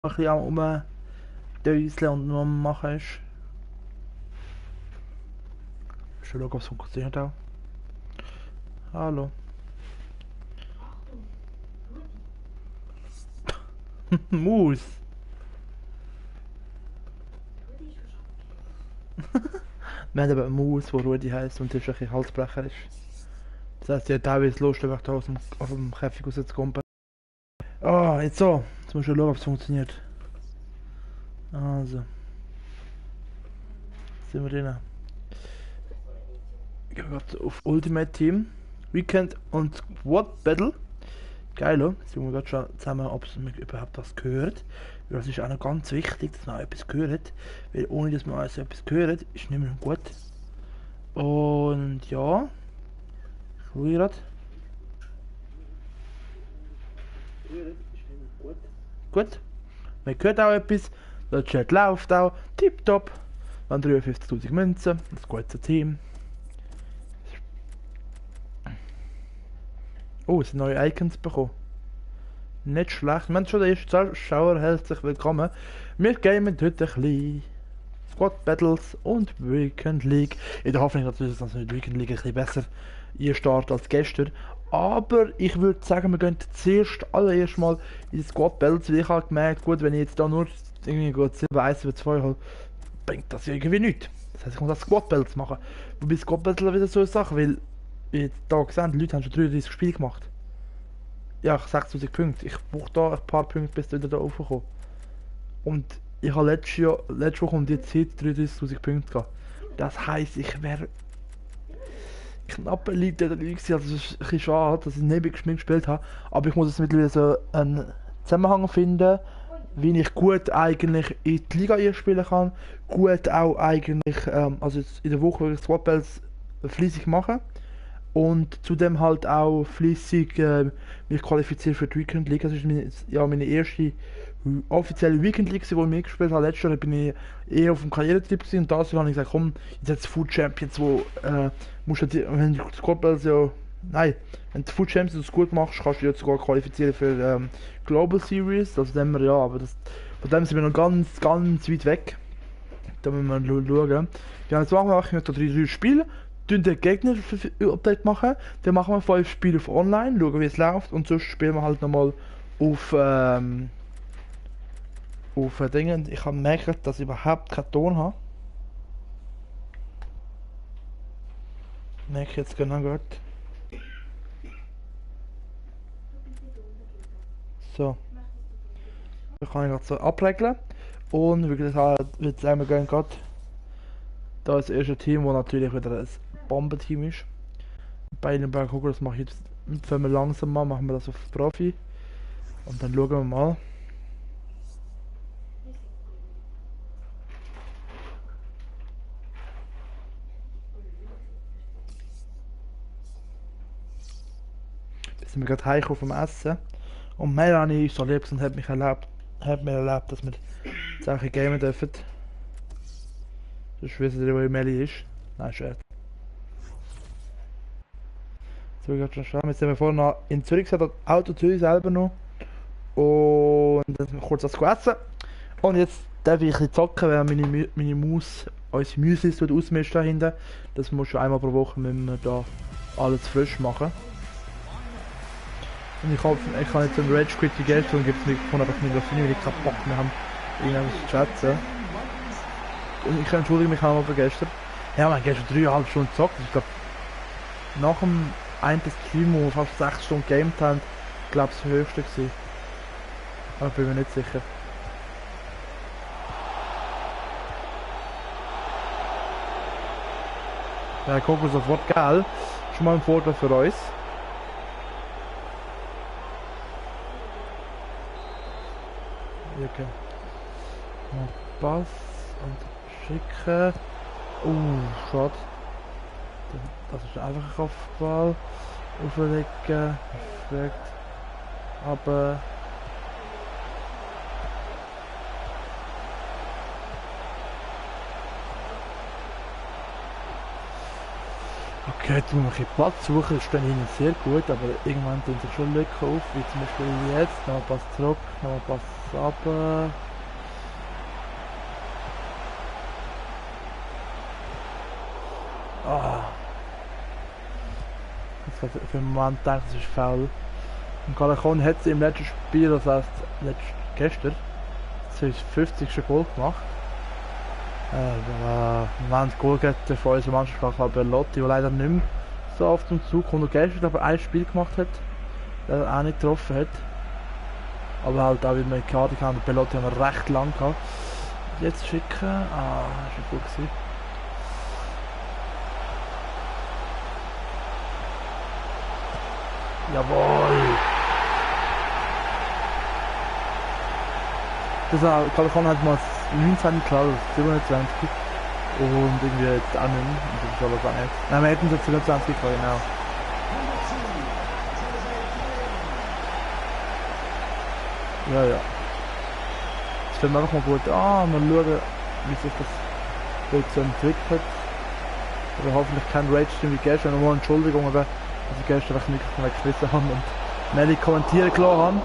ein bisschen am Rumdöseln und noch am machen ist. Schon schauen, ob es funktioniert auch. Hallo. Maus. Wir haben eben eine Maus, die Rudi heisst und die ist ein bisschen Halsbrecher ist. Das heisst, sie hat teilweise Lust, einfach da aus dem Käfig rauszukommen. Ah, jetzt so. Jetzt muss ich schauen, ob es funktioniert. Also. Sind wir drin. Gehen wir gerade auf Ultimate Team. Weekend und Squad Battle. Geil, oder? Jetzt schauen wir gerade schon zusammen, ob es überhaupt was gehört. Weil das ist auch noch ganz wichtig, dass man auch etwas gehört. Weil ohne dass man also etwas gehört, ist nicht mehr gut. Und ja. Ich schaue gerade. Gut. Man hört auch etwas. Der Chat läuft auch. Tipptopp. Dann 53.000 Münzen. Das gute Team. Oh, es sind neue Icons bekommen. Nicht schlecht. Wir haben schon den ersten Zuschauer herzlich willkommen. Wir gamen heute ein bisschen Squad Battles und Weekend League. In der Hoffnung natürlich, dass wir die Weekend League ein bisschen besser einstarten als gestern. Aber ich würde sagen, wir gehen zuerst allererst mal in die Squad Battles, weil ich habe gemerkt, gut, wenn ich jetzt da nur irgendwie gut 7-1 über 2 habe, bringt das irgendwie nichts. Das heisst, ich muss auch Squad Battles machen. Wobei Squad Battles wieder so eine Sache, weil, wie ihr da gesehen, die Leute haben schon 33 Spiele gemacht. Ja, 6000 Punkte. Ich brauche da ein paar Punkte, bis wieder da raufkomme. Und ich habe letzte Woche um die Zeit 33.000 Punkte gehabt. Das heisst, ich wäre knapp Elite dabei gewesen. Also es ist ein bisschen schade, dass ich nicht gespielt habe. Aber ich muss jetzt mittlerweile so einen Zusammenhang finden, wie ich gut eigentlich in die Liga einspielen kann. Gut auch eigentlich, also jetzt in der Woche, wo ich Squad Battles fleissig mache. Und zudem halt auch flüssig mich qualifiziert für die Weekend League. Das ist meine erste offizielle Weekend League, die ich mitgespielt habe. Letztes Jahr bin ich eher auf dem Karrieretrip und das Jahr habe ich gesagt, komm, jetzt Food Champions, wo musst du, wenn du Squad Battles ja, nein, wenn du Food Champions das gut machst, kannst du dich jetzt sogar qualifizieren für Global Series. Also dem wir ja, aber von dem sind wir noch ganz weit weg. Da müssen wir schauen. Ja, jetzt machen wir da 3 Spiele. Den Gegner-Update machen, dann machen wir 5 Spiele auf Online, schauen wie es läuft und sonst spielen wir halt nochmal auf Dingen. Ich habe gemerkt, dass ich überhaupt keinen Ton habe. Merke ich jetzt genau gerade. So. Das kann ich gerade so abregeln. Und wie gesagt, wir gehen gerade. Da ist das erste Team, das natürlich wieder ein Bombenteam ist. Bei den gucken, das mache ich jetzt, wenn wir langsam mal, machen wir das auf Profi. Und dann schauen wir mal. Jetzt sind wir gerade heim vom Essen. Und Melanie ist so lieb und hat mir erlaubt, dass wir Sachen gamen dürfen. Sonst wissen Sie, wo Melanie ist. Nein, Scherz. So, ich schon schauen. Jetzt sind wir vorhin noch in Zürich, das Auto Zürich selber noch. Und dann sind wir kurz was essen. Und jetzt darf ich ein bisschen zocken, weil meine Maus unsere Müsli ausmischt da hinten. Das muss schon einmal pro Woche müssen wir da alles frisch machen. Und ich kann jetzt einen Rage Quit die Geld und gibt es nicht von einfach nicht, weil ich keinen Bock mehr haben, irgendwas zu schätzen. Und ich entschuldige mich auch mal für gestern. Ja, wir haben gestern 3,5 Stunden gezockt. Ich glaube, nach dem einen Stream, wo wir fast 6 Stunden gamed haben, glaube ich, das höchste gewesen. Aber bin mir nicht sicher. Ja, gucken wir sofort, geil. Schon mal ein Vorteil für uns. Okay. Mal Pass und schicken. Schade. Das ist einfach ein Kopfball. Auflegen. Perfekt. Aber. Jetzt muss man ein bisschen Platz suchen, das stehen ihnen sehr gut, aber irgendwann tun sich schon Lücken auf, wie zum Beispiel jetzt, nochmal Pass zurück, nochmal Pass runter. Ah. Jetzt hat für den Moment gedacht, das ist faul. Und Callejon hat im letzten Spiel, das heißt gestern, das 50. Goal gemacht. Wir haben das Goal von unserer Mannschaft von Bellotti, der leider nicht mehr so oft zum Zug kommt. Und gestern aber ein Spiel gemacht hat, der auch nicht getroffen hat. Aber halt auch, wie wir Karte haben, Bellotti haben wir recht lang gehabt. Jetzt schicken, das war gut gewesen. Jawohl! Das Callejon hat mal 19 klar, 27 und irgendwie jetzt auch nicht mehr. Und das ist aber gar nicht. Nein, wir hätten es jetzt 27 gehabt, genau. Ja, ja. Das fällt mir einfach mal gut an, mal schauen, wie sich das jetzt so entwickelt. Aber hoffentlich kein Rage-Stream wie gestern, nochmal Entschuldigung, aber dass ich gestern einfach nichts weggeschmissen habe und Nelly kommentieren gelassen habe.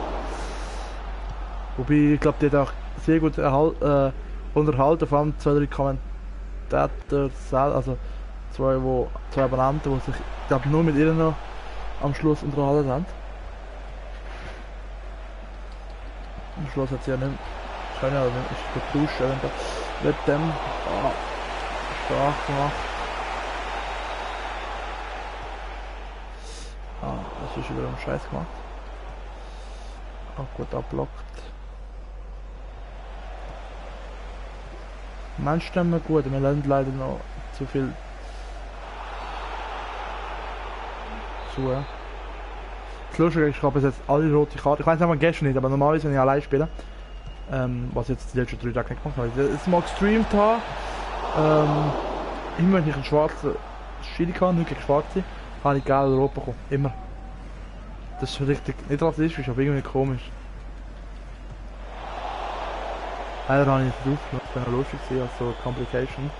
Wobei, ich glaube, die hat auch sehr gut unterhalten, vor allem 2, 3 Kommentator, also zwei Abonnenten, die sich, ich glaube, nur mit ihr noch am Schluss unterhalten haben. Am Schluss hat sie ja nicht können, also ist getauscht, eventuell mit dem stark gemacht. Das ist über einen Scheiß gemacht. Auch gut abblockt. Manche stimmen gut, wir lernen leider noch zu viel zu. Das Lustige ist, ich habe bis jetzt alle rote Karten. Ich weiß nicht, gestern nicht, aber normalerweise, wenn ich allein spiele, was jetzt die letzten 3 Tage nicht gemacht habe, ich jetzt mal gestreamt habe, immer wenn ich einen schwarzen Schiri hatte, nicht gegen Schwarze, habe ich gelb oder rot bekommen. Immer. Das ist richtig, nicht rassistisch, aber irgendwie komisch. Leider habe ich nicht drauf gemacht, das wäre noch lustig gewesen, also Complication.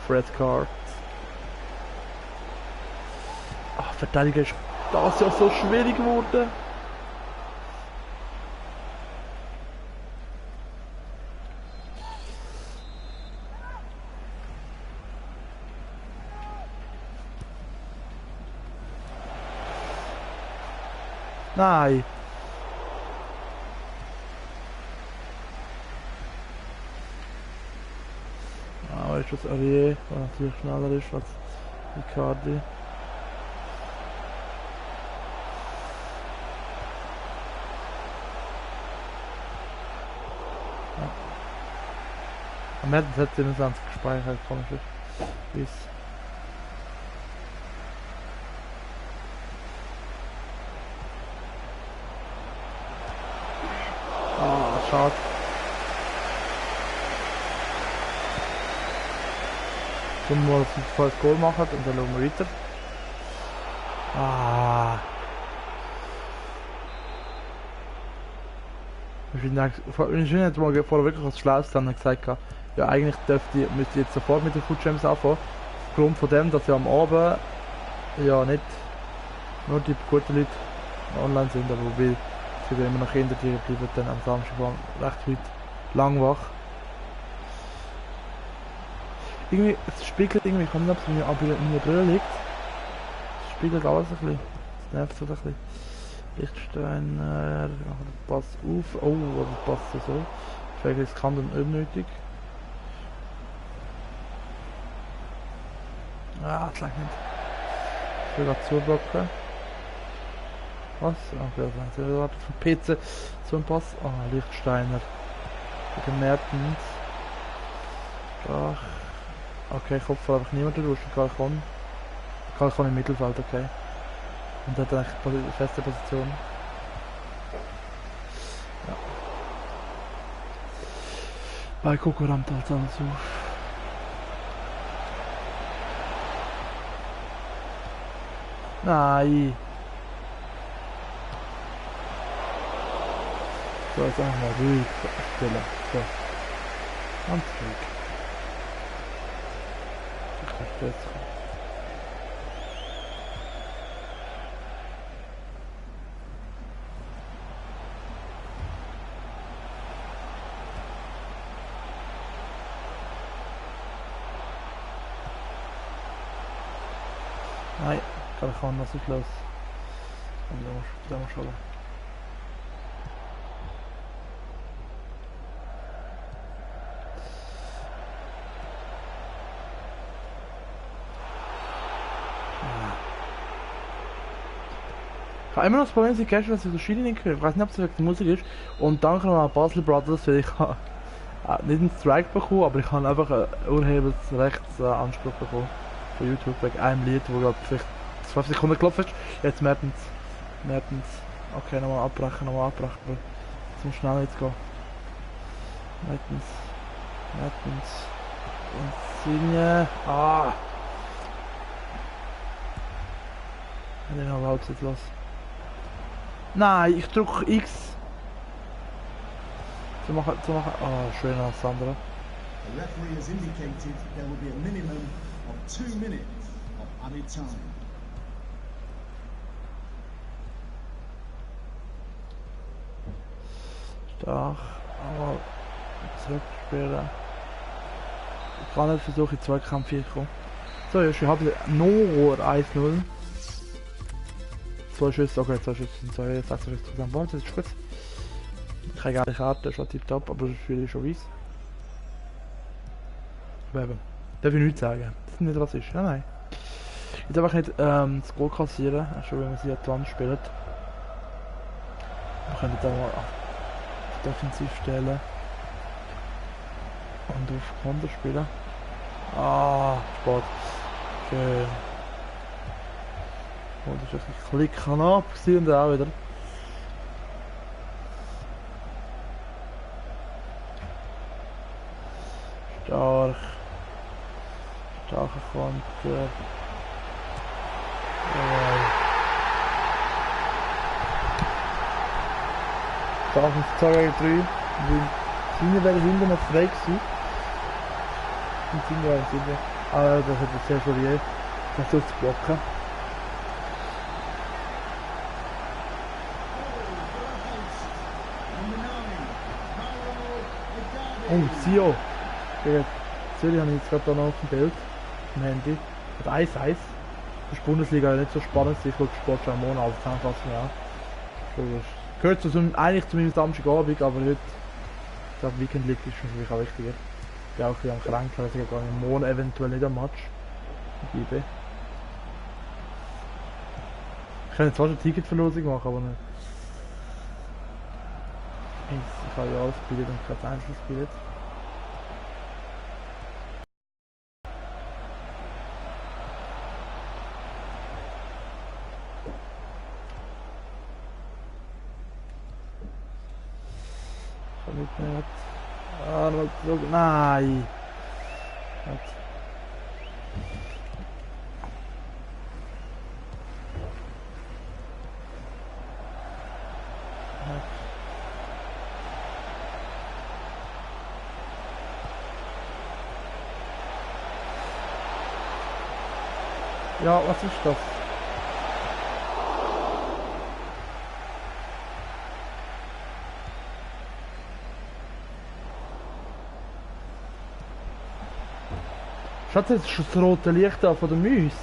Red Card. Ach, Verteidiger ist das ja so schwierig geworden. Nein. Aber ist das Arié, der natürlich schneller ist als Icardi. Ja. Am Ende hat 27 gespeichert, komisch ist. Bis. Schade. Dann mal ein volles Goal machen und dann schauen wir weiter. Ich finde jetzt mal vorher wirklich was Schlaues dann gesagt, ja eigentlich müsste ich jetzt sofort mit den Food Champs anfangen. Aufgrund von dem, dass ja am Abend ja nicht nur die guten Leute online sind, aber wobei es sind ja immer noch Kinder, die bleiben dann am Samstag recht weit lang wach. Irgendwie, es spiegelt irgendwie, ich kann nicht, ob es mir in der Brille liegt. Es spiegelt alles ein bisschen. Das nervt so ein bisschen. Lichtsteiner, Pass auf. Oh, das passt so. Vielleicht ist es kann dann unnötig. Ah, das lag nicht. Ich will gerade zublocken. Was? Okay, das ist ja vom PC so ein Pass. Ah, Lichtsteiner. Gegen Mertens. Ach. Okay, ich hoffe einfach niemand durch. Callejon im Mittelfeld, okay. Und hat eigentlich eine feste Position. Ja. Bei Coco rammt halt alles auf. Nein! So, jetzt einfach mal ruhig stellen. So. Ganz ruhig. Nein, kann, was ist los? Da muss schon. Ich habe immer noch das Problem, dass ich gestern, dass ich so Schiene nicht höre. Ich weiß nicht, ob es wegen der Musik ist. Und danke noch an Basel Brothers, weil ich habe nicht einen Strike bekommen, aber ich habe einfach einen Urheberrechtsanspruch bekommen von YouTube wegen einem Lied, wo gerade vielleicht 12 Sekunden gelaufen ist. Jetzt merken sie. Okay, nochmal abbrechen, weil es muss schnell jetzt gehen. Merken sie. Und singen. Ah! Ich bin noch halb jetzt los. Nein, ich drücke X. Zu machen. Oh, schön, Sandra. The referee has indicated there will be a minimum of 2 minutes of added time. Stark, aber zurückspielen. Ich kann nicht versuchen, in Zweikampf hier zu kommen. So, ich habe nur 1-0. 2 Schüsse, okay, 2 Schüsse sind 6 Schüsse zusammen. Warte, das ist gut. Ich habe gerne Karte, schon tipptopp, aber das Spiel ist schon weiss. Aber eben, darf ich nichts sagen. Das ist nicht rassistisch, ja, nein. Ich darf auch nicht das Goal kassieren, schon wenn wir sie an die Wand spielen. Wir können jetzt auch mal auf Defensiv stellen. Und auf Konter spielen. Ah, Sport. Schön. Oh, das ist ein Klicken ab und auch wieder. Starker Konter. Starken 2 gegen 3. Sina wäre hinten noch frei gewesen. Und Sina wäre Sina. Aber das hat er sehr verliert. Das soll zu blocken. Oh, Sio! Gegen Zürich habe ich jetzt gerade noch auf dem Bild, im Handy. Hat 1-1. Das ist Bundesliga nicht so spannend, ich schaue Sport schon am Monat, also zusammenfassen, ja. Gehört eigentlich zu meinem Samstagabend, aber heute, ich glaube, Weekend League ist für mich auch wichtiger. Ich bin auch ein bisschen am Kränkeln, also ich gehe im Monat eventuell nicht am Match. Ich kann jetzt fast eine Ticketverlosung machen, aber nicht. Ich habe ja alles gespielt und kein einzelnes gespielt. Nicht. Ah, so, nein! Ja, was ist das? Schatz, jetzt ist das rote Licht da von der Mäuse.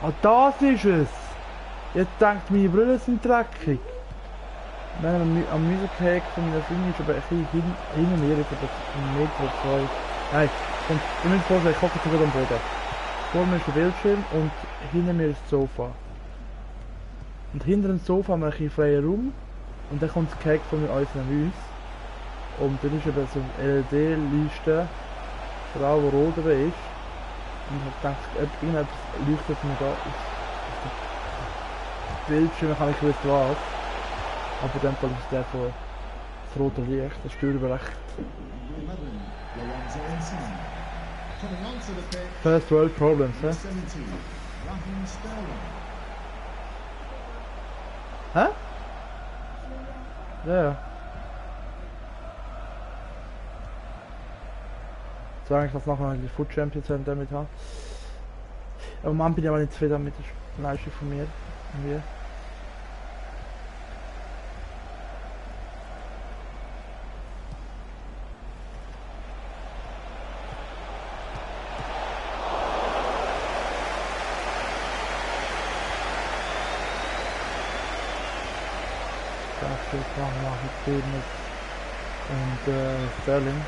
Ah, das ist es! Jetzt denkt meine Brille sind dreckig. Wenn am Mäusekäse von meiner Freundin ist aber ein bisschen hinter mir, etwa 1 Meter oder 2. Nein, und ihr müsst vorstellen, ich hocke jetzt gerade am Boden. Vor mir ist der Bildschirm und hinter mir ist das Sofa. Und hinter dem Sofa haben wir einen freien Raum und dann kommt das Cake von unseren Mäuse. Und dann ist eben so eine LED-Liste, vor allem wo rot ist. Und ich habe gedacht, irgendetwas leuchtet mir da aus dem Bildschirm, kann ich wissen was. Aber dann ist der von das rote Licht, das Steuerberecht. First world problems, hä? Hä? Ja, ja. Sagen ich, dass nachher die Food Champions damit haben. Aber man bin ich aber nicht zufrieden mit der Leistung von mir. jetzt machen Fehlen und Sterling.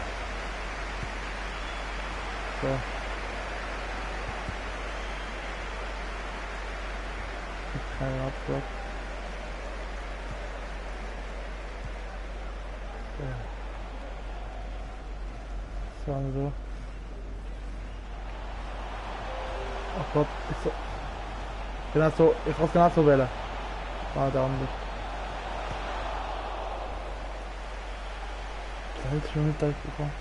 So. Kein Abschlag. So. So. Ach Gott, ist so. Genau so, ich kann es genau so wählen. Ah, der andere. Da hätte ich schon nicht durchgekommen.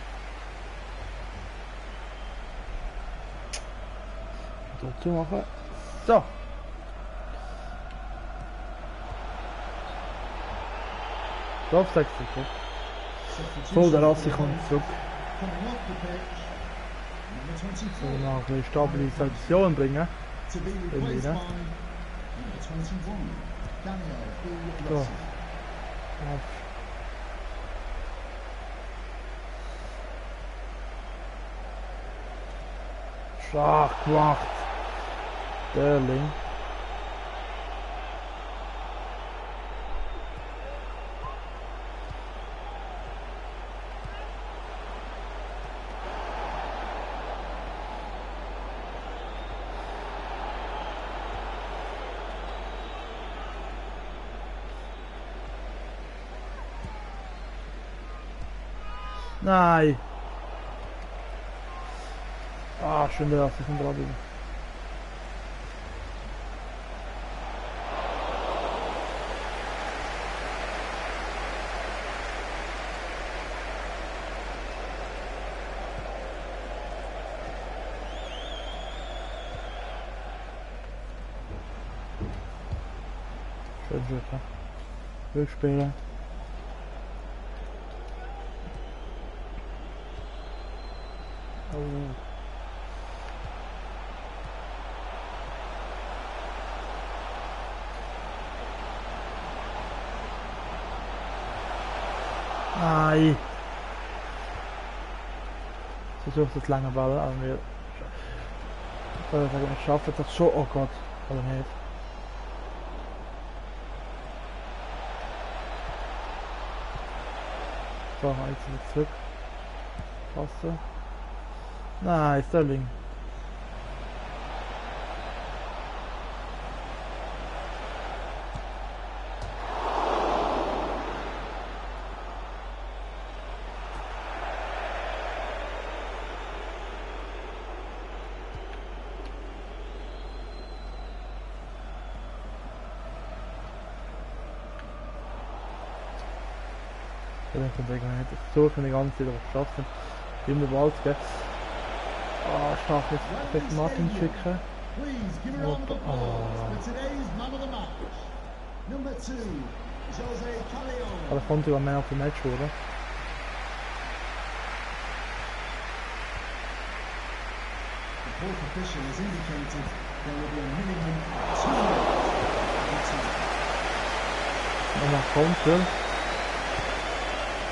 Dazu machen. So. Auf 60, ja. So, der Rassi kommt zurück. So, noch ein bisschen Stabilisation bringen. Irgendwie, ne? So. Stark gemacht. Sterling. Nein. Ah, schön der Rasse von Brasil. Schön, schön. Rückspieler. Oh. Nein. Versucht das lange Ball, aber wir schaffen das schon. Oh Gott, oder nicht. So, jetzt wieder zurück. Passe. Nein, Sterling. So kann ich ganz wieder was schaffen. Immer Ball zu geben. Ah, ich darf jetzt Martin schicken. Aber das kommt sogar mehr auf dem Match, oder? The fourth official has indicated there will be a minimum of 2 minutes. Nochmal kommt,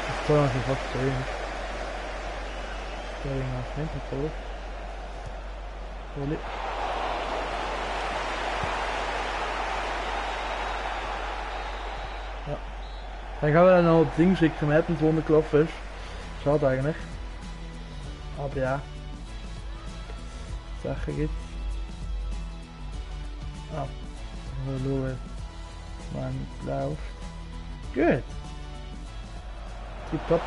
das soll natürlich fast sehen. Sterling nach hinten zurück. Ja. Dann kann man noch das Ding schicken, Mertens, wo er gelaufen ist. Schade eigentlich. Aber ja. Sachen gibt es. Ja. Mal schauen, wann es läuft. Gut. Tipptopp.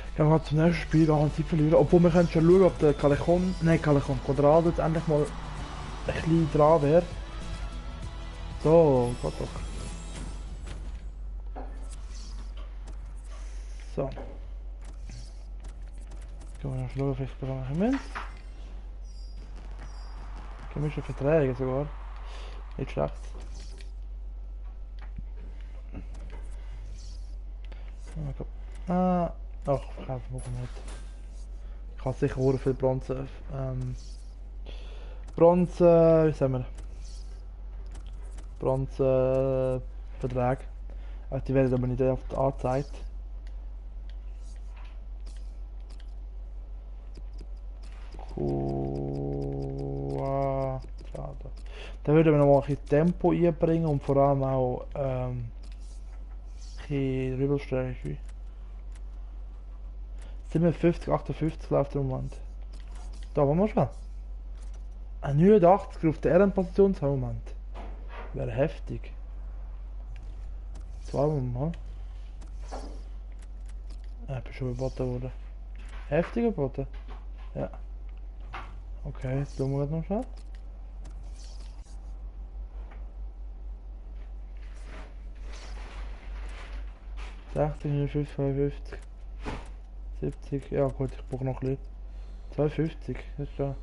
Ich kann mal zum nächsten Spiel gar nicht Zeit verlieren. Obwohl wir können schon schauen, ob der Quadrado jetzt endlich mal ein bisschen dran wäre. So, Gott doch. So. Gehen wir noch schauen, vielleicht bekomme ich einen Münz. Gemischte Verträge sogar. Nicht schlecht. Ah, ach, verkaufen wir nicht. Ich habe sicher sehr viel Bronze. Bronze, wie sagen wir? Bronze Verträge. Also die werden aber nicht oft angezeigt. Schade. Dann würden wir noch mal ein bisschen Tempo einbringen und vor allem auch bisschen Rübelstärke. 57, 58 läuft der Moment. Da wollen wir schon. Ein 89 auf der Ehrenposition im Moment. Wäre heftig. Zwei mal. Ich bin schon geboten worden. Heftig geboten? Ja. Okay, jetzt tun wir noch schnell. ...60, 55, 70, ja gut, ich brauche noch ein bisschen. 250, das ist da.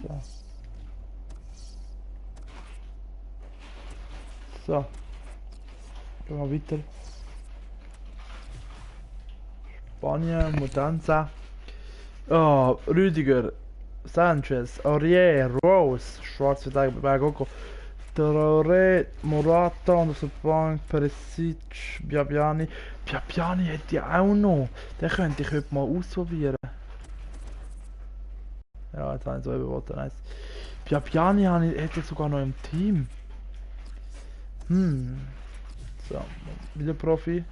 So. So. Gehen wir weiter. Spanien, Mutanza. Oh, Rüdiger, Sanchez, Aurier, Rose, Schwarze bei Goko. Traoré, Morata und auf der Bank, Perisic, Biabiani. Biabiani hätte ich auch noch. Den könnte ich heute mal ausprobieren. Ja, jetzt habe ich so überwoten, nice. Biabiani hätte ich sogar noch im Team. So, wieder Profi.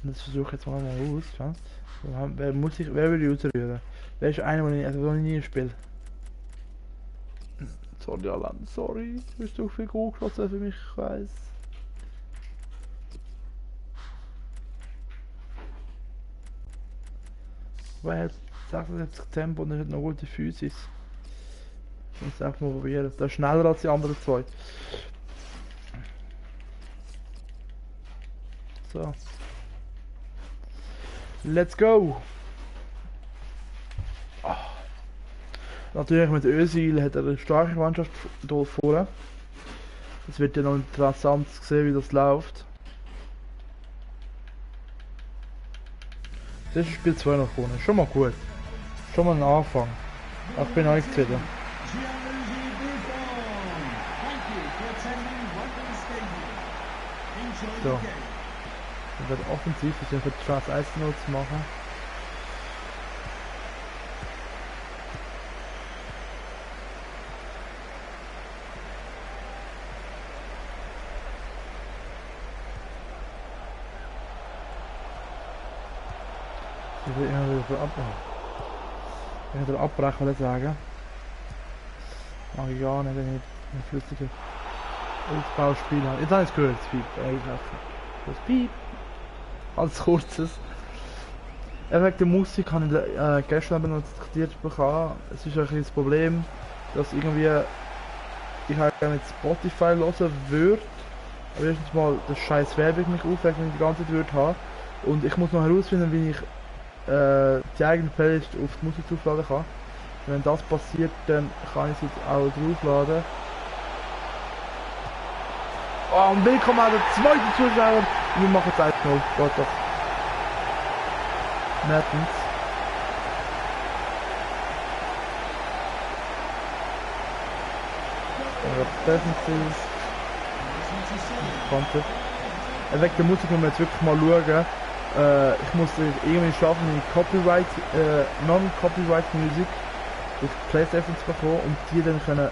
Und das versuche ich jetzt mal aus. Ja. Wer würde ich ausrühren? Wer ist einer, den ich also noch nie spiele? Sorry, Alan, sorry. Du bist so viel gut geschossen für mich, ich weiss. Weil 76 Tempo und er hat noch gute Physis. Ich muss es einfach mal probieren. Das ist schneller als die anderen zwei. So. Let's go! Oh. Natürlich mit Özil hat er eine starke Mannschaft hier vorne. Es wird ja noch interessant zu sehen, wie das läuft. Das ist Spiel 2 nach vorne. Schon mal gut. Schon mal ein Anfang. Ich bin euch zufrieden. So. Ich werde offensiv versuchen, die Chance 1-0 zu machen. Ich will immer wieder abbrechen. Ich will abbrechen, will ich sagen. Mag ich gar nicht, wenn ich ein flüssiges Ausbauspiel habe. Jetzt habe ich es gehört, das Piep. Das Piep. Als kurzes. Wegen der Musik habe ich gestern noch diskutiert bekommen. Es ist ein bisschen das Problem, dass irgendwie ich halt gerne mit Spotify hören würde. Aber erstens mal das scheiß Werbung mich aufregt, wenn ich die ganze Zeit würde haben. Und ich muss noch herausfinden, wie ich die eigene Playlist auf die Musik draufladen kann. Wenn das passiert, dann kann ich sie auch draufladen. Oh, und willkommen an der zweiten Zuschauer. Wir machen es 1-0. Gott doch. Mertens. Defensiv. Konnte. Wegen der Musik müssen wir jetzt wirklich mal schauen. Ich muss irgendwie schaffen, die Copyright, Non-Copyright Musik auf PlayStation zu bekommen und die dann können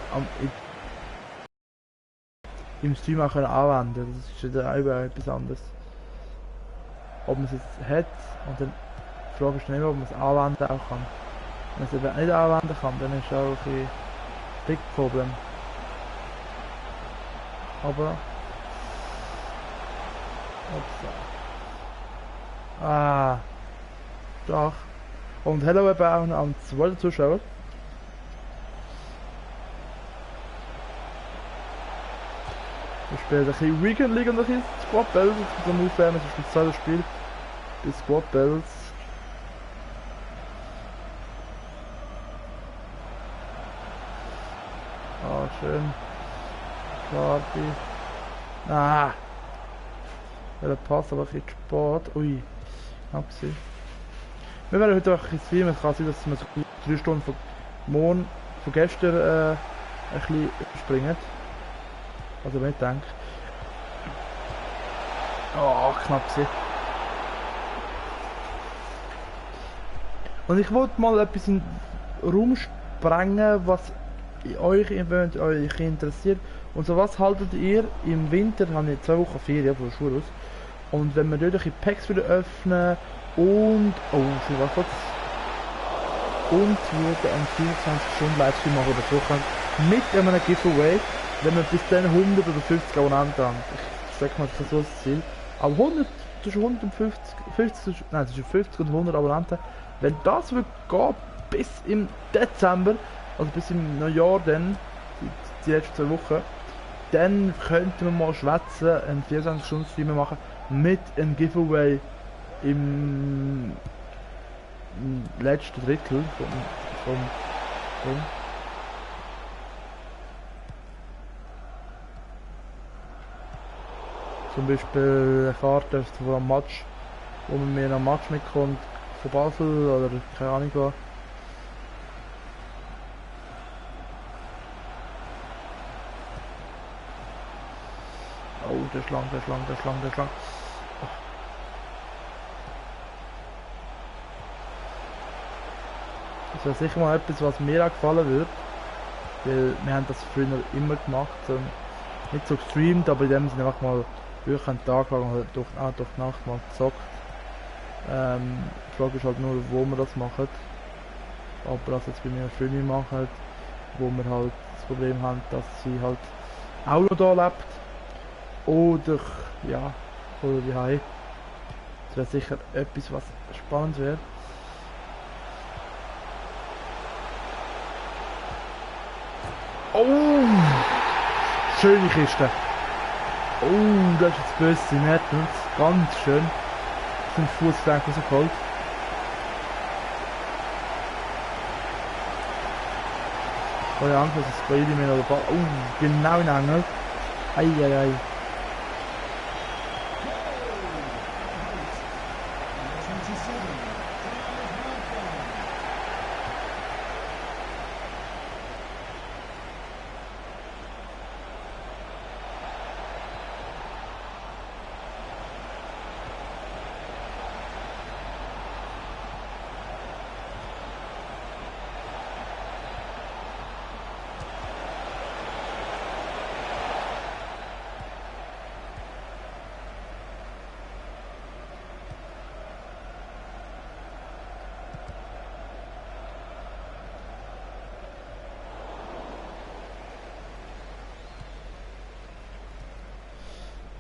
im Stream auch können anwenden. Das ist ja auch etwas anderes. Ob man es jetzt hat und dann die Frage ist dann immer, ob man es anwenden auch kann. Wenn man es eben nicht anwenden kann, dann ist es auch ein big Problem. Aber ah, doch. Und hallo eben auch noch am zweiten Zuschauer. Wir spielen ein bisschen Weekend League und ein bisschen Squad Battles. Ich muss dann aufwärmen, das ist das zweite Spiel. Bis Squad Battles. Ah, schön. Party. Ah! Der Pass aber ein bisschen spät. Ui. Knapp gewesen. Wir werden heute auch ein bisschen streamen. Es kann sein, dass wir so 3 Stunden von gestern ein bisschen springen. Also wenn ich denke. Oh, knapp gewesen. Und ich wollte mal etwas in den Raum sprengen, was euch interessiert. Und so, was haltet ihr? Im Winter haben wir 2 Wochen Ferien von der Schule aus. Und wenn wir dort ein Packs wieder öffnen und... Oh, schon was kurz. Und würde einen 24-Stunden-Livestream machen über das Wochenende mit einem Giveaway, wenn wir bis dann 100 oder 50 Abonnenten haben. Ich sag mal, das ist so das Ziel. Aber 100, zwischen 150, 50, nein, zwischen 50 und 100 Abonnenten. Wenn das wird gehen, bis im Dezember, also bis im Neujahr dann, die letzten 2 Wochen, dann könnten wir mal schwätzen, einen 24-Stunden-Stream machen mit einem Giveaway im letzten Drittel vom zum Beispiel eine Karte von einem Match, wo man mir ein Match mitkommt von Basel oder keine Ahnung was. Oh, der ist lang. Das wäre sicher mal etwas, was mir auch gefallen würde. Weil wir haben das früher immer gemacht. Nicht so gestreamt, aber in dem Sinne einfach mal wirklich einen Tag lang oder durch die Nacht mal gezockt. Die Frage ist halt nur, wo wir das machen. Ob wir das jetzt bei mir Freundin machen, wo wir halt das Problem haben, dass sie halt auch noch da lebt. Oder ja, oder wie heim. Das wäre sicher etwas, was spannend wäre. Oh! Schöne Kiste. Oh, das ist jetzt böse Mertens. Ganz schön. Zum Fußgelenk rausgeholt. Oh ja, Angst, dass es bei jedem oder Ball. Oh, genau in den Engel. Eieiei.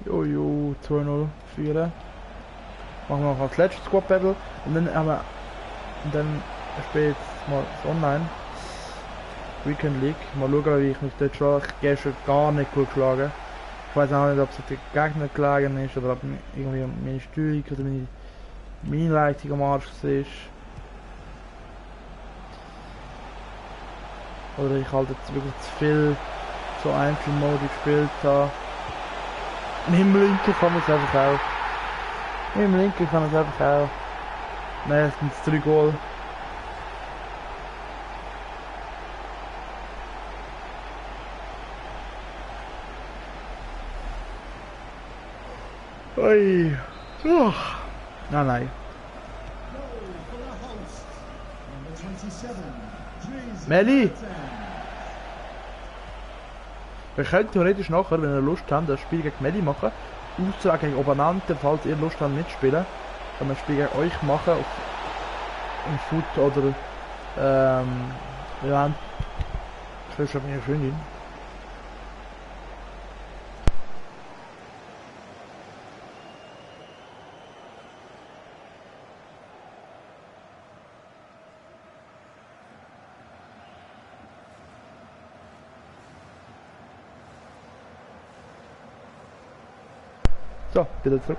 Jojo, 2-0 führen. Machen wir noch als letztes Squad Battle und dann haben wir spielt mal das Online Weekend League. Mal schauen, wie ich mich dort schlage. Ich gehe schon gar nicht gut geschlagen. Ich weiß auch nicht, ob es der Gegner gelegen ist oder ob irgendwie meine Steuerung oder meine Leitung am Arsch ist. Oder ich halt jetzt wirklich zu viel so Einzelmodi gespielt habe. Mit dem linken kann man es einfach auch. Mit dem linken kann man es einfach auch. Nein, es sind 3 Goal. Ui. Nein, nein. Meli! Wir können theoretisch nachher, wenn ihr Lust habt, das Spiel gegen Meli machen. Austrag gegen Obernander, falls ihr Lust habt mitspielen. Kann man ein Spiel gegen euch machen. Im Foot oder ja. Ich will schon meine Freundin. So, wieder zurück.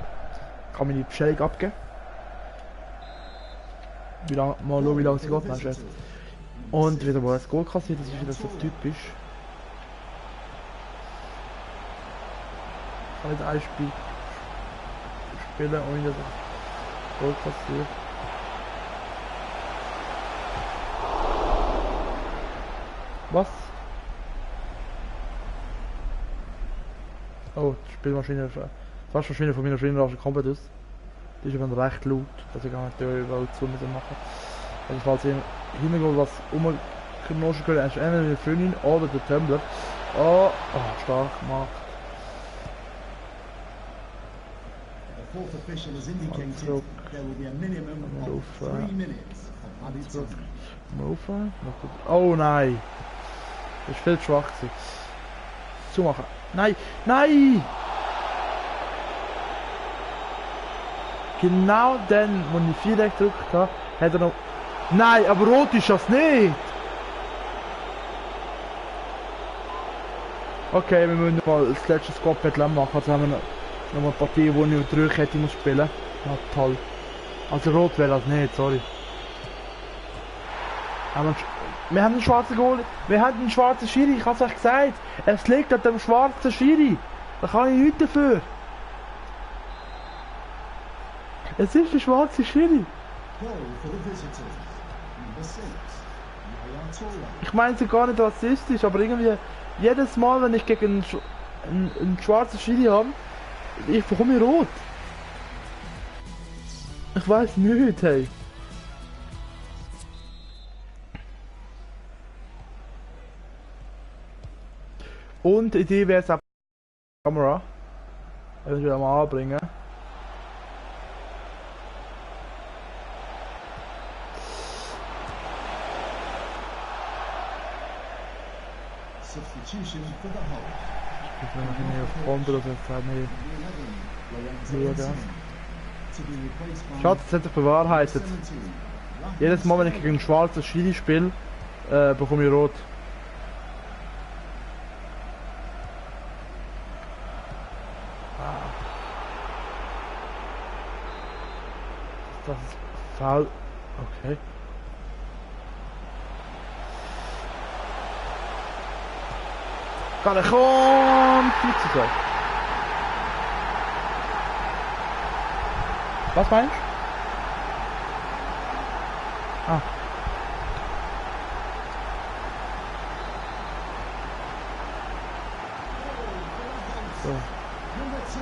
Kann meine Bestellung abgeben. Wie lang, mal schauen, wie lange sie geht, meinst du jetzt? Und wieder mal ein Goal kassiert, das ist wieder so typisch. Ich kann jetzt ein Spiel spielen, ohne dass ich Goal kassiert. Was? Oh, die Spielmaschine ist... Die Waschmaschine von meiner Freundin rastet komplett aus. Die ist aber recht laut, dass ich gar nicht überall zu machen. Also falls ihr hingeht, was Knoschenkönig ist entweder der Föhnin oder der Tumbler. Oh, stark gemacht. The fourth official has indicated Zurück. there will be a minimum of 3 minutes of added Zurück. time. Mover. Oh nein. Das ist viel zu schwach gewesen. Zumachen. Nein! Nein! Genau dann, wo ich Viereck gedrückt habe, hat er noch... Nein, aber rot ist das nicht! Okay, wir müssen mal das letzte Squad-Battle machen. Jetzt haben wir noch eine Partie, wo ich auf 3 Kette muss spielen. Ja, toll. Also rot wäre das nicht, sorry. Wir haben einen schwarzen Goal, wir haben einen schwarzen Schiri, ich hab's euch gesagt. Es liegt an dem schwarzen Schiri. Da kann ich nichts dafür. Es ist der schwarze Schiri. Goal for the visitors. Number 6, Yaya Toure. Ich meine es gar nicht rassistisch, aber irgendwie jedes Mal, wenn ich gegen einen schwarzen Schiri habe, ich bekomme rot. Ich weiß nicht, hey. Und die Idee wäre es auch Kamera. Eventuell mal anbringen. Substitution for the Hull. Ich bin noch nicht auf Front oder so, nee. The 11, Ja, Lorenzo Insigne. To be replaced by Schatz, das hat sich bewahrheitet. 17, Jedes Mal, wenn ich gegen ein schwarzes Schiri spiele, bekomme ich rot. Das ist faul. Okay. Kann er kommt viel zu sein. Was meinst du? Ah. So. number 2,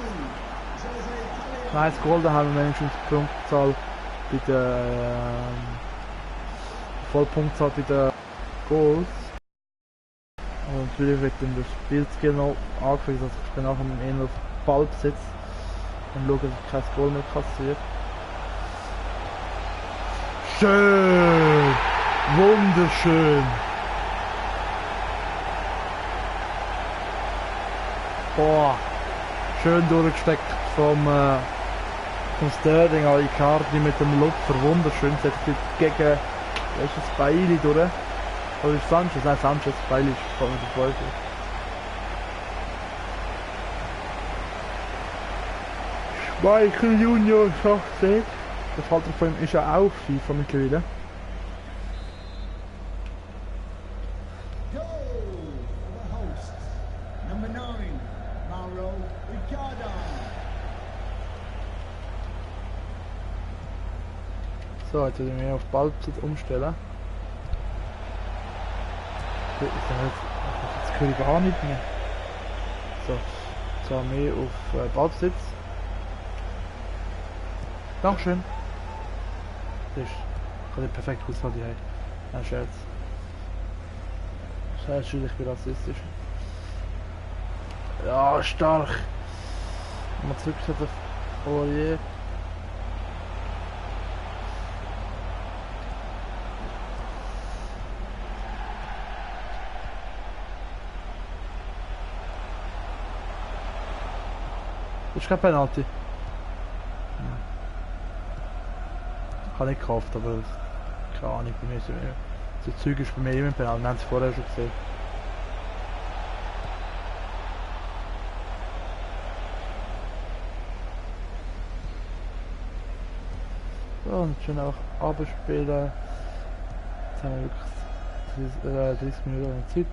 Jose Nice Goal, da haben wir wenigstens die Punktzahl bei der Vollpunktzahl bei der Goals. Und natürlich wird dann das Spielskill noch angefügt, dass ich bin nachher eher auf Ballbesitz und schaue, dass ich kein Goal mehr kassiert. Schön! Wunderschön! Boah! Schön durchgesteckt vom Sterling an Icardi mit dem Lupfer, wunderschön, setzt gegen, welches das Bailey durch. Oder ist Sanchez? Nein, Sanchez, Bailey ist voll mit der Freude. Michael Junior ist 18. Der Vater von ihm ist ja auch FIFA mittlerweile. Goal for the hosts. Number 9, Mauro Icardi. So, jetzt werden wir auf Ballbesitz umstellen. Jetzt höre ich gar nicht mehr. So, jetzt haben wir auf Ballbesitz. Dankeschön. Das ist gerade perfekt ausfallen die haben. Ein Scherz. Scheiße, ich bin rassistisch. Ja, stark. Mal zurücksetzen auf Aurier. Das ist kein Penalty. Ich habe nicht gekauft, aber keine Ahnung, bei mir ist so Zeug ist bei mir immer ein Penalty. Wir haben es vorher schon gesehen. So, und schön auch abspielen. Jetzt haben wir wirklich 30 Minuten an Zeit.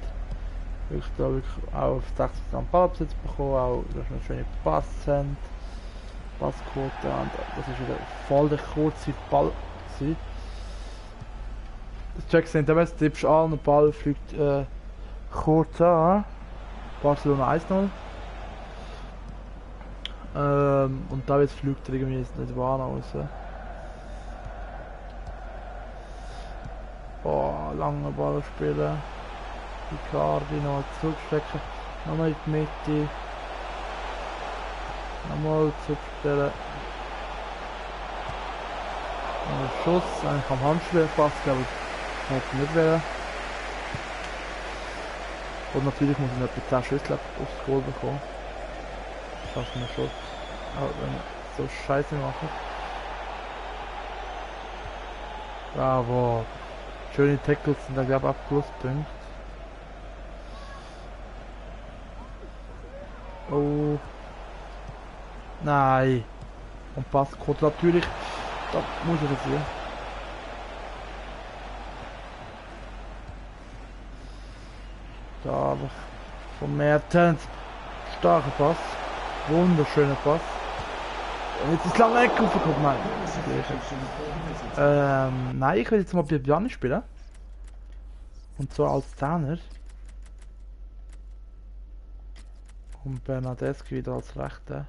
Wirklich da wirklich auch auf 60% Ballbesitz bekommen, auch dass wir eine schöne Passquote und das ist wieder voll der kurze Ball gewesen. Das Check sind, du tippst an und der Ball fliegt kurz an. Barcelona 1-0. Und da jetzt fliegt er irgendwie nicht wahr raus. Oh, langen Ball spielen. Icardi noch zurückstecken. Nochmal in die Mitte. Nochmal zurückstellen. Ein Schuss, eigentlich am Handschlag fast, aber ich hätte nicht wollen. Und natürlich muss ich etwa 10 Schüsse aufs Goal bekommen. Schaffen wir schon. Aber wenn ich so Scheiße mache. Bravo. Schöne Tackles sind da glaube ich auch Pluspunkt. Oh. Nein. Und Passcode natürlich. Da muss ich jetzt sehen. Da aber von Mertens. Starker Pass. Wunderschöner Pass. Und jetzt ist lange Ecke aufgekommen. Nein, ich will jetzt mal Bibiani spielen. Und zwar als Zehner. Und Bernadeschi wieder als Rechter.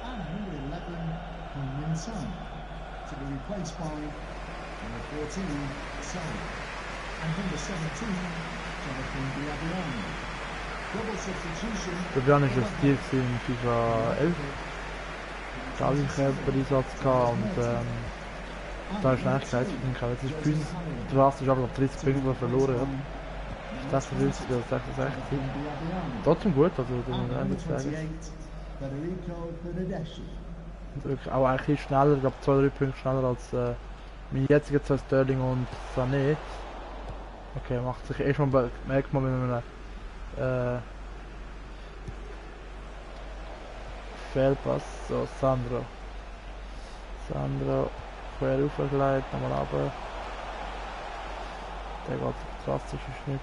And number 11, Heung-min Son, to be replaced by number 14, Son, and number 17, Jonathan Diabion. Double substitution. Bibiani ist das Stil in FIFA 11. Da habe ich einen Einsatz gehabt und da ist eine Echtzeit. Jetzt ist bei uns, du hast aber noch 30 Punkte verloren. Ja. 56 oder 66. Trotzdem gut, also ich würde sagen. Auch eigentlich schneller, ich glaube 2-3 Punkte schneller als meine jetzigen 2 Sterling und Sané. Okay, macht sich schon merkt man mit einem Fehlpass. So, Sandro, quer raufgelegt, nochmal runter. Der geht drastisch nicht.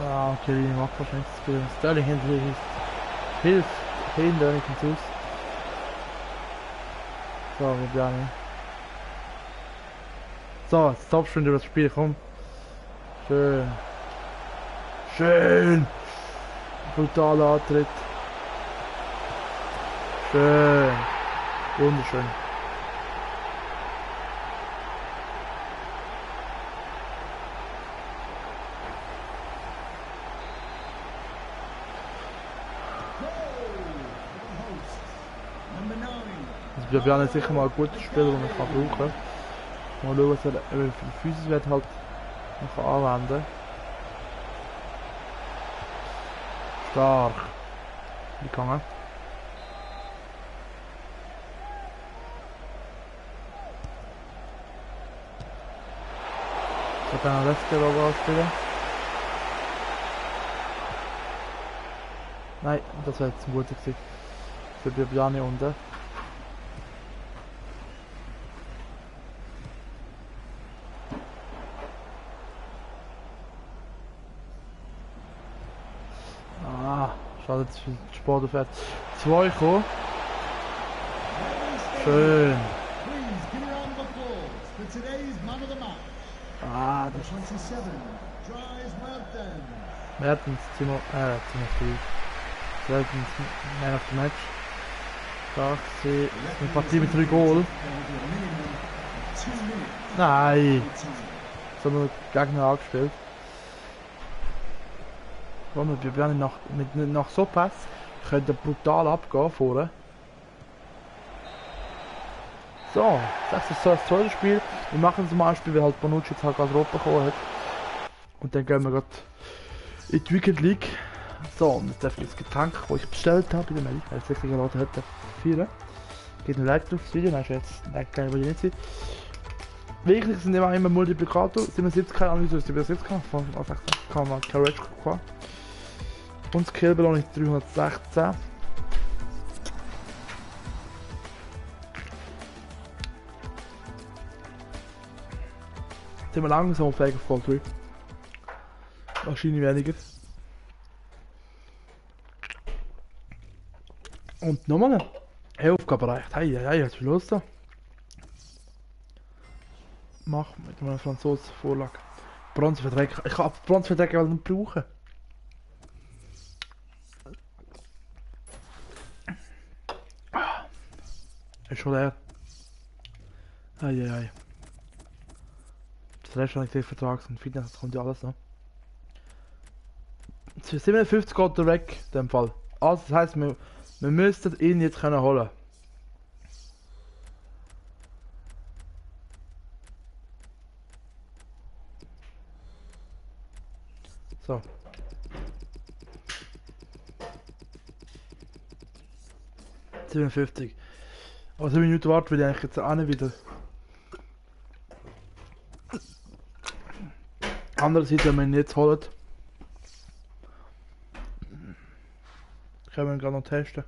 Ah, okay, die macht wahrscheinlich das Spiel. Sterling hilft hinter nicht ins Haus. So, Bibiani. So, jetzt tappst schon über das Spiel, komm. Schön. Schön. Brutaler Antritt. Schön. Wunderschön. Also Bibiani ist sicher mal ein guter Spieler, den ich brauchen kann. Mal schauen, was er für Physis halt noch anwenden. Stark. Wie kann er? Ich kann einen Restgeber ausspielen. Nein, das wäre jetzt ein guter gewesen. Für Bibiani unten. Schade, dass viel Sport fährt. 2 kommen. Schön. Ah, das ist Mertens, Timothy. Mertens, Man of the Match. Stark, sie eine Partie mit 3 Goal. Nein! So haben wir Gegner angespielt. Wir werden nach so Pass können brutal abgehen vorne. So, das ist so das zweite Spiel. Wir machen zum Beispiel, weil halt Bonucci jetzt halt aus Europa gekommen hat. Und dann gehen wir gerade in die Weekend League. So, und jetzt darf ich das Getränk, das ich bestellt habe, bei der Mail, weil es 60 Leute heute feiern. Geht ein Like aufs Video, dann ist jetzt keine will ich nicht sein. Wichtig sind immer Multiplikator, 77 kann ich 77 von 16 kann man Carriage kommen. Und Skillbelohnung ist 316. Jetzt sind wir langsam auf Weg auf Gold 3. Wahrscheinlich weniger. Und nochmal eine Aufgabe erreicht. Hey, was ist los da? mache mit einer Franzosen-Vorlage. Bronzeverdreck. Ich kann Bronzeverdreck nicht brauchen. Ist schon leer. Eieiei. Das Rest habe ich gesehen, Vertrags- und Fitness, das kommt ja alles noch. 57 geht er weg, in dem Fall. Also das heisst, wir müssten ihn jetzt können holen. So. ...57. Also 7 Minuten warten, will ich eigentlich jetzt auch nicht wieder. Andererseits, wenn wir ihn jetzt holen, können wir ihn gerade noch testen.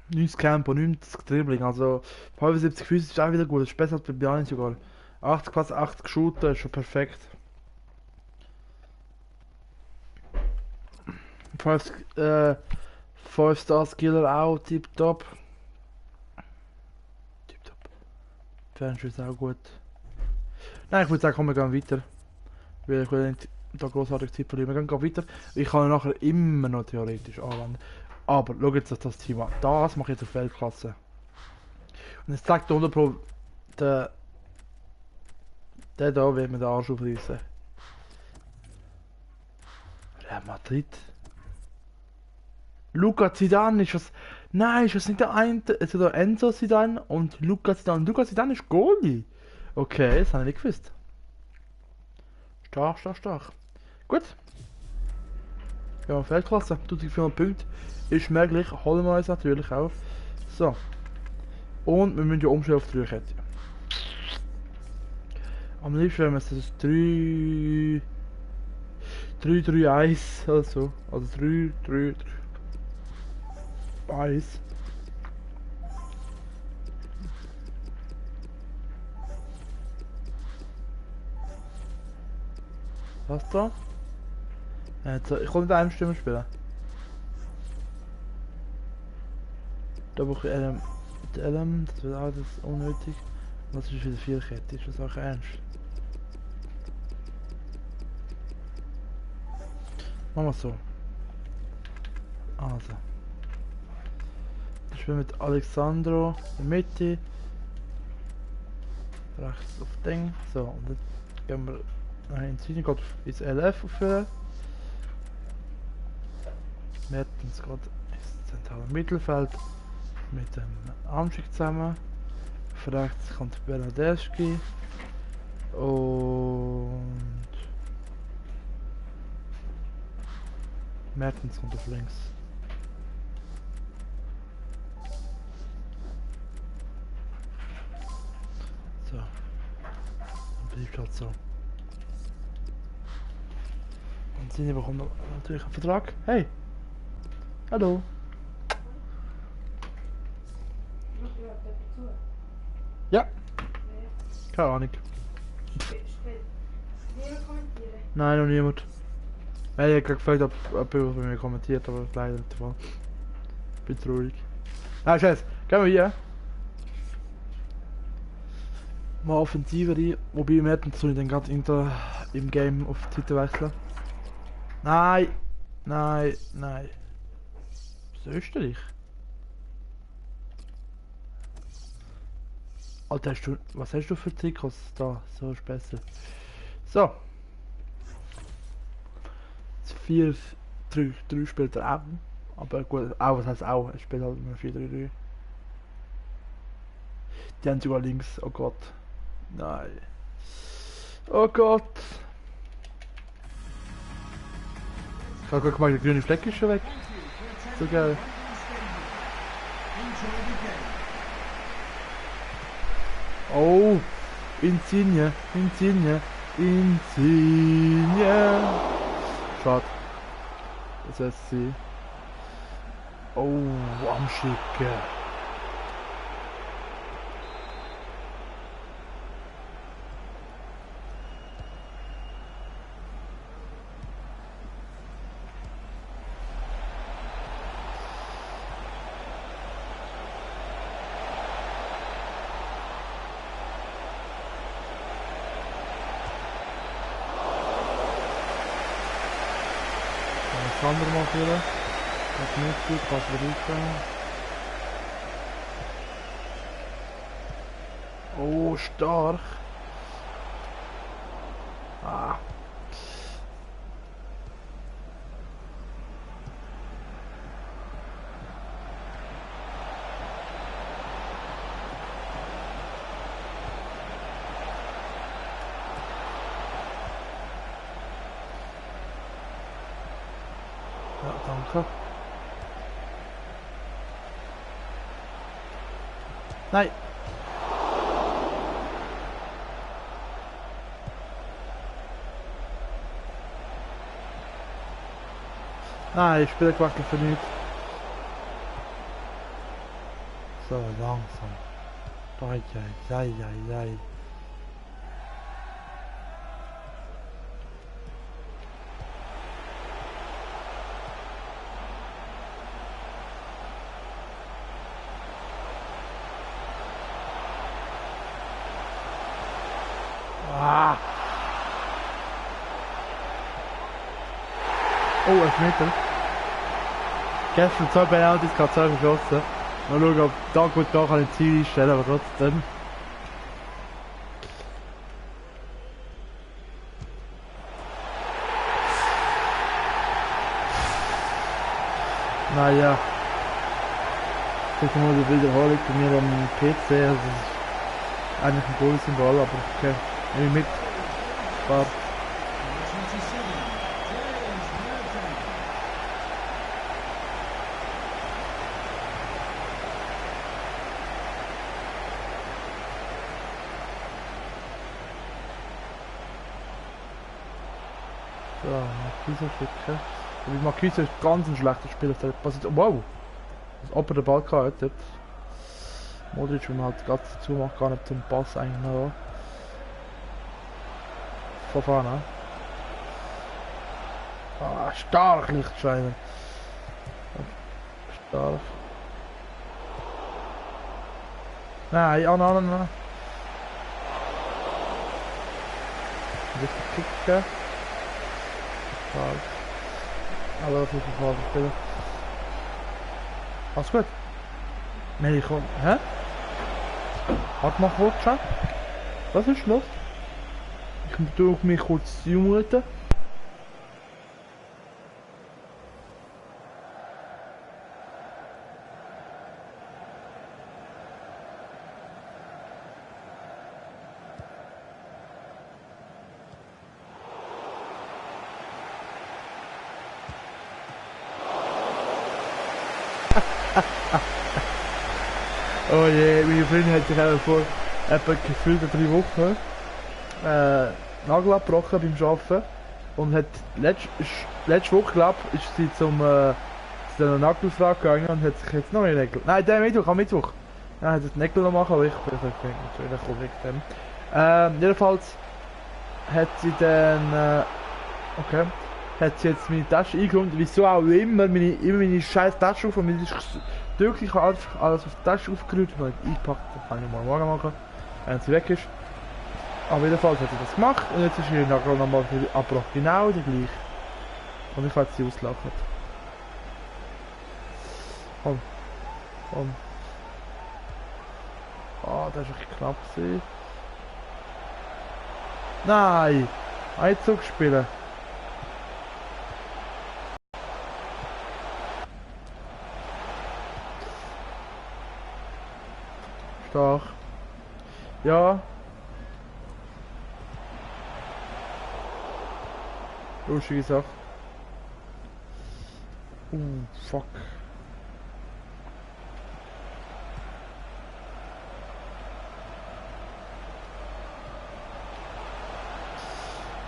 90 Campo, 90 Dribbling, also 75 Füße ist auch wieder gut, das ist besser als bei Biani sogar. 80 Pass, 80 Shooter ist schon perfekt. 5 Star Skiller auch, tipptopp. Tipptopp. Fernseher ist auch gut. Nein, ich würde sagen, komm, wir gehen weiter. Weil ich will nicht da großartig Zeit verlieren. Wir gehen weiter. Ich kann ihn nachher immer noch theoretisch anwenden. Aber schau jetzt auf das Team an. Das mache ich jetzt auf Weltklasse. Und jetzt zeigt der 100 Pro, der da wird mir den Arsch aufreißen. Real Madrid. Luca Zidane ist was. Nein, ist das nicht der eine? Es ist der Enzo Zidane und Luca Zidane. Luca Zidane ist Goalie. Okay, das habe ich nicht gewusst. Stark, stark, stark. Gut. Ja, Feldklasse. 1400 Punkte. Ist möglich. Holen wir uns natürlich auf. So. Und wir müssen ja umstellen auf 3 Kette. Am liebsten wenn wir es 3-3-1 oder so. Also 3-3-3. 1. Was da? Ich kann mit einem Stimme spielen. Da brauche ich LM. Mit LM, das wird alles unnötig. Was ist wieder 4 Kette? Ist das auch ernst? Machen wir so. Also. Ich spiele mit Alexandro in der Mitte. Rechts auf Ding. So, und dann gehen wir nach hinten, geht ins LF aufhören. Mertens geht ins zentrale Mittelfeld mit dem Amschick zusammen. Auf rechts kommt Bernadeschi und Mertens kommt auf links. So, dann bleibt halt so. Und Sini bekommt natürlich einen Vertrag. Hey! Hallo! Ja! Keine Ahnung. Nein, noch niemand. Ich habe gerade gefragt, ob jemand bei mir kommentiert, aber leider nicht der Fall. Ich bin traurig. Ah, scheiße. Gehen wir hier. Mal offensiver rein. Wobei wir hätten so dann gerade im Game auf die Seite wechseln. Nein! Nein, nein. Das ist Österreich. Alter, was hast du für Trikots da? So ist besser. So. 4-3 spielt er auch. Aber gut, auch, was heißt auch? Er spielt halt immer 4-3-3. Die haben sogar links. Oh Gott. Nein. Oh Gott. Guck mal, der grüne Fleck ist schon weg. So geil. Oh, Insigne, Insigne, Insigne. Schade. Das heißt sie. Oh, am Schicke. andere Mal führen. Das ist nicht gut, passt wieder rein. Oh, stark. Ah. Ja, danke. Nein. Nein, ich spiele quasi für nichts. So, langsam. Ei. Ah. Oh, Elfmeter. Gestern 2 Penalties, gerade 2 verschossen. Mal schauen, ob da gut da kann ich Ziel einstellen, aber trotzdem. Naja. Ich mal die Wiederholung bei mir am PC. Also das ist eigentlich ein cooles Symbol, aber okay. Nehme ich mit. Spaß. So, Marquise schicken. Weil Marquise ist ganz ein schlechter Spieler. Wow! Als ob er den Ball gehabt hat. Modric, wenn man halt ganz dazu macht, gar nicht zum Pass eigentlich noch. Fofana. Ah, stark Lichtschweine. Stark. Nein, nein. Richtig kicken. Stark. Aber das ist ein falscher Spieler. Alles gut. Nee, komm. Hä? Warte mal kurz schon. Was ist los? Ich tue mich kurz zumuten. Oh je, meine Freundin hat sich auch vor etwa gefühlt 3 Wochen Nagel abgebrochen beim Arbeiten und hat letzte Woche, glaube ich, ist sie zu einer Nagelfrage gegangen und hat sich jetzt noch eine Nägel. Nein, der Mittwoch, am Mittwoch. Ja, hat die Nägel noch machen, aber ich bin natürlich korrekt dem. Jedenfalls hat sie dann okay. Hat sie jetzt meine Tasche eingeräumt, wieso auch immer meine scheiß Tasche auf und mir ist wirklich alles auf die Tasche aufgerührt, weil ich eingepackt, das kann ich mal morgen machen, wenn sie weg ist. Aber jedenfalls hat sie das gemacht und jetzt ist ihr Nagel nochmal abgebrochen, genau der gleiche. Und ich werde sie auslachen. Komm. Ah, das ist echt knapp gewesen. Nein! Einzug spielen. Stark. Ja. Lustige Sache. Fuck.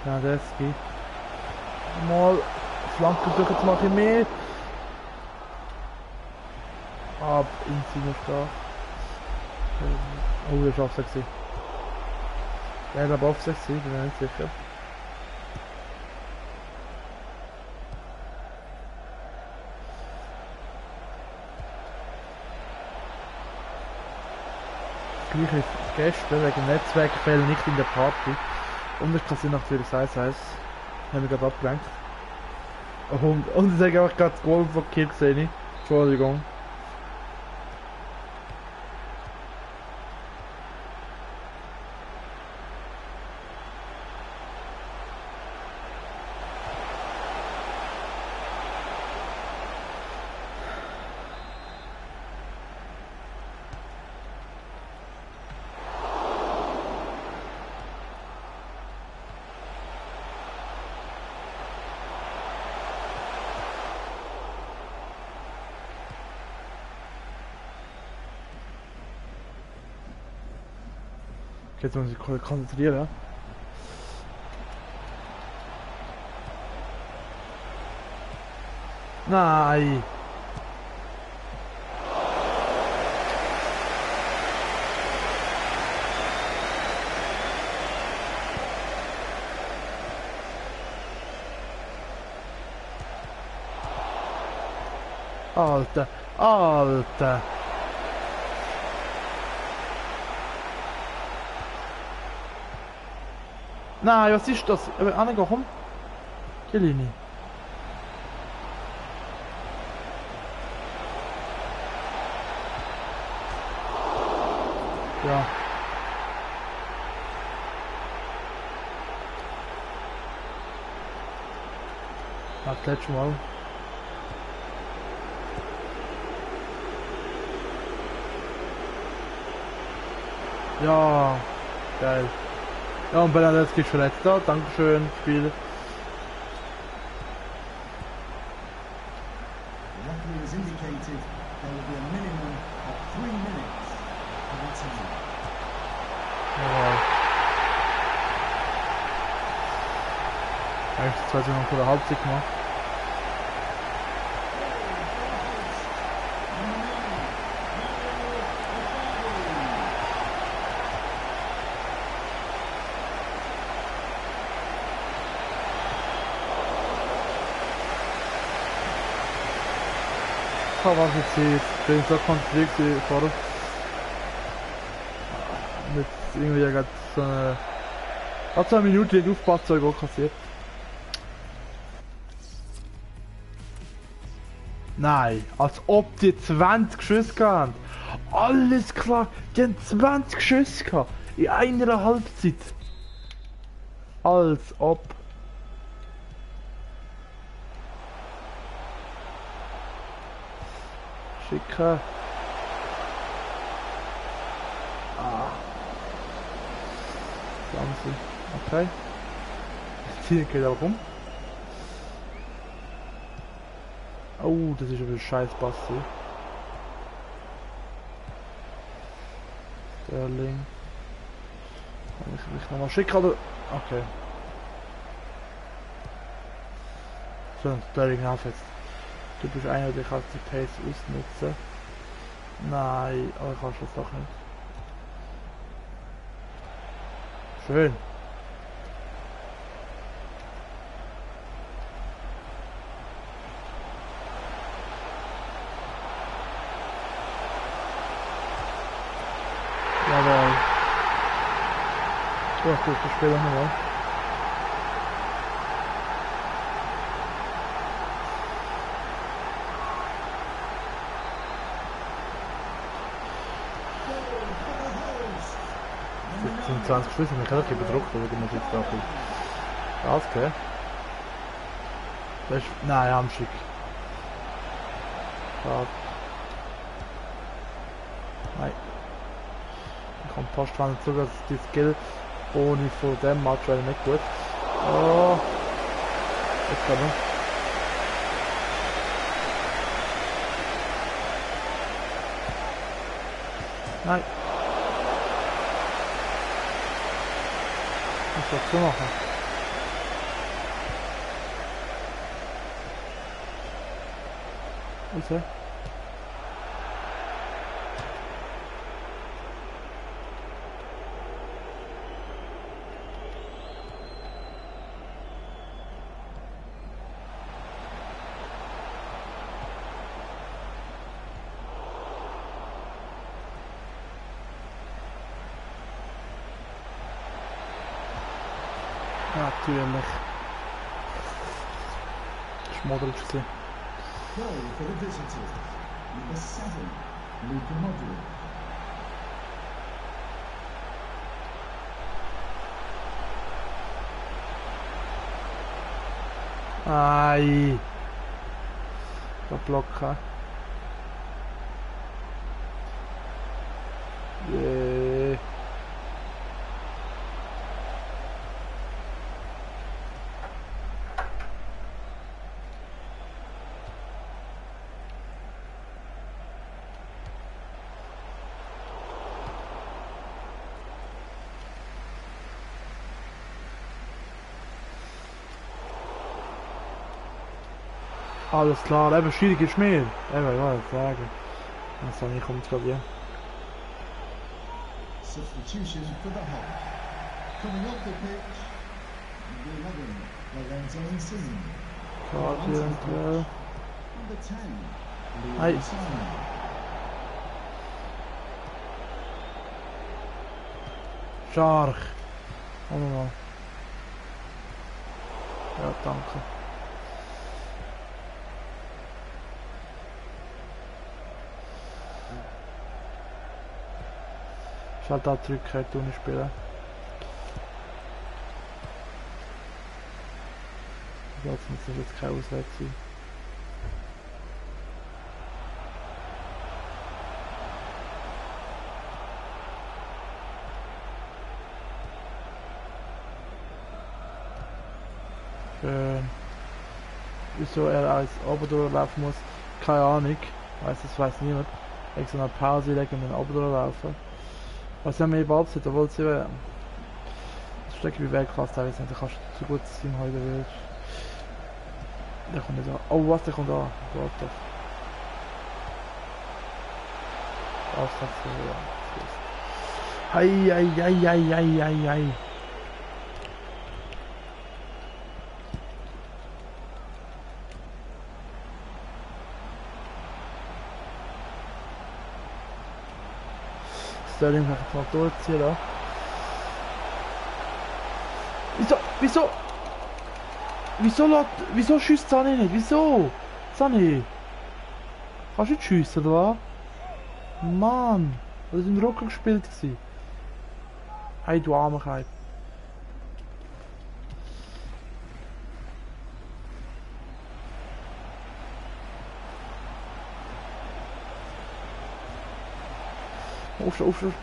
Ja, das geht. Mal Flanke durch, jetzt mache ich mehr. Ab in seine Stark. Oh, das war auf 6. Ja, ich glaube auf 6, bin mir nicht sicher. Gleich ist gestern wegen Netzwerkfällen nicht in der Party. Und ich kann sie natürlich 1-1. Haben wir gerade abgelenkt. Und ich sage auch gerade das Goal von Kid gesehen. Entschuldigung. Jetzt muss ich mich konzentrieren. Nein! Alter! Alter! Nein, was ist das? Aber Anne, komm. Die Linie. Ja. Das letzte Mal. Ja. Geil. Ja, und Bernadette ist verletzt da. Dankeschön, Spiel. The referee has indicated there will be a minimum of 3 minutes for the time. Ja. Eigentlich 2 Sekunden vor der Halbzeit gemacht. Was jetzt ist, bin ich so konzentriert vor mit irgendwie gerade so eine 2 Minuten die Aufbauzeug auch kassiert. Nein, als ob die 20 Schüsse haben. Alles klar, die haben 20 Schüsse gehabt in einer Halbzeit. Als ob. Schicken. Wahnsinn. Okay. Das Ziel geht aber rum. Oh, das ist aber ein scheiß Pass. Sterling. Kann ich mich nochmal schicken oder? Okay. So, Sterling auf jetzt. Du bist einer, der kann die Pace ausnutzen. Nein, aber kannst du das doch nicht. Schön. Jawohl. So, das ist später nochmal. Das sind 20 Schüsse, ich habe bedruckt, oder du musst jetzt da viel rausgehen. Das ist, nein, am Schick. Nein. Ich kann fast gar nicht sogar die Skill ohne von dem Match wäre nicht gut. Oh. Jetzt kann man. Nein. Was soll ich so machen? Okay. Natürlich. Modric gewesen. Goal for the visitors. Number 7, Luka Modric. Ai. Der Blocker. Yeah. Alles klar, eben schwierig ist mehr. Eben, ja, sagen. Das habe ich kommt gerade, ja. Substitution for the Hull. Coming off the pitch, number 11, Lorenzo Insigne. Karte eventuell. Number 10, Hey. Leon Simon. Stark. Warte mal. Ja, danke. Ich halt da zurückgekehrt und spielen. Jetzt muss es jetzt kein Ausweg sein. Schön. Wieso er als Oberdor laufen muss, keine Ahnung. Das weiß niemand. Extra eine Pause legen und dann Oberdor laufen. Was haben wir im Ballbesitz, obwohl sie das Stück wie Weltklasse teilweise nicht, da kannst du so gut sein heute willst. Der kommt nicht an. Oh was, der kommt an. What the f... Was kannst du ja. Hei, hei, hei, hei, hei, hei, hei. Sterling kann ich mal durchziehen da. Wieso schießt Sani nicht? Wieso? Sani? Kannst du nicht schiessen, oder was? Mann! Das war im Rücken gespielt. Hey, du Armkeit. Aufstehen.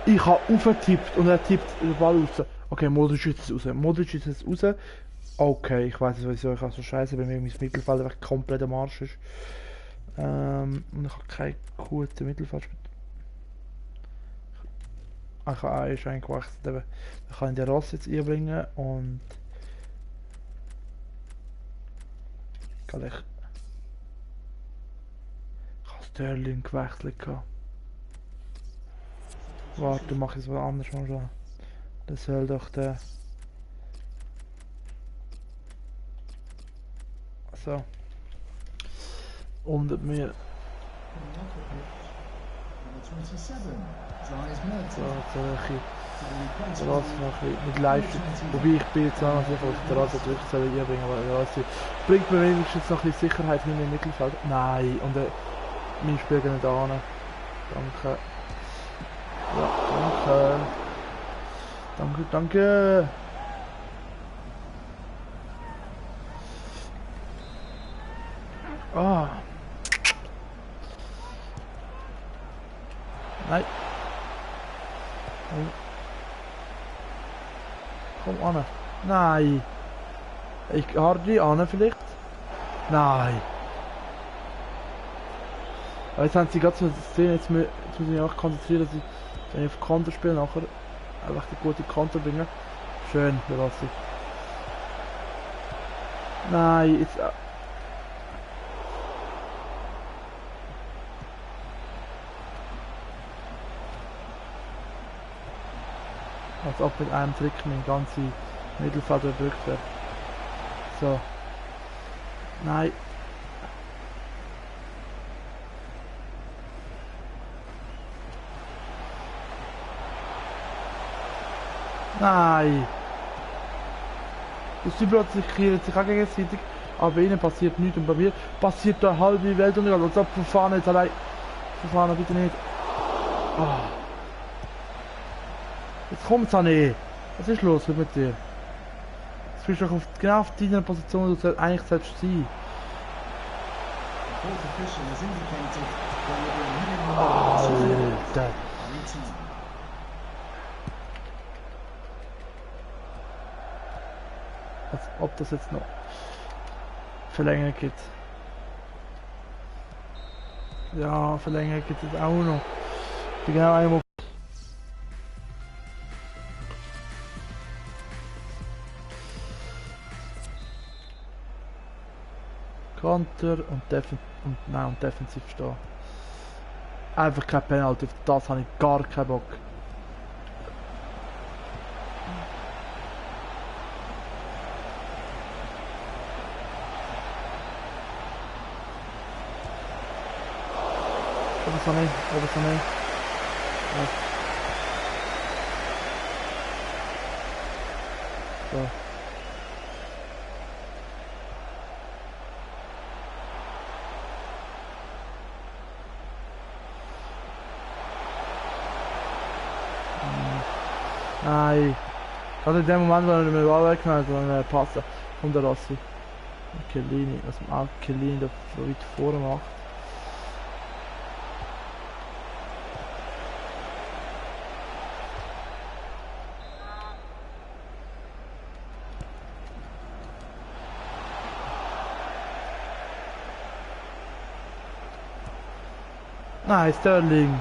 Ich habe aufgetippt und er tippt den Ball raus. Okay, Modric ist jetzt raus. Okay, ich weiß nicht, wieso ich so scheiße bei mir mein Mittelfeld einfach komplett am Arsch ist. Und ich habe kein gutes Mittelfeld. Ich habe eigentlich gewechselt. Dann kann ich den Ross jetzt einbringen und... Kann ich... Sterling gewechselt. Warte, mach ich es was anderes mal schon. Das soll doch der... So. Unter mir. So, jetzt soll ich mit Leistung. Wobei ich bin jetzt auch noch sicher, dass der Rad wirklich soll einbringen, aber der Rad bringt mir wenigstens noch ein bisschen Sicherheit hin im Mittelfeld. Nein, und mein Spiel geht nicht an. Danke. Ja, danke. Ah. Nein. Komm an. Nein. Ich habe die an vielleicht. Nein. Aber jetzt haben sie gerade so eine Szene, jetzt muss ich mich auch konzentrieren, dass ich, wenn ich auf Konter spiele, nachher einfach die gute Konter bringen. Schön, Verlassi. Nein, jetzt... Als ob mit einem Trick mein ganzes Mittelfeld überbrückt wird. So. Nein. Nein. Die Südplätze kriegen sich auch gegenseitig, aber bei ihnen passiert nichts und bei mir passiert da halbe Weltuntergang. Als ob Verfahren jetzt allein. Verfahren bitte nicht. Ah. Jetzt kommt's auch nicht. Was ist los mit dir? Jetzt bist du doch genau auf deiner Position, wo du eigentlich selbst sein. The fourth official has indicated there will be a minimum Alter. any time. Als ob das jetzt noch Verlängerung gibt. Ja, Verlängerung gibt es auch noch. Die genau einmal. Konter und defensiv stehen. Einfach kein Penalty, auf das habe ich gar keinen Bock. Ober Sané. Ja. So. Nein. Gerade in dem Moment, wo er den Ball weggenommen hat, sondern passen, kommt der Rossi. Chiellini, was man auch Chiellini da weit vorne macht. Nein, Sterling.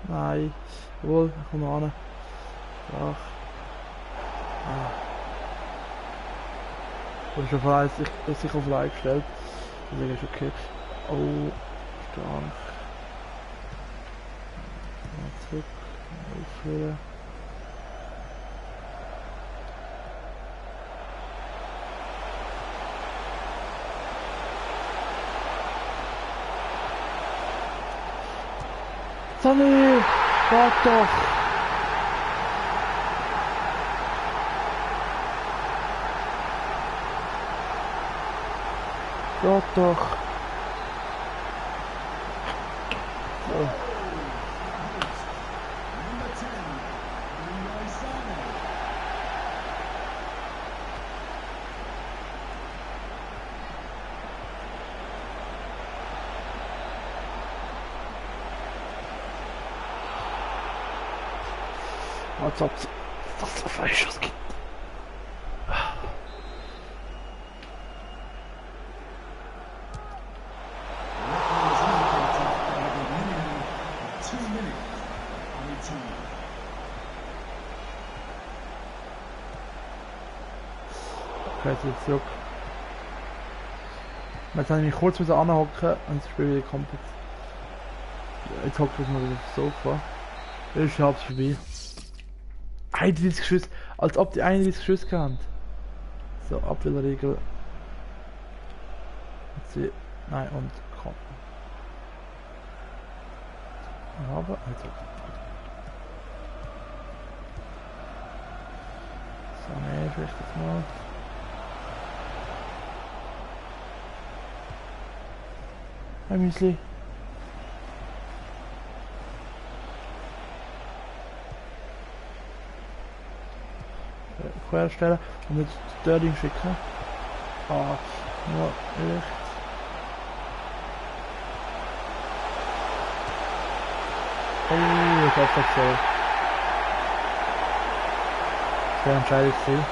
Nein. Wohl, komm mal ran. Ach. Ah. Ich bin schon frei, sicher frei gestellt. Deswegen ist okay. Oh, stark. Mal zurück. Aufhören. Sané! Wart doch! Wart doch! So. Number 10, Leroy Sané. Als ob es das so Freischuss gibt. The referee has indicated there will be a minimum of 2 minutes any time. Okay, jetzt zurück. Jetzt habe ich mich kurz wieder anhocken und das Spiel wieder komplett. Jetzt hocke ich mal wieder aufs Sofa. Ist halb vorbei. 31 Schüsse, als ob die 31 Schüsse haben. So, Abwehrregel. Nein, und komm. Aber, also. So, ne, vielleicht jetzt mal. Ein Müsli. Querstellen und jetzt Sterling schicken. Ah, nur echt. Oh, das ist das so. Sehr entscheidend gewesen.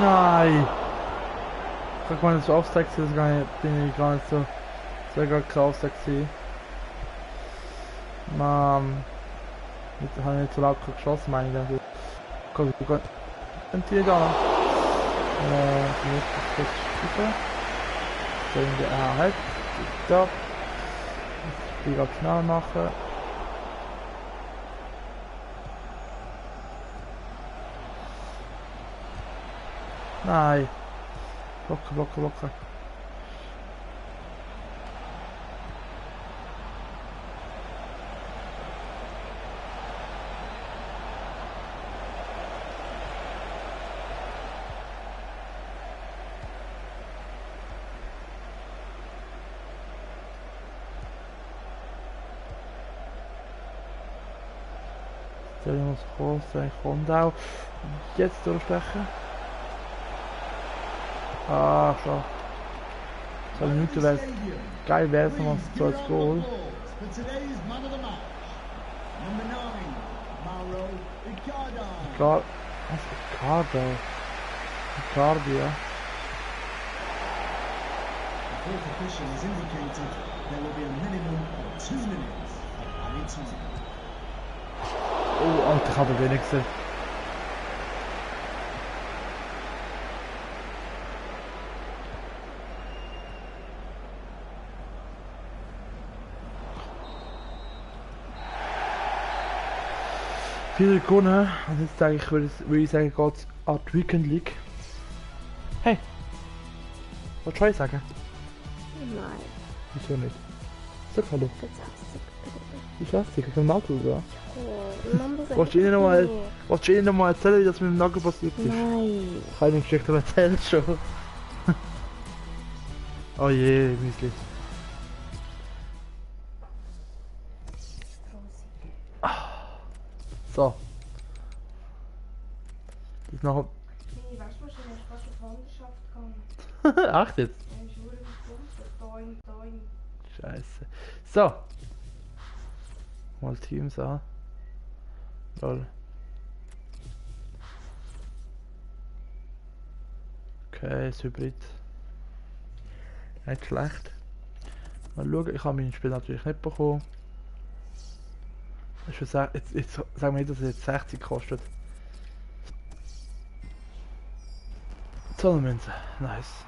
Nein! Guck mal, das ist Offside, das bin ich gar nicht so. Das wäre gar kein Offside gewesen. Mann. Jetzt habe ich nicht so laut geschossen, meine ich. Guck, entweder da. Nicht das Schiefer. So, in der halt. Stopp. Ich will schnell machen. Nein. Locker, locker, locker. Der muss groß sein, kommt auch. Jetzt durchstechen. Ah, schon. 2 Minuten wäre geil, wäre es noch ein zweites Goal. Klar, was ist Ricardo? Ricardo, ja. The fourth official has indicated there will be a minimum of 2 minutes of added time. Oh, Alter, ich habe wenig gesehen. Viele gewonnen. Und jetzt sage ich, würde ich sagen, geht es an die Weekend League. Hey! Was soll ich sagen? Nein, Wieso nicht? Sag hallo. das hast du. Ich lasse dich, ich kann Auto, oder? Oh, Mann, das Willst du ihnen noch mal erzählen, wie das mit dem Nagel passiert ist? Nein. Ich habe eine Geschichte erzählt schon. Oh je, Müsli. So. Das ist noch... Die Waschmaschine ist fast auf Wanderschaft gegangen. Ach jetzt. Dann ist Uhr gefunden. Doing. Scheiße. So. Mal Teams an. Lol. Okay, das Hybrid. Nicht schlecht. Mal schauen, ich habe mein Spiel natürlich nicht bekommen. Ich würde sagen, jetzt sagen wir nicht, dass es jetzt 60 kostet. Zollmünze, nice.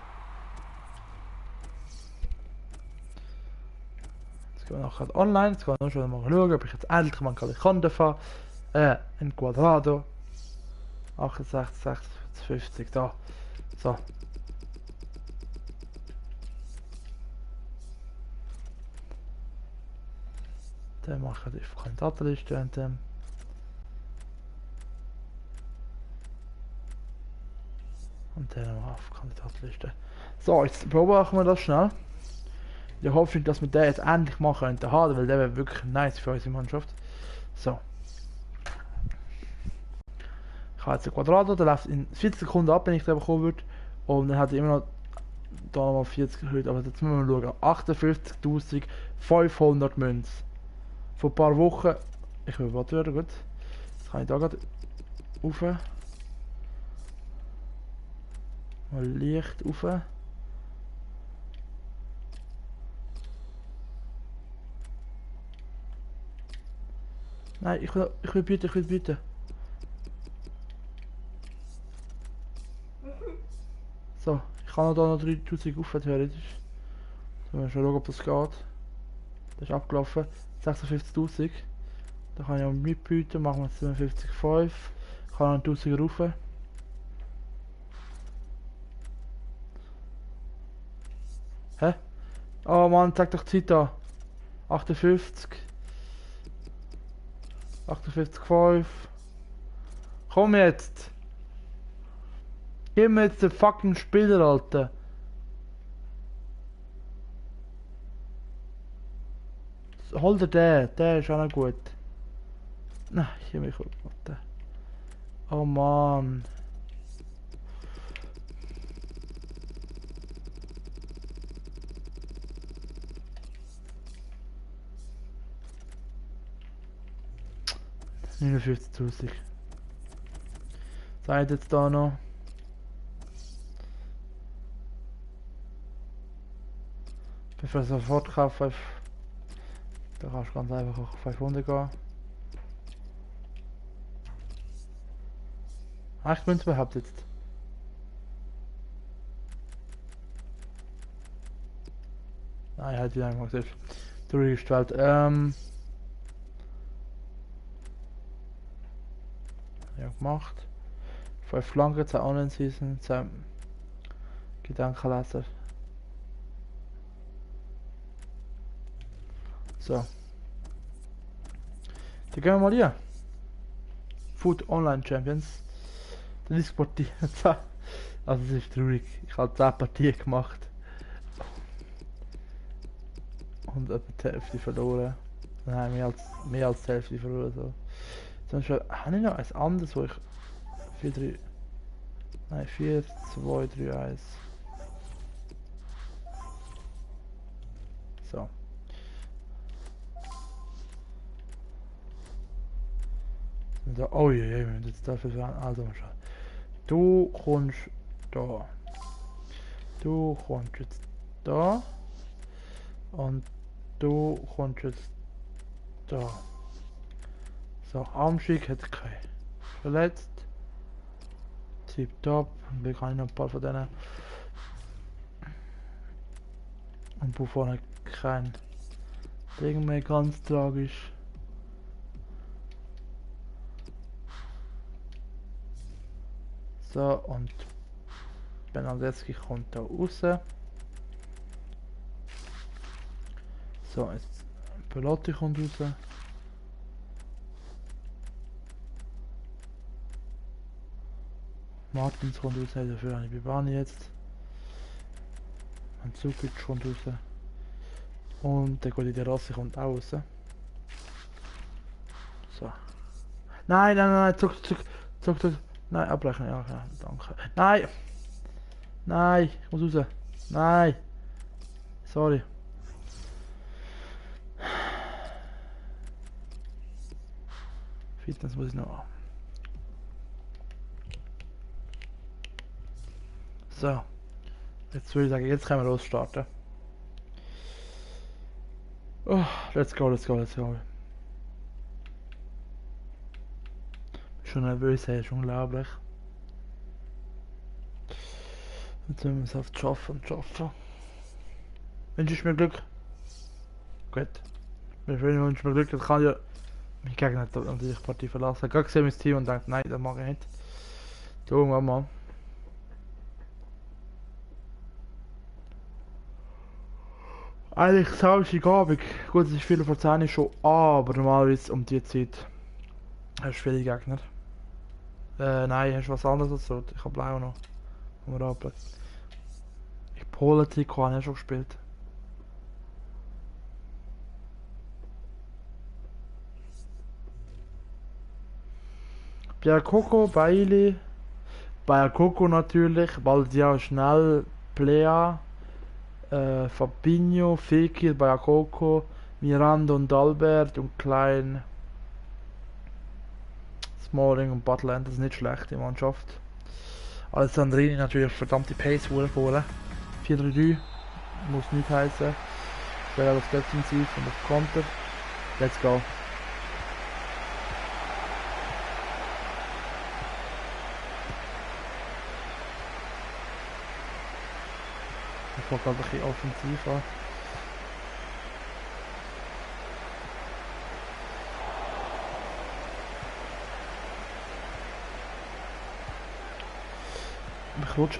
Jetzt gehen wir nachher online, jetzt gehen wir noch schon mal schauen, ob ich jetzt endlich mal Alicante fahre. In Quadrado. 68, 60, 50, da. So. Dann mache ich die Kandidatenliste und dann... Und dann mal auf Kandidatenliste. So, jetzt beobachten wir das schnell. Ich hoffe, dass wir den jetzt endlich mal könnten haben, weil der wäre wirklich nice für unsere Mannschaft. So. Ich habe jetzt ein Quadrado, der läuft in 40 Sekunden ab, wenn ich den bekommen würde. Und dann hat er immer noch da nochmal 40 erhöht. Aber jetzt müssen wir mal schauen. 58.500 Münzen. Vor ein paar Wochen. Ich will was hören, gut. Jetzt kann ich da gerade rauf. Mal leicht rauf. Nein, ich will bieten. So, ich kann da noch 3000 auf, theoretisch. So, wir schon schauen, ob das geht. Das ist abgelaufen. 56.000. Da kann ich auch mitbieten, machen wir 52,5. Ich kann noch 1000 rauf. Hä? Oh Mann, zeig doch die Zeit an. 58. 58,5. Komm jetzt! Gib mir jetzt den fucking Spieler, Alter! Hol dir den, der ist auch noch gut. Nein, hier mich warte. Oh Mann. $59.000. Seid jetzt da noch. Bevor ich sofort kaufe, da kannst du ganz einfach auf 500 gehen. Ich bin es überhaupt jetzt. Nein, halt wieder einfach selbst durchgestellt. Ja, gemacht. 5 Flanken, 2 Online-Season, 2 Gedankenleser. So. Dann gehen wir mal hier. Food Online Champions. Das ist Partie. Also es ist traurig. Ich habe 10 Partien gemacht. Und etwa die Hälfte verloren. Nein, mehr als die Hälfte verloren. So. Sonst habe ich noch eins anderes, wo ich 4, 3... Nein, 4, 2, 3, 1. So. So, oh je, wir müssen jetzt dafür sagen. Also mal schauen. Du kommst da. Du kommst jetzt da. Und du kommst jetzt da. So, Armschick hat keinen verletzt. Tipptopp. Wir kann noch ein paar von denen. Und Buffon hat kein Ding mehr, ganz tragisch. So, und Bernardeschi kommt da raus. So, jetzt Pelotti kommt raus. Martins kommt raus, dafür habe ich Bibani jetzt. Mandzukic kommt raus. Und der Goli Terrassi kommt auch raus. So. Nein, zuck. Nein, abbrechen, ja, danke. Nein! Nein, ich muss raus. Nein! Sorry. Fitness muss ich noch. So. Jetzt würde ich sagen, jetzt können wir losstarten. Oh, let's go. Schon nervös, hey, ist unglaublich. Jetzt müssen wir es oft schaffen. Wünschst du mir Glück? Gut. Wir wünschen mir Glück, das kann ja mein Gegner natürlich die Partie verlassen. Ich habe gesehen mein Team und denkt, nein, das mache ich nicht. Schauen wir mal. Eigentlich Samstagabend. Gut, es ist viel vor 10 schon, aber normalerweise um die Zeit hast du viele Gegner. Nein, hast du was anderes als rot? Ich habe blau noch. Ich Polen-Trikot habe ich schon gespielt. Biakoko, Bailey. Biakoko natürlich, Baldia schnell, Plea. Fabinho, Fekir, Biakoko, Miranda und Albert und Klein. Smalling und Butland, das ist nicht schlecht, die Mannschaft. Alessandrini natürlich verdammte Pace vorne. 4-3-3, muss nicht heißen. Wäre das defensiv und auf Konter. Let's go. Ich fange gerade ein bisschen offensiv an.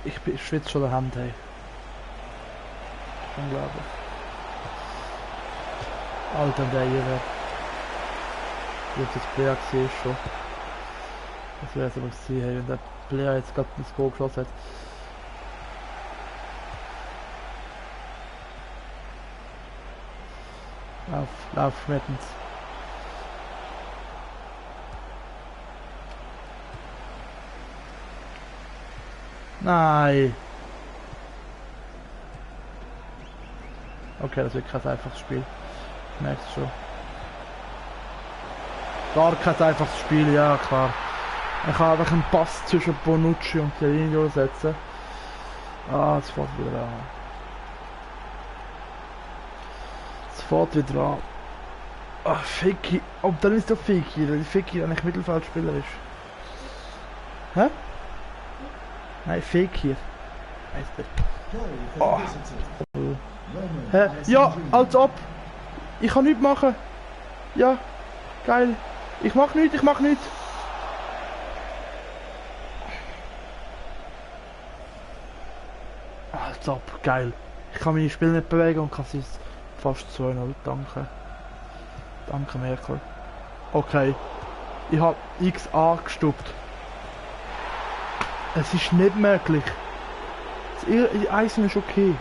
Ich schwitze schon der Hand, hey. Unglaublich. Alter, der hier wäre. Ich hab das Player gesehen schon. Das wäre es aber gesehen, hey, wenn der Player jetzt gerade ins Goal geschossen hat. Lauf, Schmettens. Nein. Okay, das wird kein einfaches Spiel. Ich merke es schon. Gar kein einfaches Spiel, ja klar. Ich kann einfach einen Pass zwischen Bonucci und Chiellini durchsetzen. Ah, es fährt wieder an. Es fährt wieder an. Ach, Fekir. Oh, dann ist doch Fekir, weil Fekir eigentlich Mittelfeldspieler ist. Hä? Nein, Fekir. Heißt der. Goal for the visitors. Roman Hä? Ja, als ob! Ich kann nichts machen! Ja, geil! Ich mach nichts, ich mach nichts! Als ob, geil! Ich kann meine Spiele nicht bewegen und kann es fast 2-0. Danke. Danke, Merkel. Okay. Ich habe X angestuppt. Es ist nicht möglich. Das Eisen ist okay.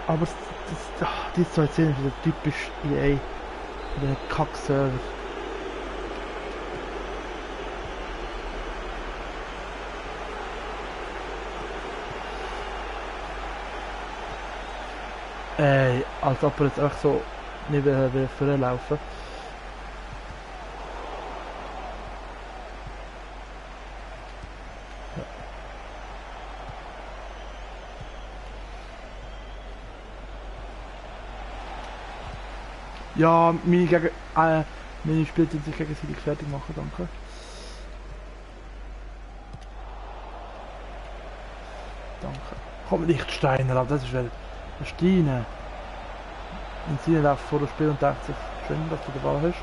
Aber die zwei Szenen sind typisch EA. Der Kack-Server. Ey, als ob er jetzt einfach so nicht will vorlaufen. Ja, meine Spiele sich gegenseitig fertig machen, danke. Danke. Komm, Lichtsteiner, aber das ist wel eine Steine. Und sie läuft vor dem Spiel und denkt sich, schön, dass du den Ball hast.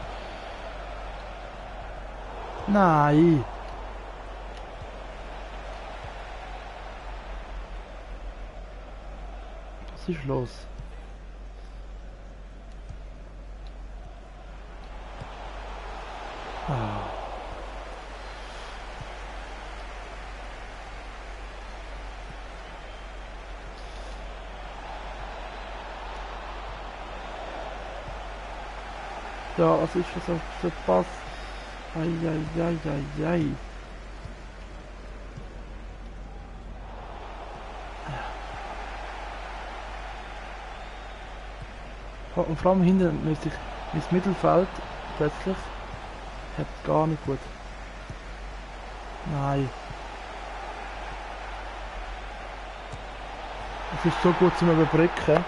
Nein! Was ist los? Ah. Ja, was ist das auf der Pass? Eieieiei. Und vor allem hinten müsste ich ins Mittelfeld plötzlich. Hat gar nicht gut. Nein. Es ist so gut zum Überbrücken.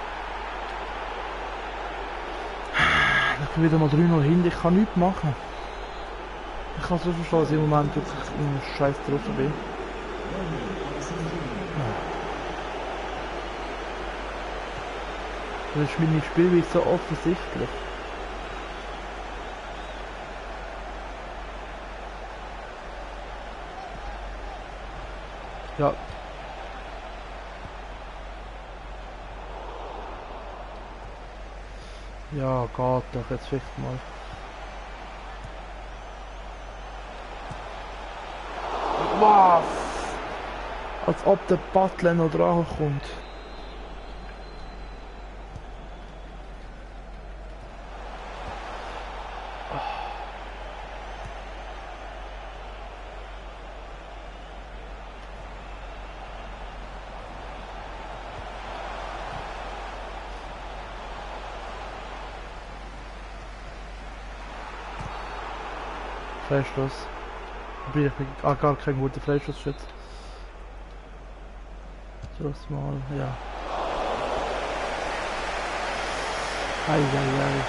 Ich bin wieder mal 3-0 hin, ich kann nichts machen. Ich kann so verstehen, dass ich im Moment wirklich in einem Scheiß drauf bin. Das ist meine Spielweise so offensichtlich. Ja. Ja, geht doch jetzt vielleicht mal. Was? Als ob der Butler noch dran kommt. Freistoß. Ich bin gar kein guter Freistoßschütz. So mal, ja. Eieiei.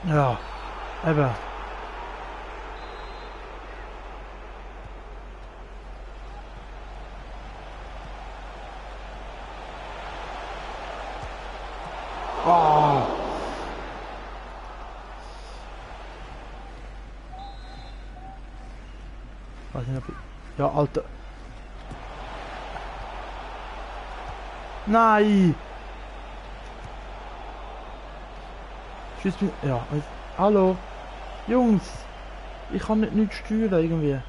Ja, eben. Oh. Weiß nicht, ob ich... Ja, Alter. Nein! Schieß mich. Ja, hallo. Jungs. Ich kann nicht steuern irgendwie.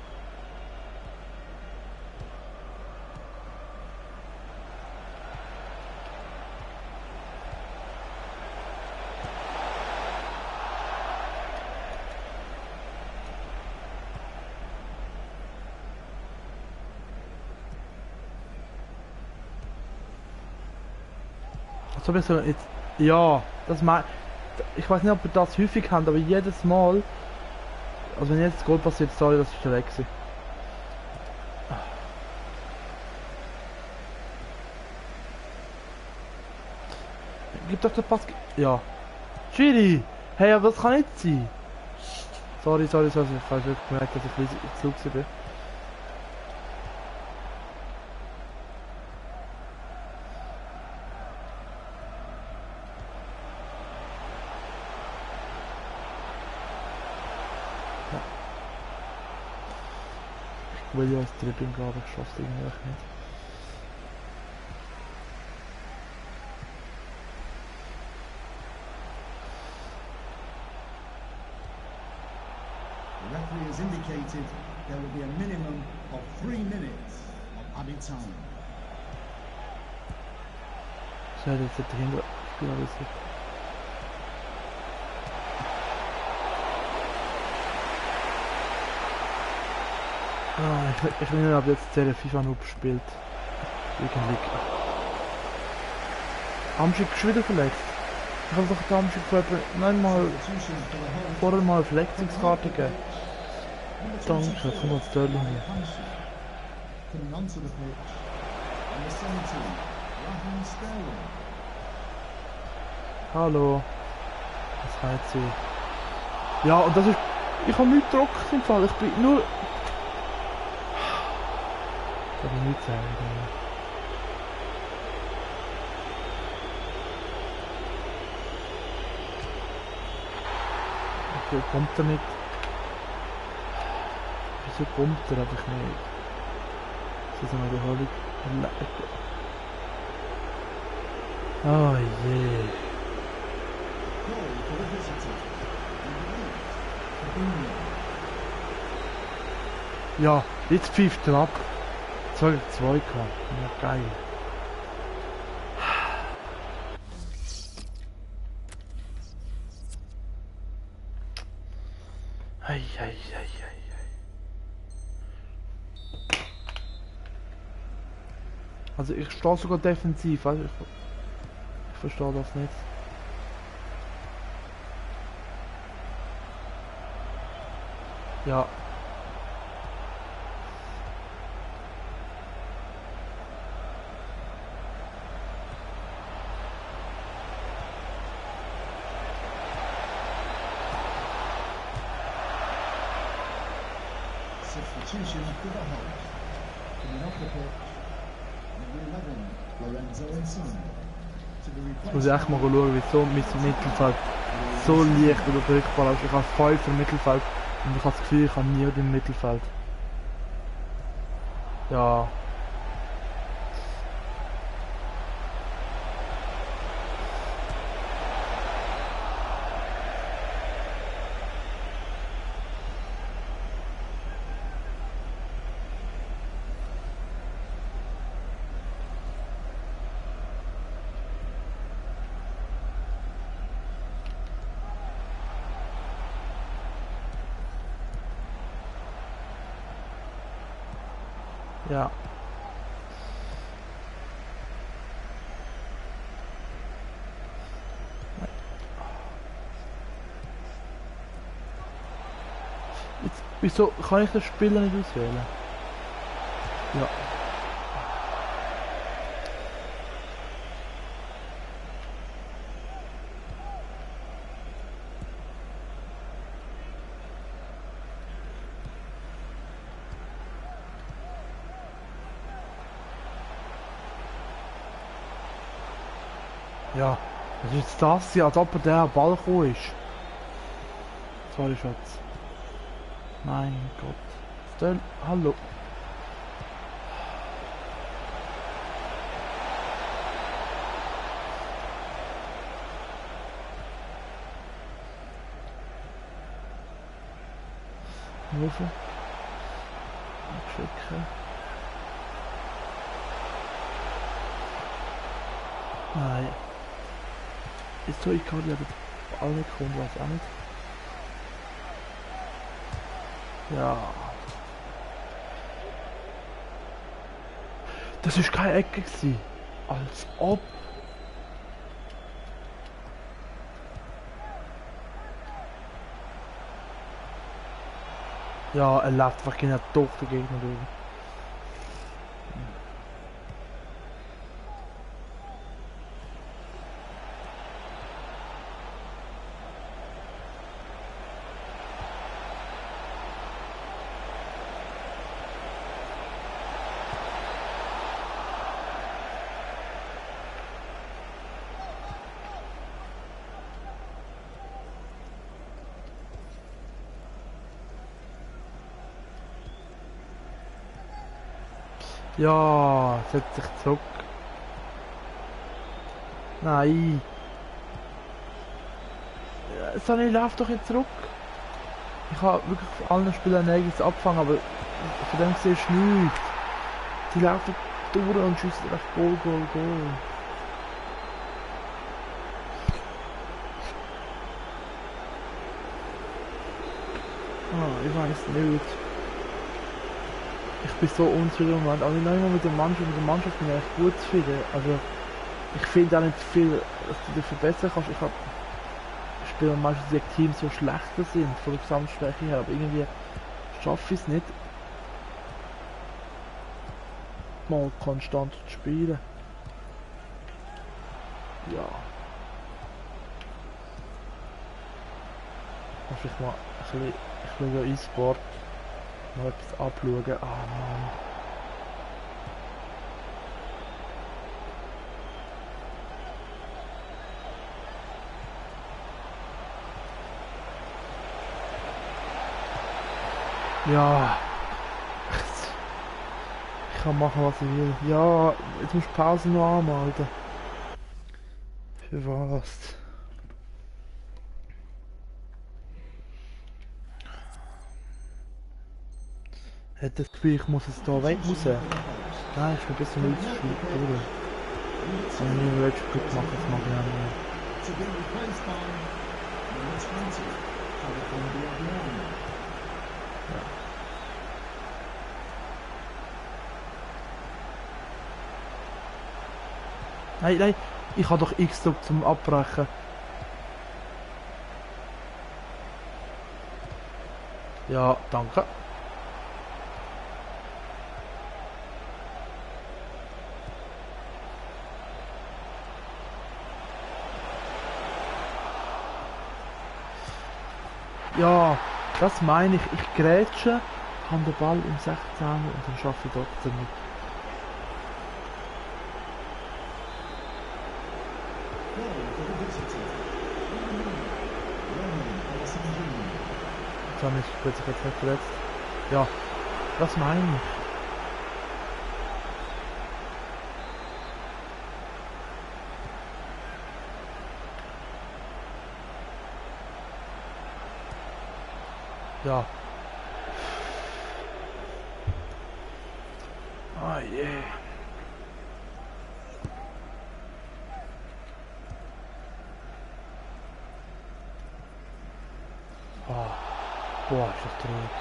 So bist du jetzt. Ja, das mal. Ich weiß nicht, ob ihr das häufig habt, aber jedes Mal Also wenn jetzt das Goal passiert, sorry, das ist der Lexi. Gib doch den Pass. Ja. Schiri! Hey, aber das kann nicht sein. Sorry. Ich habe wirklich gemerkt, dass ich ein bisschen zu laut bin. Ich will ja als Dribbling, glaube ich, schaffe es irgendwie echt nicht. The referee has indicated there will be a minimum of 3 minutes of added time. So, jetzt hätte ich hinter. Ja, das ist. Ah, ich will nicht, ob jetzt der FIFA Noob spielt. Irgendwie. Amschick ist schon wieder verletzt. Ich habe doch den Amschick Substitution for the whole vorher mal eine Verletzungskarte gegeben. Danke, von der Sterling hier. coming onto the pitch. Number 17, Raheem Sterling. Hallo. Was heißt sie? Ja, und das ist. Ich habe nichts gedruckt im Fall. Ich bin nur. Ich kann nichts sagen. Okay, kommt er nicht? Wieso kommt er einfach nicht? Das ist eine Wiederholung. Oh je. Goal for the visitors. Number 8, Fabinho. Ja, jetzt pfeift er ab. 2 gegen 2 gehabt. Ja, geil. Ei. Also ich stehe sogar defensiv, also ich verstehe das nicht. Ja. Substitution for the Hulk. Coming off the pitch. Number 11, Lorenzo Insigne. To be Jetzt muss replaced ich echt mal schauen, wie so mit dem Mittelfeld so leicht über den Rückball ist. Ich habe 5 im Mittelfeld und ich habe das Gefühl, ich habe nie im Mittelfeld. Ja. Ja. Jetzt, wieso kann ich das Spieler nicht auswählen? Ja. Ja, das ist jetzt das hier, als ob er der Ball gekommen ist. Sorry, Schatz. Mein Gott. Stell, hallo. Rufen. Schicken. Nein. Jetzt soll ich gerade aber alle kommen, weiß auch nicht. Ja. Das ist keine Ecke gewesen. Als ob. Ja, er läuft einfach genau durch den Gegner durch. Ja, setzt sich zurück. Nein. Ja, Sonny, lauf doch jetzt zurück. Ich habe wirklich von allen Spielern nirgends abgefangen, aber von dem siehst du nichts. Die laufen durch und schießen echt Goal, Goal, Goal. Ah, ich weiß nicht. Ich bin so unzufrieden im Moment. Also noch immer mit der Mannschaft bin ich echt gut zufrieden. Also ich finde auch nicht viel, dass du dich verbessern kannst. Ich spiele meistens die Teams, die schlechter sind von der Gesamtschwäche her, aber irgendwie schaffe ich es nicht, mal konstant zu spielen. Ja. Muss ich mal ein bisschen, ich schaue E-Sport, mal etwas abschauen. Ah Mann. Ja. Ich kann machen, was ich will. Ja, jetzt musst du Pause noch anmelden. Für was? Hätte das Gefühl, ich muss jetzt hier weg raus. Nein, ich bin besser nicht zu viel durch. Wenn ich nicht wirklich gut mache, das mache ich auch nicht. To be replaced by number 20, Jonathan Biabiani. Nein, nein, ich habe doch X gedrückt zum Abbrechen. Ja, danke. Ja, das meine ich. Ich grätsche, habe den Ball im 16 und dann schaffe ich trotzdem nicht. Goal for the visitor. Roman Alessandrini. Jetzt habe ich plötzlich jetzt nicht verletzt. Ja, das meine ich. Ja. Ah je. Ah. Boah, ist das traurig.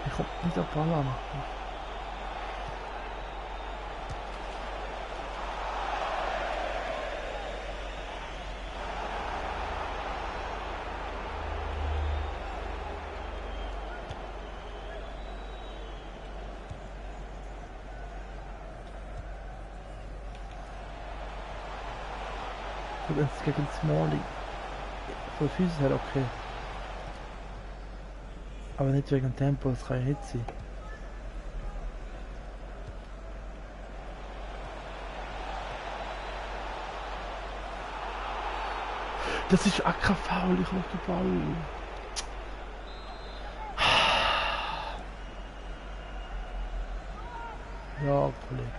Ich komme nicht auf den Ball an. Wenn es gegen Smalley von der Füße her okay. Aber nicht wegen dem Tempo, das kann ja nicht sein. Das ist auch kein Foul, ich will den Ball. Ja, Kollege.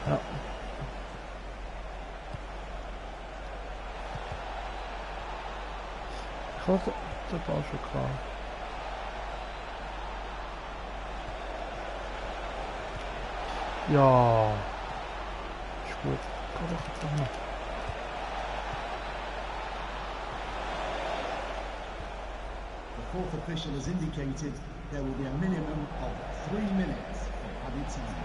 Ja. Ich hoffe, der Ball schon klar. Ja. Ist gut. Kann doch jetzt auch noch. The fourth official has indicated there will be a minimum of 3 minutes of added time.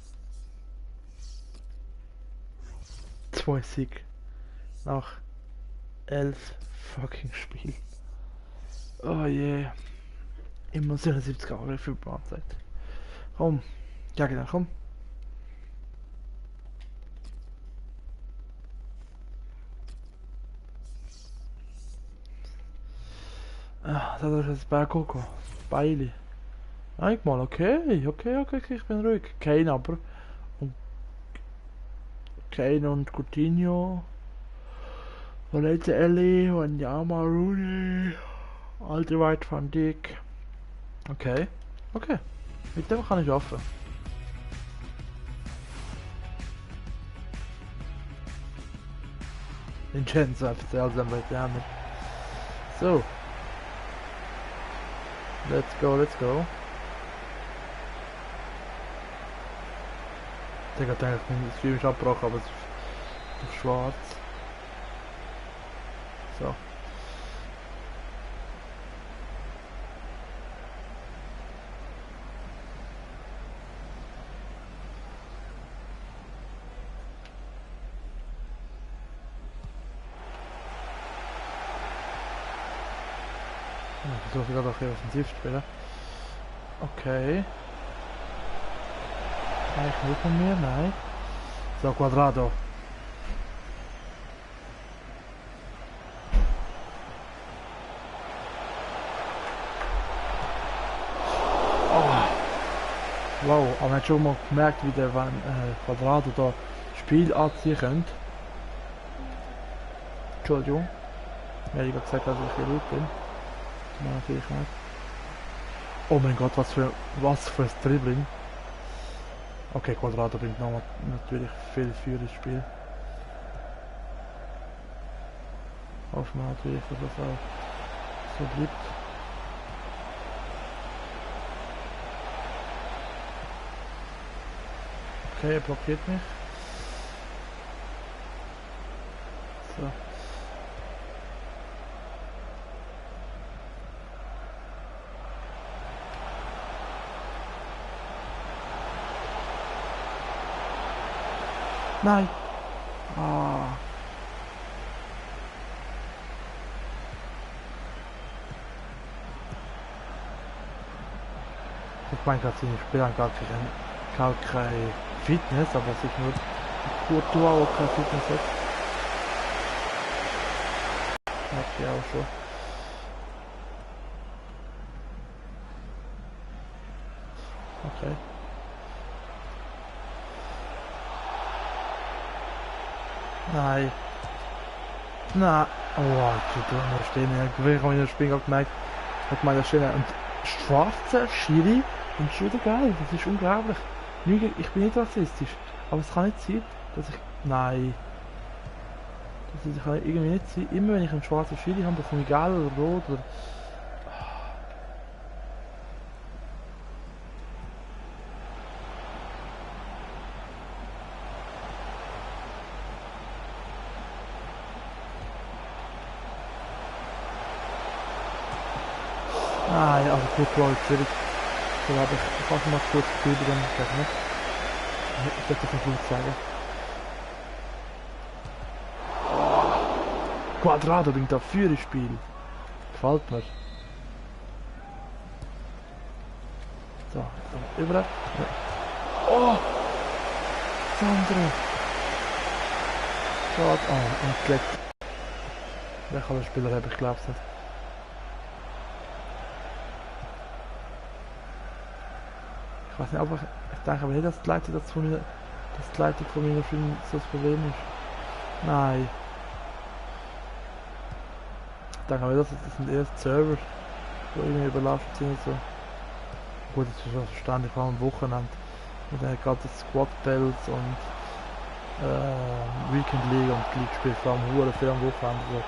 von Sieg. Nach 11 fucking Spielen. Oh je. Immer 77 Jahre für Bahnzeit. Komm. Ja genau, komm. Ah, da ist jetzt Bergkoko. Bailey. Eigentlich mal, okay, ich bin ruhig. Kane aber. Und Kane und Coutinho. Valente Ellie, Wanyama, Rooney. Alderweireld van Dijk. Okay. Mit dem kann ich arbeiten. Vincenzo FC, also Amerikaner. So. Let's go. Ich denke, das Stream ist abgebrochen, aber es ist auf schwarz. So. Ich versuche gerade auch hier offensiv zu spielen. Okay. Eigentlich nicht von mir, nein. So, Quadrado. Oh. Wow, aber man hat schon mal gemerkt, wie der Quadrado da Spiel anziehen könnte. Entschuldigung. Ja, ich habe gesagt, dass ich hier gut bin. Nein, natürlich nicht. Oh mein Gott, was für ein Dribbling. Okay, Quadrado bringt noch natürlich viel für das Spiel. Hoffen wir natürlich, dass das auch so bleibt. Okay, er blockiert mich. So. Nein. Ah. Ich meine gerade, seine Spieler haben gar keine Fitness, aber sich nur Courtois auch keine Fitness hat. Merkt ihr auch schon. Okay. Nein. Na. Oh, da stehen ja. Ich habe in das Spiel gerade gemerkt. Hat meine schöne und schwarze Schiri und schon wieder geil. Das ist unglaublich. Ich bin nicht rassistisch. Aber es kann nicht sein, dass ich. Nein. Das kann irgendwie nicht sein. Immer wenn ich einen schwarzen Schiri habe, das ist mir egal oder rot oder. Ah ja, also gut, natürlich. So habe ich fast mal kurz drüber gesagt, ne? Ich werde das nicht gut sagen. Oh, Quadrado bringt dafür das Spiel. Gefällt mir. So, über. Ja. Oh! Sandro! Schade. Oh, und gelegt. Welcher Spieler habe ich glaubt nicht. Ich weiß nicht, aber ich denke aber nicht, dass die Leitung von meiner Film so das Problem ist. Nein. Ich denke aber, das sind erst Server, die irgendwie überlastet sind und so. Gut, das ist schon verständlich, vor allem am Wochenende. Und dann gerade das Squad Bells und Weekend League und die League spielt vor allem hure viel am Wochenende. Also,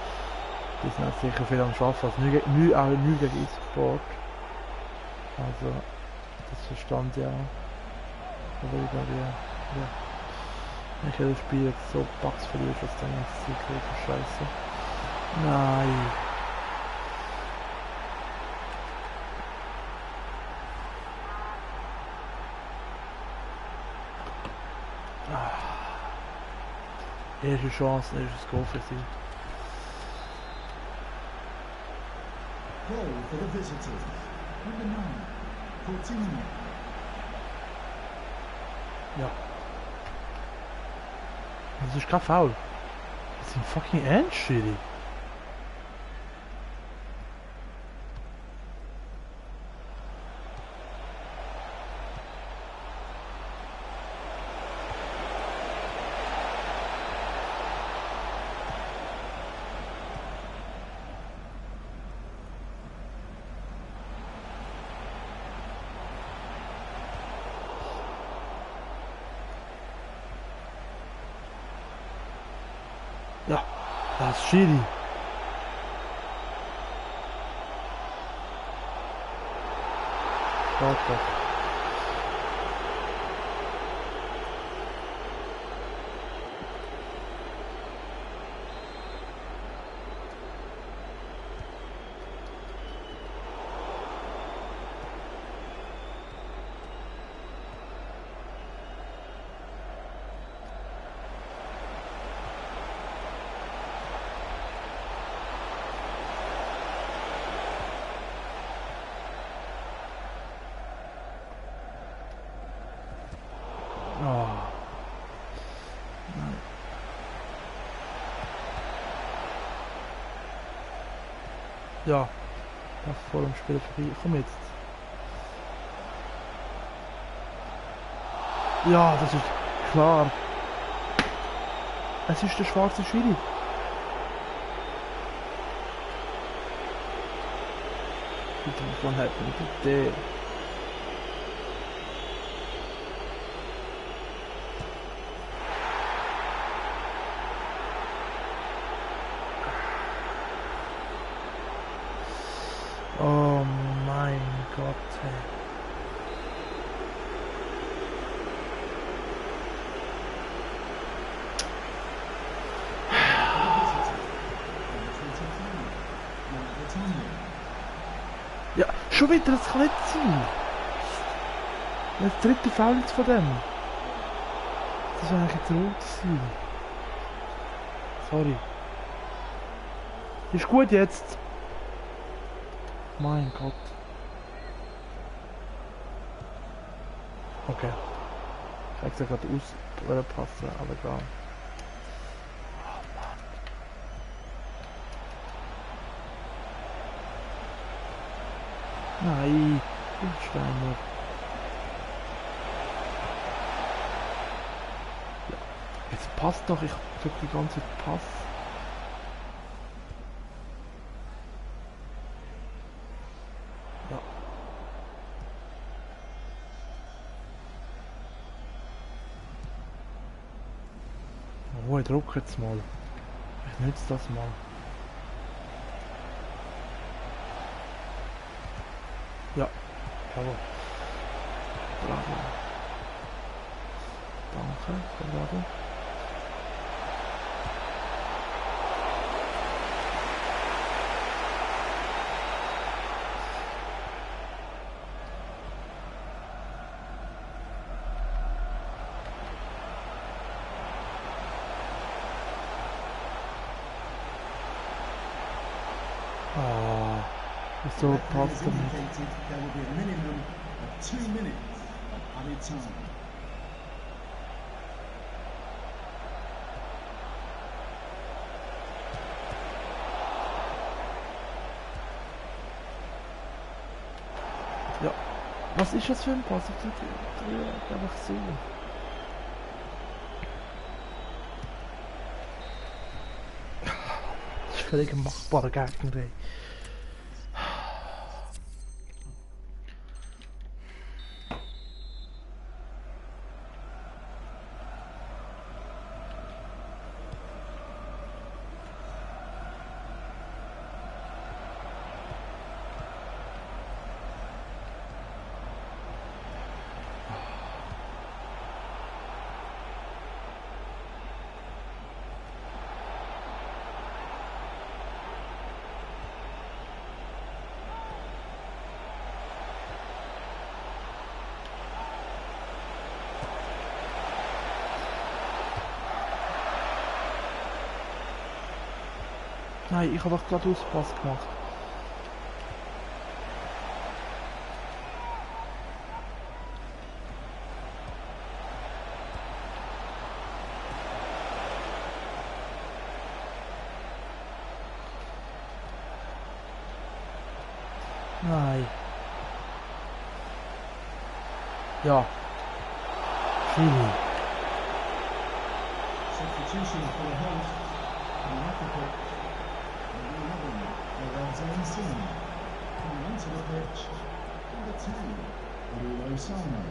die sind auch sicher viel am Arbeiten, also nie gegen E-Sport. Also, das verstand ja auch. Aber ich glaube, ja. Wenn ich das Spiel jetzt so Bugs verliere, ist dann ganz sicher scheiße. Nein. Erste Chance, erstes Goal für sie. Goal for the visitors. Number 9, Coutinho. Ja. Das ist kein Foul. Das ist ein fucking ernst, Schiri. Ja, das ist Schiri. Warte. Oh. Nein. Ja, das vor dem Spiel vorbei. Komm jetzt. Ja, das ist klar. Es ist der schwarze Schiri. What happened today? Oh mein Gott. Ey. Ja, schon wieder, das kann nicht sein. Das dritte Foul jetzt von dem. Das war eigentlich jetzt rot gewesen. Sorry. Ist gut jetzt. Mein Gott. Okay. Ich hätte gerade auspassen, aber egal. Nein, Steiner. Ja, jetzt passt doch, ich drücke die ganze Zeit Pass. Ja. Oh, ich drücke jetzt mal. Ich nütze das mal. Ja, bravo. Bravo. Danke, bravo. Ah, so passt er nicht. There will be a minimum of 2 minutes of added time. Ja. Was ist das für ein Pass? Ich drehe einfach so. Das ist völlig ein machbarer Gegner, ey. Nein, ich habe doch gerade Auspass gemacht. Nein. Ja. Chili. Substitution for the host. In Africa. Number 11, Lorenzo Insigne. Coming onto the pitch. Number 10, Bruno Salmo.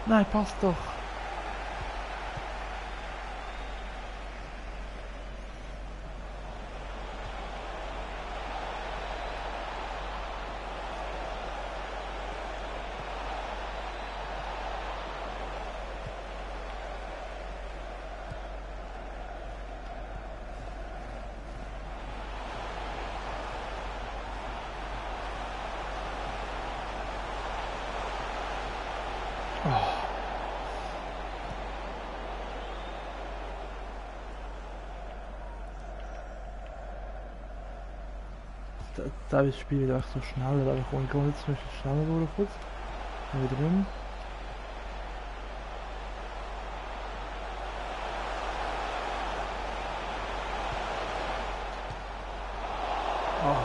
Nein, passt doch. Da ist das Spiel wieder echt so schnell, aber ich komme jetzt ein bisschen schneller durch kurz. Und wieder rum. Ah,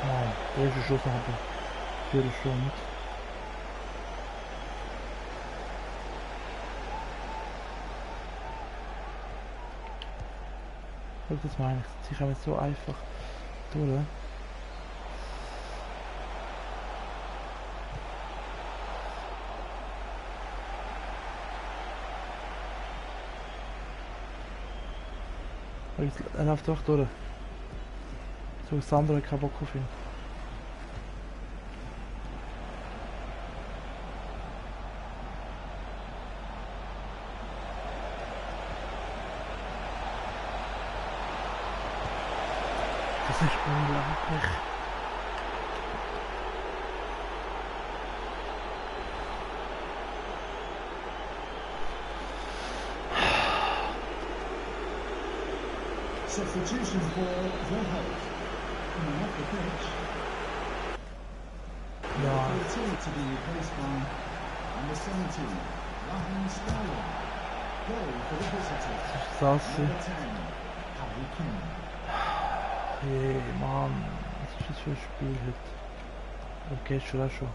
nein, der erste Schuss noch eine Viertelstunde. Das meine ich, sie kommen jetzt so einfach durch. Er läuft doch durch. So das andere kein Bock auf ihn. Das ist unglaublich. Substitution for the host. Coming off the pitch. Ja, 13 to be replaced by number 17, Raheem Sterling. Goal for the visitors. das Number 10, Harry Kane. hey Mann, was ist das für ein Spiel heute? Okay, schon.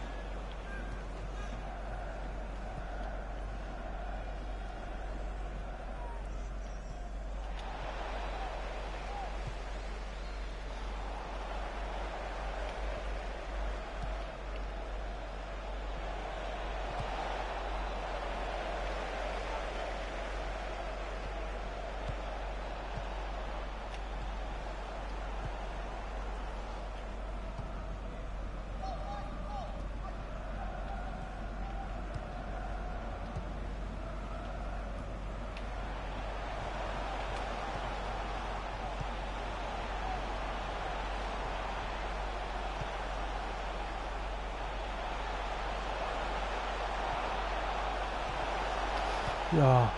Ja,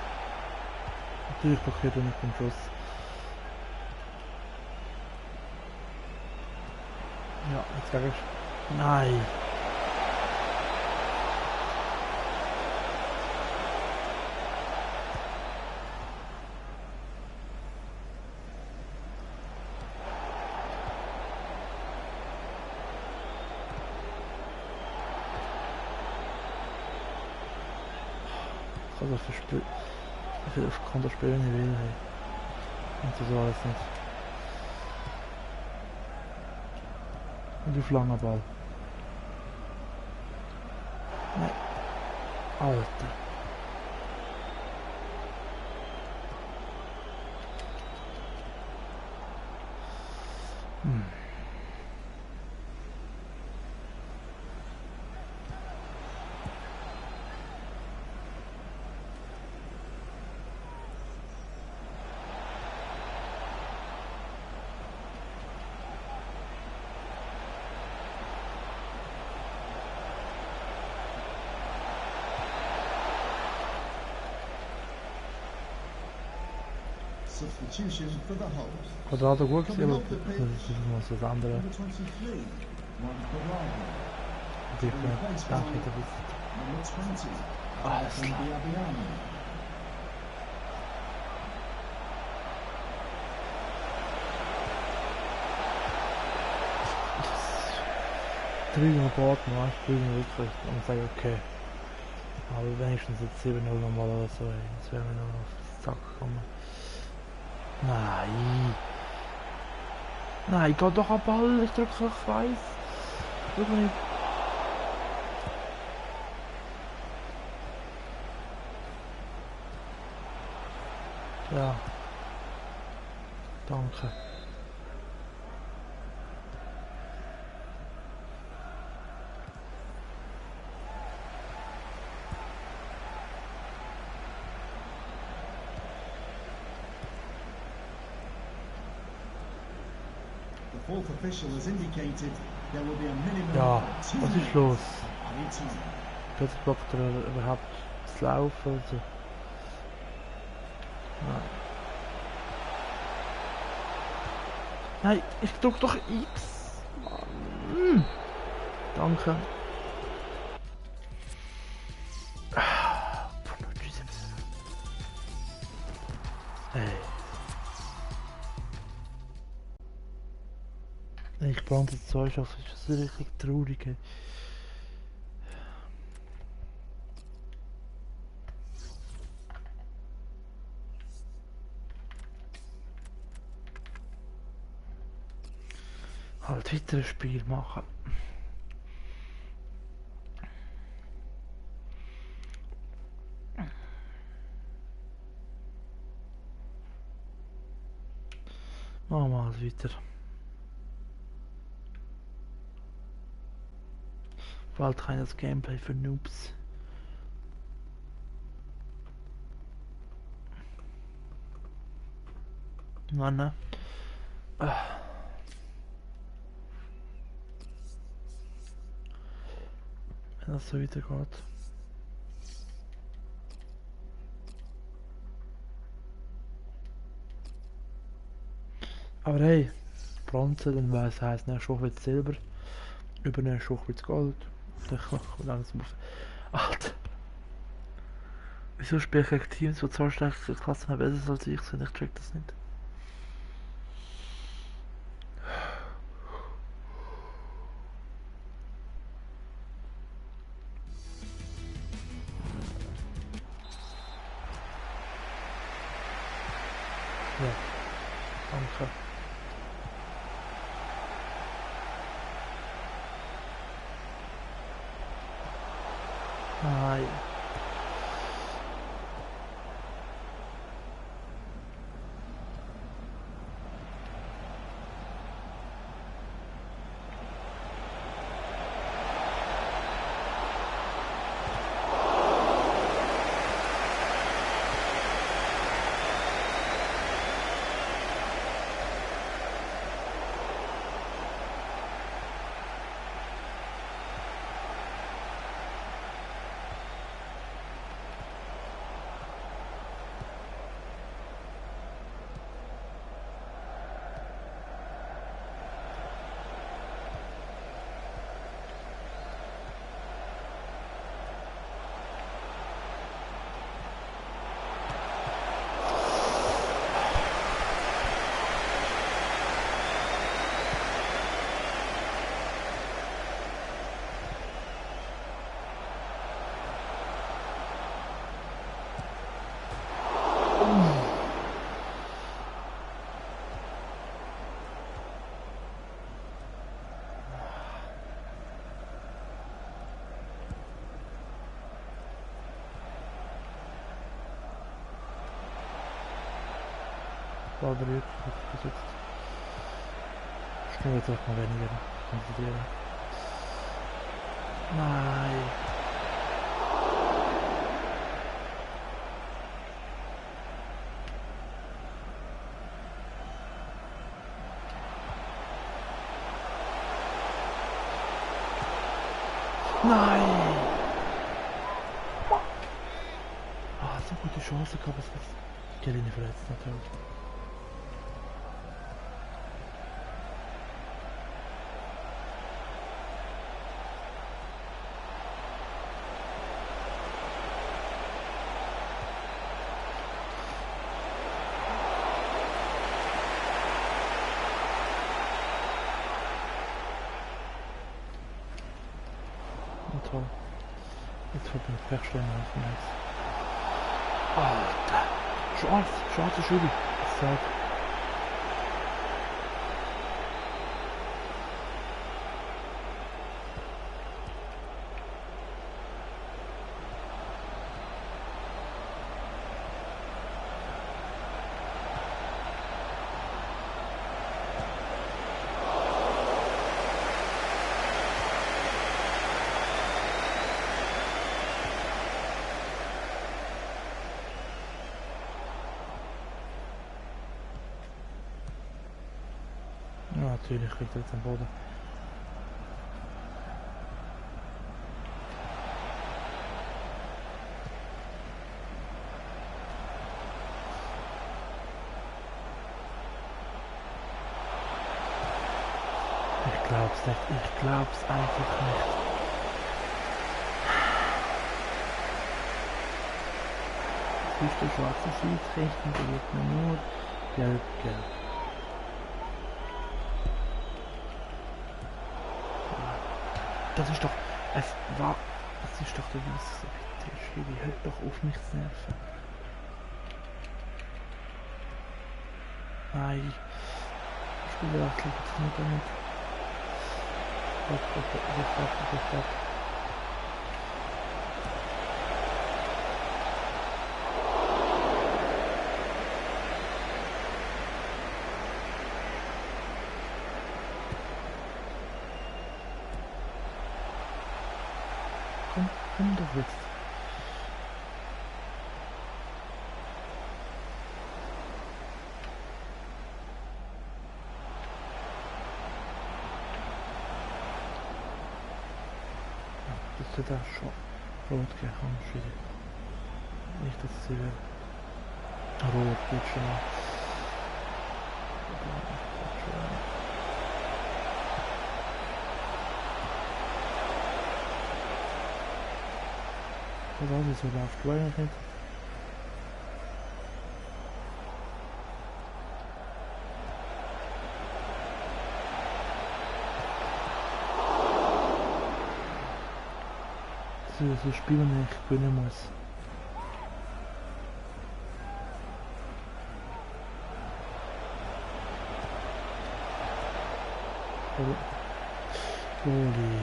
natürlich blockiert er nicht den Schuss. Ja, jetzt sag ich. Nein. Also für Spiel. Ich kann das Spiel nicht will. Hey. Und so alles nicht. Und auf langer Ball. Nein. Alter. Substitution for the hold. Quadrado gut gewesen, Coming aber off the das pitch, ist noch so das andere. number 23, Juan Quadrado. Die ich mir danke wieder was. Number 20, Alles Jonathan klar. Biabiani. Drüben am Boden, weißt du, drüben wirklich und sage okay. Aber wenigstens jetzt 7-0 nochmal oder so, ey. Jetzt wären wir noch auf den Sack gekommen. Nein! Nein, geh doch am Ball, ich drücke, ich weiss. Schau mal nicht. Ja. Danke. The fourth official has indicated there will be a minimum Ja, of 2 was ist minutes los? added time. Plötzlich blockt er überhaupt das Laufen oder so. Nein. Nein, ich drück doch X. Mann. Danke. Ey. Ich plante das Zeug auf, das ist richtig traurig. Ey. Halt weiter ein Spiel machen. Machen wir halt weiter. Bald kein das Gameplay für Noobs. Mann. Wenn das so weitergeht. Aber hey, Bronze, dann weiß heißt nächste Woche wird Silber, übernächste Woche wird Gold. Dann kommt langsam auf. Alter! Wieso spiele ich gegen Teams, die zwar schlechte Klassen haben, besser als ich sind? Ich check das nicht. Ja, danke. Nein. Ball berührt, gesetzt. Schnell jetzt auch mal weniger konzentrieren. Nein. Nein! Ah, so gute Chance gehabt, es ist Gelini verletzt natürlich. toll. Jetzt wird mir Pechstein auf dem Netz. Alter! Schwarze Schübe. Sag. Ja, natürlich kriegt er jetzt am Boden. Ich glaub's nicht, ich glaub's einfach nicht. Siehst du, schwarze Schiedsrichter, der gibt mir nur gelb, gelb. Das ist doch, es ist doch der Weiße, bitte, Schiri, hört doch auf mich zu nerven. Nein, ich spiele wirklich jetzt nicht damit. Stopp. Komm doch jetzt. Das wird da schon rot gekommen, Schiri. Nicht, dass sie will. Rot geht schon mal. Was auch nicht so läuft, weil noch nicht. So Spiele, die ich gewinnen muss. Holy.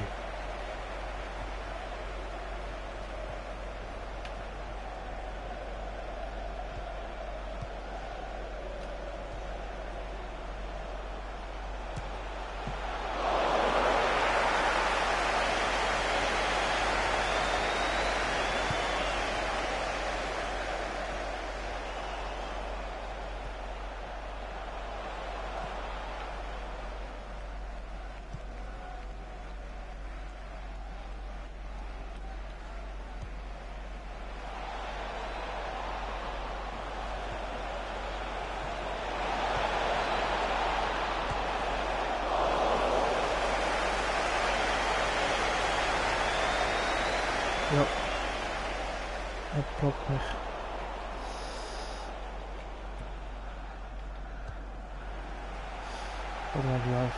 Ja. Er blockt mich. Warte mal gleich.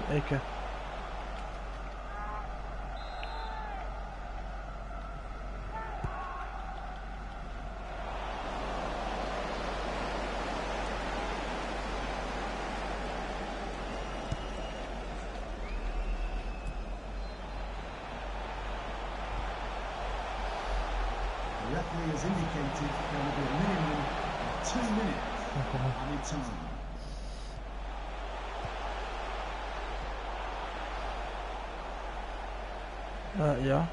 Ecke. The referee has indicated there will be a minimum of 2 minutes added time. Ja.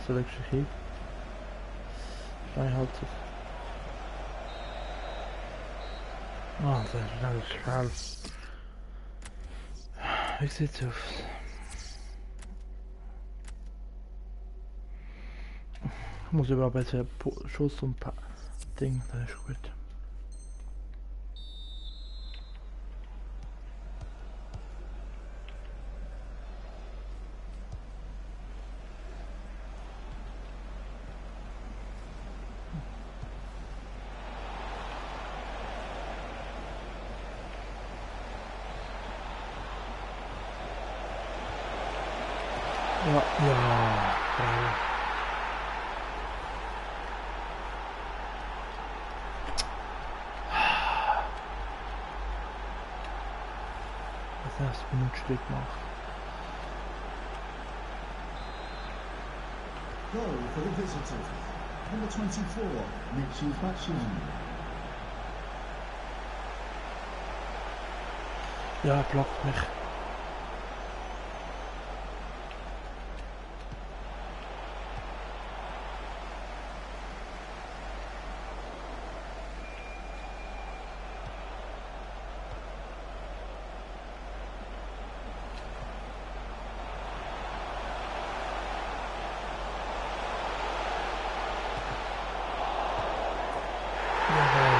Selection Heat. Hij houdt het. Oh, dat is schaal. Ik zit zo. Ich muss überhaupt jetzt Schuss und Ding, das ist gut. Ja, ja, bravo. Was hast du vernünftig gemacht? Goal for the visitors. Number 24, Michi Batshuayi. Ja, blockt mich. Jawohl.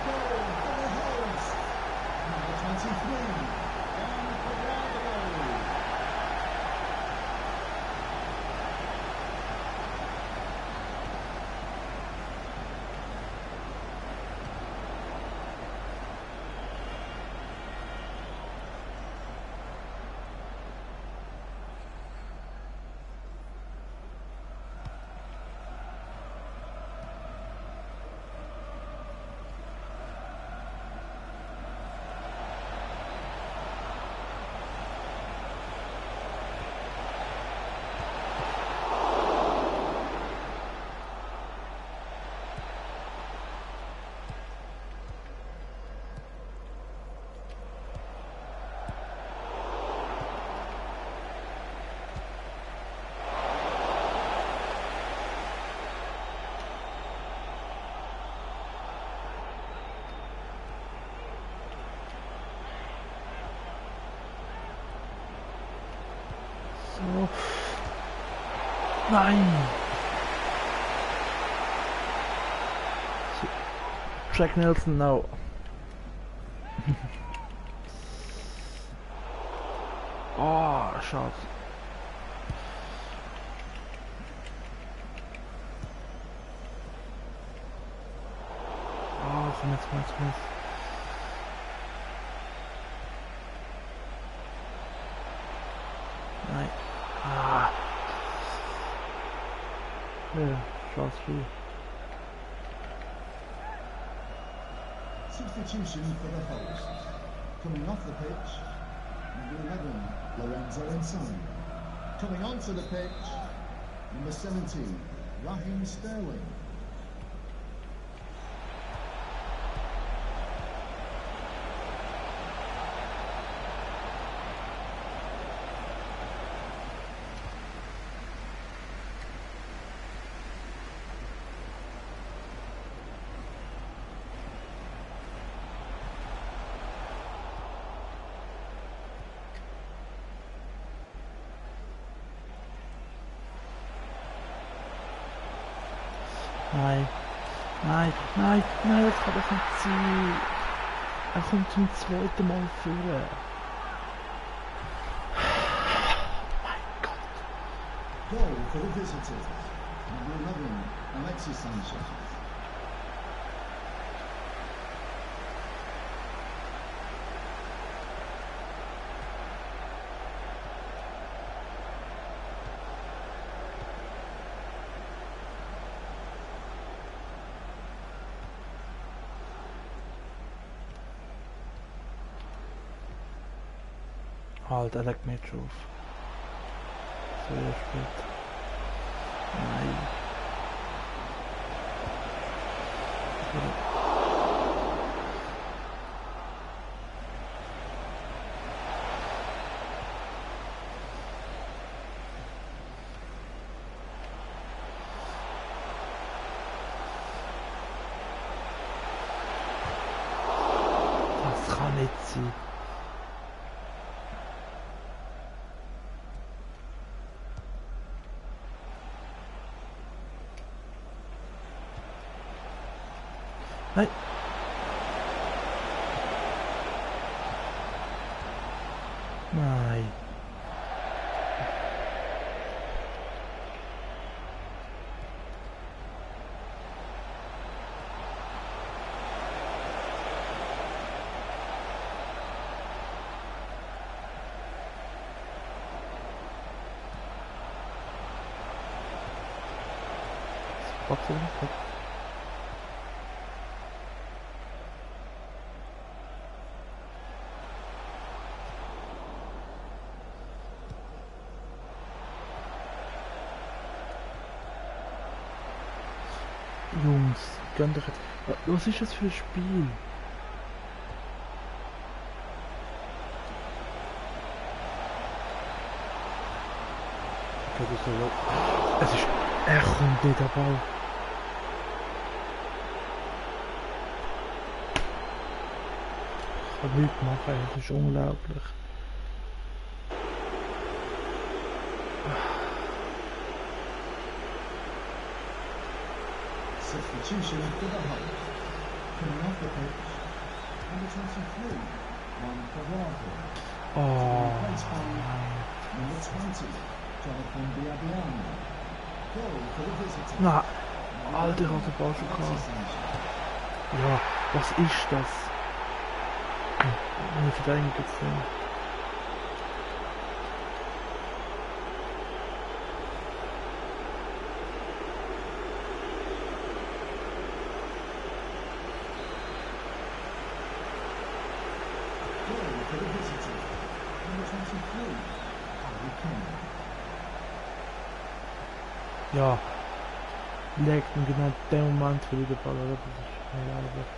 Goal for the hosts. Number 23, Dan Quadrado. So. Nein! So. Jack Nelson now. Oh, schade. Oh, komm jetzt, komm jetzt, komm jetzt. Nein. Ah. Ja, Chance viel. Substitution for the hosts. Coming off the pitch, number 11, Lorenzo Insigne. Coming onto the pitch, number 17, Raheem Sterling. Nein. Nein, nein, nein, das kann doch nicht sein. Er kommt zum zweiten Mal führen. Mein Gott. Goal for the visitors. Number 11, Alexis Sanchez. Halt, er legt mich jetzt schon auf. So, er spielt. Nein. Das kann nicht sein. Nein. Nein. Gott sei Dank. Jungs, gönnt doch jetzt. Was ist das für ein Spiel? Okay, das ist so. Es ist. Er kommt nicht der Ball. Ich kann nichts machen, das ist unglaublich. Substitution for the Hull. Coming off the pitch, number 23, Juan Carvalho. Oh. Replaced by number 20, Jonathan Biabiano. Goal for the visitors. Na, Alter, ich hab den Ball schon gehabt. Ja, was ist das? Meine Verteidigung geht's nicht. Goal for the visitors. Number 23, Harry Kane. Ja, legt und genau in dem Moment für den Ball, oder? Das ist nicht einfach.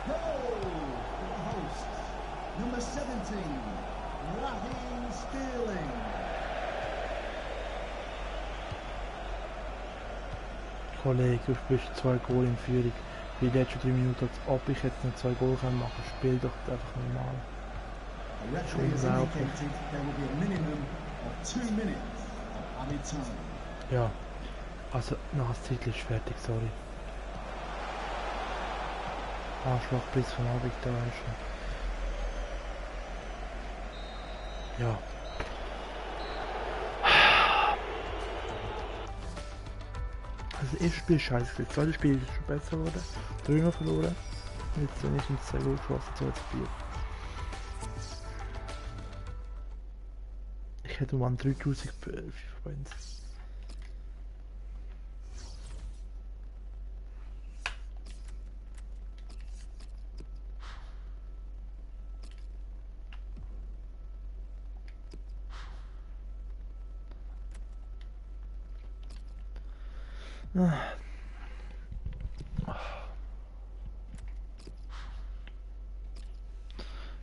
Goal for the hosts. Number 17, Raheem Sterling. Kollege, du spielst 2 Goal in Führung. Wie die letzten 3 Minuten, als ob ich jetzt nicht 2 Goal machen kann. Spiel doch einfach normal. The referee has indicated there will be a minimum of 2 minutes of added time. Ja, also nach der Zeit ist fertig, sorry. Arschloch bis von Abend da ist schon. Ja. Also das erste Spiel ist scheiße, das zweite Spiel ist schon besser geworden. 3-0 verloren. Jetzt sind ich ins 2 Goal geschossen, 2-4. Ich hätte um 3000 FIFA Points.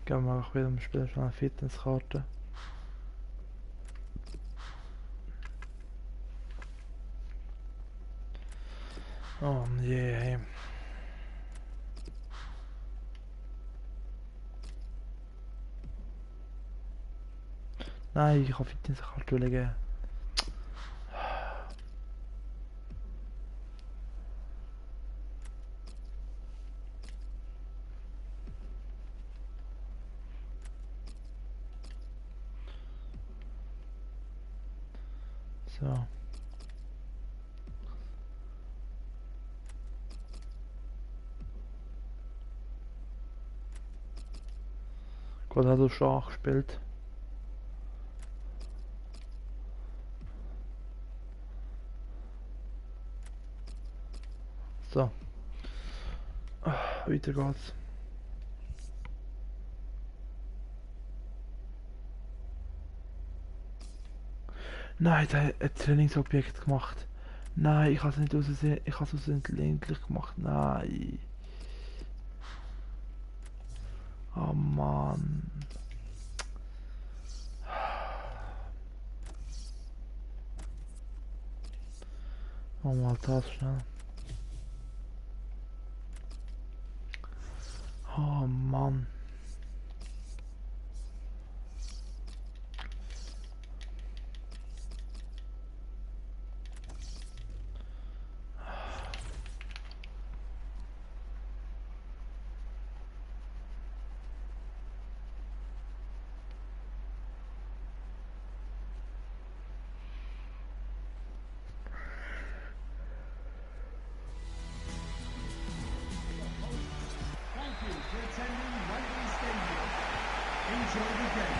Gehen wir auch wieder im Spiel schon eine Fitnesskarte. Oh je. Hey. Nein, ich habe Fitnesskarte legen. So. Gott hat so Schach gespielt. So. Weiter geht's. Nein, der hat ein Trainingsobjekt gemacht. Nein, ich habe es nicht aussehen. Ich habe es endlich gemacht. Nein. Oh Mann. Oh mal das schnell. Oh Mann. again.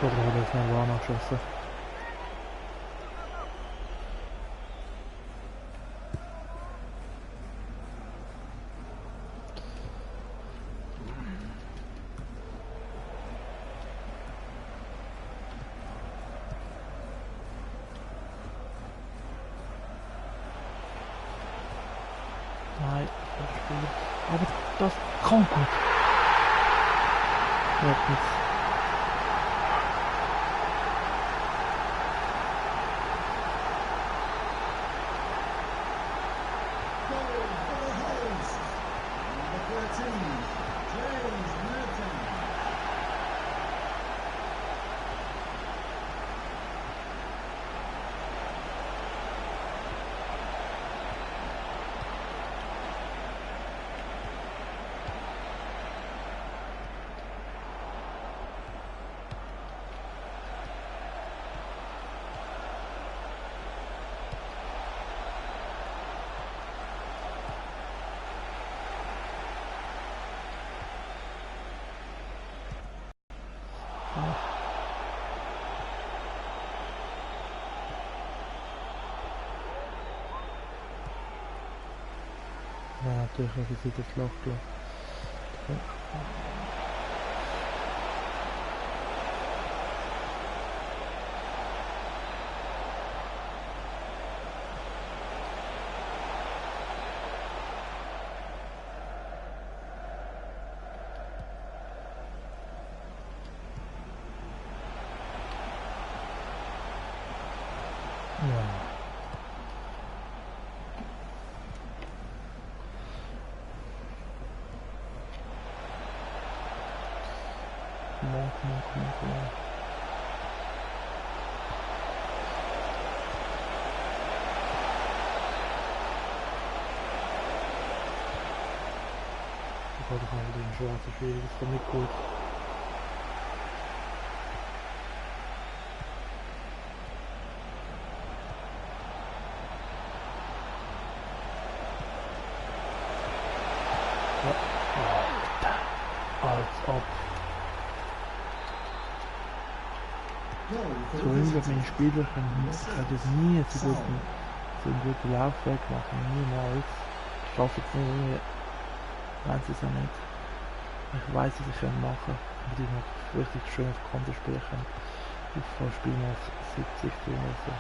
Das war jetzt eine Warner geschossen. Nein, das Spiel. Aber das kommt gut. Wird nichts. Goal for the host. Number 13, James Merton. Ja, natürlich, wie sieht das Loch gelassen. Ja. Come on. Ich habe halt den schwarzen Spiel, das ist nicht gut. Ja. Als ob. So irgendwie meine Spieler können das nie so einen guten Laufweg machen, niemals. Ich schaffe es nicht, irgendwie, wenn sie es auch nicht. Ich weiß, was ich machen kann, aber die noch richtig schön auf Konto spielen können. Ich fahre Spiel mal auf 70 tun oder so.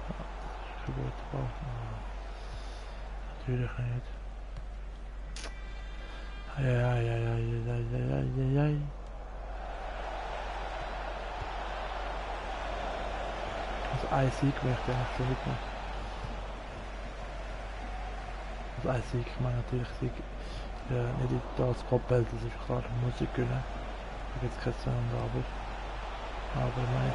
Ja, gute Ball. Natürlich nicht. Ai. Also ein Sieg möchte ich eigentlich schon mitmachen. Also ein Sieg, ich meine natürlich Sieg. Ja, nicht das Kopfball, das ist klar, muss ich gewinnen. Da gibt es kein Wenn und Aber. Aber ich meine,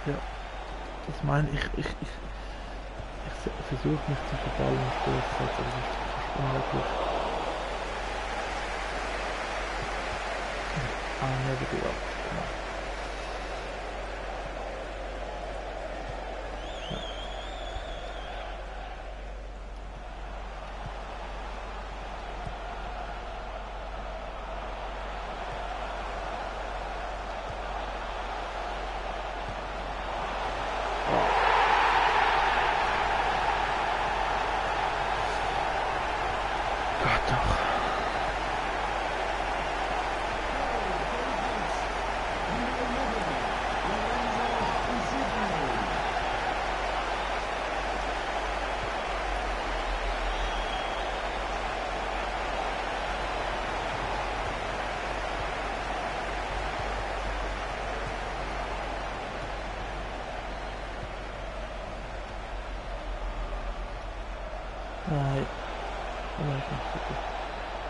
ja, das meine ich versuche mich zu verballen im Spiel zu setzen, aber das ist fast unmöglich. Never give up. Gott doch. Nein. Oh nein, ich mach super.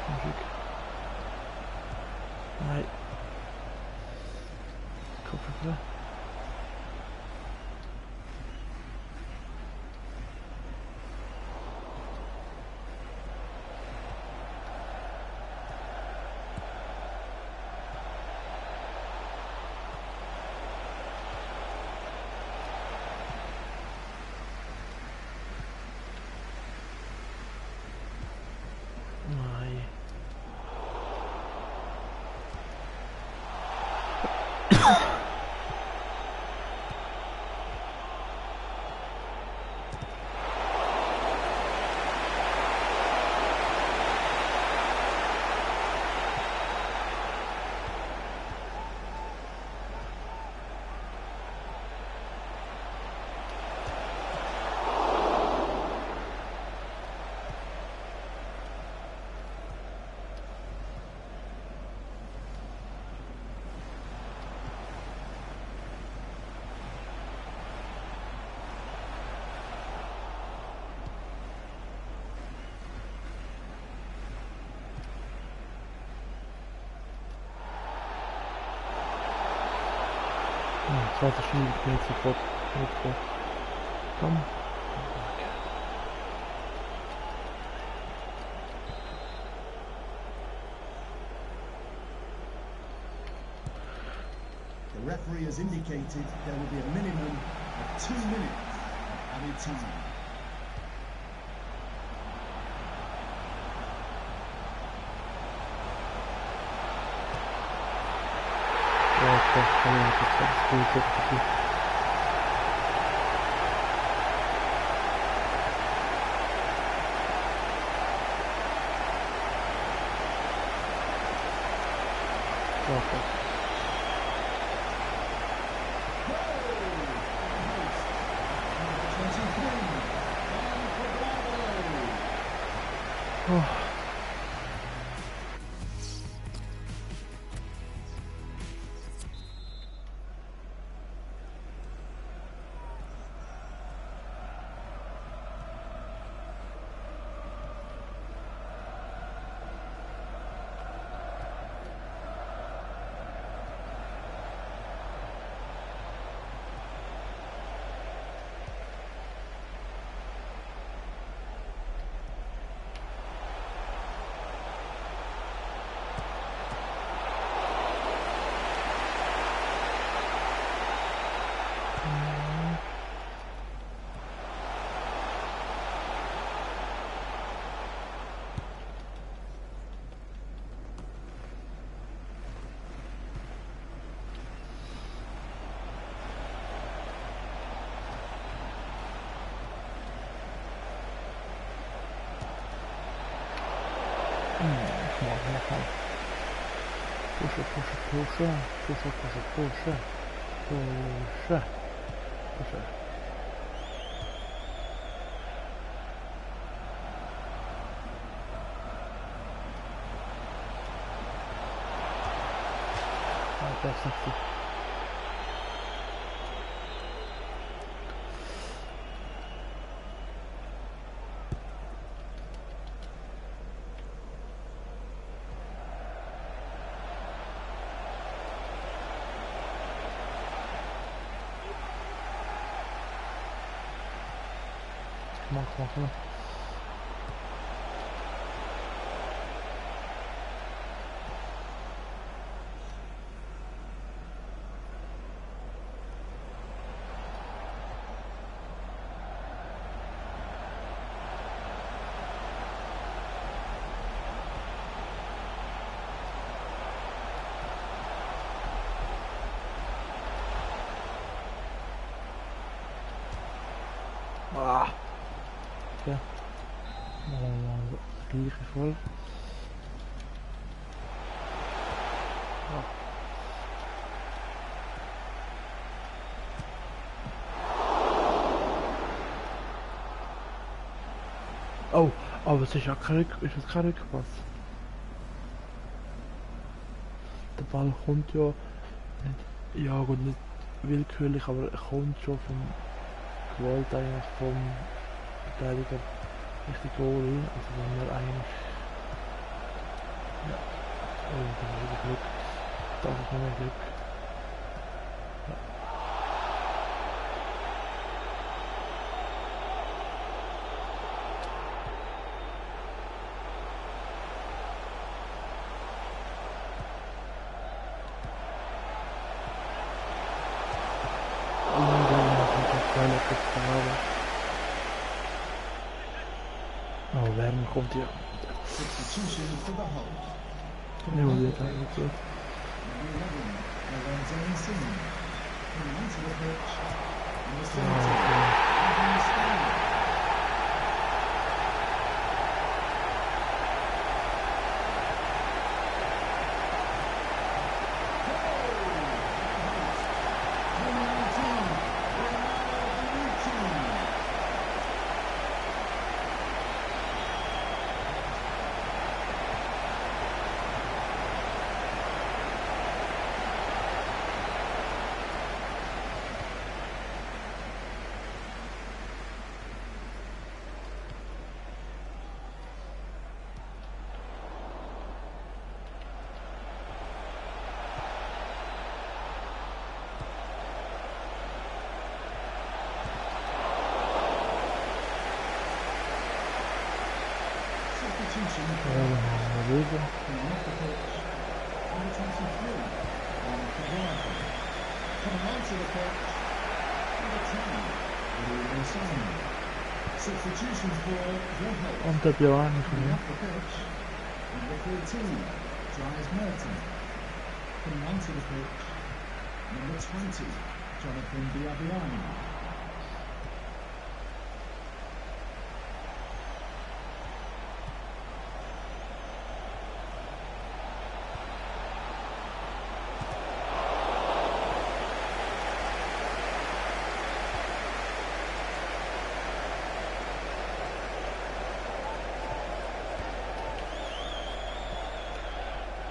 Musik. Nein. Kopf. Nein. Zweite Stunde geht sofort. Komm. The referee has indicated there will be a minimum of 2 minutes of added time. Pusha. That's sexy. Come on. Ja. Dan hier vol. Oh, was ist ja gerade was? Der Ball kommt ja nicht, ja gut, nicht willkürlich, aber er kommt schon vom Gewalt eigentlich vom Verteidiger Richtig Goalie, also wenn wir eigentlich... Ja, oh, da haben wir Glück. Das ist noch mehr Glück. Ja. Oh mein Gott, das ist geil, das oh, Wärme kommt hier. Substitution for the hold. Ja, jetzt eigentlich gut. Number 11, Lorenzo Insigne. Coming onto the pitch. Number 17, okay. Anthony Stanley. Substitution for the hold. Nervöse. Coming off the pitch. Number 23, Cabrera. Coming onto the pitch. Number 10, Leroy Sané. Substitution for the hold. Und der Björn ist Coming mir. off the pitch. Number 13, Dries Merton. Coming onto the pitch. Number 20, Jonathan Biabiani.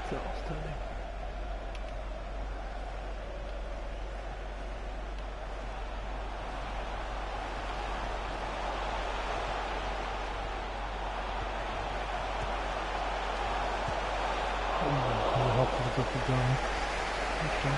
So, Sterling. Oh, überhaupt nicht so viel sagen. Okay.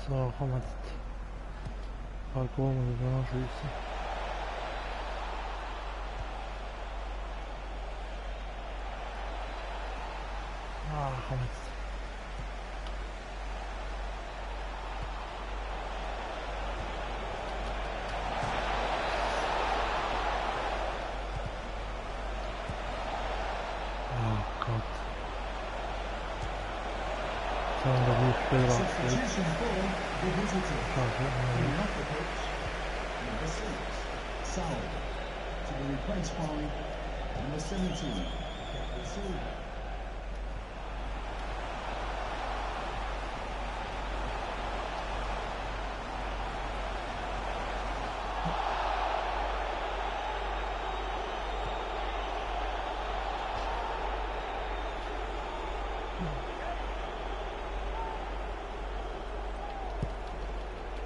So, komm jetzt. Parkour muss ich noch schießen. Ah, komm jetzt. Oh Gott. So, da bin ich schnell raus. Substitution for the visitor. Schade. Coming off the pitch. Number 6, Saul. To be replaced by number 17, Kevin Silva.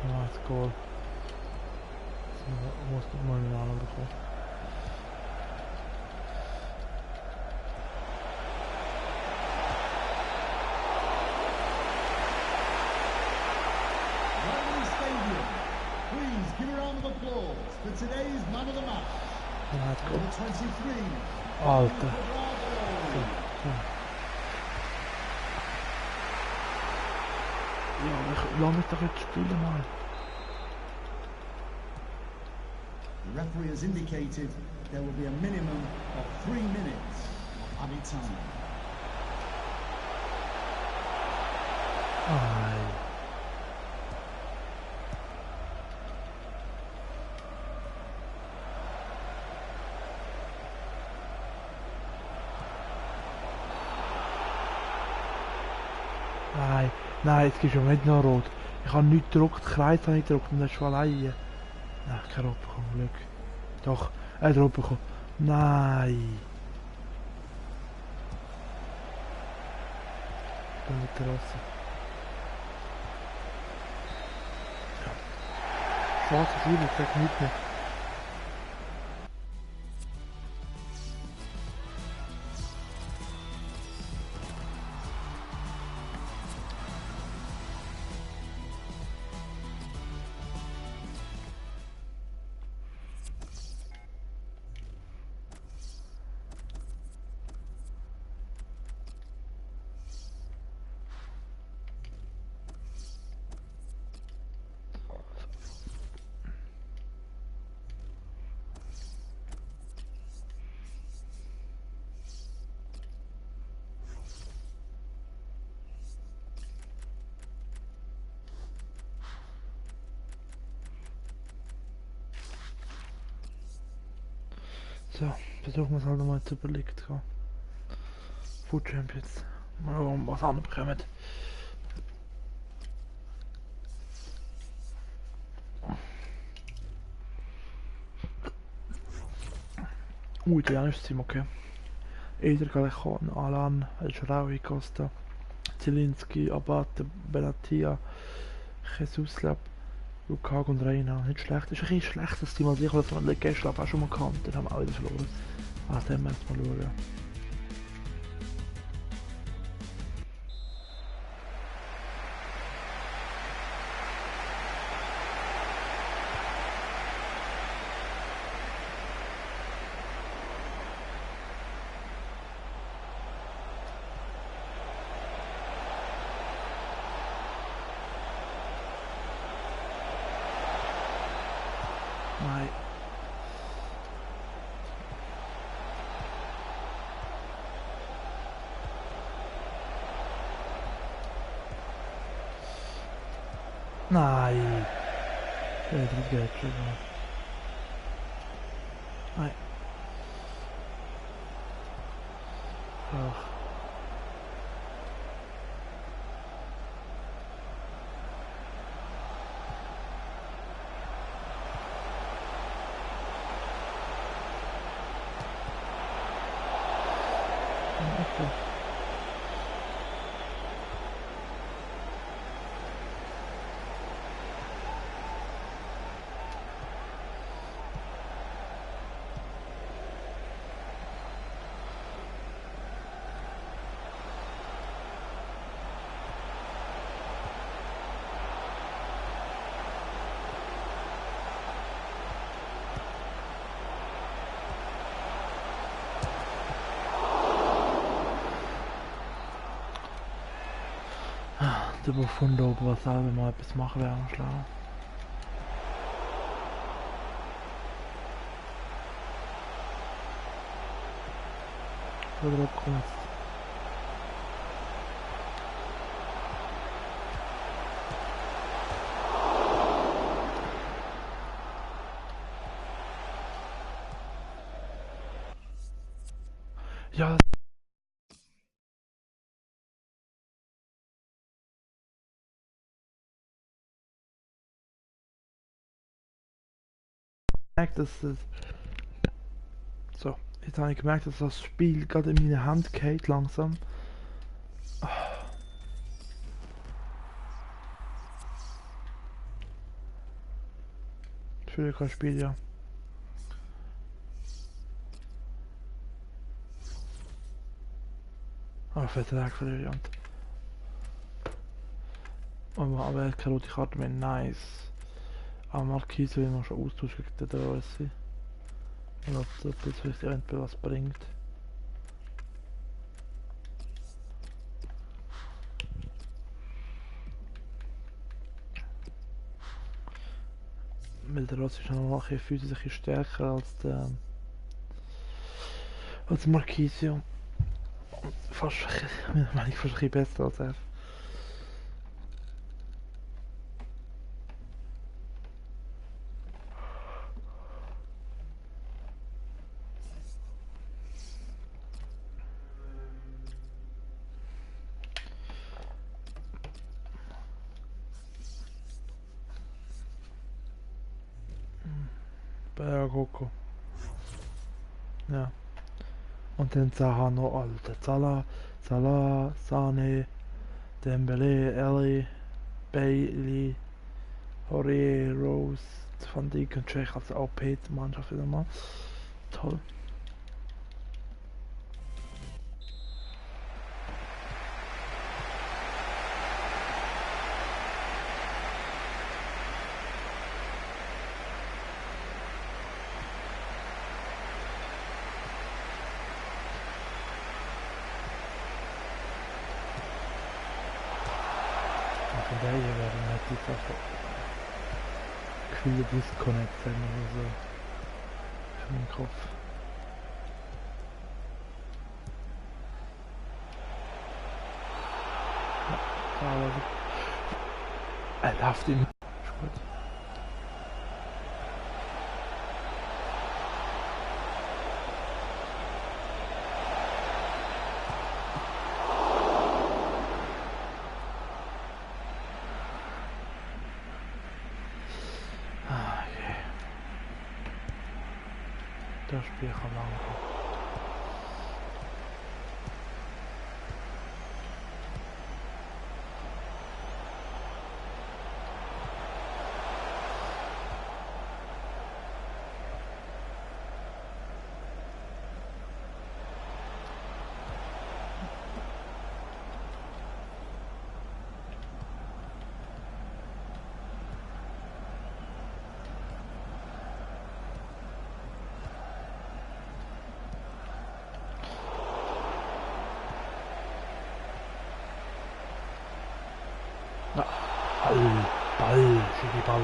Ja, het goal. Moest ik maar een aantal begonnen. Wembley Stadium. Please give a round of applause for today's man of the match. Ja, het goal. Number 23, Alter. Bravo. Ja, laat me toch het spelen, man. The referee has indicated there will be a minimum of 3 minutes of added time. Ai. Nein, nein, jetzt gibst du mir nicht noch rot. Ich habe nicht gedruckt, Kreis habe ich gedruckt und das ist schon alleine. Ach, kein Rot bekommen, Glück. Doch, er hat Rot bekommen. Nein. Dann mit der Rasse. Ja. Schwarze Schule, ich sag nichts mehr. So, versuchen wir es halt nochmal zu überlegen. Food Champions. Mal schauen, was anderes bekommen. Italienisch Team, okay. Eder Galechon, Alan, El Sharawi, Costa, Zielinski, Abate, Benatia, Jesus Lab, Lukaku und Reina. Nicht schlecht. Ist ein bisschen schlechtes Team als ich, weil das man gestern auch schon mal gehabt. Dann haben wir auch wieder verloren. Also dann müssen wir mal schauen. Nein. Nein. Ja, das geht schon. Nein. Ach. Okay. Der Befund oben, was selber mal etwas machen wäre schlau. Oder kommt ja, merkt, dass es. So, jetzt habe ich gemerkt, dass das Spiel gerade in meine Hand geht langsam. Für kein Spiel, ja. Aber Vertrag für die Variante. Aber er hat keine rote Karte mehr, nice. Aber Marquise will noch schon austauschen gegen den Rossi. Und ob das jetzt vielleicht eventuell was bringt. Weil der Rossi ist noch ein physisch stärker als Marquise. Fast, meine ich, fast ein bisschen besser als er. Bakayoko. Ja. Und dann Zaha noch alte. Salah, Sane, Dembele, Ellie, Bailey, Aurier, Rose, Van Dijk und Czech als OP-Mannschaft wieder mal. Toll. Von der hier werden halt die Sache viele Disconnect sein oder so. Für den Kopf. Ja, aber er läuft ihm. Ist gut. Ah, okay. Das Spiel kann lang gehen. Ja, Ball, Schiri Ball.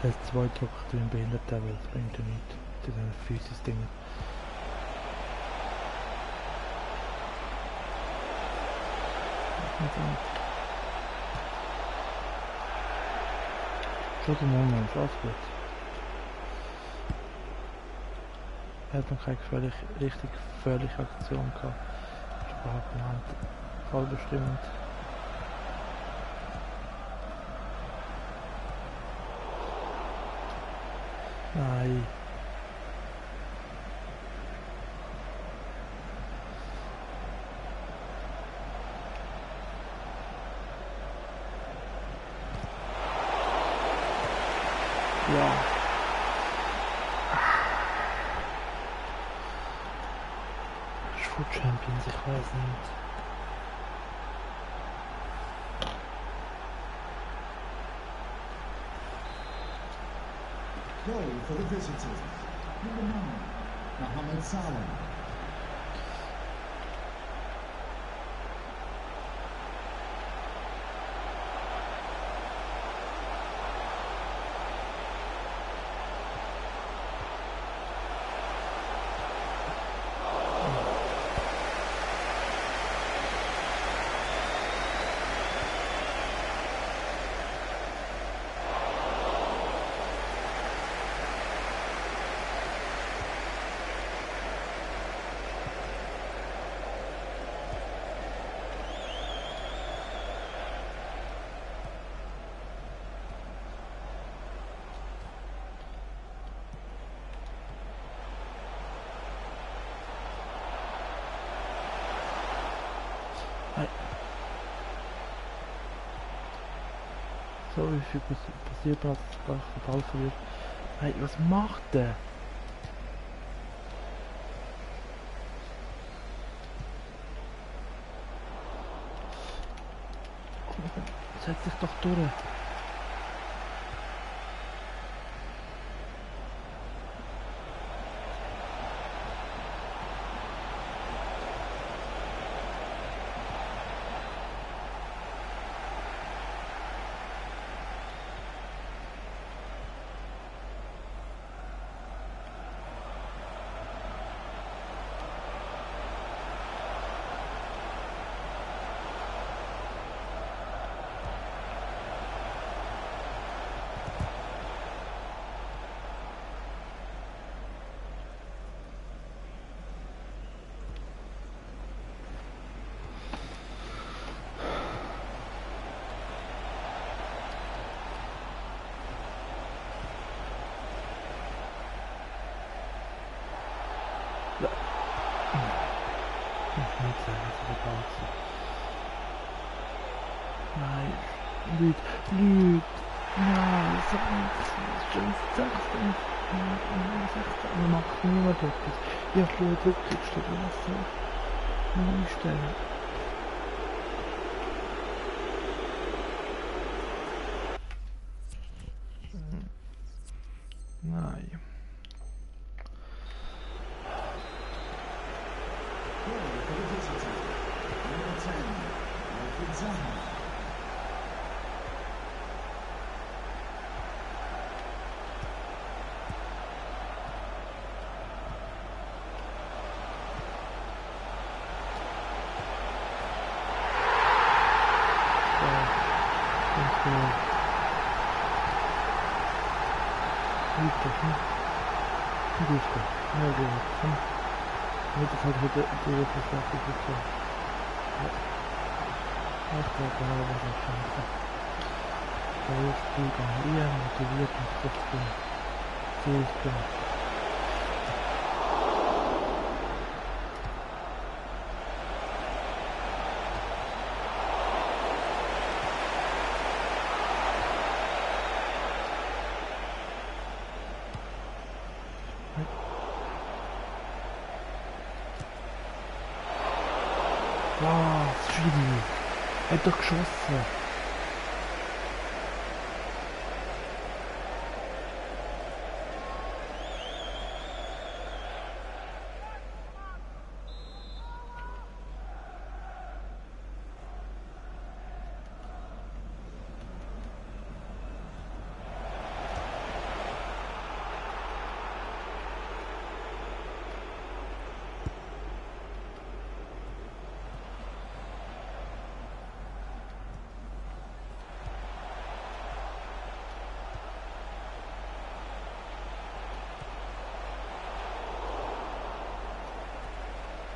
Er ist zwei Druck drin behindert, aber das bringt ja nichts. Das sind Physis-Dinge. Schon der Moment, alles gut. Er hat noch keine richtig gefährliche Aktion gehabt. Stark genannt. Voll bestimmend. Nein. Ja. Food Champions, ich weiß nicht. Goal for the visitors. Number 9, Mohamed Salah. So wie viel passiert, dass der Ball verliert. Hey, was macht der? Setz dich doch durch. nicht sagen, so verbaut. Nein, Lüd. Nein, so ein schon 16. Aber macht niemand etwas. Ich habe schon Druck gestellt, was so. Einstellen. Nein. Goal for the visitor. Number 10, Wilfried Zaha. Motiviert mich trotzdem. Sehe ich bin. Was? Schiri. Er hat doch geschossen.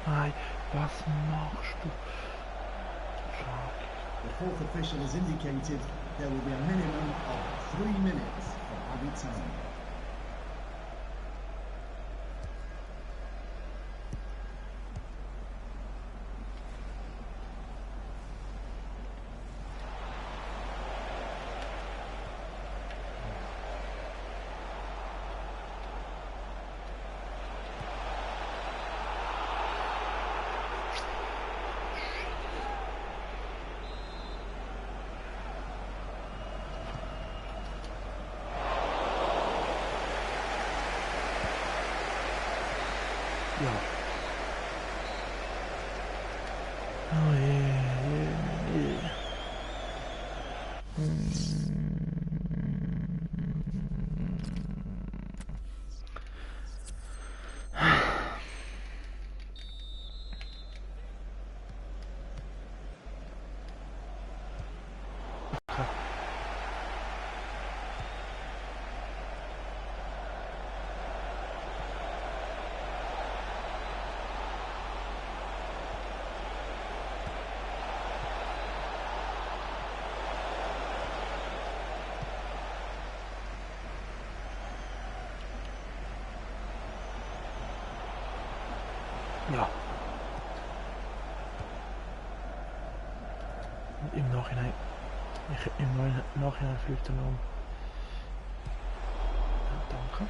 Nein, was machst du? Schade. The fourth official has indicated there will be a minimum of 3 minutes for added time. Ja. Oh je, je. Ja. Und im Nachhinein. Im Nachhinein fliegt er um. Ja, danke.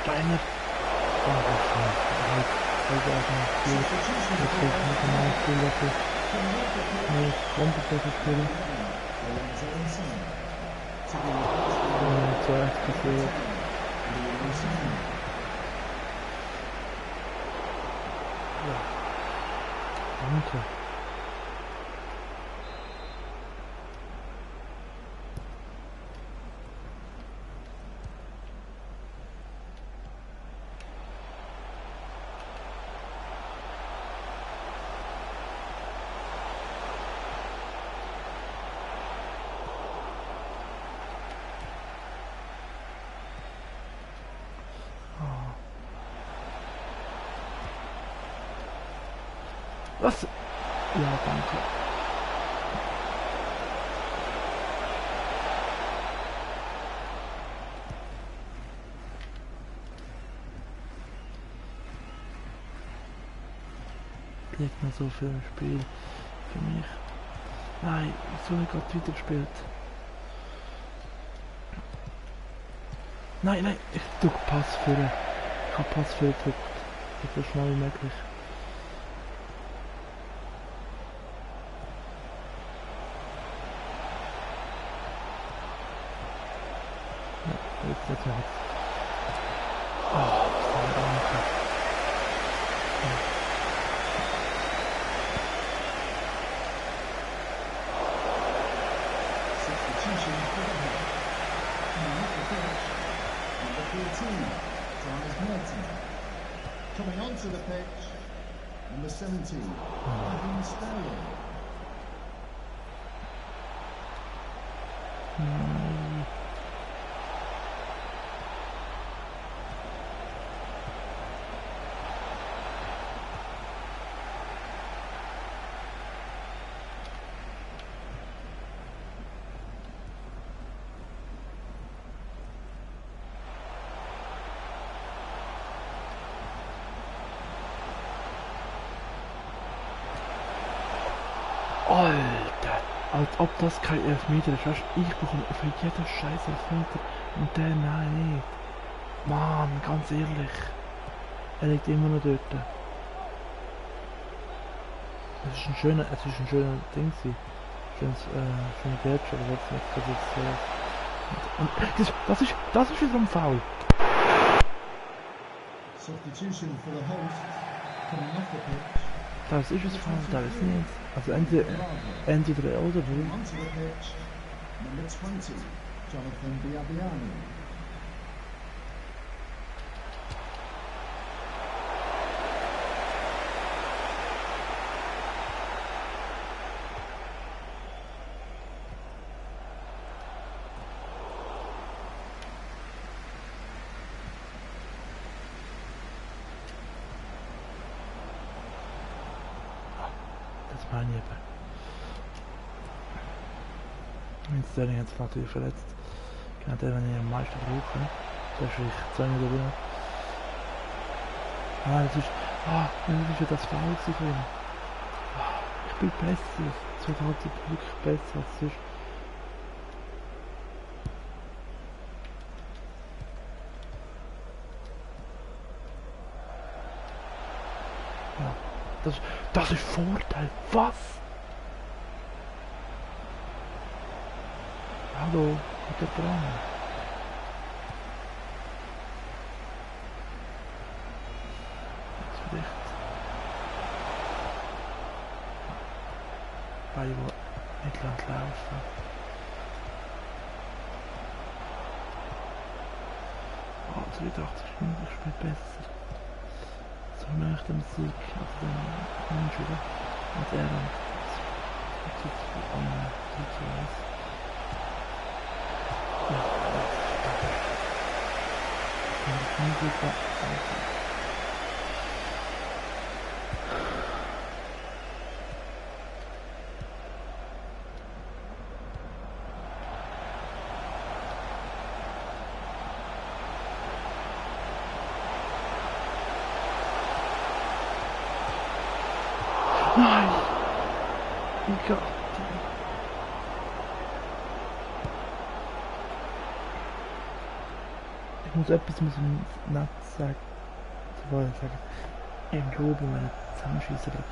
Steine. Nee, Rumpelstilzspiel. Lorenzo Insigne. to be replaced by Zuerst passiert. Leroy Sané. Ja. Danke. Was? Ja, danke. Liegt mir so viel im Spiel für mich. Nein, wieso nicht gerade weitergespielt? Nein, nein, ich drücke Pass für. Ich habe Pass für gedrückt. So schnell wie möglich. Jetzt macht's. Oh, danke. Substitution for the head. Coming off the pitch, number 14, Dries Merton. Coming onto the pitch, number 17, Raheem Sterling. Alter, als ob das kein Elfmeter ist. Weißt, du, ich bekomme für jeden scheiß Elfmeter und der nein nicht. Mann, ganz ehrlich. Er liegt immer noch dort. Es ist ein schöner Ding gewesen. Schöner Grätsche, aber jetzt nicht, das ist wieder ein Foul. Substitution for the host. Coming off the pitch, Das ist es Foul, das ist nicht. Also entweder er oder wo. onto the pitch, number 20, Jonathan Biabiani. Das meine ich eben. Sterling hat sich natürlich verletzt. Genau der, wenn ich am meisten brauche. Das ist ich 2 Minuten drin. Das ist ja das Foul von ihm. Ich bin besser. Es wird halt wirklich besser als sonst. Ja, das ist Vorteil. Was? Hallo, hat der dran? Das ist echt. Bei wo nicht lang laufen. Oh, das wird 80 Minuten spielt besser. So nach dem Sieg, also dem Unschuld, hat er dann zu 1. Nein! Wie Gott! Ich muss etwas mit dem Netz sagen. Ich wollte sagen, im Loben, wenn ich zusammenschieße, aber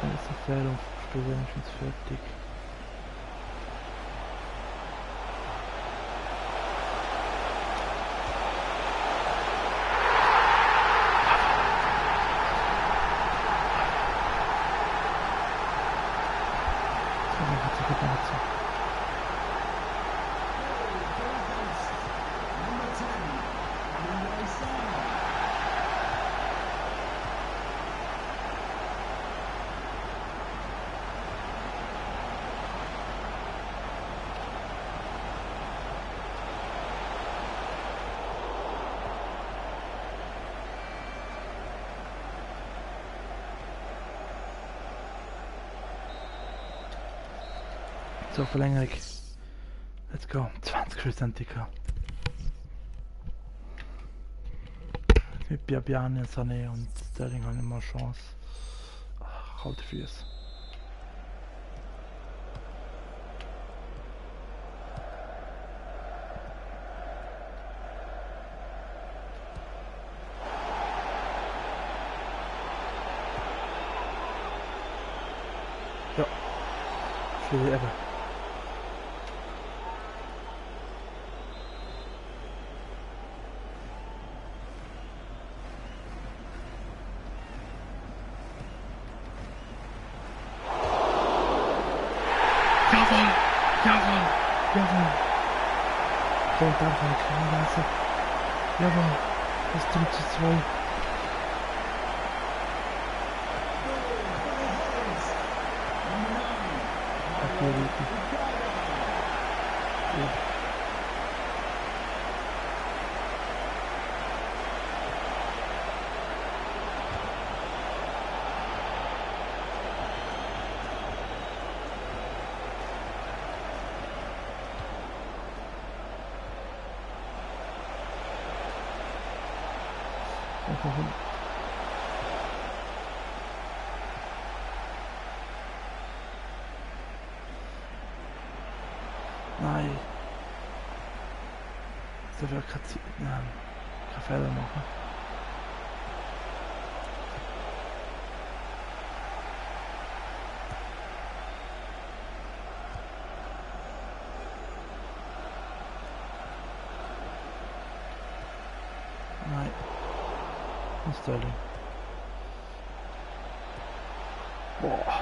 wenn es so fair und spiele wenigstens fertig. so gut noch zu. Number 10, Leroy Sané. So, Verlängerung. Let's go. 20% mit Biabiani, Sané und Sterling haben immer Chance. Ach, kalte Füße. Ja. Viel eben. Jawohl! Jawohl! Jawohl! So, und dann kann ich kriegen lassen. Jawohl! Das 3:2. Okay, wirklich. Ja. Einfach hin. Nein. Das darf ja keine Fehler machen. Nein. Und Sterling. Boah.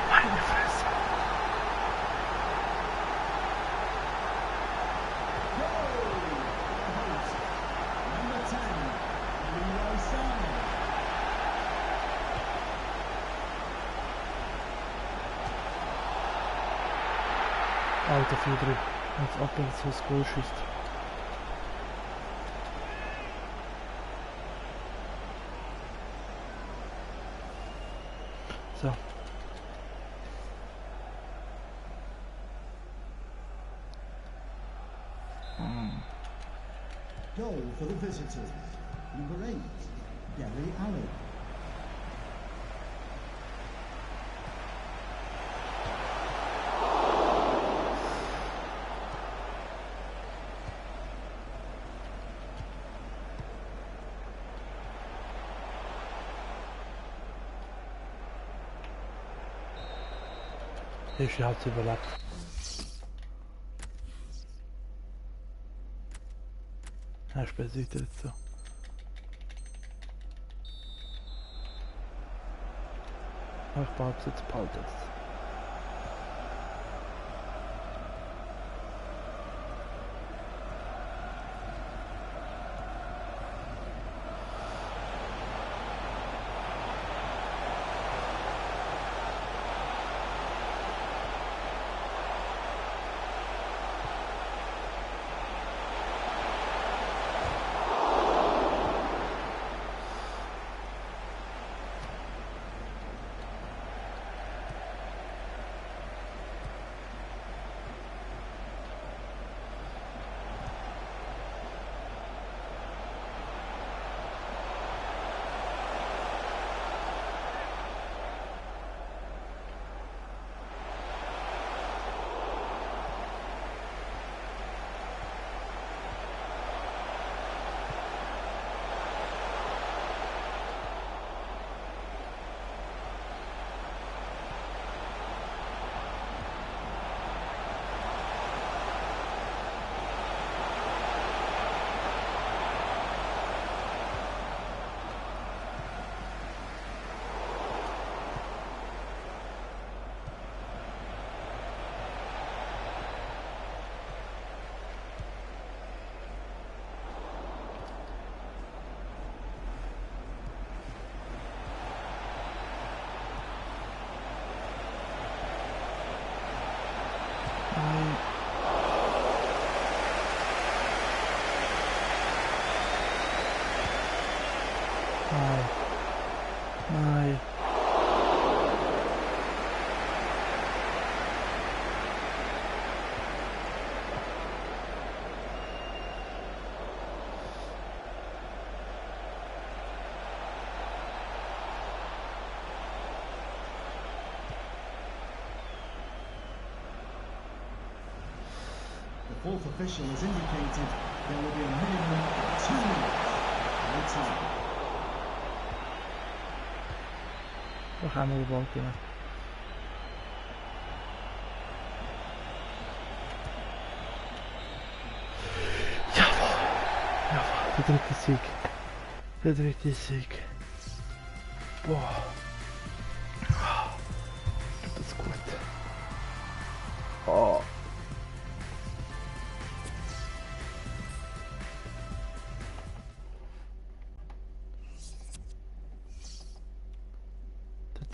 Meine Fresse. Number 10, Leroy Sané. Alter 4-3. Als ob er so das Goal schießt. So. Goal for the visitors. Number 8, Gary Allen. Hilfe hat überlebt. Er spielt weiter jetzt so. Ich behaupte jetzt behalten es. Nein. Nein. The fourth official has indicated there will be a minimum of 2 minutes of time. We gaan naar de bal kunnen. Jawohl. Jawohl. De dritte Sieg. De dritte Sieg. Boah. Das ist gut. Oh.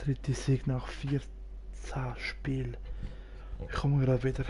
Dritte Sieg nach 14 Spielen. Ich komme gerade wieder.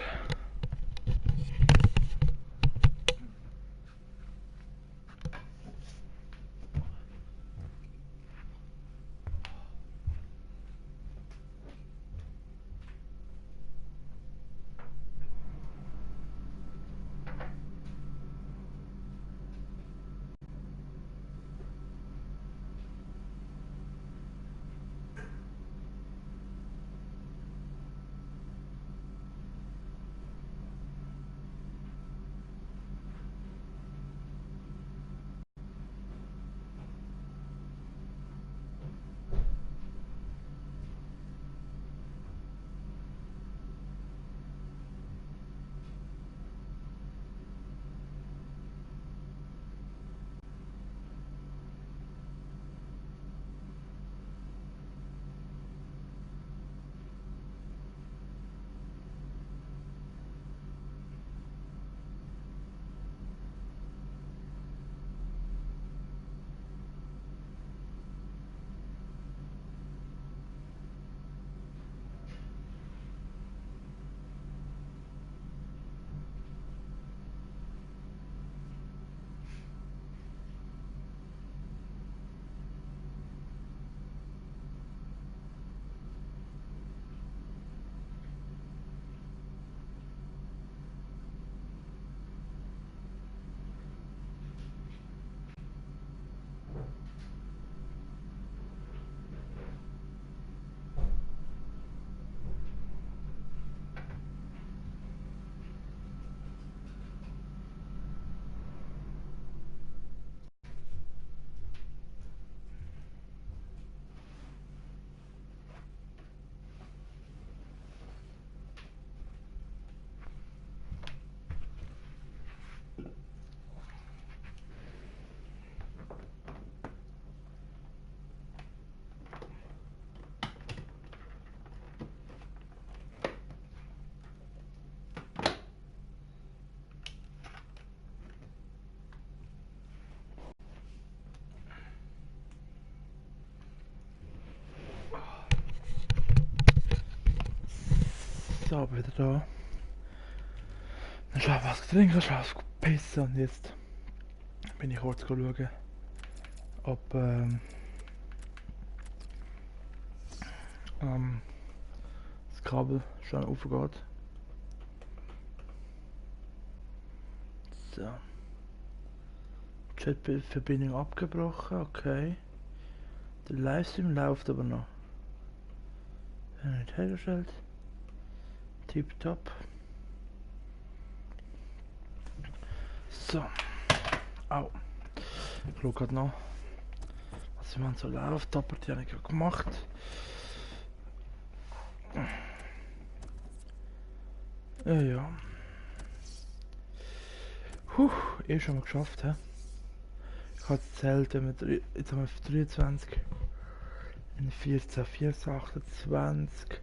So, wieder da. Dann schnell was trinken, schnell was pissen und jetzt bin ich kurz schauen, ob das Kabel schon aufgeht. So. Chatbildverbindung abgebrochen, okay. Der Livestream läuft aber noch. Nicht hergestellt. Tipptopp. So. Au. Ich schaue gerade noch, was im Moment so läuft. Doppelt habe ich gerade gemacht. Ja. Schon mal geschafft, hä? Ich habe gezählt, jetzt haben wir 23, 14, 14, 28,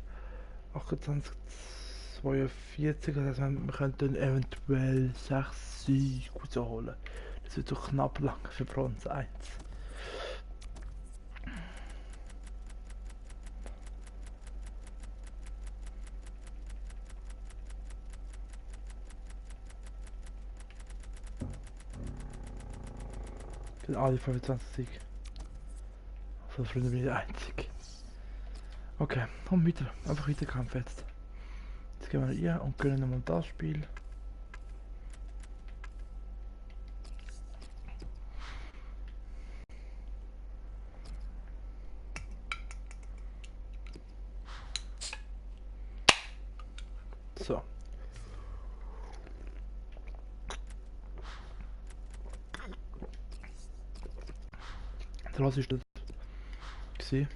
28, 42, das heißt, wir könnten eventuell 6 Siege rausholen. Das wird doch knapp lang für Bronze 1. Alle 25 Siege. Von Freunden bin ich der Einzige. Okay, komm weiter. Einfach weiter Kampf jetzt. Jetzt gehen wir hier und gönnen nochmal das Spiel. So. Das ist das gesehen.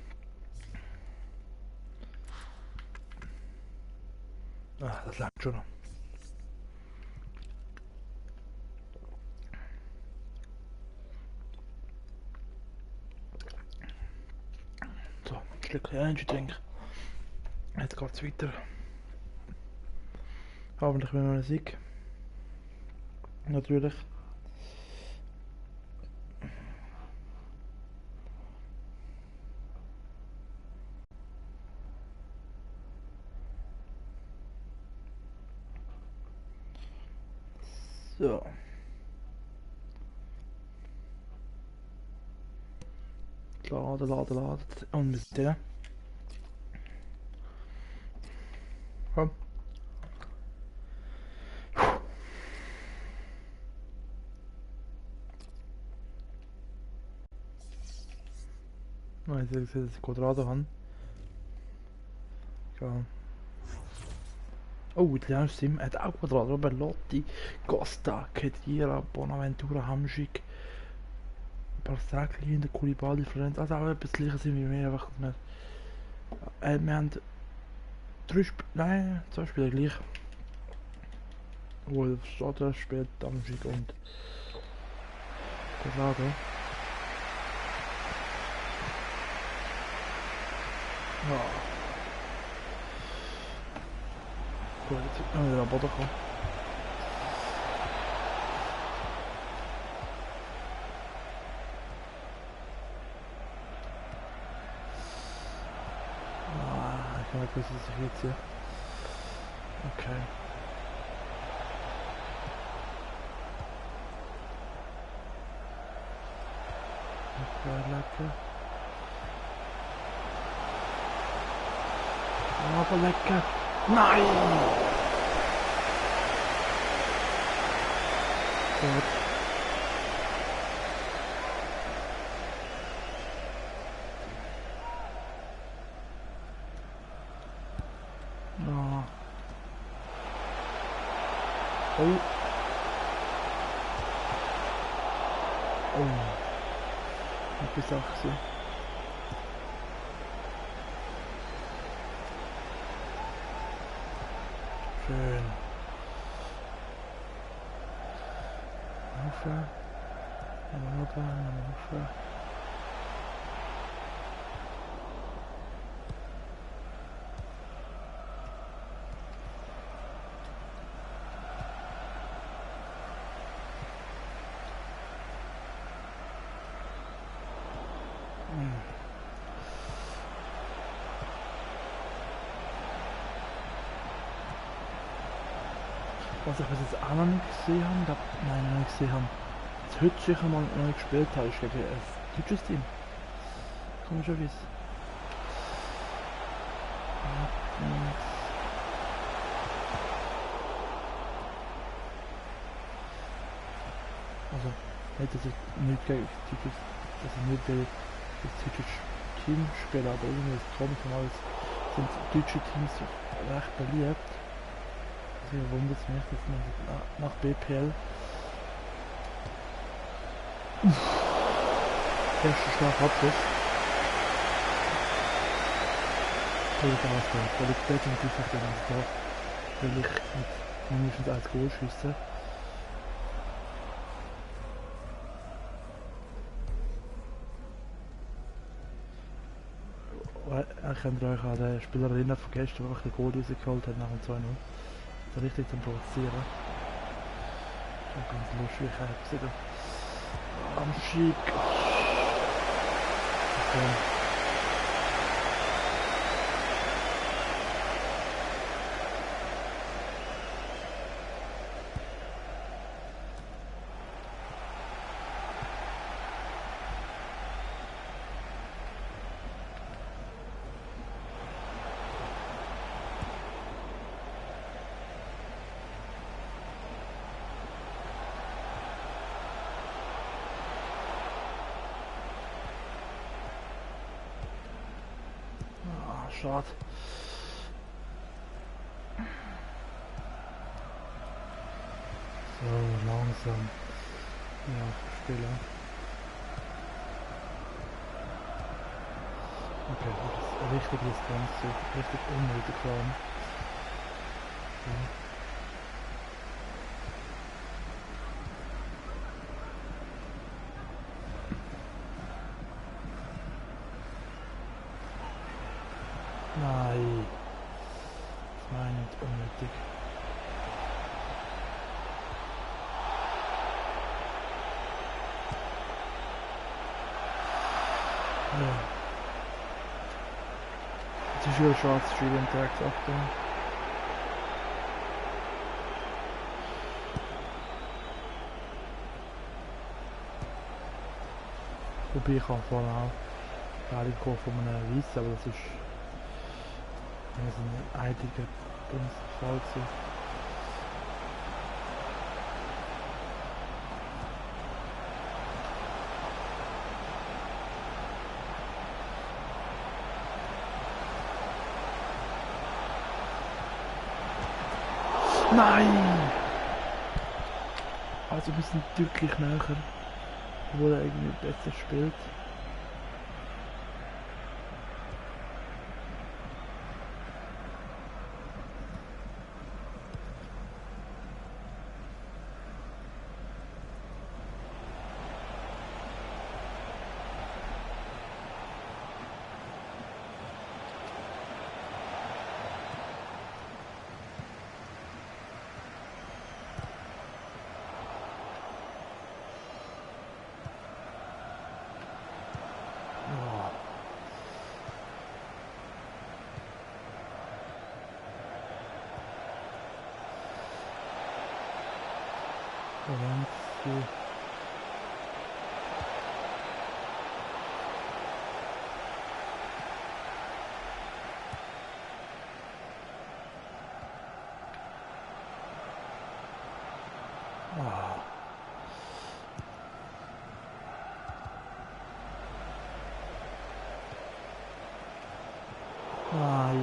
Ah, das langt schon noch. So, ein Stückchen Energy Drink. Jetzt geht's weiter. Hoffentlich mit einem Sieg. Natürlich. So. Laden. Und mit der. Komm. Jetzt habe ich gesehen, dass ich Quadrado habe. Ja. Oh, italienisches Sim hat auch Quadrado. Bellotti, Costa, Khedira, Bonaventura, Hamsik, Barzagli, der Koulibaly, Florenz. Also auch etwas gleiches sind wie wir, einfach nicht. Wir haben 3 Spiele, nein, 2 Spieler gleich. Wo der Starter spielt, Hamsik und Quadrado. Ja. Gut, jetzt sind wir wieder am Boden gekommen. Ah, ich kann nicht wissen, dass ich jetzt hier. Okay. Okay, lecker. Aber lecker. Nein! Gut. Oh. Oh. Oh. Ich bin auch so. Schön. Ufer. Ufer. Was ich bis jetzt auch noch nicht gesehen habe, nein, noch nicht gesehen habe, das heute sicher mal noch nicht gespielt habe, ist glaube ich ein deutsches Team. Komischerweise. Also, nicht, dass ich nicht gegen dass ich nicht gegen das deutsche Team spiele, aber irgendwie ist es komisch, weil sind deutsche Teams recht beliebt. Deswegen wundert es mich, dass man nach BPL erster Schlag Abschluss. Qualität und einfach der ganze Tag will ich mit mindestens 1 Goal schiessen. Könnt ihr euch an den Spieler erinnern von gestern, der den Goal rausgeholt hat nach dem 2-0. So richtig zum Provozieren. Das ganz lustig, ich habe gesehen. Am Schick. Okay. schade. So, langsam. Ja, spielen. Okay, das ist richtig riskant, so richtig unnötig vor allem. Nein. Das war nicht unnötig. Ja. Jetzt ist wieder schwarz, Street-Interact, Achtung. Wobei ich habe vorhin auch Teile von einem Weiss, aber das ist ein einziger Fall gewesen. Nein! Also wir sind wirklich näher, obwohl er irgendwie besser spielt. Valencia. Ah. Ai.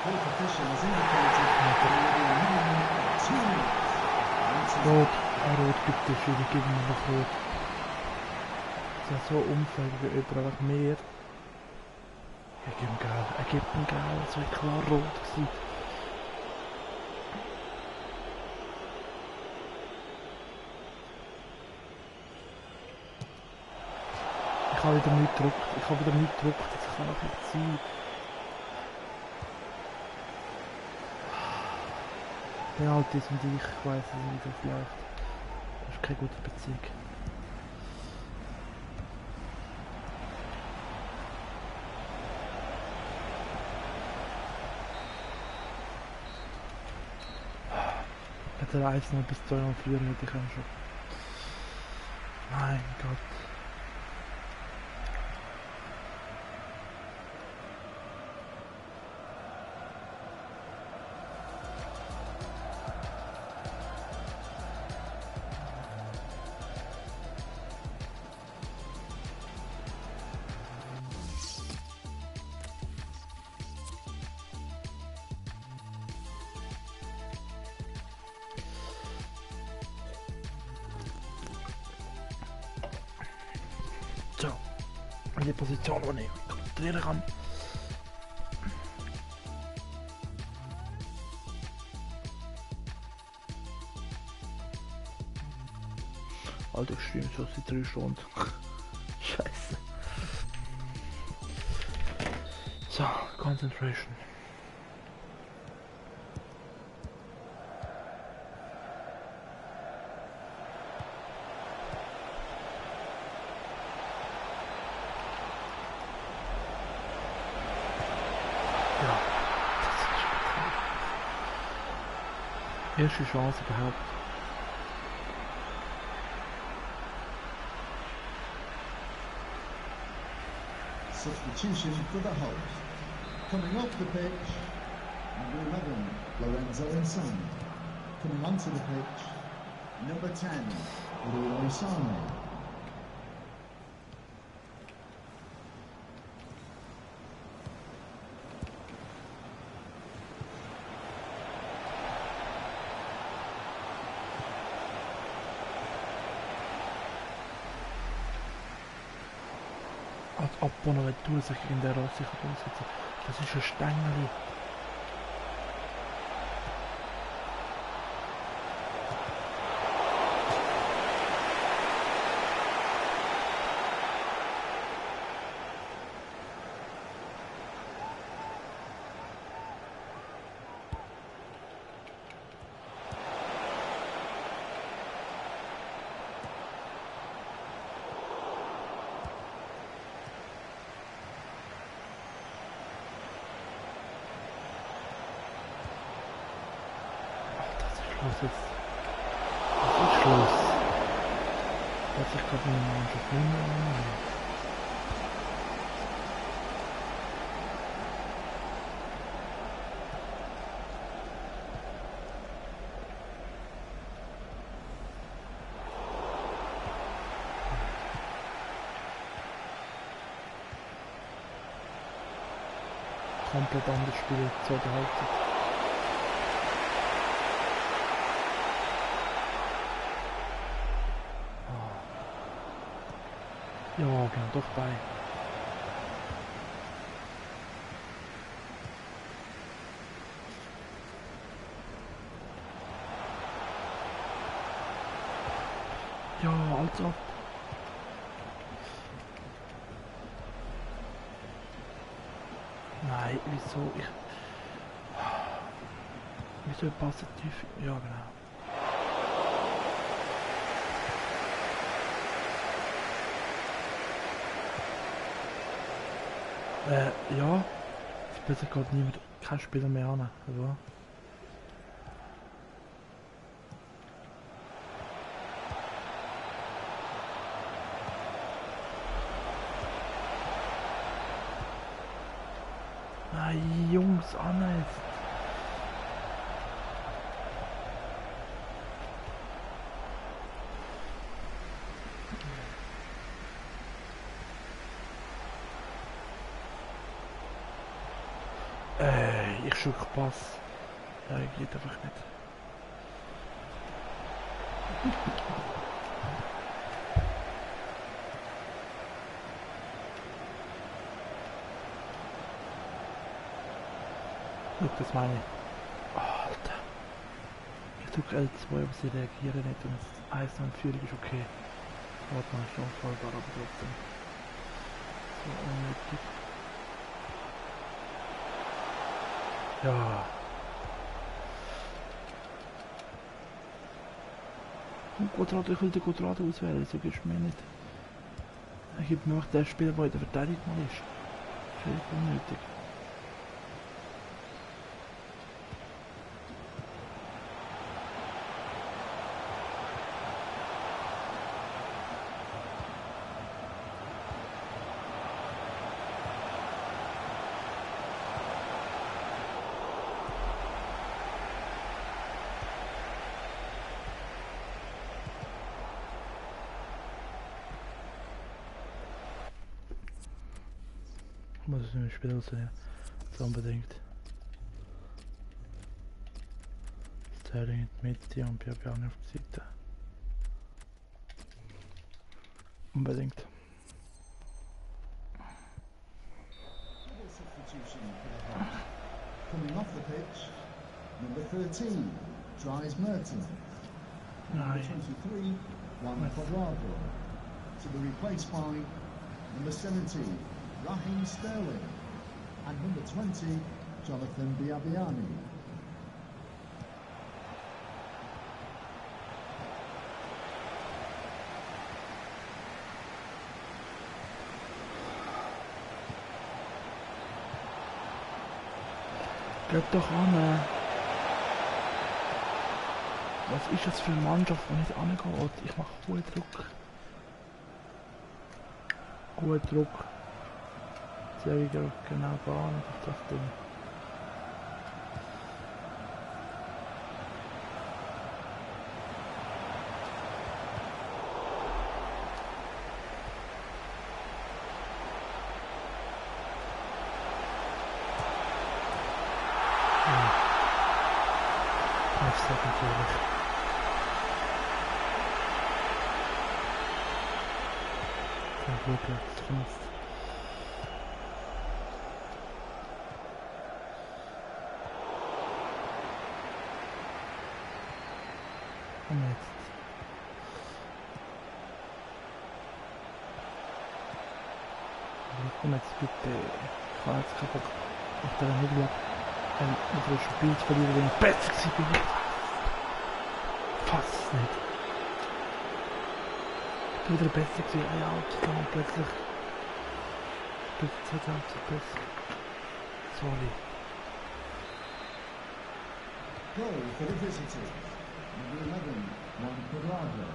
Fourth officials indicated there will be a minimum of 2 minutes. Rot, rot bitte, Schiri, gib mir noch rot. Das ist ja so unfair wie über einfach mehr. Er gibt ihm Geld, es wäre klar rot gewesen. Ich habe wieder nichts gedruckt, das kann doch nicht sein. Penalties und ich weiss nicht, wie das läuft. Das ist keine gute Beziehung. Hätte er 1 noch bis 2 noch führen, hätte ich schon. Mein Gott. So, in die Position, wo ich konzentrieren kann. Alter, ich streame schon seit 3 Stunden. Scheiße. So, Concentration. Ja, das ist schon erste Chance überhaupt. Substitution for the host. Coming off the pitch, number 11, Lorenzo Insigne. Coming onto the pitch, number 10, Leroy Sané. Als ob Bonaventura sich in der Rolle sicher durchsetzen. Das ist ein Stängel. Was ist? Was ist Schluss? Was ich gerade meine Mannschaft nicht mehr annehmen. Komplett anders Spiel zur Halbzeit. Ja, genau, doch bei. Ja, als ob. Nein, wieso? Wieso passt tief? Ja, genau. Ja, es spielt gerade niemand, kein Spieler mehr an, oder? Nein, Jungs, Anna jetzt. Ich schuk Pass. Ja, geht einfach nicht. Guck, das meine ich. Alter. Ich drücke L2, aber sie reagieren nicht und 1 in Führung ist okay. Warte mal, ist unfallbar, aber trotzdem. So unnötig. Ja. Quadrado, ich will den Quadrado auswählen, so gibst du mir nicht. Er gibt mir auch den Spieler, der in der Verteidigung mal ist. Völlig unnötig. Muss es im Spiel sehen. So unbedingt. Sterling in die Mitte und Biabiani auf die Seite. Unbedingt. Coming off the pitch, number 13, Dries Merton. Number Nein. 23, Juan Cuadrado. To be replaced by number 17, Raheem Sterling. And number 20, Jonathan Biabiani. Geht doch an. Was ist das für eine Mannschaft, die nicht angeht? Ich mache hohen Druck. Hohen Druck. Sehr genau gar nicht auf das Ding. Natürlich. Kein Glück, jetzt fünf. Und jetzt. Komm jetzt bitte. Ich kann jetzt keinen Bock auf der Niederlage mit dem Spiel zu verlieren, wenn ich besser bin. Fast nicht. Ich bin wieder besser gewesen. Ah ja, jetzt kann man plötzlich besser. Sorry. Goal for the visitors. Number 11, Juan Cuadrado.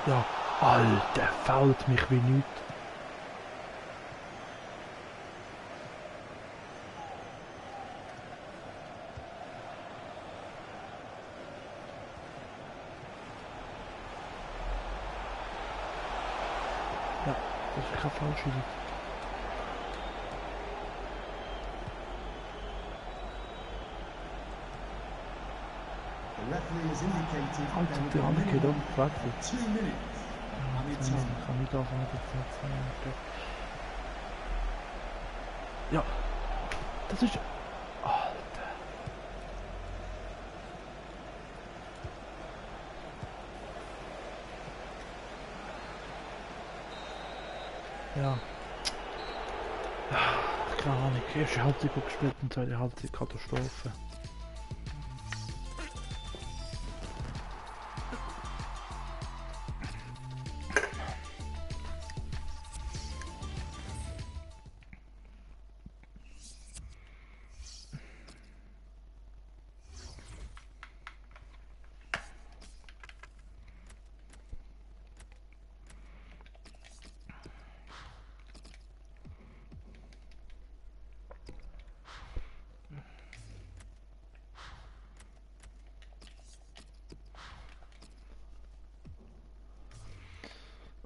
Ja, Alter, fault mich wie nichts. Ja, das ist kein Foulschiri. The referee has indicated Halt, there will die be a Hand geht minimum um, fragt of sie. 2 minutes. Added Ich time. kann nicht auf eine Zeit sein. Ja, das ist... Alter. Ja. Keine Ahnung, erste Halbzeit gut gespielt und zweite Halbzeit Katastrophe.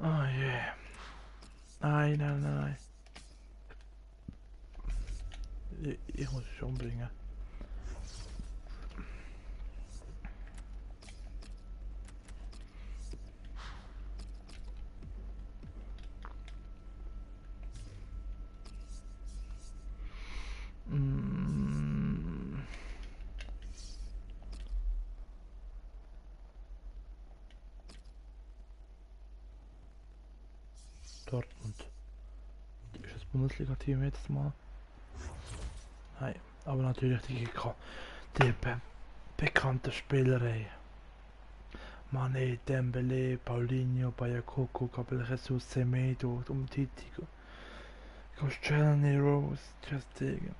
Oh je. Nein. Ich muss es schon bringen. Dortmund. Ist das Bundesliga-Team jetzt mal? Nein, aber natürlich die bekannten Spieler. Ey. Mané, Dembele, Paulinho, Bayakoko, Gabriel Jesus, Semedo, Umtiti, Koscielny, Rose, Ter Stegen.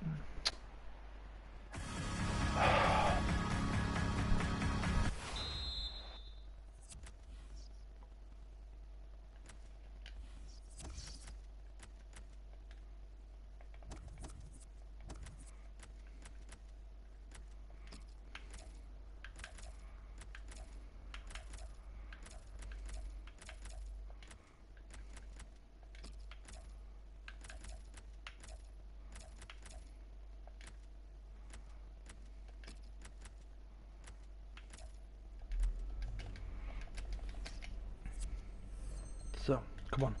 So, come on.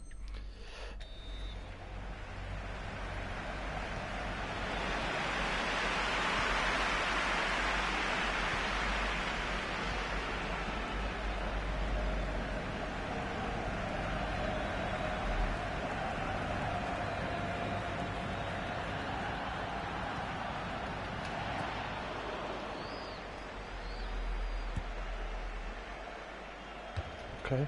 Okay.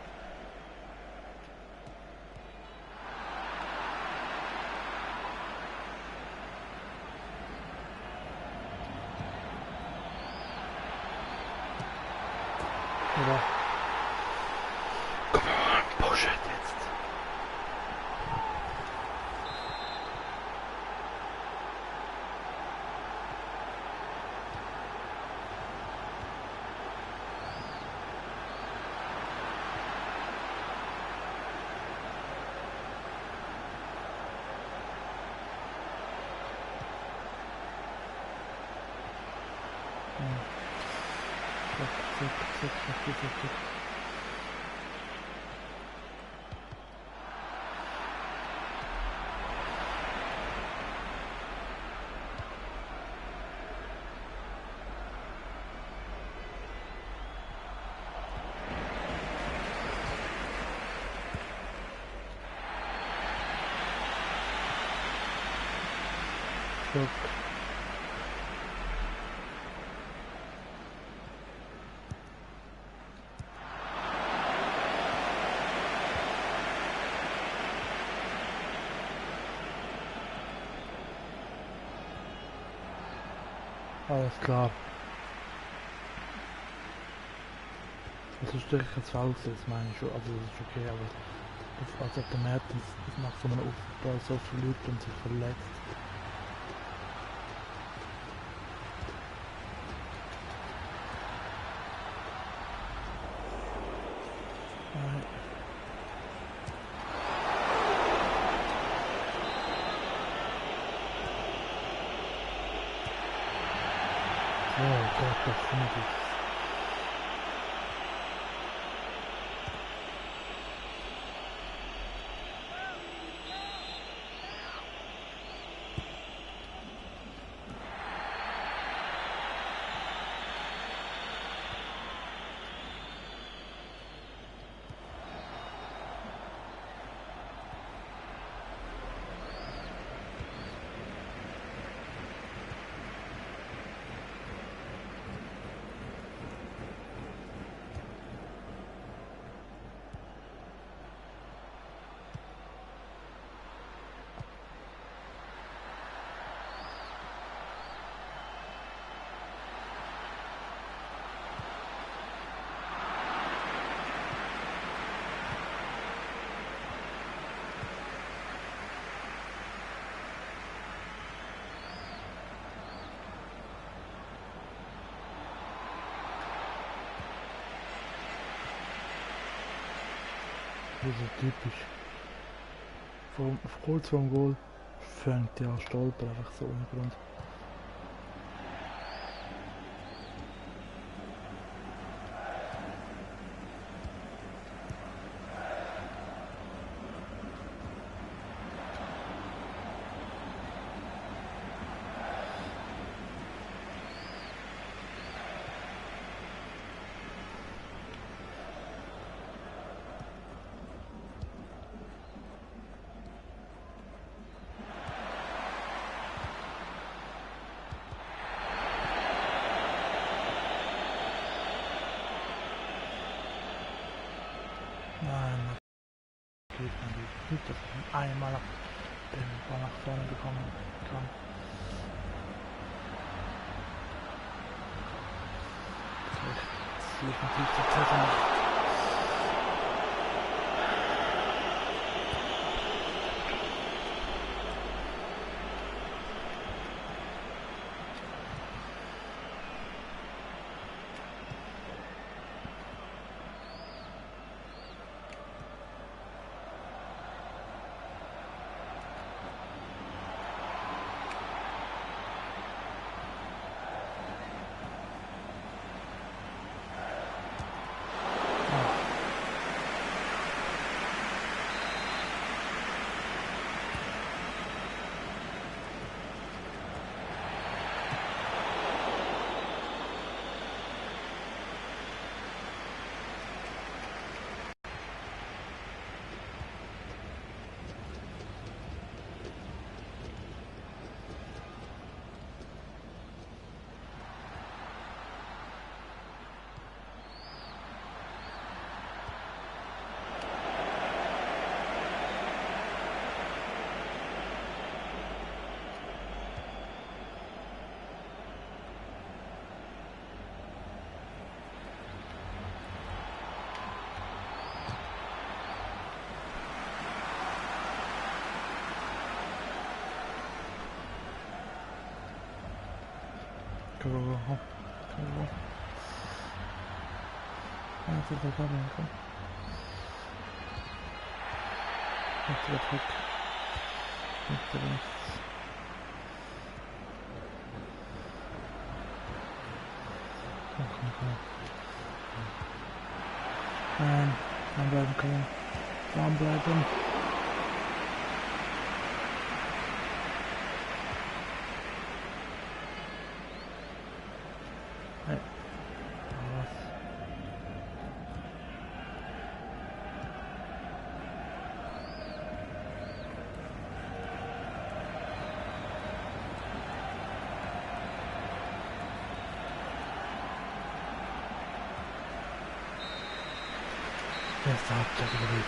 Oder? Komm on, push it jetzt. Zack, zack, zack, zack, zack. Zack. Alles klar. Das ist wirklich ein Foul, das meine ich schon. Also das ist okay, aber das, als ob der Mertens nach so einem Aufbau so verliert und sich verletzt. Nein. Oh Gott, das finde ich. Das ist typisch. Kurz vorm Goal fängt der Stolper einfach so ohne Grund. Nein, das geht nicht, dass ich einmal den Ball nach vorne bekommen kann. Jetzt liegt natürlich der Treffer nicht. Go, go, go. Go, go. Ah, jetzt ist er gerade, komm. Jetzt wird weg. Jetzt wird nichts. Komm, komm, komm. Nein, warm bleiben, komm. Warm bleiben. Nein. Was? Erste Halbzeit überlebt.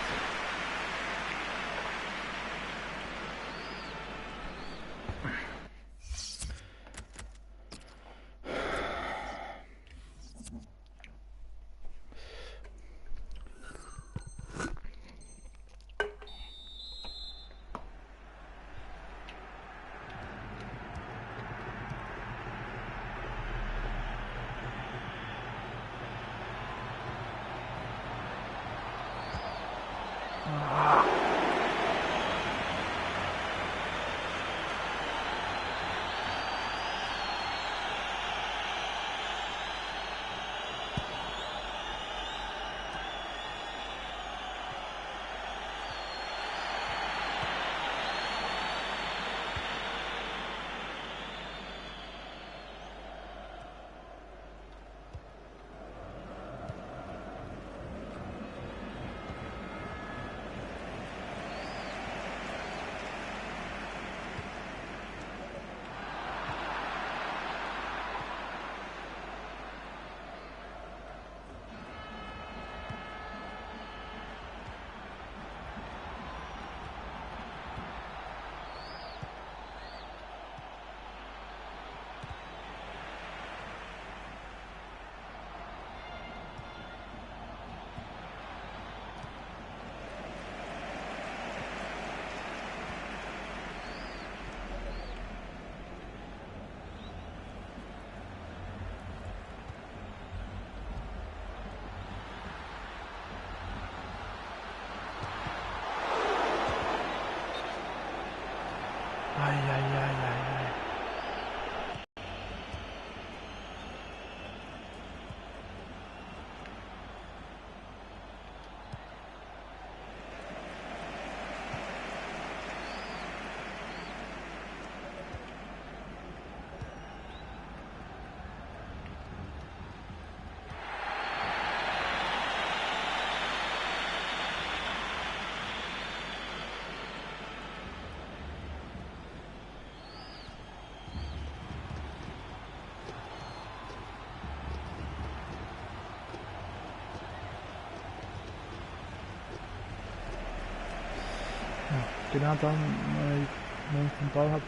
Eieieiei. Genau dann, wenn ich den Ball habe,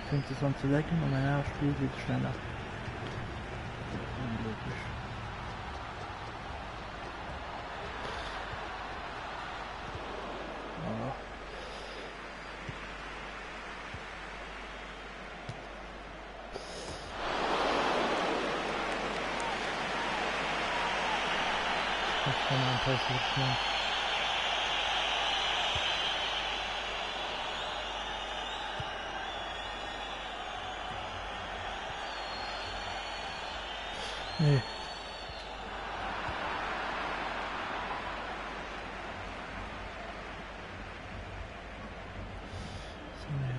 fängt es an zu lecken und wenn er spielt, wird es schneller. Unlogisch. Oh. Das kann man passieren. Nee. So, nee,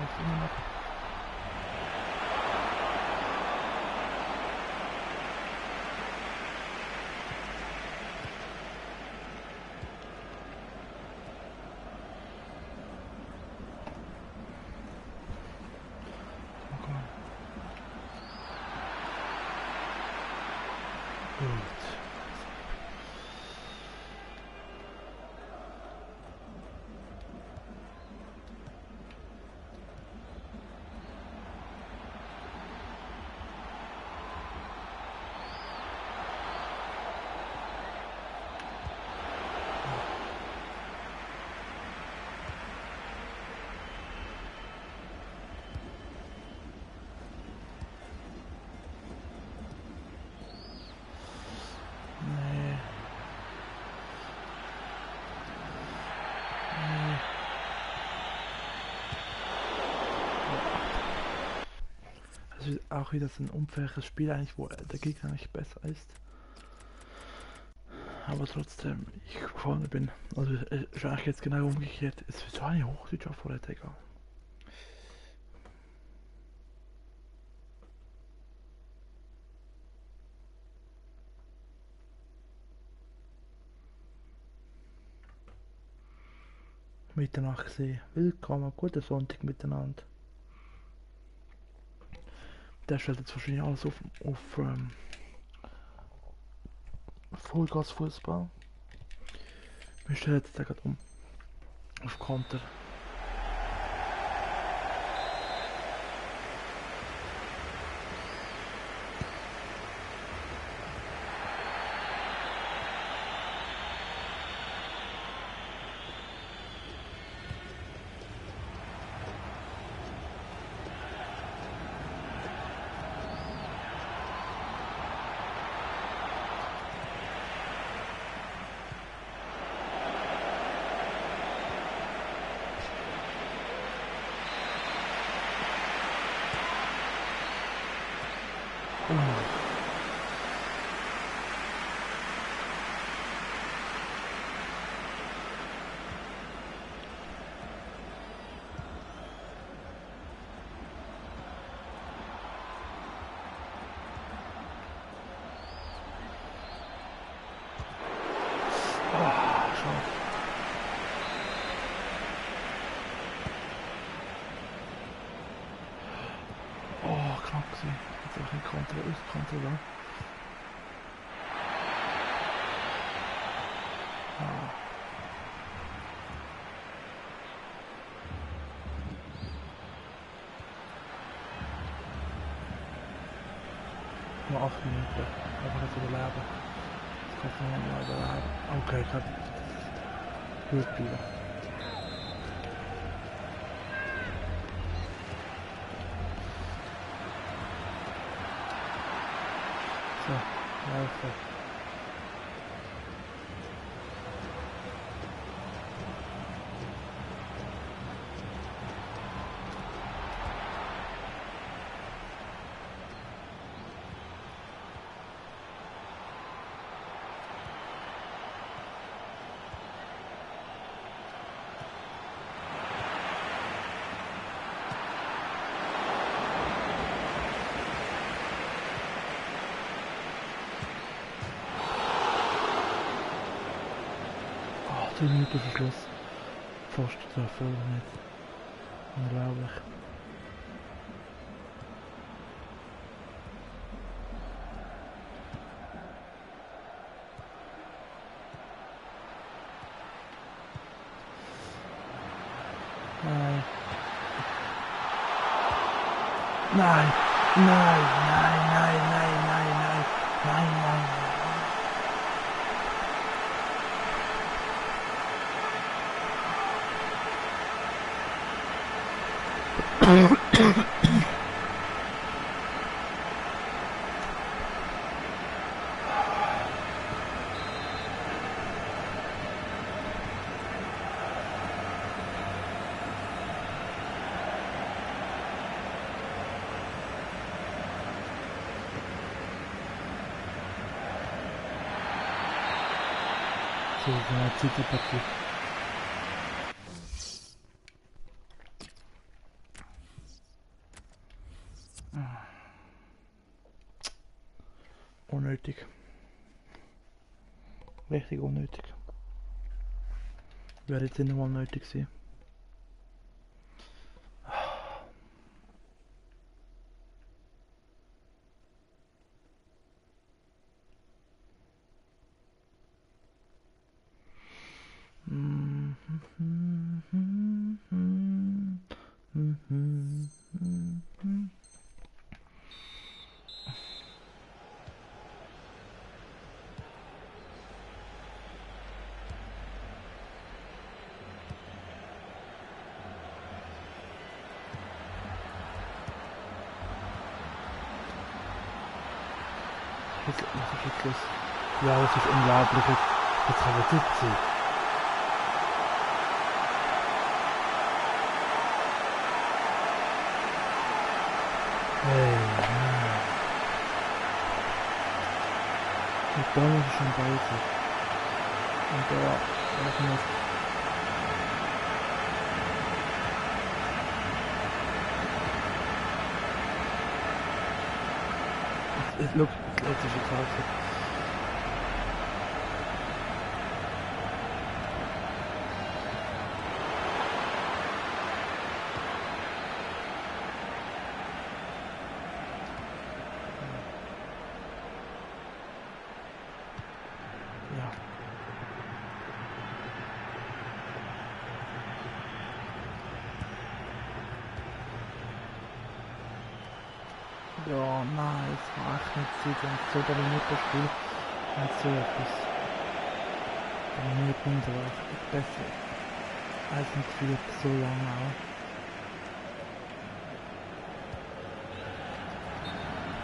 läuft immer noch. Okay. Gut. auch wieder so ein unfaires Spiel eigentlich, wo der Gegner eigentlich besser ist. Aber trotzdem, ich vorne bin. Also ist eigentlich jetzt genau umgekehrt. Es ist so eine Hochsitzer vor der Digga. Mitternacht gesehen. Willkommen, guten Sonntag miteinander. Der stellt jetzt wahrscheinlich alles auf Vollgas-Fußball. Wir stellen jetzt gerade um auf Konter. Oh, knapp gewesen. Jetzt auch ein Konter, Auskonter da. Nur 8 Minuten. Einfach jetzt überleben. Das kannst du noch mal überleben. Okay, ich hab gut bleiben. So, laufen. Oh, 10 Minuten vor Schluss. Fast treffen oder nicht. Unglaublich. Nein. Nein. Nein, nein, nein, nein, nein, nein, nein, nein, nein. So, eine Zitterpartie. Unnötig. Richtig unnötig. Wäre jetzt nicht mal nötig gewesen. Was ist jetzt los? Ja, das ist unglaublich. Jetzt haben wir 70. Hey. Der Ball ist schon bei sich. Und da auch noch. Look, jetzt ist es halt. Ja. Ja, nein, es war echt nicht Zeit, wenn so dominiert das Spiel. Nicht so etwas. Dominiert nicht, aber echt besser. Als nicht gefühlt, so lange auch.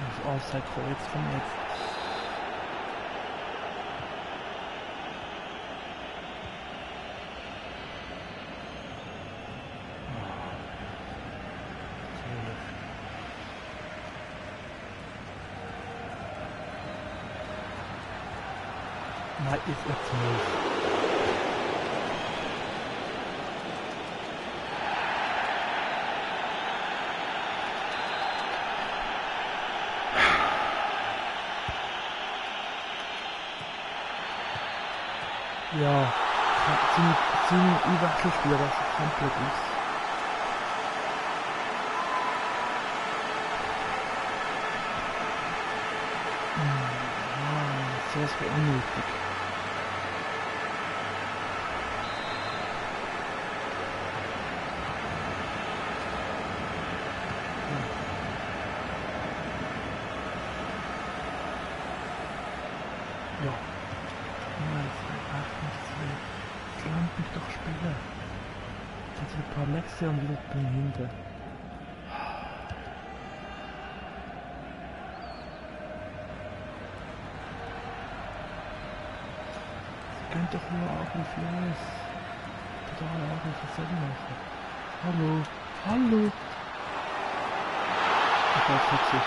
Das Offside von jetzt von jetzt. Nein, ist jetzt nicht. Ja, seine Einwechselspieler, das ist komplett aus. So ist unnötig. Ja. Nein, es wird echt nicht so. Jetzt lernt mich doch spielen. Jetzt hat ein paar Lexe und wieder bin ich hinten. Könnt doch nur auch ein Fleiß. Da auch ein Versehen machen. Hallo. Hallo. Ich weiß nicht.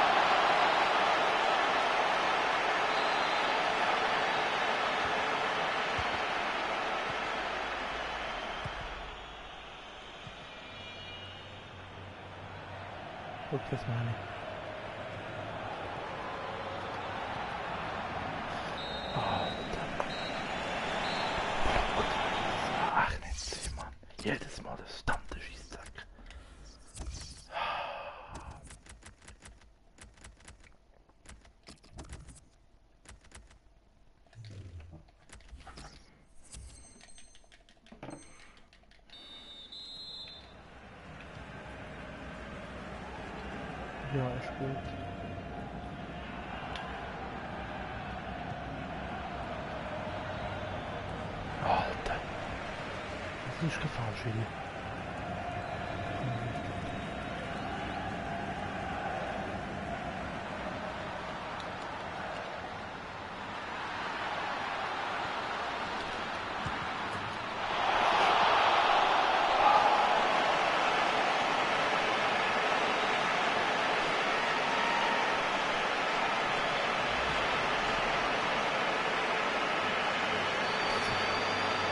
Guck, das meine ich. Ach, nicht so, Mann. Jedes Mal das verdammte Schießzack. Ja, er spielt. Alter. Das ist gefahren, Chili.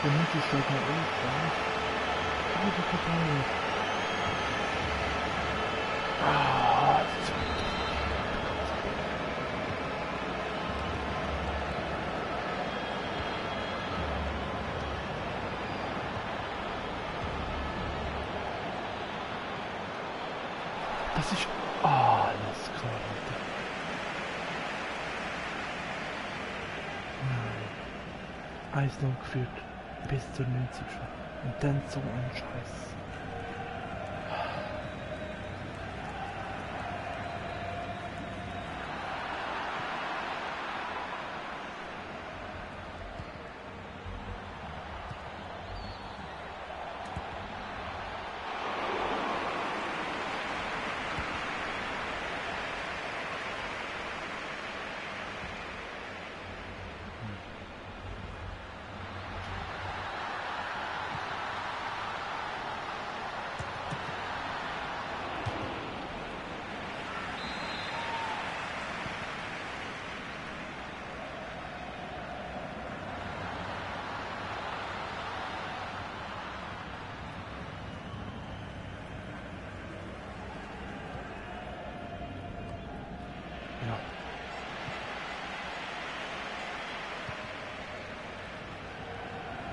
Benimmt die Stadt mal auf, ja? Oh, die Partei. Ah, so. Das ist alles klar, Alter. Nein. 1-0 geführt. Bis zur 90. Und dann so ein Scheiß.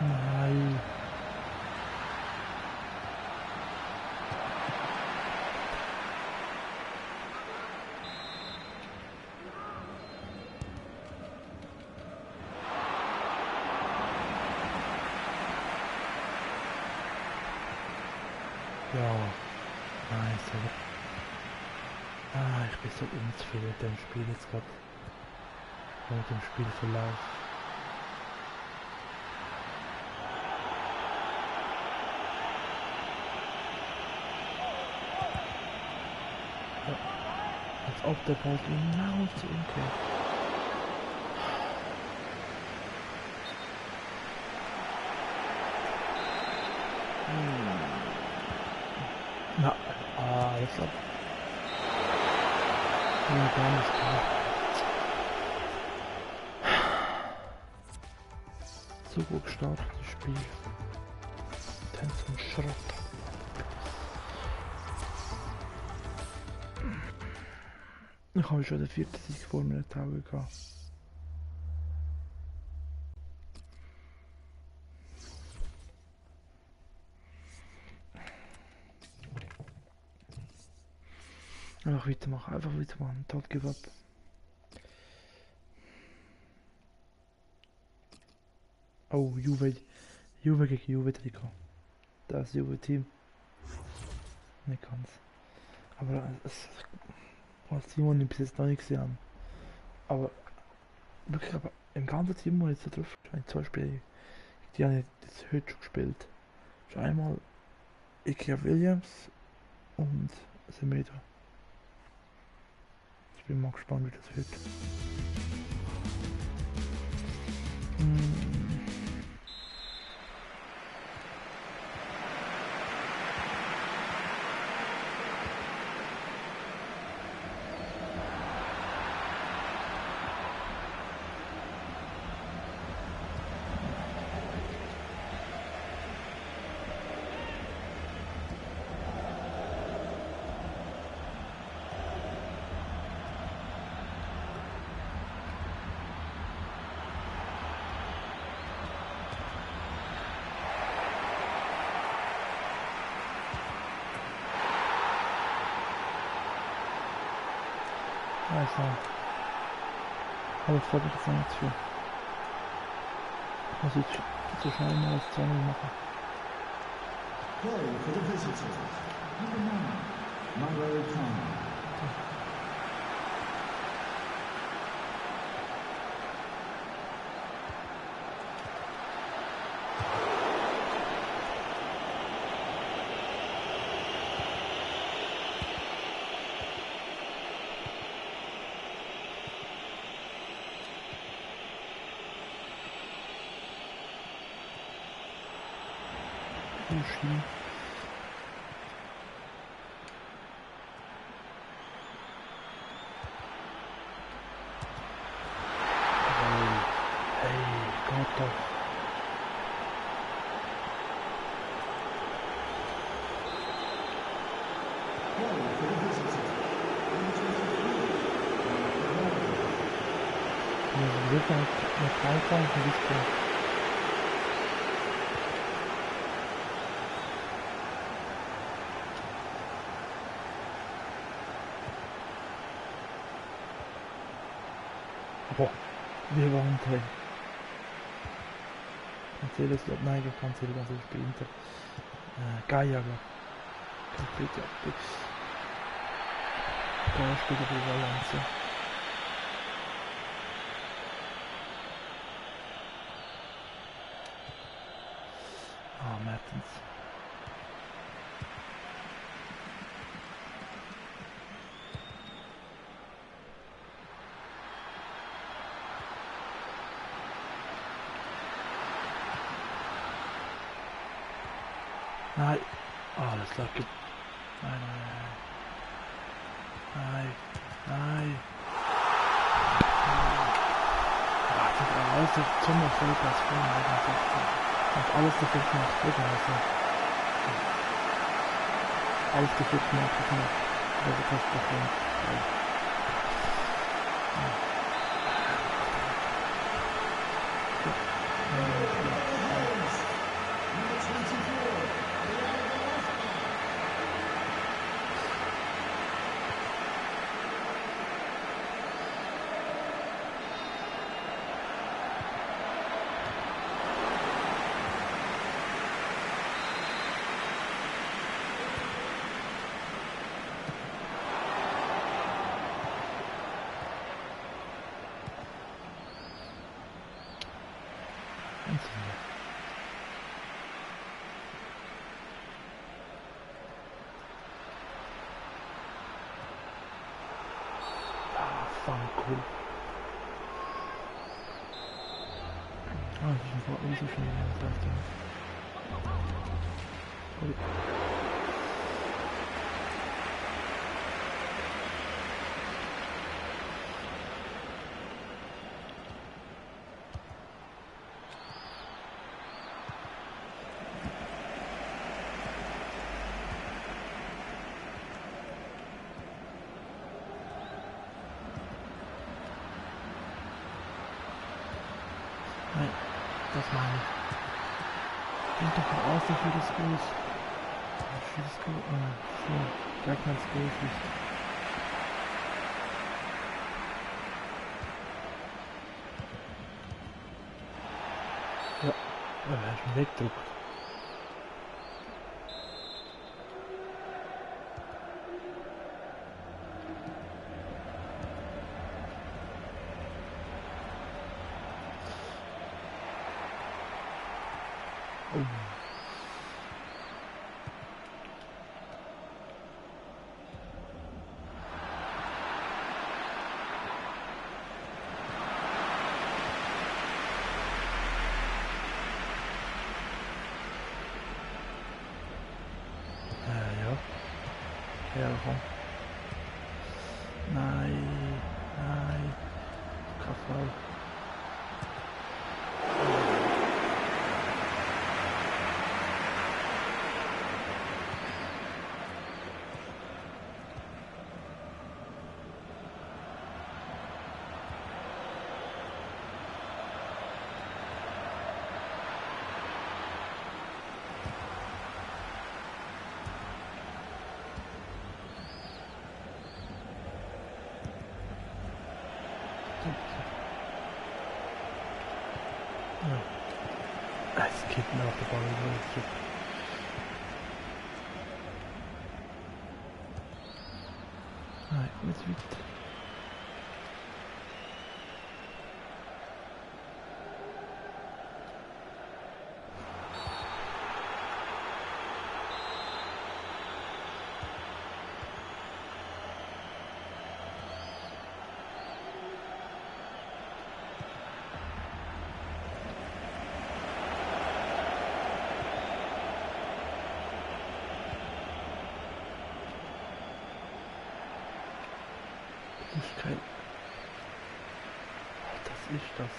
Nein. Ja, nice. Ich bin so unzufrieden mit dem Spiel jetzt gerade. Mit dem Spielverlauf. Ja, als ob der Ball genau zu ihm geht. Na, das hat... Ja, gar nicht klar. So gut gestartet, das Spiel. Tänz und Schrott. Ich habe schon den 4. Sieg vor mir Tage gehabt. Einfach weitermachen, einfach weitermachen. Don't give up. Oh, Juve gegen Juve Trikot. Das Juve-Team. Nicht ganz. Aber es was Simon bis jetzt noch nicht gesehen haben. Aber wirklich, aber im ganzen Team, wo jetzt da drauf scheint, 2 Spiele, die haben jetzt heute schon gespielt. Schon einmal Ikea Williams und Semedo. Ich bin mal gespannt, wie das wird. Also, aber freut mich jetzt noch nicht viel. Ich muss jetzt so schnell mal das 2 machen. Goal for the visitors. Number 9, Mauro Khan. Sushi. Hey, Gott doch. Goal for the visitors. Wir sind mit reinkommen und nicht klar. Boah, wir waren drin. Cancelo ist glaube nein, Cancelo ganz Spiel Inter. Gaia, bitte. Gaia spielt auf die Valencia. Ah, Mertens. Nein. Ah, das lag. Nein. Warte, alles auf Zimmer Vollgas vorne. Und alles dafür gemacht. Alles dafür gemacht. Also fast davon. Wahnsinn. Ah, Funko. Ah, das ist ein so schnell, das heißt ja. Sorry. Nein, das meine ich. Denk davon aus, dass wir das los. Das Go. So, gleich mal das Go ist. Ja, er ist schon weggedruckt. Oh. Ja. Herrum. Nein. Nein. Kraftfall. Ja. Es geht mir auf der Ball zurück. Nein, jetzt wieder. Ich kann. Das ist das.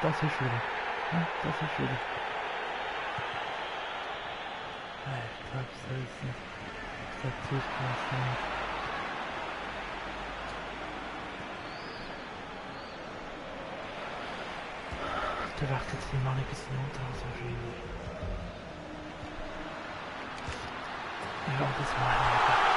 Das ist wieder. Ja, das ist wieder. Ich glaub's selbst nicht. Das tut was nicht. Der wacht jetzt die Mann ein bisschen unter aus wahrscheinlich. Ja, das meine ich.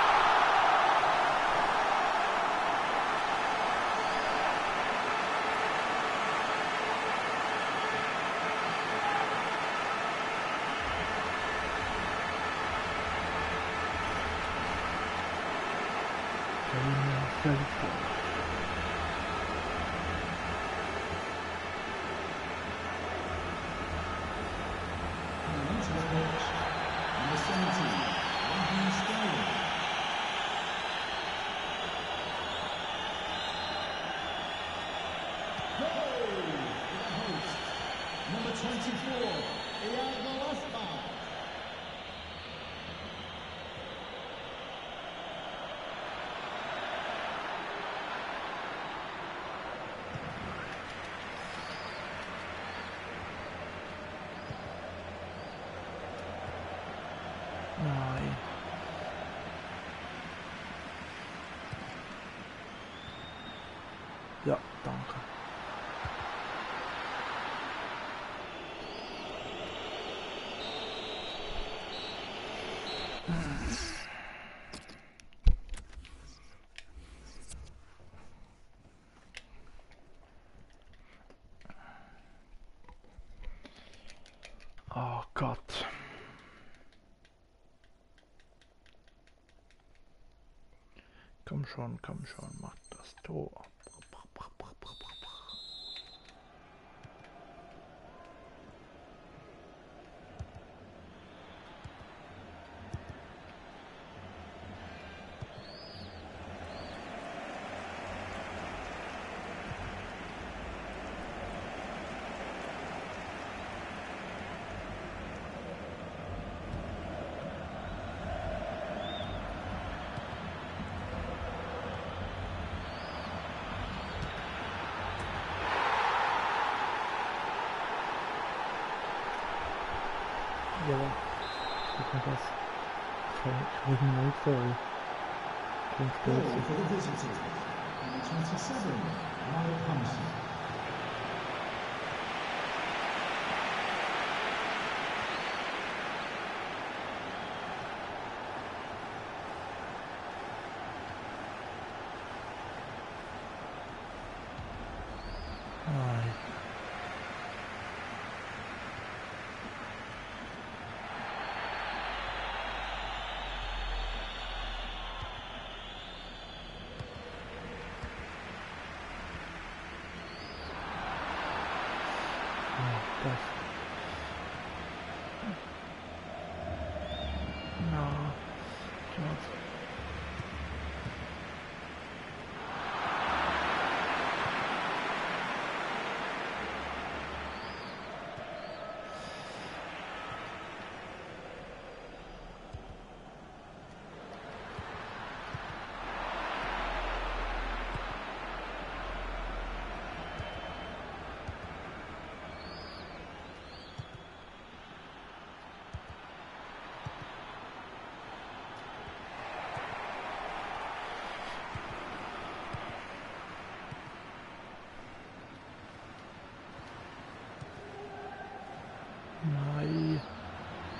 Into the pitch, number 17, Raheem Sterling. Goal for the host, number 24, Iago Aspas. Nein. Ja, danke. Oh Gott. Komm schon, mach das Tor. Ja, guck mal das. Ich will mir nicht sagen. Klingt Goal stolz. for the visitors. Number 27, Wyatt Thompson. Nein. Das. Na. Schwarz. Nein.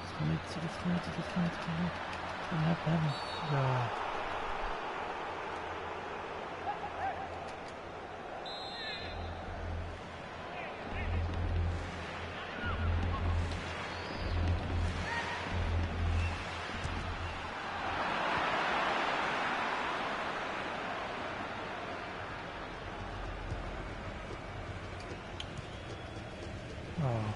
Das kann nicht, das kann nicht, das kann nicht, das kann nicht. Das kann nicht bleiben. Ja. Ah.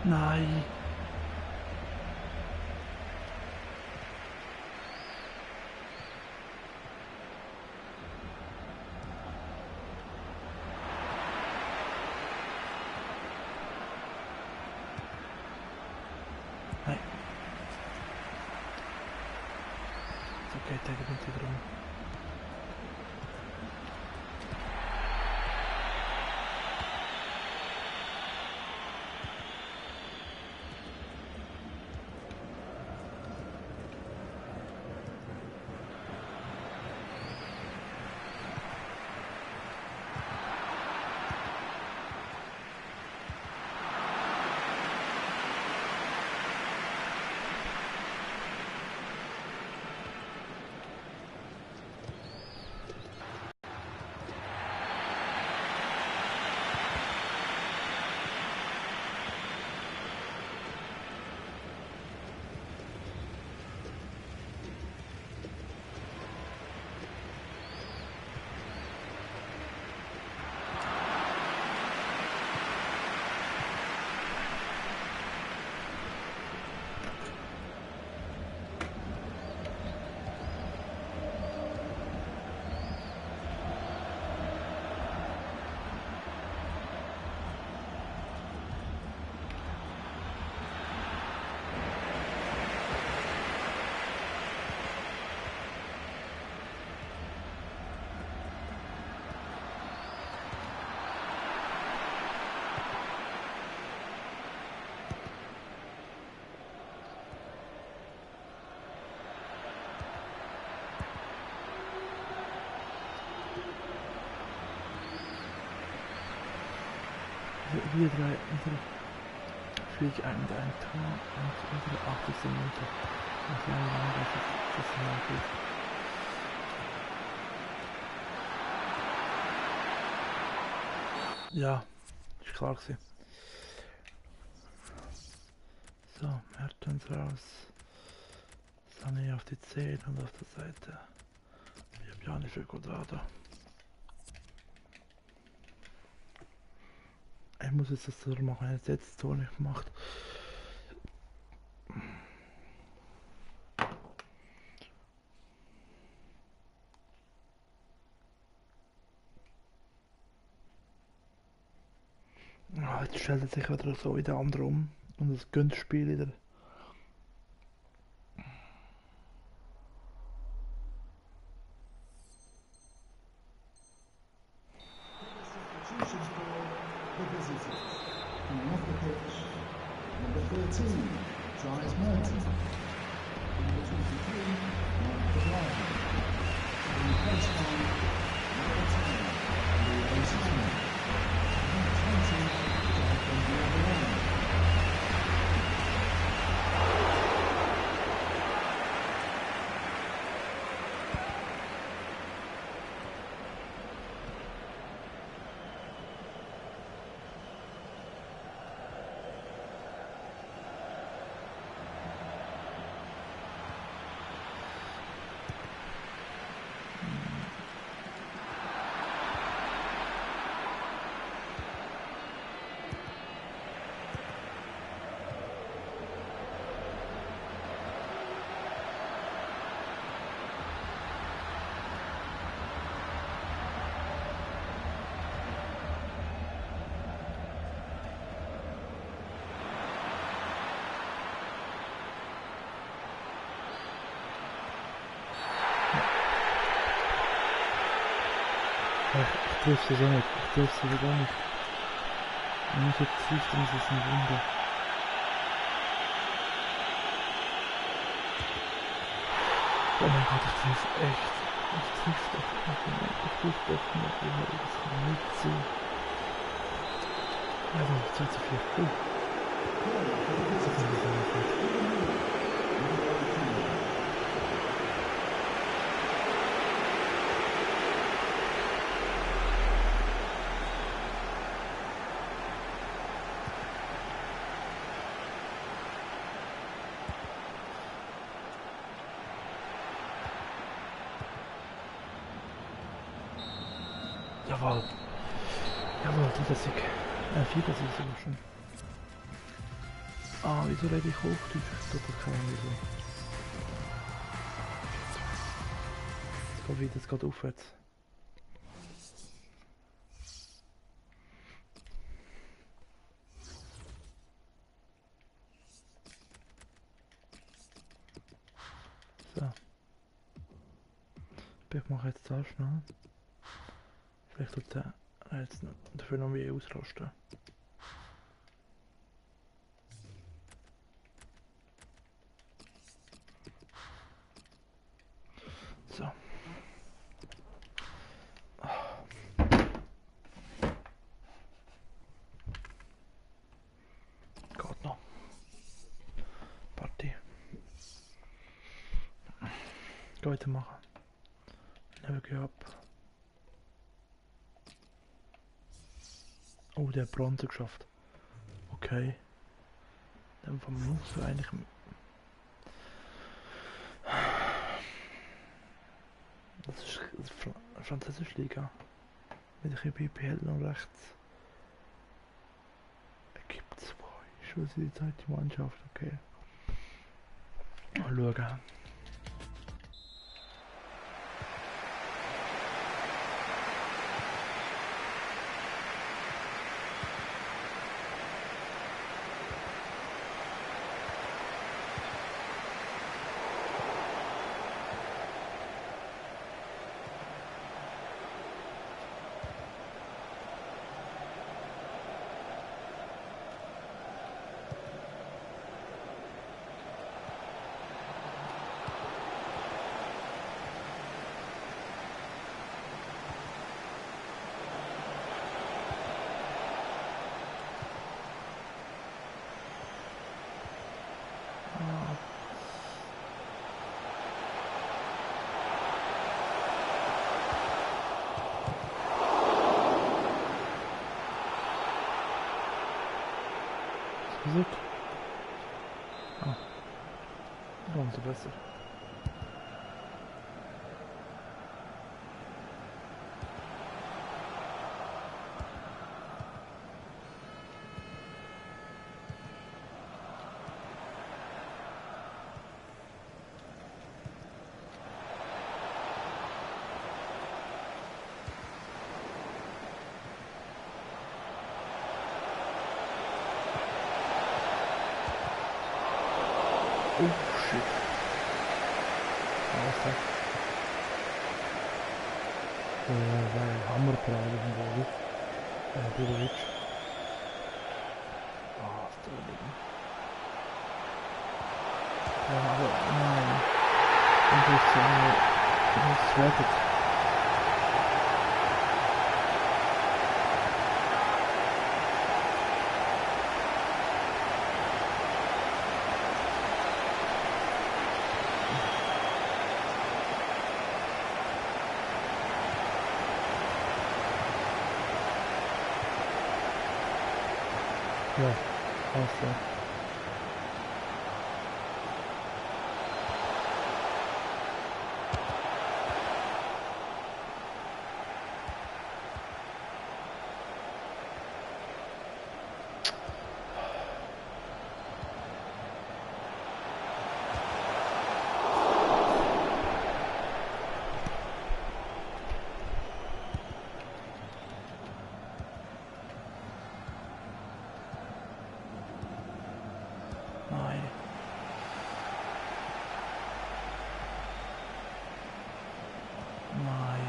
Nein. Nein. Ist okay, der gewinnt die drum. Wir drei, unsere Flieg ein mit einem Tor und unsere 80. Minute. Und wir haben lange, dass das nachgeht. Ja, ist klar gewesen. So, Mertens raus. Sané auf die 10 und auf der Seite. Janis für Quadrado. Ich muss jetzt das Tor machen, jetzt das Tor nicht gemacht. Ah, jetzt stellt er sich wieder so in den anderen um. Und es gönnt das Spiel wieder. Substitutions for the visitors. Coming off the pitch, number 13, Charles Merton. Number 23, Mark DeBlanc. Replaced by number 10, Leo Simon. Number 20, Jonathan Diabiano. Ich triff's es auch nicht. Ich triff's es gar nicht. Wenn ich jetzt trifft, dann ist es ein Wunder. Oh mein Gott, ich triff echt. Ich triff doch nicht. Ich triff doch nicht. Das kann nicht sein. Also, 2 zu 4. Das kann nicht sein. Jawohl. Jawohl, dieser Sieg. 4 Sieg sogar schon. Ah, wieso rede ich Hochdeutsch? Ich glaube, keine Ahnung wieso. Jetzt geht wieder, es geht aufwärts. So. Ich mache jetzt das schnell. Vielleicht tut der jetzt dafür noch mehr ausrasten. So. Geht noch. Party. Weitermachen. Never give up. Oh, der hat Bronze geschafft. Okay. Dann musst du eigentlich... Das ist französische Liga. Mit ein bisschen BPL noch rechts. Gibt 2. Ist was die zweite Mannschaft, okay. Mal schauen. Musik. Ah. Umso besser. Oh shit. Also. Hammerparade vom Goalie. Bilovic. Ah, Sterling. Ja, aber nein. Ich wettet. Ja, also. Nein. Nein.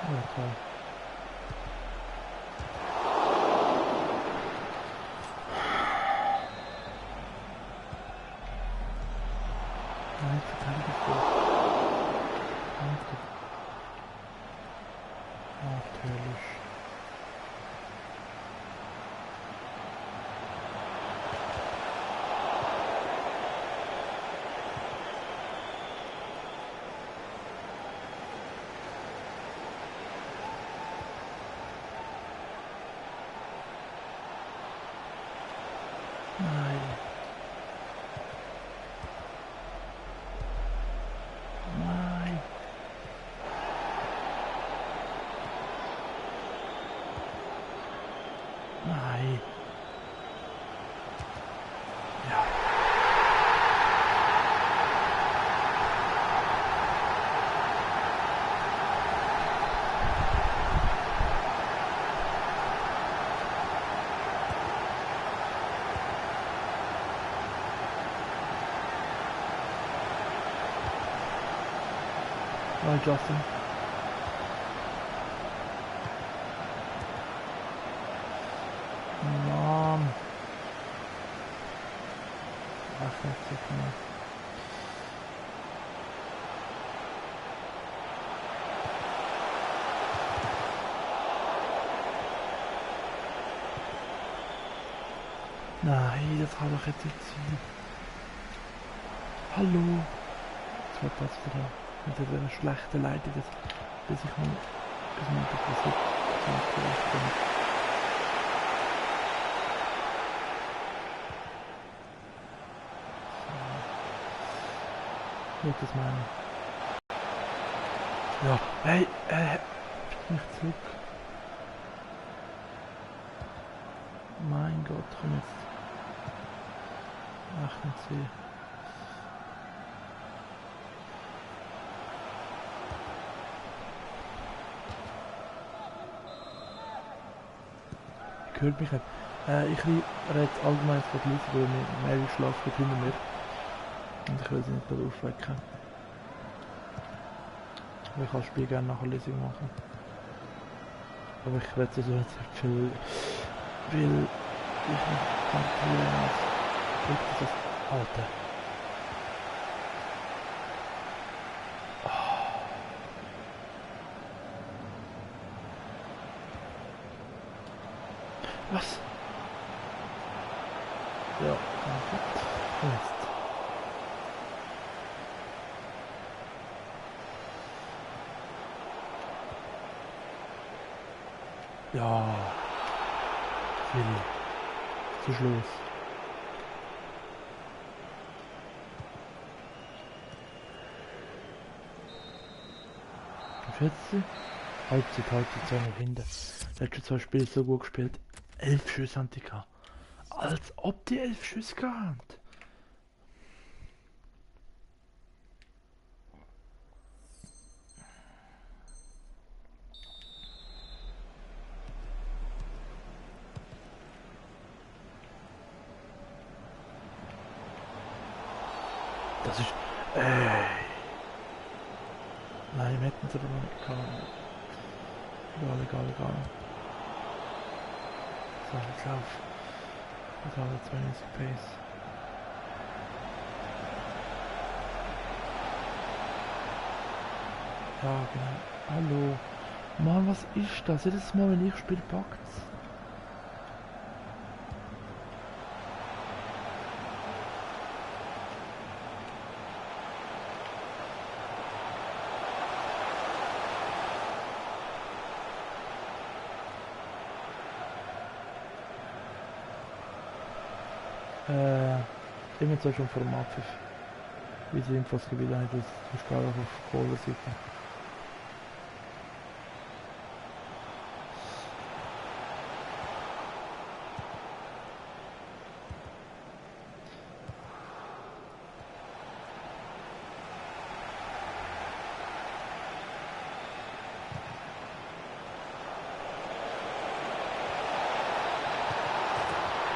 Okay. Nein, Verteidigung. Natürlich. Nein. Nein. Nein. Ja. Nein, Justin. Mann. Ach, nicht so mehr. Nein, das kann doch jetzt nicht sein. Hallo. Das wird das wieder mit einer schlechten Leitung, bis ich mal das nicht so wie ich das meine. Ja, hey, nicht zurück. Mein Gott, komm jetzt. Ach, nicht sehen. Hört mich nicht. Ich rede allgemein von Leuten, weil Mary schläft hinter mir. Und ich will sie nicht gerade aufwecken. Aber ich kann das Spiel gerne nachher Lesung machen. Aber ich werde so jetzt viel ich mich konzentrieren muss. Wirklich das Alter. Was? Ja, perfekt. Jetzt. Ja. Willi. Zu Schluss. Auf jetzt? Halbzeit noch hinten. Der hat schon 2 Spiele so gut gespielt. 11 Schüsse haben die gehabt. Als ob die 11 Schüsse gehabt haben. Das ist... Ey. Nein, wir hätten es aber noch nicht gehabt. Egal. So, jetzt lauf. Das war jetzt 20 Pace. Ja, genau. Hallo. Mann, was ist das? Jedes Mal, wenn ich spiele, packt's. Immer zwar schon Format für wie sie Infos gebildet haben, das ist auf Kohlenseite.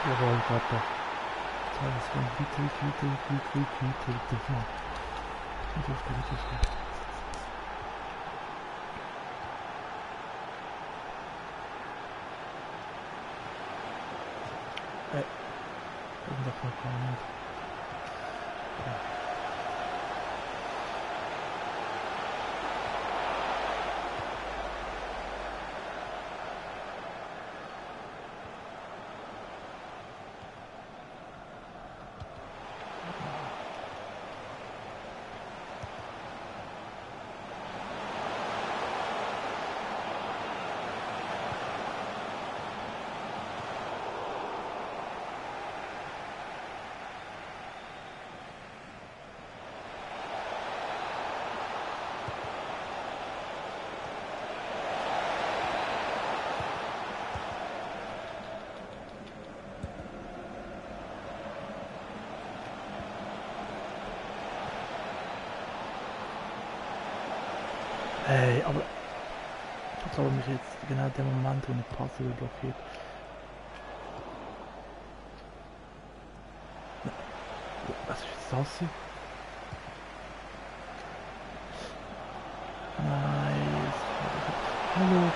Jawohl, Papa. Das war bitte. Doch gar nicht. Ey, aber jetzt habe mich jetzt genau der Moment, wo ich passe, blockiert. Was ist jetzt das hier? Nein. Hallo.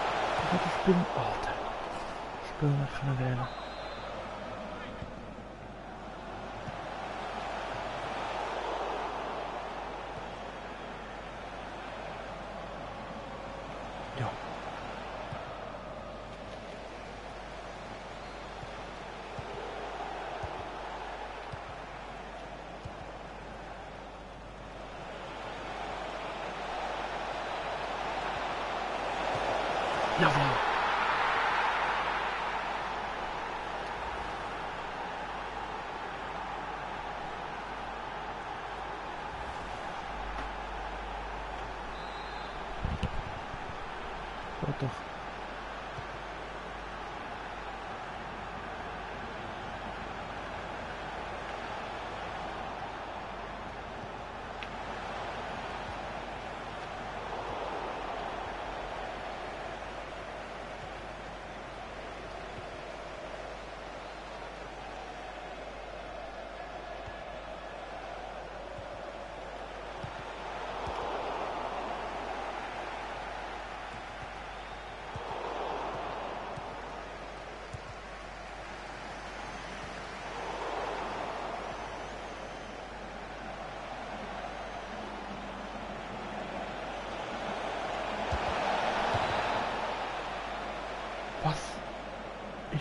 Ich hab das Spiel... Alter. Spiel nicht können wählen. Ja. Jawohl. Ja, doch.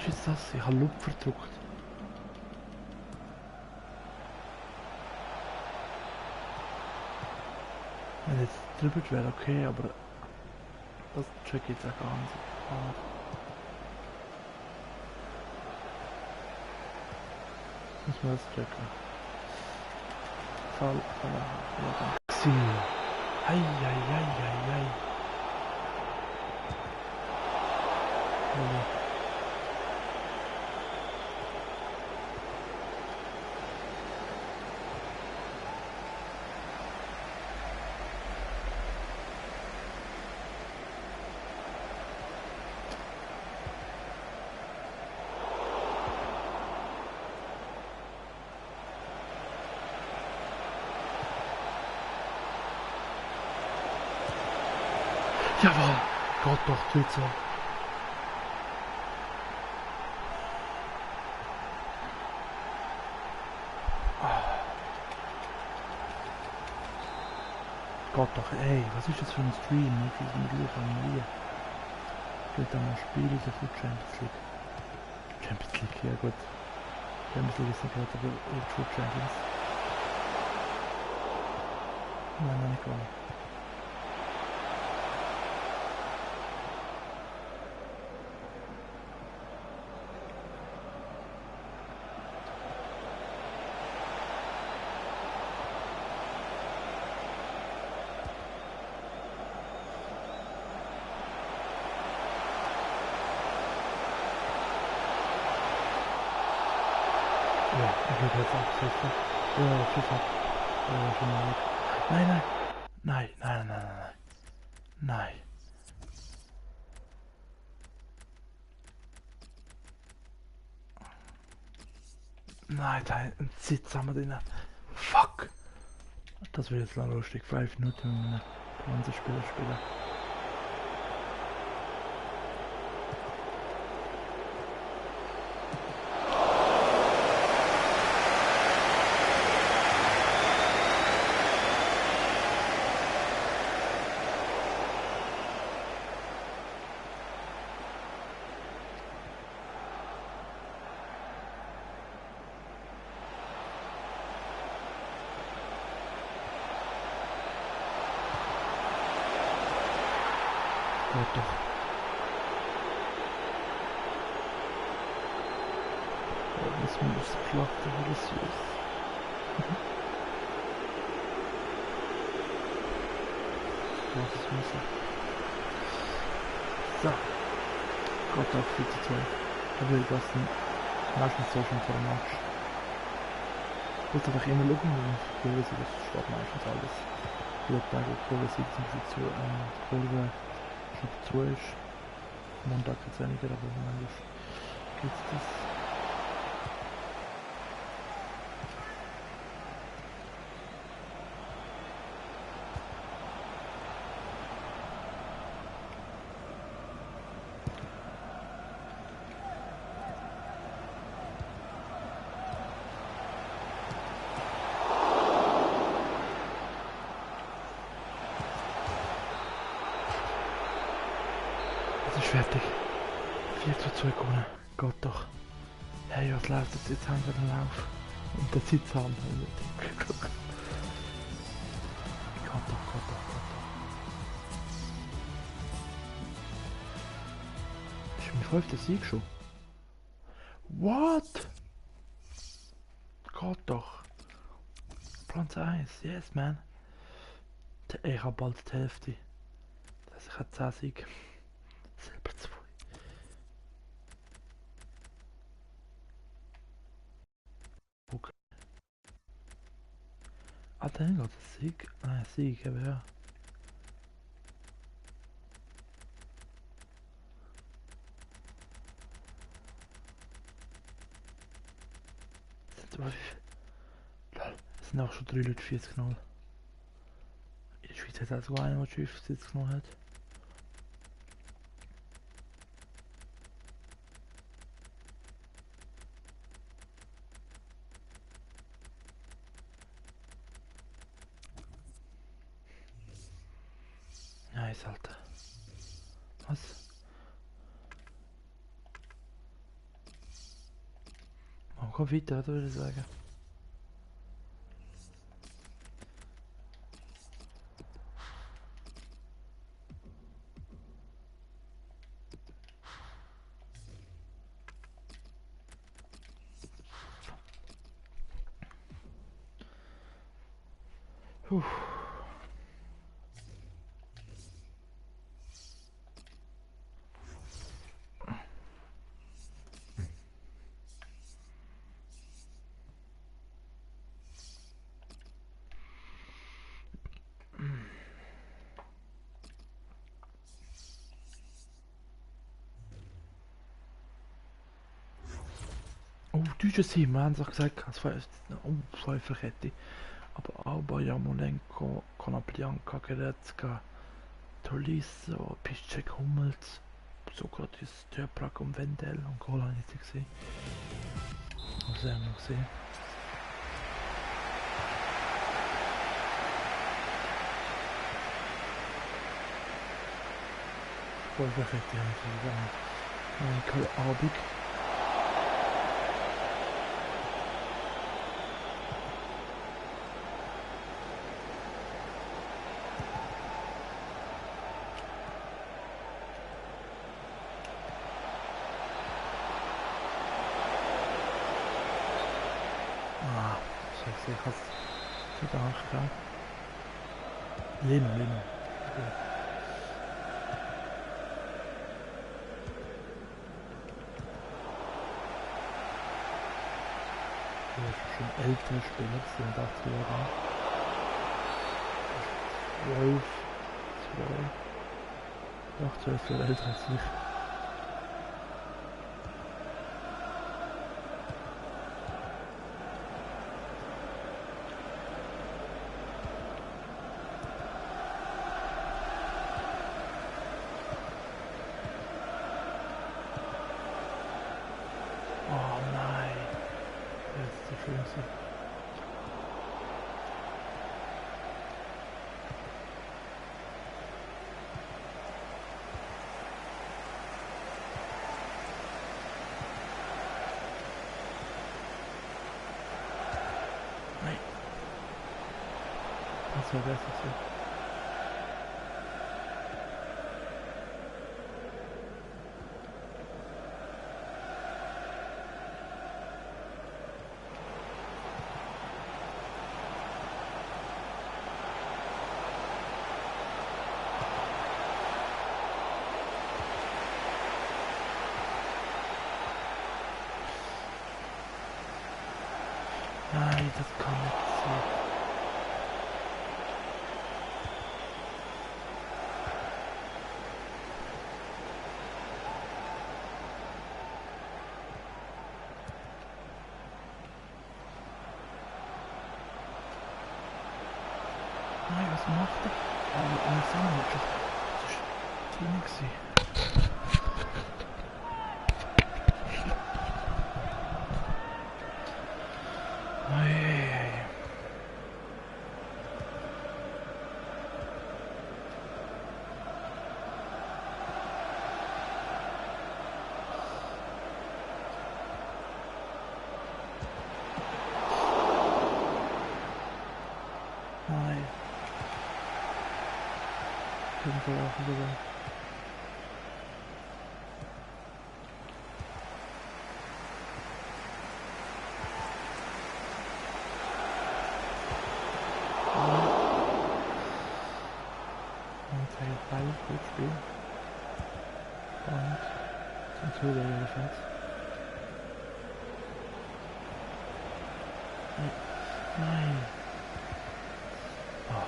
ist jetzt das? Ich habe Loop verdrückt. Wenn jetzt drüber wäre, okay, aber das check ich jetzt auch gar nicht. Muss man das checken. Fall, ja, dann. Ei. Oh. Jawohl! Gott doch, tut so. Gott doch, ey, was ist das für ein Stream? Wie viel mit Lucha und mir? Geht dann mal spielen, so viel Champions League. Champions League, ja gut. Champions League ist nicht gerade, aber True Champions. Nein, noch nicht gar nicht. Ja, ich will jetzt auch sicher. Ja, tschüss. Schon mal weg. Nein. Nein. Nein, da ein Sitz haben wir drin. Fuck. Das wird jetzt lang lustig. 5 Minuten, wenn wir 20 Spieler spielen. Gott doch. Das muss flach, aber das süß. Was ist Messer? So. Gott doch, 4 zu 2. Da will ich das meistens so schon vor dem Match. Ich wollte einfach immer schauen, wie das steht meistens alles. Ich würde sagen, Kurve 17 zu Kurve schon zu ist. Montag jetzt weniger, aber manchmal gibt es das. Es ist fertig. 4 zu 2 gewonnen. Gott doch. Hey, was läuft jetzt haben wir den Lauf? Und der Sitzhahn. Gott doch. Das ist mein 5. Sieg schon. What? Gott doch. Platz 1. Yes, man. Ich habe bald die Hälfte. Das heißt, ich habe 10 Sieg. Selber 2. Okay. Ah, dann geht es Sieg. Nein, Sieg, aber ja. Es sind auch schon 3 Leute 40 0. In der Schweiz hat es sogar einer, der 50 genommen hat. Nice, Alter. Was? komm weiter, oder würde ich sagen. Puh. Oh, deutsche Team, wir haben es auch gesagt, es war jetzt eine Unfallverkette. Aber Alba, Jarmolenko, Konoplyanka, Goretzka, Tolisso, Piszczek, Hummels, Sokrates, Toprak und Wendell und Goal habe ich nicht gesehen. Was haben wir noch gesehen? Vollverkette haben wir gesehen. Michael Arbig. Ich habe es wieder angefangen. Leno. Okay. Das ist schon ältere Spieler, das sind 8 Jahre. 12 Jahre älter als ich. Oh nein, das ist die schönste. Nein. Das war besser so. Nein, das kann nicht sein. Nein, was macht er? Oh, ein Sandwich. Das ist drin gewesen. Ei. Nein. Können wir auch sogar. Gut spielen. Und zum Tor der Defense. Nein. Oh.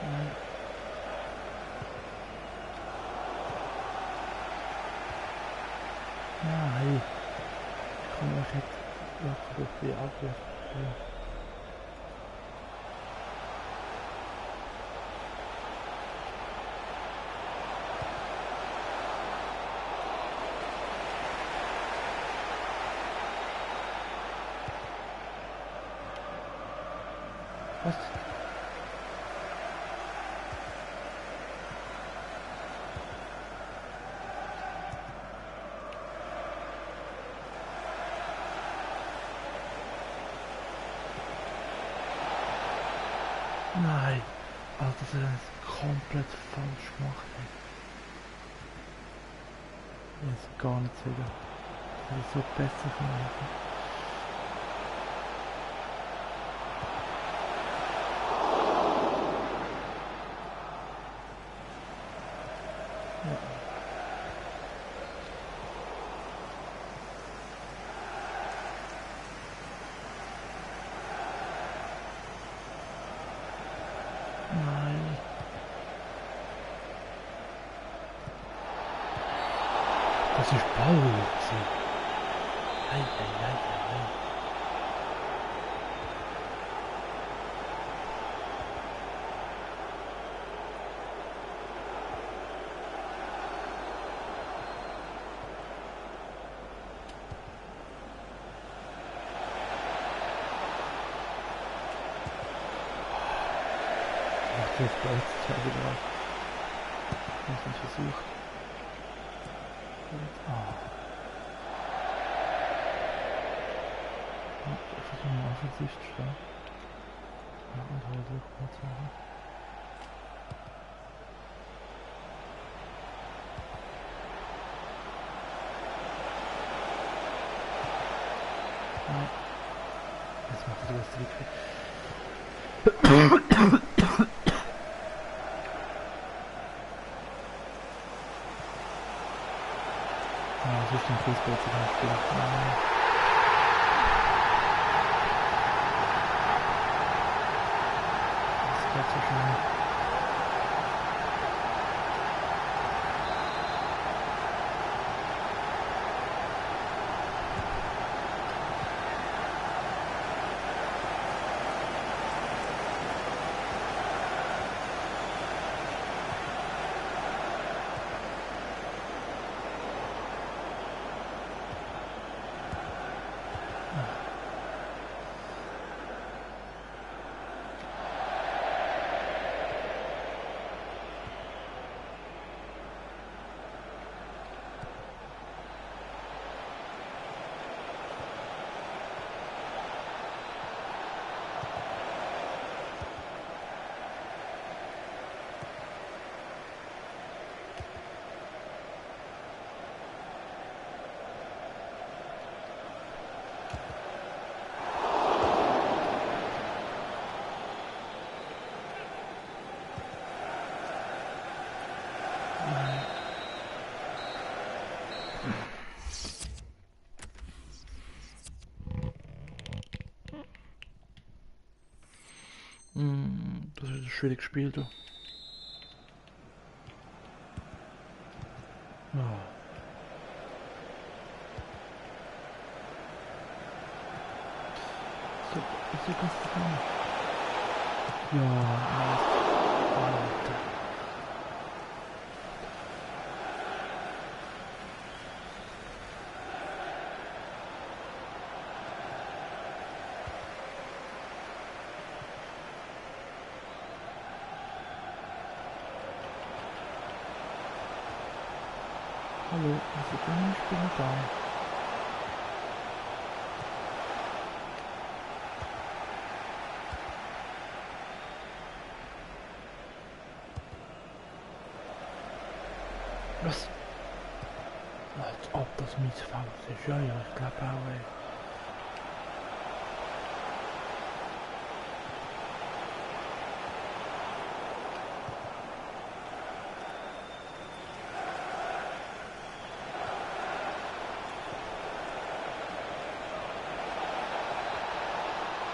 Nein. Nein. Ich komme echt noch durch die Abwehr. Nein. Also das ist komplett falsch gemacht. Jetzt gar nicht wieder. Das ist so besser von mir. Nein. Das ist Paul. Ei, ei, ei, ei, ei. Ach, jetzt bleibt es ja wieder. Das ist ein Versuch. Ah. Ich versuche mal offensiv zu stellen. Ja, und heute kurz machen. Ja. Jetzt macht er das Trick. Ja, das ist ein Fußball zu spielen. Das geht so schnell. Das ist ein schwieriges Spiel, du. Ja. So kannst du machen. Ja, Alter. Hallo, was ist denn? Ich bin da. Was? Als ob das Mietsfaul ist. Ja, ja, ich glaube auch, ey.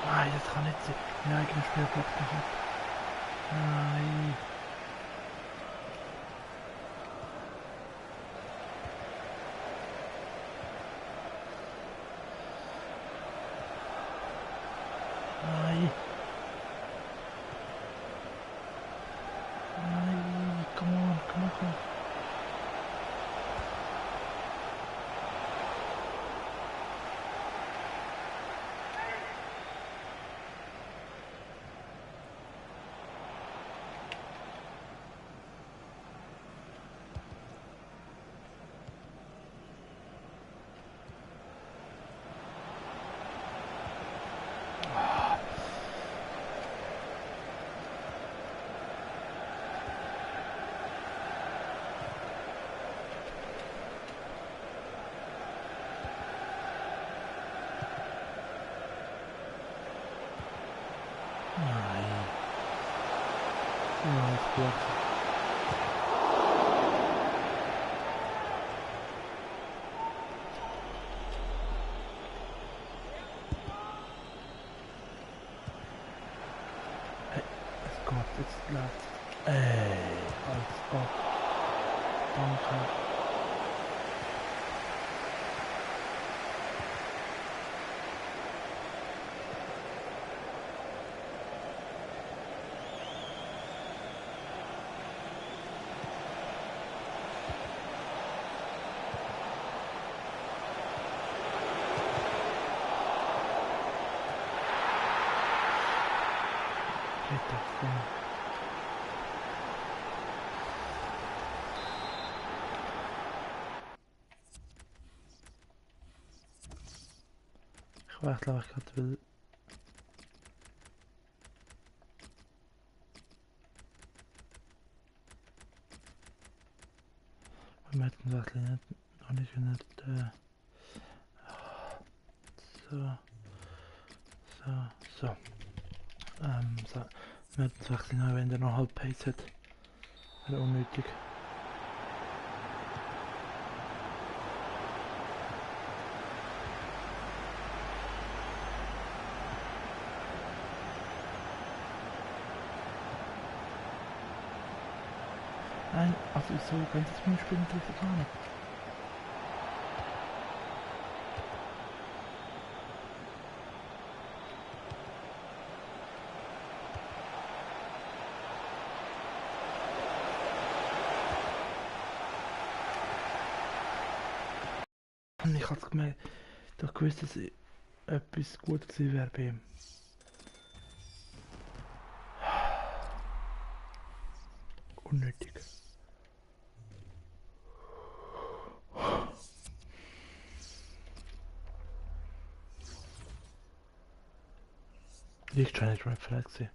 Nein, das kann nicht sein. Mein eigener Spielplatz gehabt. Nein. Nein. Nein, come on, come on, come on. gut. Hey, es geht, jetzt läuft's. Ey, als ob. Danke. Davon. Ich weiß, glaube ich, gerade will. Wir hätten das nicht, noch nicht, so, so. So. Wir hätten es wechseln, wenn der noch halb Pace hat. Wäre unnötig. Nein, also so könnte es mir spielen, das ist gar nicht. Ich habe gemerkt, doch gewusst, dass etwas gut gewesen wäre bei ihm. Unnötig. Ich scheine nicht vielleicht gesehen.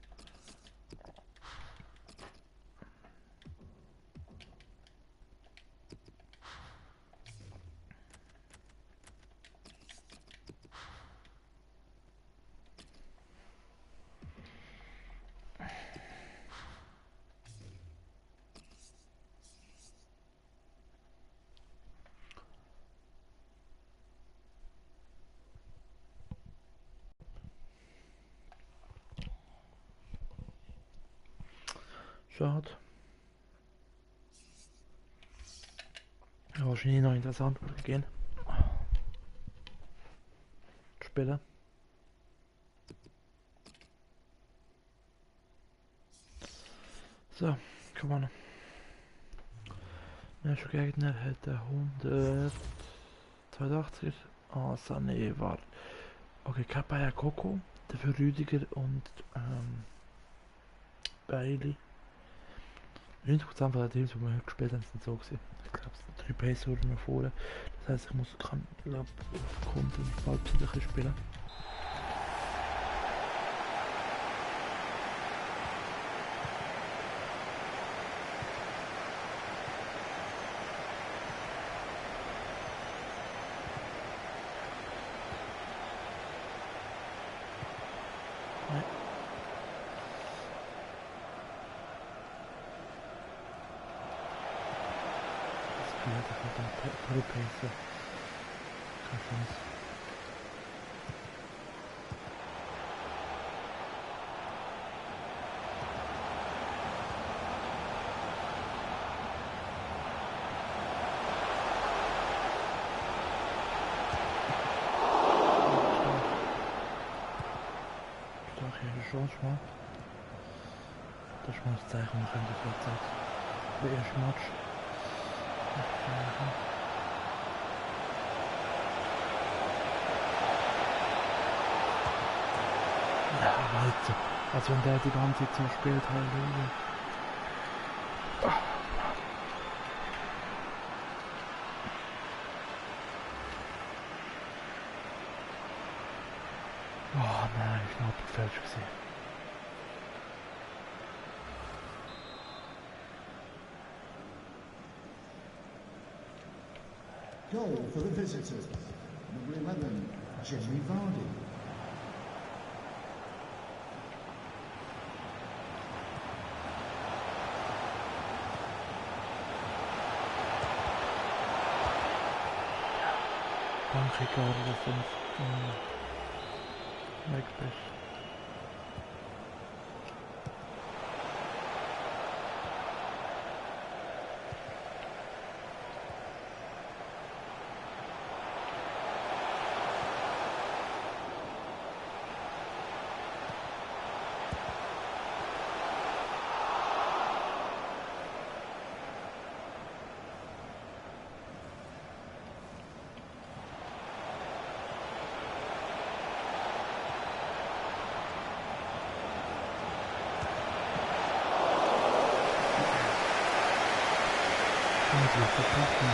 Schade. Ja, wahrscheinlich noch interessant gehen. Spielen. So, gewonnen. Der nächste Gegner hätte 182. Ah, Sané war. Okay, Kapaya Coco, dafür Rüdiger und Bailey. 90% der Teams, die wir heute gespielt haben, sind so gewesen. Ich glaube, es sind 3 Pace oder noch vorne. Das heisst, ich kann auf Kunden halbzeitig spielen. Ja, das hat ein Pace. Keine Chance. Stark hier eine Chance mal. Das ist mal das Zeichen, wir können die Vorzeit. Der erste Match. Ja, Leute. Als wenn der die ganze Zeit so spielt, Halleluja. Oh nein, ich glaube, ich falsch gesehen. Goal for the visitors. Number 11, Jamie Vardy. Danke, Carlos, wenn du weg bist. Also, verpacken.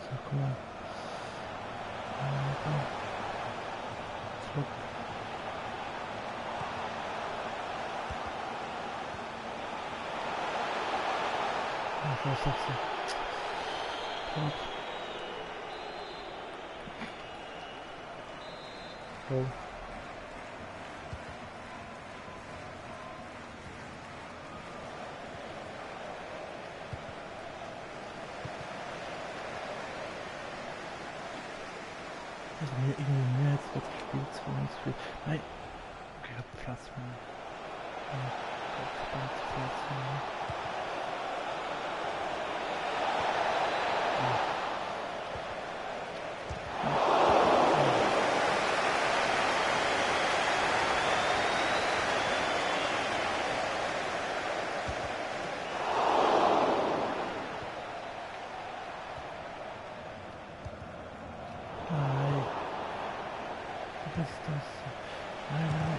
So, komm mal. Komm. Zurück. Ach, was sagst du? Gut. Oh. Also mir irgendwie mehr als das Spiel zu uns für. Nein. Okay, ich hab Platz mehr. Ja, Platz mehr. Nein. Was ist das? Nein, nein.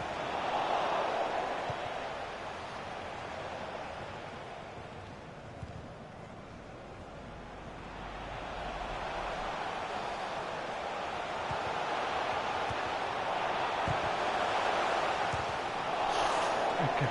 Okay.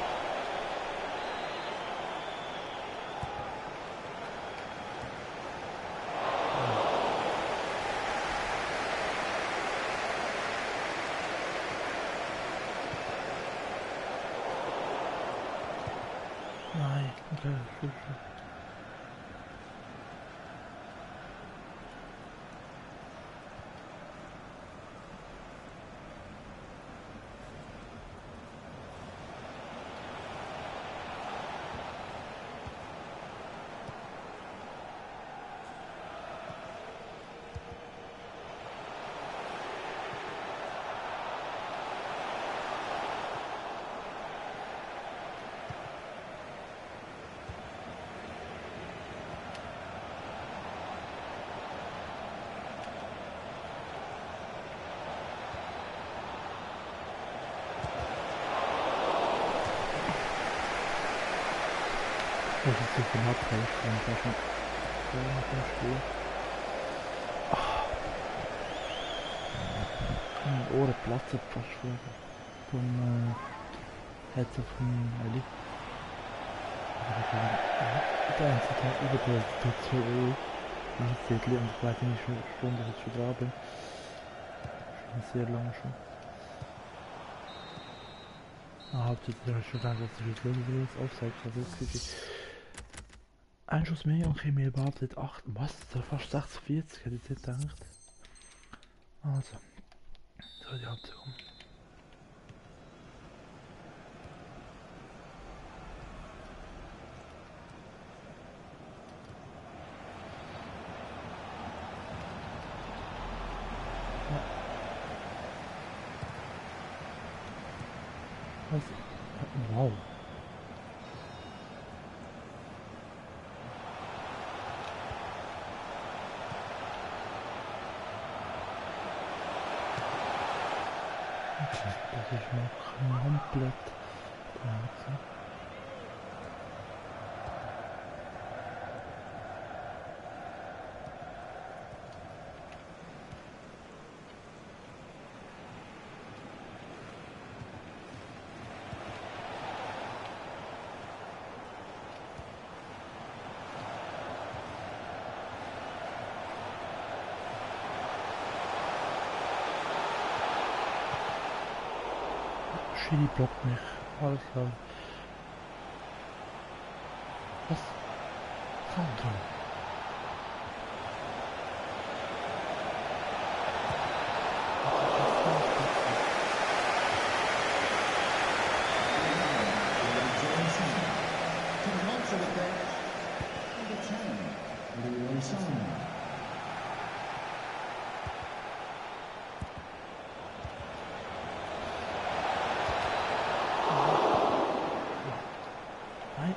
Nein, okay, schön. Das ist so viel Abrecht und da schon vorne vom Spiel. Mein Ohren platzen fast vom Headset von Ellie. Der einzige Tag überdreht tut so weh. Ein Zettel und ich weiß nicht, wie viele Stunden ich jetzt schon dran bin. Schon sehr lange schon. Hauptsächlich hast du schon gedacht, dass ich jetzt los Offside versuche. Ein Schuss mehr und Chemie überhaupt 8. Was? So fast 46 hätte ich jetzt gedacht. Also. So, die Halbzeit rum. Ja. Was? Wow. Das ist noch komplett Pause. Schiri blockt mich. Alles klar. Was? Sandro. To the right of the bench, number 10, Leroy Sané. Nein.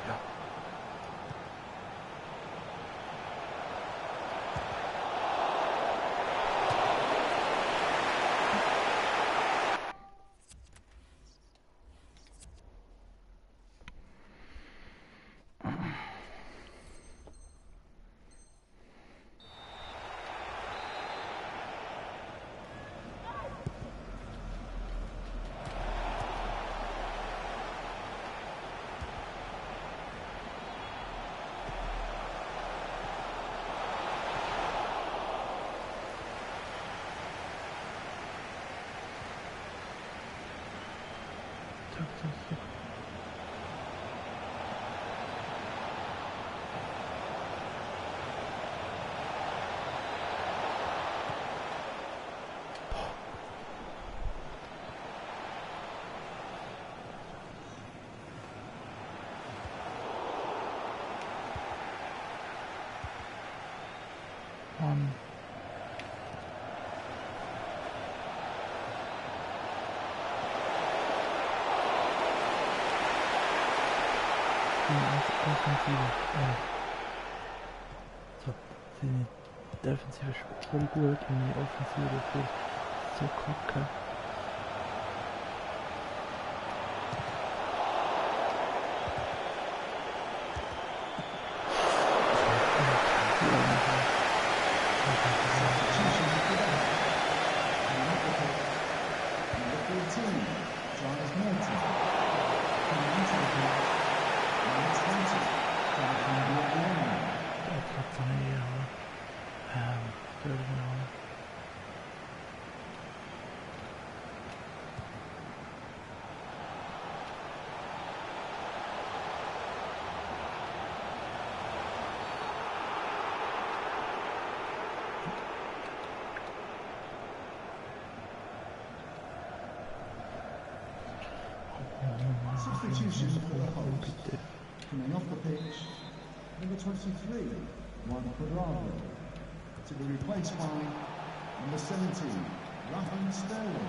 Ja. Mann. Offensive. Ja. So, die Defensive ist voll gut und die Offensive dafür so kacke. Substitution for that. And off the pitch, number 14, Giles Morton. Coming into the pitch, number 20, Jonathan Biabiani. Dat gaat dan hier hoor. Terwijl. Substitution for the host. Coming off the pitch, number 23, Juan Cuadrado. To be replaced by number 17, Raheem Sterling.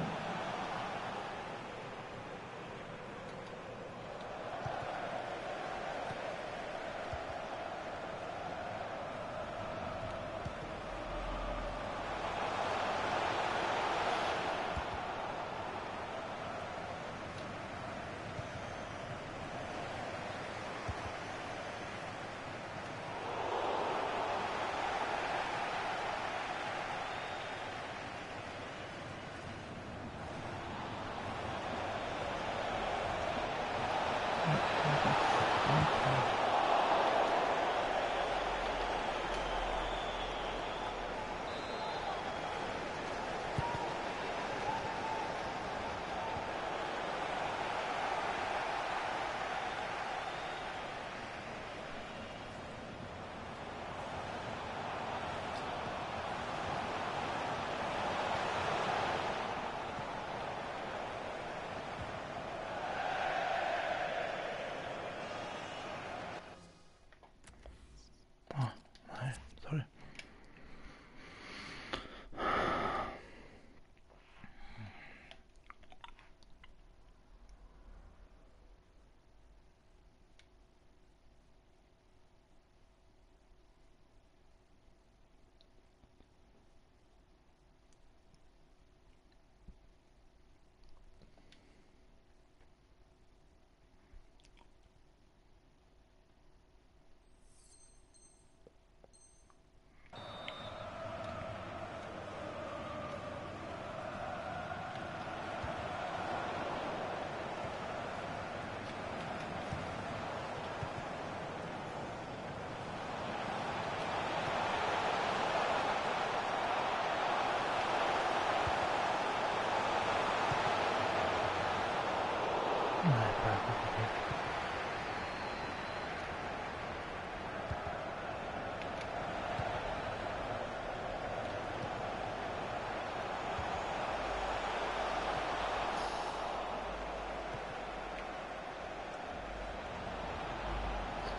Sorry.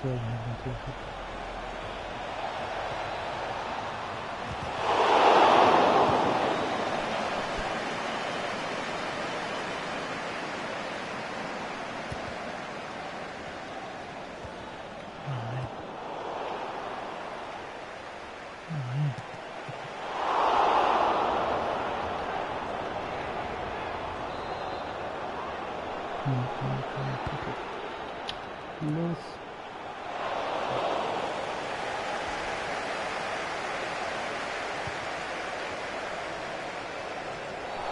Sterling natürlich. Nein. Nein. Los.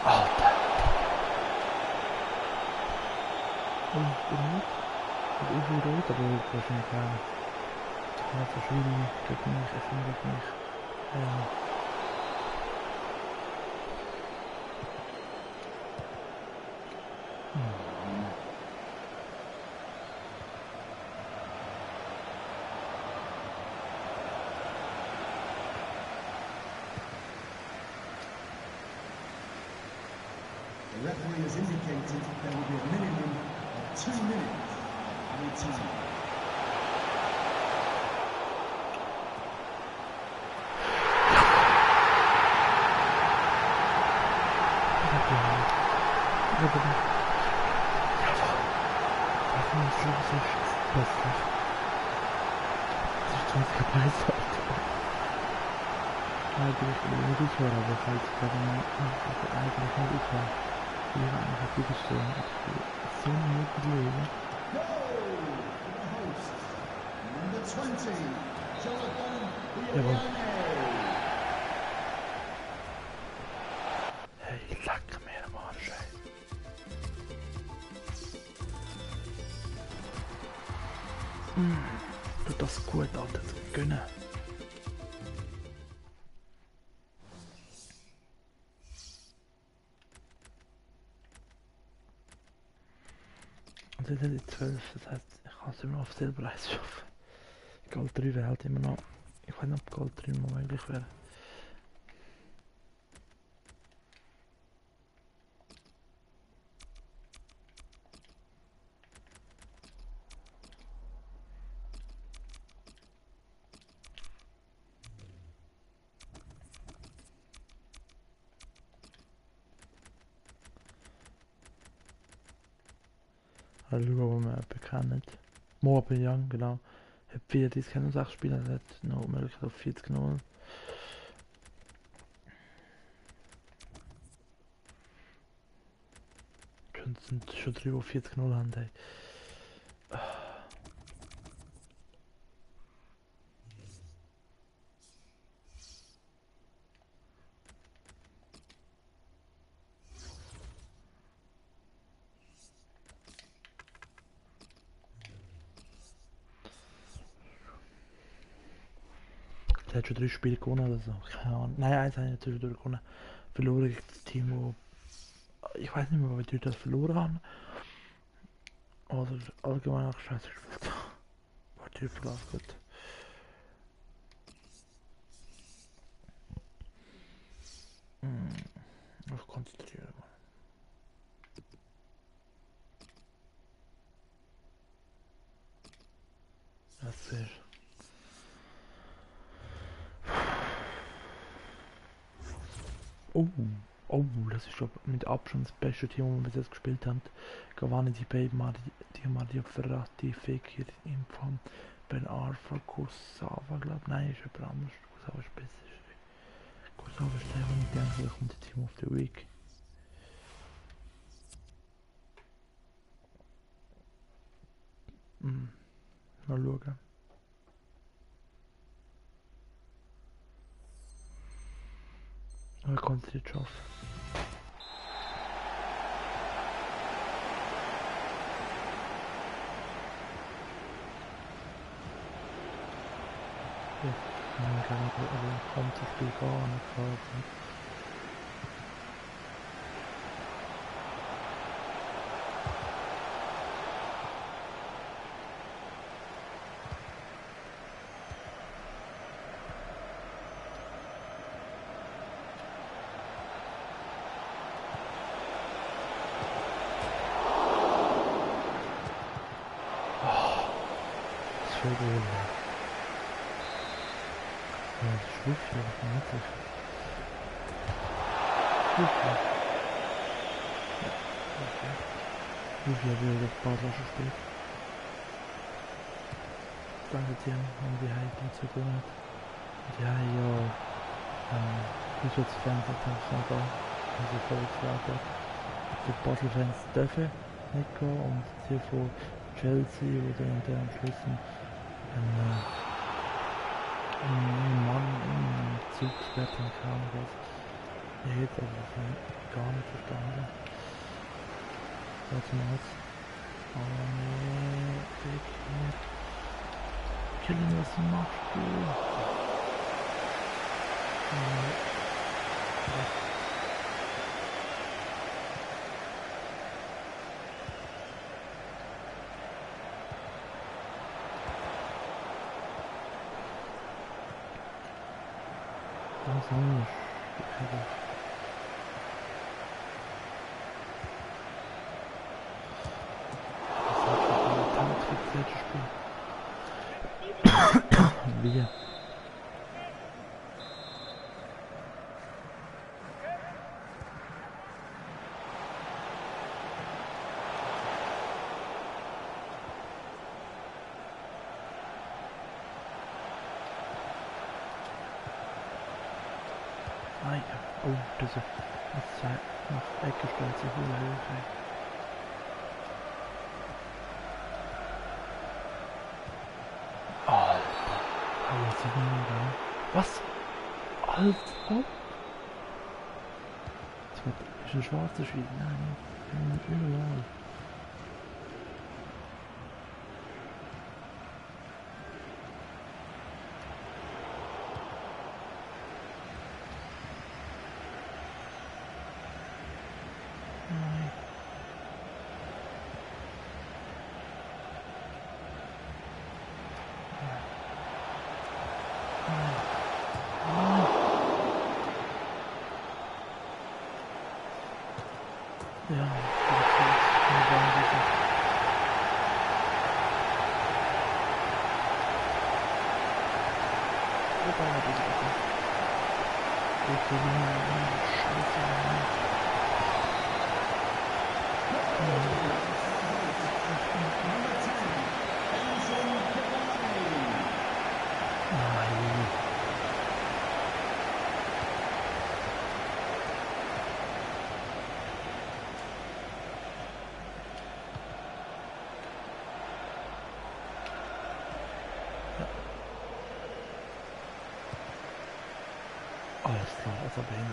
Alter. Oh, rot. Het is weer rood, aber het was niet aan. Het was jullie, ik heb niet, ik vind het niet. The referee has indicated there will be a minimum of 2 minutes of added time. Eigenlijk niet iets waar we gaan eigenlijk niet iets waar hier aan gaat toegestaan. Zo'n moeilijk leven. Number 20, Jonathan Jawohl. Ioane. Hey, lekker meer am Arsch, ey. Tut das gut, Alter, zu gönnen. Und jetzt sind die 12, das heißt, ich kann es immer noch auf Silbereis schaffen. Gold 3 wäre halt immer noch. Ich weiß nicht, ob Gold 3 noch möglich wäre. Also schauen, wir bekennen. Moabeyang, genau. Hat 34 keine 6 Spieler, also hat noch Möglichkeit auf 40-0. Es sind schon 3, die 40-0 haben. Ey. Der hat schon 3 Spiele gewonnen oder so. Keine Ahnung. Nein, eins hat er zwischendurch gewonnen. Verloren gegen das Team, wo... Ich weiß nicht mehr, wie die das verloren haben. Oder allgemein auch scheiße gespielt. War die verlassen, gut. Ich konzentriere mal. Das ist... Oh, das ist schon mit Abstand das beste Team, das wir bis jetzt gespielt haben. Cavani, die beiden, die Mario Ferrati, Fekir, Inform, Ben Arfa, Kursava, glaube ich. Nein, ist jemand anderes. Kursava ist besser. Kursava ist der, und ich denke, da kommt das Team of the Week. Mal schauen. Aber ich konnte es nicht schaffen. Ja, ich glaube, aber kommt das Spiel gar nicht quasi. Das wäre gut. Ja, das ist Schlüssel, das ist nicht Schlüssel. Ja, okay. Schlüssel hat wieder das Basler schon gespielt. Danke dir, haben die heute zu gewonnen. Die haben ja Auswärtsfans international da, also vorgeschlagen. Die Basel-Fans dürfen nicht gehen und die von Chelsea, die dann am Schluss einen Mann im Zug gesperrt haben, was ich hätte aber das gar nicht verstanden. Warte mal. Aber nee, Dick, nicht. Killing, was machst du? Das ist nicht. Wir. Ah ja, oh, das ist nach Ecke stellt sich hohe Hilfe. Alter, jetzt sind wir da. Was? Alter? Das ist ein schwarzer Schwein, nein, überall. Ja, das ist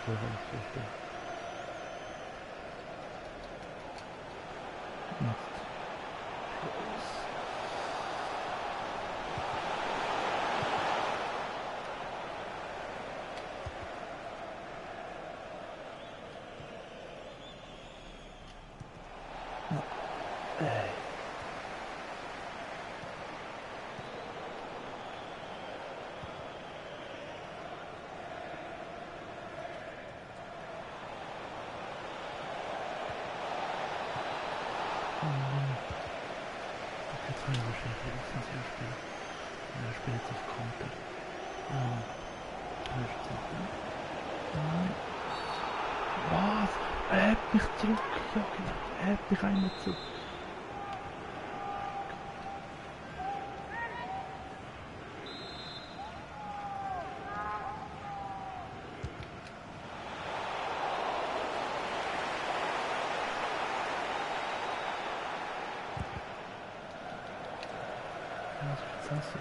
früher alles so spielen. Jetzt. Ey. Oh Mann. Jetzt kann ich wahrscheinlich wenigstens hier spielen. Er spielt sich komplett. Oh. Nein. Was? Er hat mich zurückgejagt. Er hat mich einmal zu. Was hast du?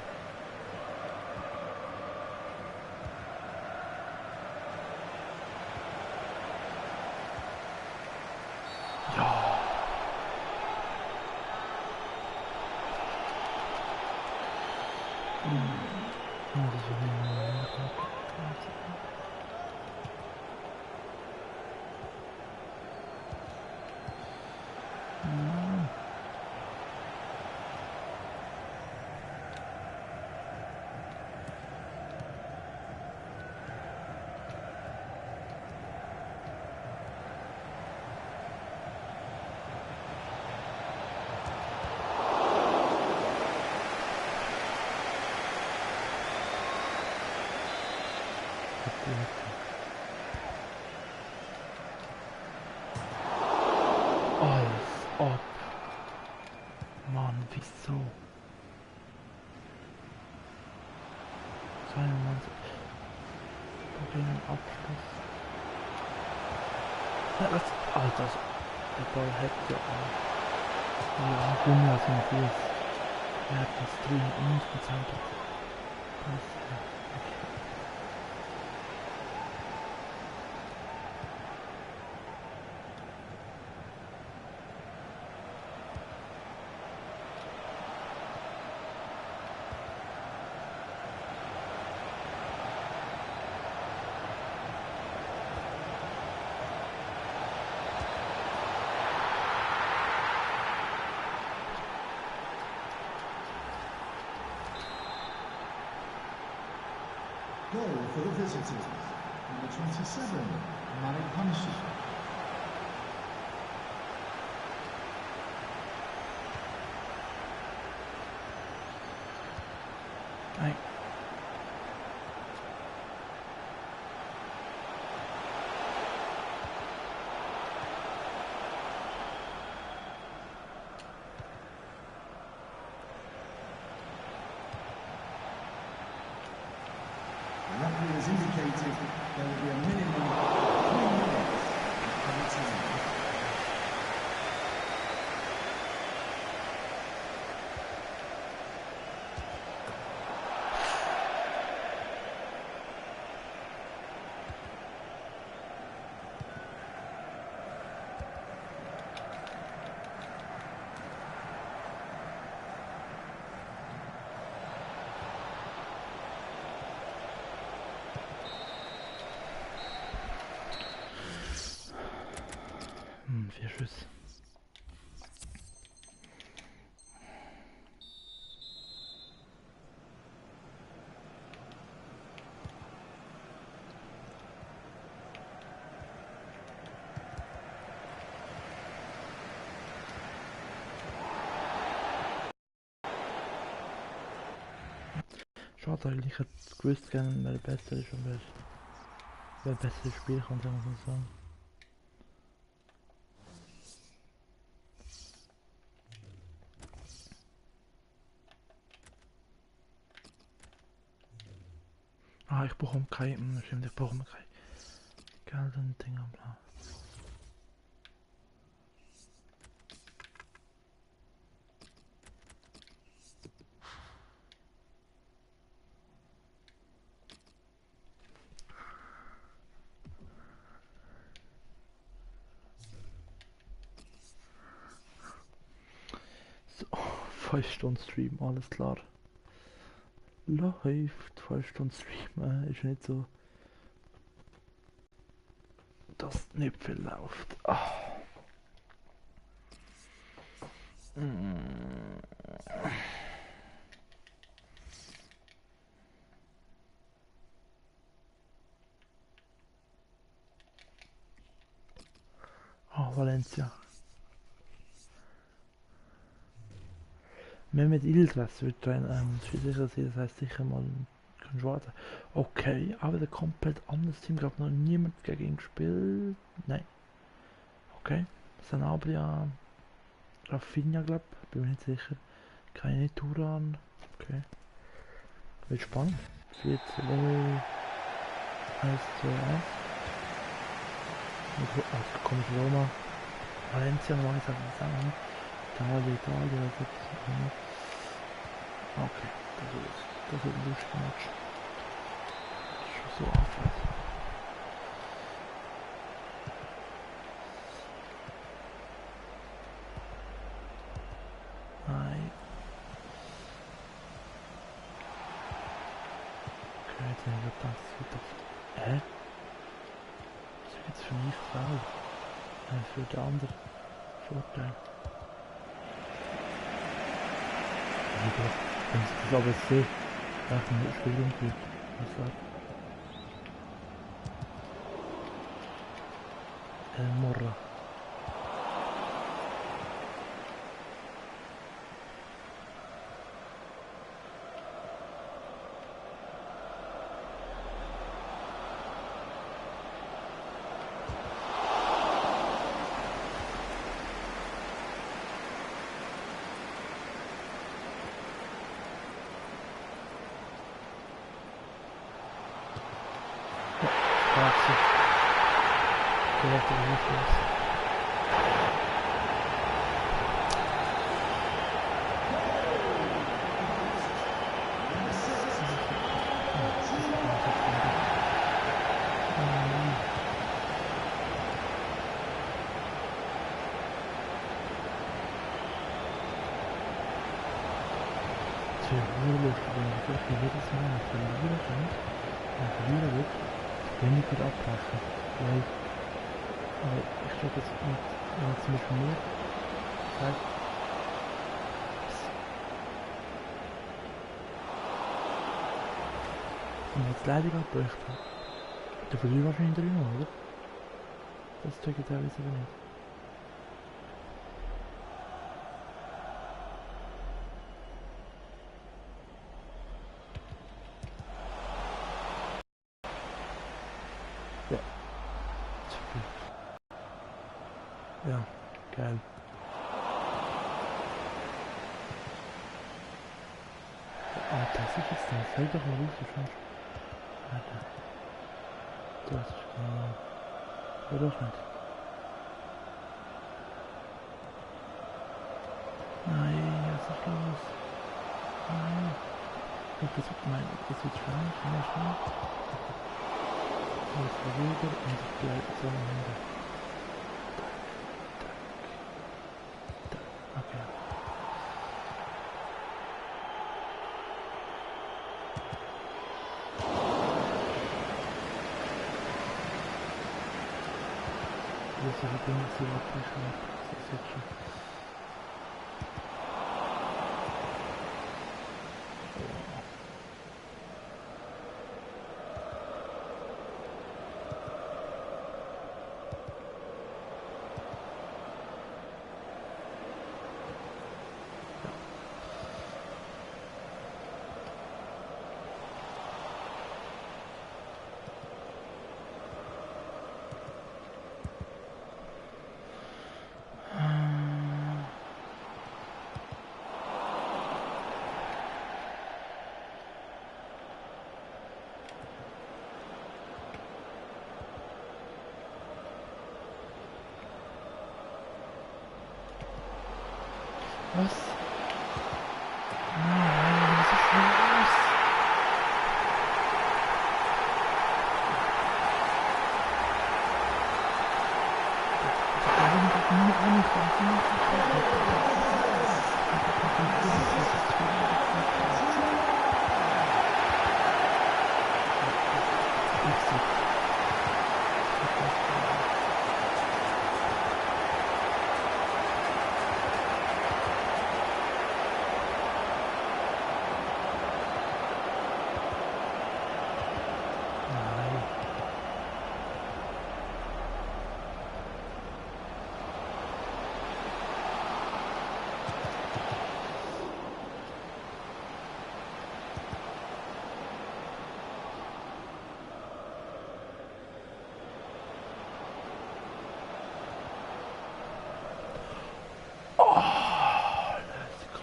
Ja. Das ist ja wie Mann. Als ob. Mann, wieso? 92. Problem im Abschluss. Ja, das. Alter, der Ball hätte ja auch. Ja, Gummi aus dem Fuß. Er hat das drin und gezaubert. Das ist ja. Okay. Goal for the visitors. Number 27, Malik Hamshi. Nein. The referee has indicated there will be a minimum of 3 minutes of added time. Vier Schüsse. Schade eigentlich, ich hätte gewusst gerne, wer besser ist und wer besser spielen kann, sagen wir so. Ah, ich bekomme kein, stimmt, ich bekomme kein Geld und Dinger, bla. 5 Stunden Stream, alles klar. Läuft, 5 Stunden Stream, ist nicht so, dass nicht viel läuft. Ah. Oh, Valencia. Mehmet Yildiz wird sicher sein, das heißt sicher mal können warten. Okay, aber der komplett anderes Team, glaube noch niemand gegen ihn gespielt. Nein. Okay. Sanabria, Rafinha, glaube ich, bin mir nicht sicher. Keine Turan. Okay. Wird spannend. 4-2, 1-2-1. Also kommt Roma. Valencia noch eins zusammen. Italien, das ist. Okay, das wird ein lustiger Match. Schon so aufwärts. Nein. Okay, jetzt habe ich gedacht, das wird doch. Hä? Das ist jetzt für mich faul. Für den anderen Vorteil. Wenn ich das aber sehe, nach dem Spiel umgeht, was sagt El Morra. Jedes Mal, wenn er wiederkommt, wenn er wieder wird, den nicht gut abbrechen. Weil, aber ich glaube jetzt, wenn er zum Beispiel mir sagt, wenn er jetzt leider abbricht hat, dann verliere ich wahrscheinlich 3-0, oder? Das check ich teilweise aber nicht. Ja, geil. Ah, das ist jetzt das. Fällt doch mal los, du schon. Alter. Das ist genau. Oder doch nicht. Nein, was ist los? Nein. Das wird mein. Das wird schwer. Schnell. Jetzt wieder und ich bleibe so am Ende. Okay. Das ist die Dinge so abbrechen. Das ist jetzt schon. Was? Nein, was ist denn los? Warum geht nie an? Nein. Oh, let's go.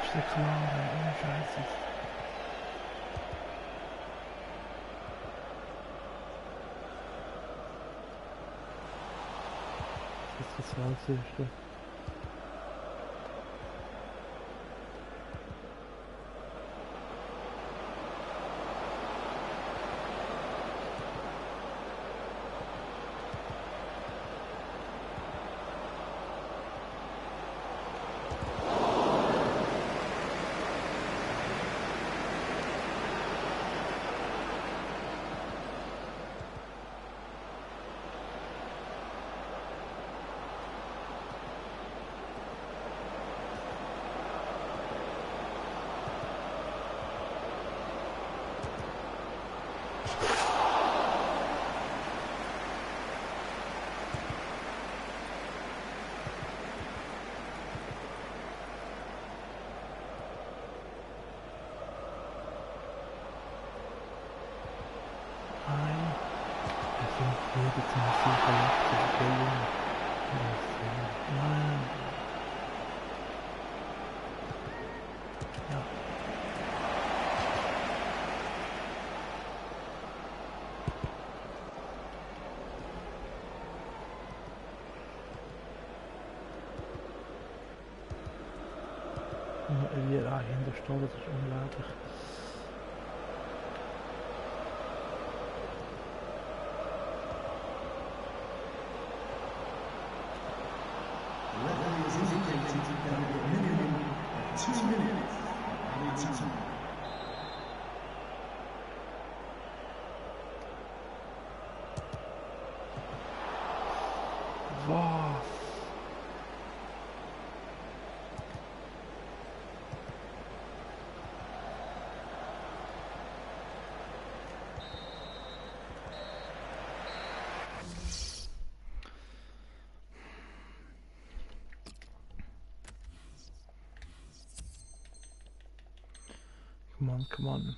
Ist ja klar, ohne Scheiße. Das ist das 20. Nein. Das sind jede Zeit verletzte Stellen. Nein. Ja. Wie er in der Stelle, das ist unglaublich. The referee has indicated there will be a minimum of 2 minutes added time. Was? Come on, come on.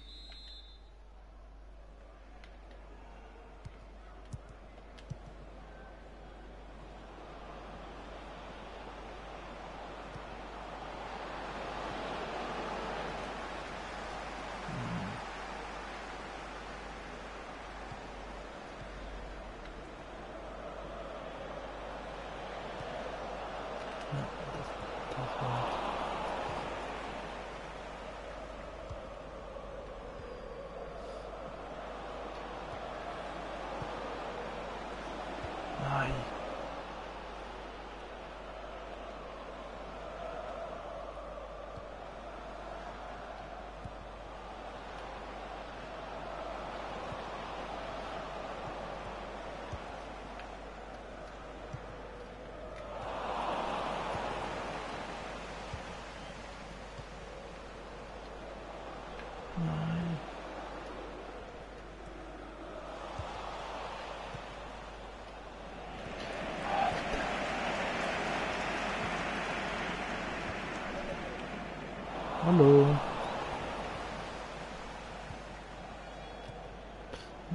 Ja, das war's. Nein. Nein. Hallo.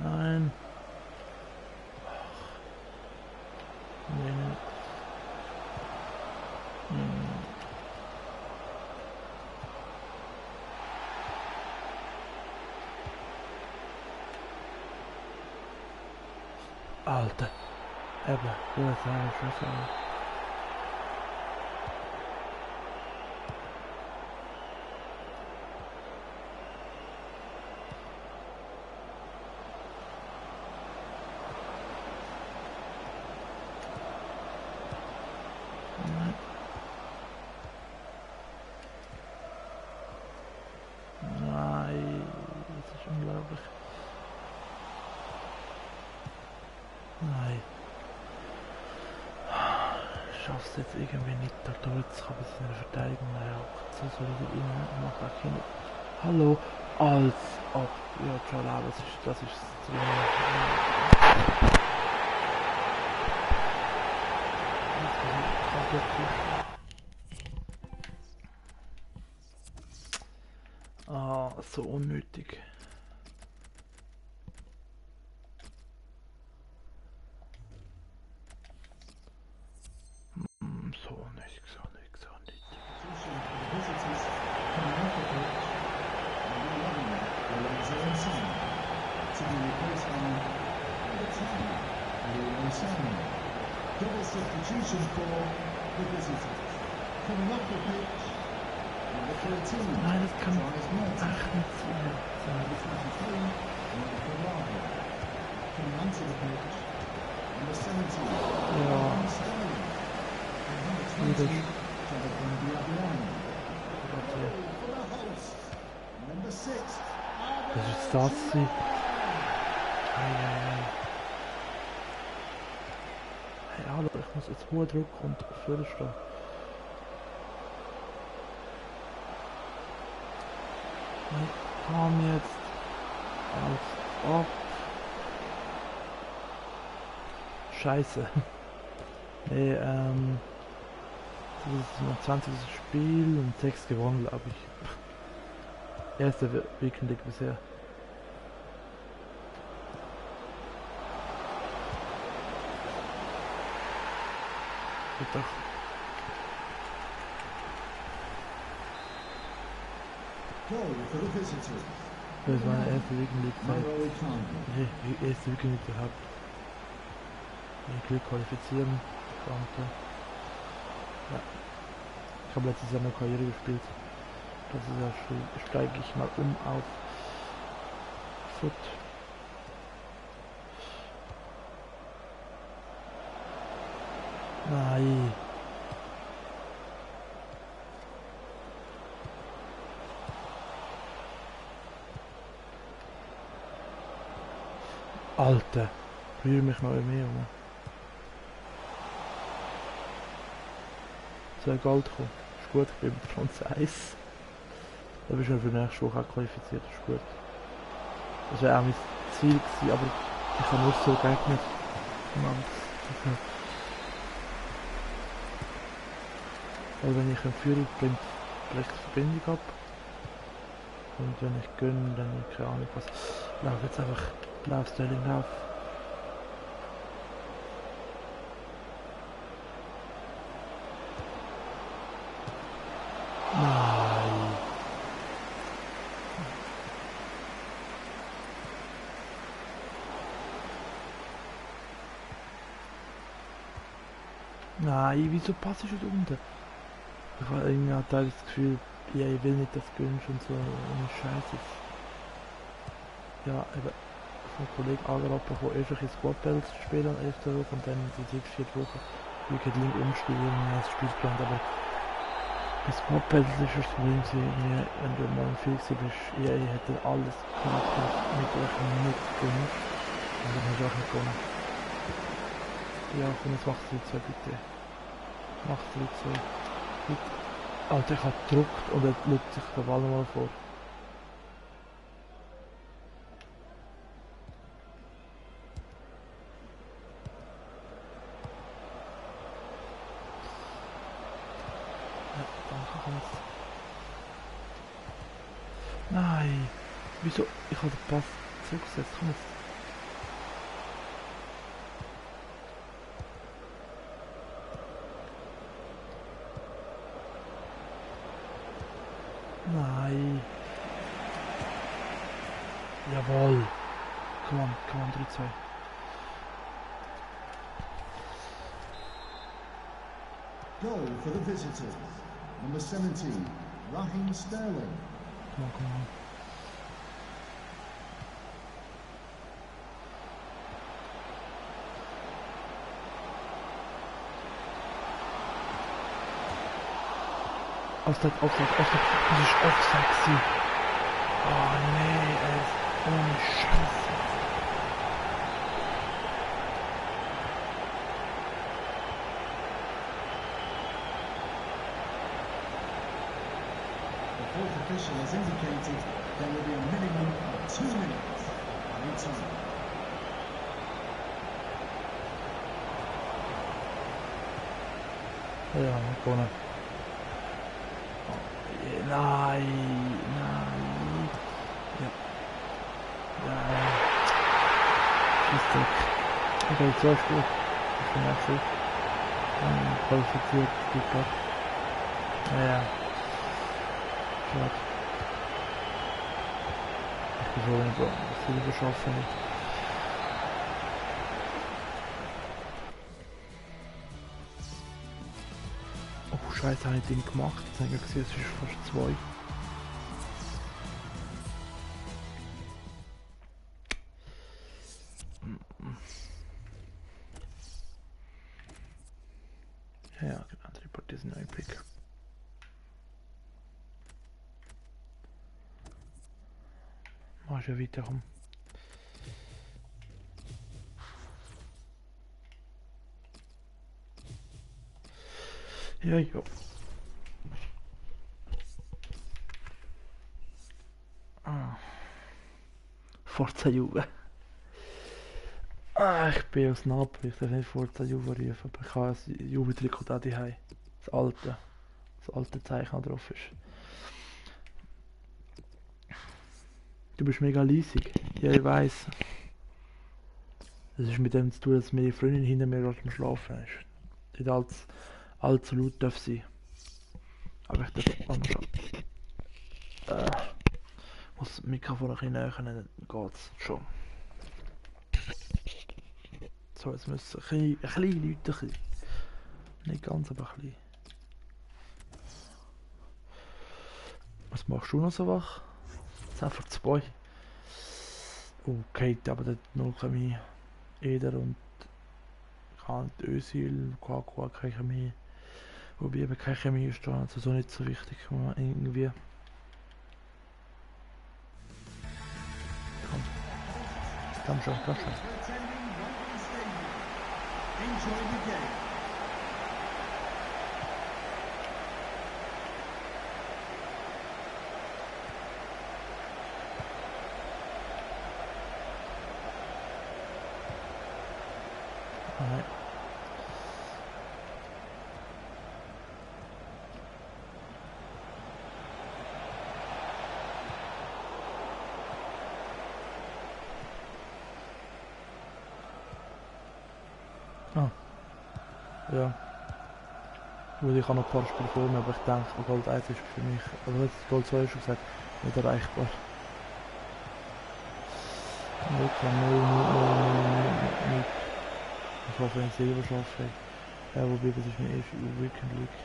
Nein. Nee. Alter. Eben, gut, ja, schon so. Nein. Nein, das ist unglaublich. Nein. Ich schaff's jetzt irgendwie nicht da durchzukommen, bis in der Verteidigung raucht. So soll ich rein und mache auch keine. Hallo, als ob. Ja, schon aber das ist drin. Ah, so unnötig. So unnötig, so unnötig, so unnötig. Substitution for the visitors coming off the pitch. Number 11, Lorenzo Insigne. To be replaced by number 10, Leroy Sané. Double substitution for the visitors. Coming off the pitch, number 13, Nein, das kann Dries Mertens. echt nicht sein. Number 23, Marco Bravo. Coming onto the pitch, number 17, Ja. Raheem Sterling. And number 20, Jonathan Diabiano. Warte. For the host, number 6, Das ist das sie. Hey, hallo, ich muss jetzt hohen Druck und vorne stehen. Nein, komm jetzt. Als ob. Scheiße. Nee, das ist mein 20. Spiel und 6 gewonnen, glaube ich. Erster Weekend League bisher. Wird doch. goal for the visitors. Das ist meine erste Weekend League Zeit. Mauro Icardi. Nee, die erste Weekend League gehabt. Ich Glück qualifizieren konnte. Ja. Ich habe letztes Jahr eine Karriere gespielt. Das ist ja schön. Steige ich mal um auf Foot. Nein. Alter, rühr mich noch mehr um. 2 Gold kommen. Ist gut, ich bin schon 1. Da bist du für nächste Woche auch qualifiziert, ist gut. Das wäre auch mein Ziel gewesen, aber ich habe nur so Gegner. Mann, weil wenn ich in Führung bin, bricht die Verbindung ab. Und wenn ich gönne, dann keine Ahnung was. Lauf jetzt einfach, lauf Sterling auf. Nein. Nein, wieso passt ich nicht unten? Ich habe irgendwie auch teilweise das Gefühl, ja, ich will nicht, dass du gönnst und so und Scheiße. Ja, eben vom Kollegen angelobt bekommen, erst ein Squad-Battles zu spielen am 11. Woche und dann die 3-4 Wochen Weekend Link umspielen als Spielplan, aber bei Squad-Battles ist das Problem gewesen, wenn du mal im Field bist, EA hätte alles gemacht mit euch nicht gönnst und dann hast du auch nicht gewonnen. Ja, komm, jetzt mach 3-2 bitte. Mach 3-2. Bitte. Alter, ich hab gedruckt und er lügt sich den Ball nochmal vor. Ja, danke, kommst. Nein! Wieso? Ich habe den Pass zurückgesetzt. Komm jetzt. Nein. Jawohl. Come on, 3-2. Goal for the visitors. Number 17, Raheem Sterling. Come on. Offside. Das ist Offside gewesen. Oh nee, ey. Ohne Scheiße. The fourth official has indicated there will be a minimum of 2 minutes added time. Ja, gewonnen. Nein. Ja. Schießzeug. Okay, so ist gut. Ich bin auch gut. Qualifiziert, Stuttgart. Ja. Schade. Ich bin so wenn ich so viel beschaffen. Oh Scheiße, habe ich den gemacht. Jetzt habe ich gesehen, es ist fast 2. Ja, die andere Partie ist ein neuer Pick. Mach ich ja weiter rum. Ja, ja. Forza Juve. Ich bin aus Napoli, ich darf nicht Forza Juve rufen, aber ich habe ein Juve-Trikot da daheim. Das alte Zeichen, das drauf ist. Du bist mega leisig. Ja, ich weiss. Das ist mit dem zu tun, dass meine Freundin hinter mir gerade am Schlafen ist. Nicht allzu laut darf sein. Aber ich darf auch noch muss das Mikrofon ein bisschen näher, dann geht's schon. So, jetzt müssen ein bisschen Leute. Nicht ganz, aber ein bisschen. Was machst du noch so wach? 10 vor 2. Okay, aber dort noch Chemie. Eder und Özil, Lukaku, keine Chemie. Wobei eben keine Chemie ist da, also so nicht so wichtig, irgendwie. Komm schon. Attending Wembley Stadium. Enjoy the game. Nein. Ja. Gut, ich habe noch ein paar Spiele vor mir, aber ich denke, Gold 1 ist für mich, also jetzt Gold 2 ist schon gesagt, nicht erreichbar. 0,0. Ich hoffe, ich selber schaffe. Ja, wobei, das ist mir erste Weekend League.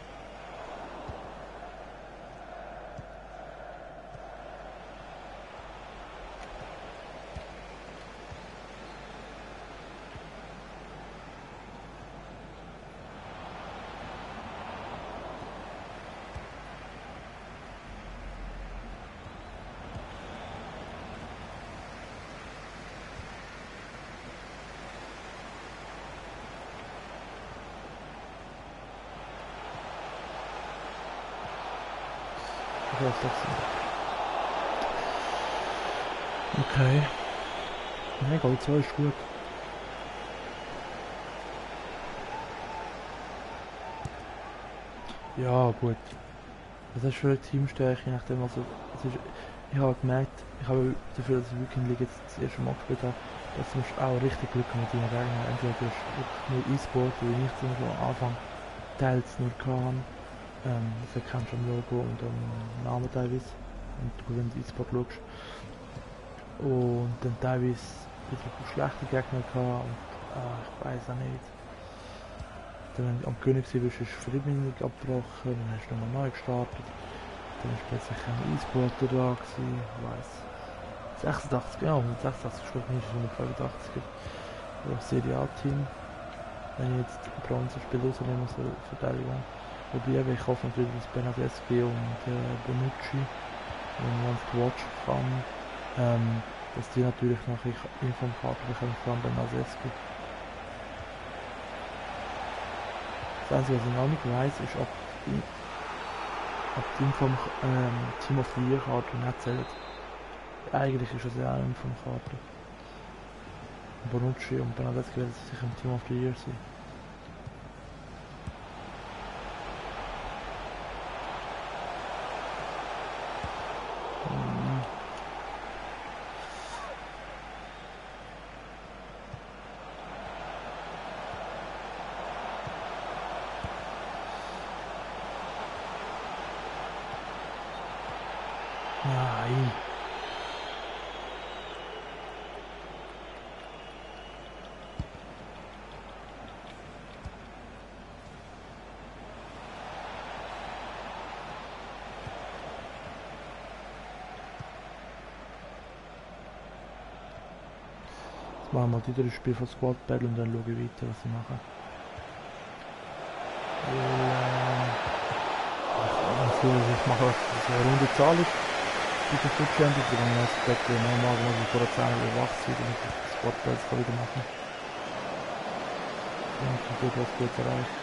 Okay. Nein, Gold 2 ist gut. Ja, gut. Was ist für eine Teamstärke, nachdem also, ich habe gemerkt, ich habe dafür, dass ich Weekend League jetzt das erste Mal gespielt habe, dass du auch richtig Glück mit deinen Gegnern. Entweder du hast wirklich nur E-Sport, wie ich zum Beispiel am Anfang teils nur kann. Das erkennst du am Logo und am Namen teilweise. Und du, wenn du E-Sport schaust. Und dann teilweise ein bisschen schlechte Gegner gehabt und ich weiß auch nicht. Wenn du am König bist, ist freiwillig abgebrochen, dann hast du nochmal neu gestartet. Dann ist plötzlich ein E-Sportler da gewesen, ich weiss. 86, ja, 186 gespielt, nicht 185er. Oder Serie A-Team. Wenn ich jetzt Bronzespiel rausnehme aus der Verteidigung. Wobei ich hoffe natürlich, dass Bernadeschi und Bonucci, wenn man es Watch kann, dass die natürlich nachher Informkarten bekommen, vor allem Bernadeschi. Das Einzige, was ich noch nicht weiss, ist, ob die Team of the Year Karte nicht zählt. Eigentlich ist es ja auch eine Informkarte. Bonucci und Bernadeschi werden sicher im Team of the Year sein. Nein. Jetzt machen wir die 3 Spiele von Squad Battle und dann schaue ich weiter, was sie machen. Ich mache, was eine runde Zahl ist. Bei der Foot Champions, dann muss ich das normal, muss ich vor der 10 oder wach sein, damit ich das Squad Battle wieder machen kann. Und ich will das gut erreichen.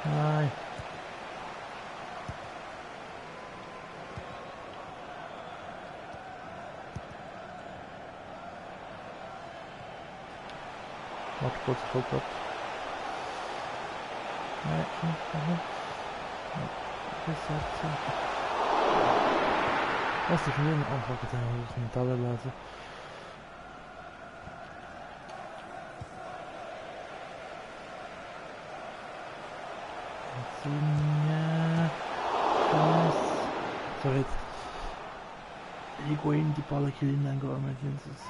Nein. Warte kurz, ich hol grad. Nein, was ist schon wieder ein Anfang getan, wo ich Kommentare lese. So, jetzt Higuain die Balle killen, dann gar nicht wenigstens.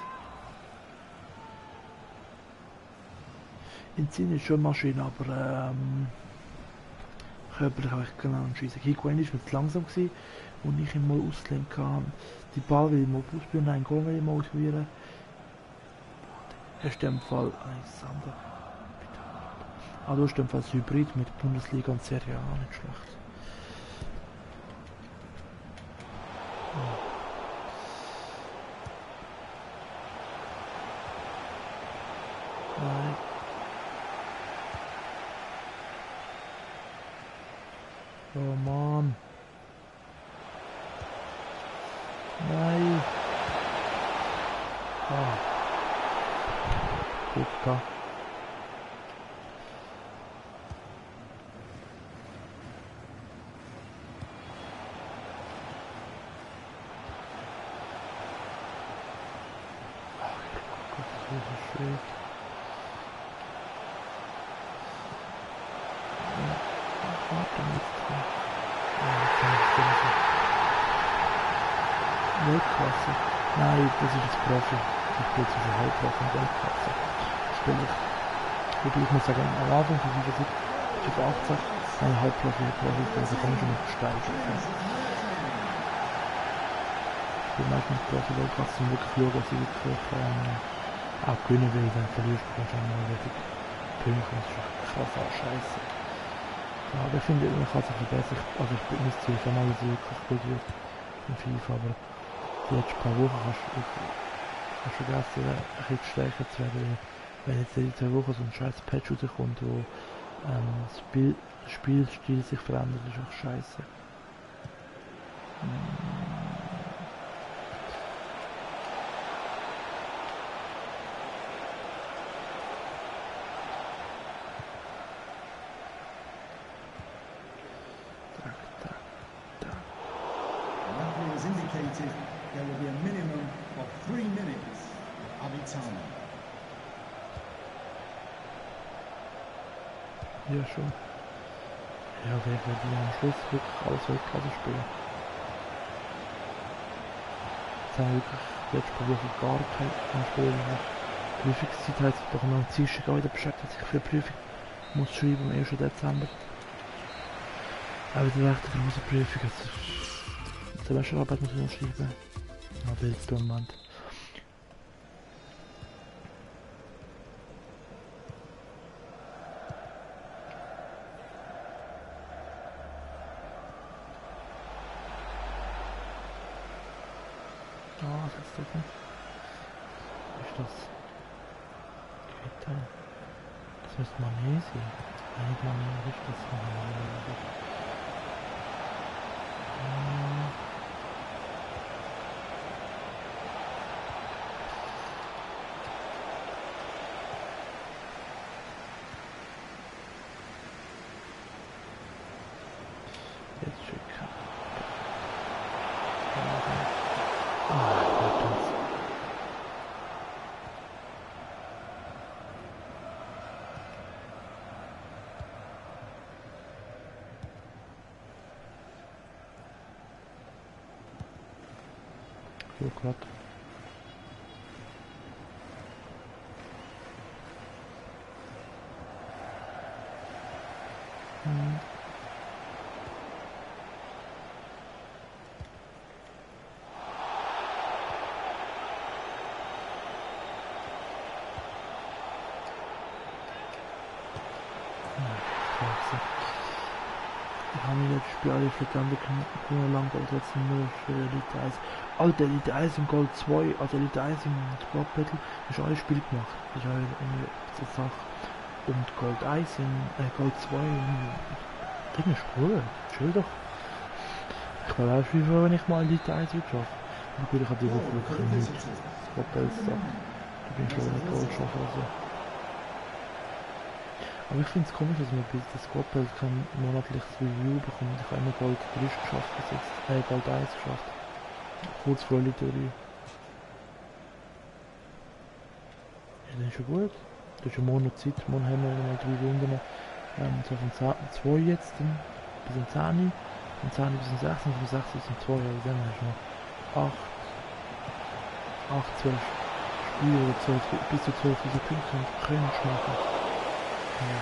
Inzine ist schon eine Maschine, aber körperlich habe ich genau schießen. Higuain war mir zu langsam gewesen, und ich ihn mal ausgelenkt habe. Die Ball will ich mal ausprobieren, einen Goal will ich mal ausprobieren. Hast du im Fall Alexander. Ah, du hast im Fall das Hybrid mit Bundesliga und Serie A, nicht schlecht. Nein. Oh Mann. Nein. Ah. Gut gehabt. Das ist schön. Weltklasse. Nein, das ist jetzt Profi. Ich spiele zwischen Halbprofi und Weltklasse. Spiele ich. Wobei ich muss sagen, am Anfang von 85, nein, Halbprofi und Profi, also kann ich schon noch steigern. Ich bin meistens Profi, Weltklasse und wirklich schauen, dass ich wirklich auch gewinnen will, dann verlierst du wahrscheinlich mal wirklich Punkte. Das ist krass auch scheiße. Ja, aber ich finde, man kann sich verbessern. Also ich bin mein Ziel schon mal, dass es wirklich gut wird in FIFA, aber die letzten paar Wochen hast du vergessen, ein bisschen stärker zu werden. Wenn jetzt in 2 Wochen so ein scheiß Patch rauskommt, wo das Spielstil sich verändert, ist auch scheiße. stated there will be a minimum of 3 minutes of added time. Ja, schon. Ja, wer die am Schluss wirklich alles Weltklasse spielen. Jetzt haben wir wirklich letzte Woche gar kein Spiel mehr. Prüfungszeit hat sich doch noch am Dienstag auch wieder beschäftigt, dass ich für die Prüfung muss schreiben am 1. Dezember. Aber die rechte große Prüfung, die Semesterarbeit muss ich noch schreiben. Ja, Bild tun, Mann. Ah, das ist doch nicht. Ist das? Geht da? Das müsste Mané sein. Nein, nicht Mané, ist das Mané? Jetzt schicken. Ah, Gott. So glatt. Wir haben jetzt Spiel alle verdammt lang als letzten nur für Elite 1. Alter, Elite 1 im Gold 2, also Elite 1 im Squad Battle, ist alles Spiel gemacht. Das ist eine Sache. Und Gold 1 in Gold 2 in Dinge Spur. Chill doch. Ich war auch wie wenn ich mal Elite 1 würde schaffen. Aber gut, ich habe die Woche wirklich nicht. Squad Battle Sache. Da bin ich schon in Gold schaffen oder so. Aber ich finde es komisch, dass man bis das Squad-Battle kein monatliches Review bekommt. Ich habe immer Gold 3 geschafft bis jetzt. Gold 1 geschafft. Kurz vor Elite-Review. Ja, das ist schon gut. Das ist ja morgen noch Zeit. Morgen haben wir nochmal 3 Runden. So von 2 jetzt bis zum 10. Von 10 bis zum 16. Von 16 bis zum 2. Also dann hast du noch 8, 12 Spiele oder 12, bis zu 12 diese Punkte können machen. Ja,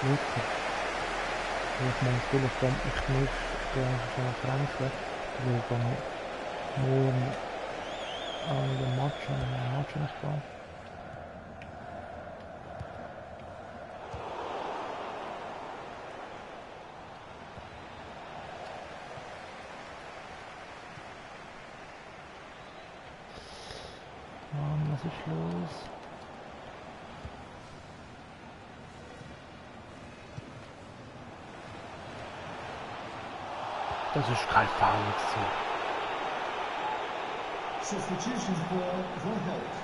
wirklich. Wenn ich meine Schule kommt, ich nicht, schon Frankreich, wir gehen morgen an den Match nicht gehen. Mann, was ist los? Das ist kein Foul so. Substitutions for Volholt.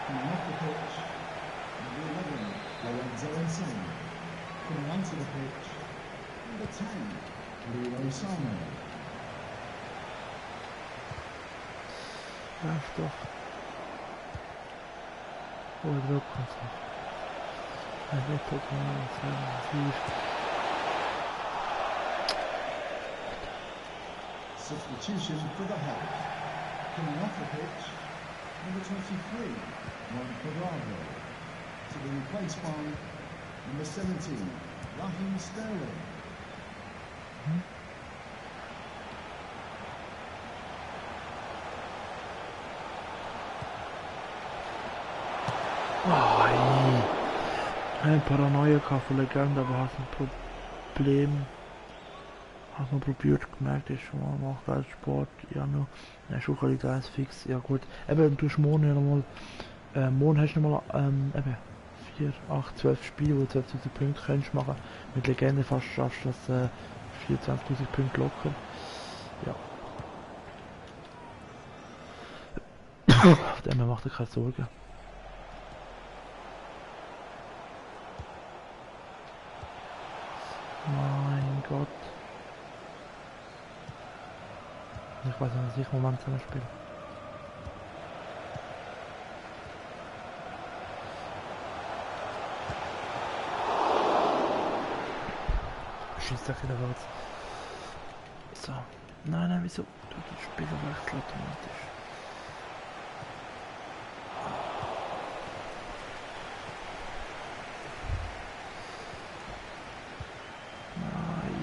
Coming off the pitch, number 11, Lorenzo Insigne. Coming onto the pitch, number 10, Leroy Sané. Lauf doch. Oh, Druck kommt noch. Er wird doch mal Substitution for the Help. Coming off the pitch, number 23, Juan Cuadrado. To be replaced by number 17, Raheem Sterling. Eine Paranoia von Legende, aber hast ein Problem. Hast du probiert, gemerkt, ist schon mal nach als Sport, ja nur, ja schon Qualität ist fix, ja gut. Eben, du hast morgen ja nochmal, morgen hast du nochmal, eben, 4, 8, 12 Spiele, wo du 12'000 Punkte kannst machen. Mit Legende fast schaffst du das, 24'000 Punkte locker. Ja. Auf dem macht er keine Sorgen. Mein Gott. ich weiß nicht, was ich im Moment zusammen spiele. Schießt doch wieder was. So. Nein, wieso? Du das Spiel wechseln automatisch. Nein.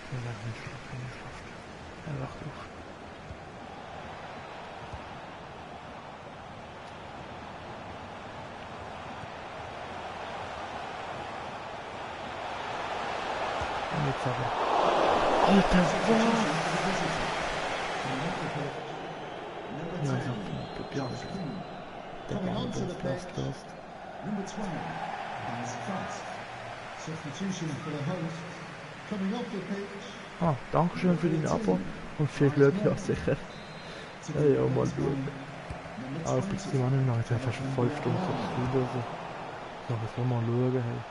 Er wird nicht schlafen. Er wacht auf. Und jetzt aber. Alter, was? Ja, ich hab ja, der Coming war onto the pitch, lost. number 12, Baz Fast. Substitution for the host. Coming off the pitch, Ah, danke schön für dein Abo und viel Glück, ja sicher. to Hey, ja, the mal bench schauen. line, Ah, number bis 20, zum Anfang noch, jetzt haben wir fast 5 Stunden Jonathan so oder so. So, was soll mal schauen, hey.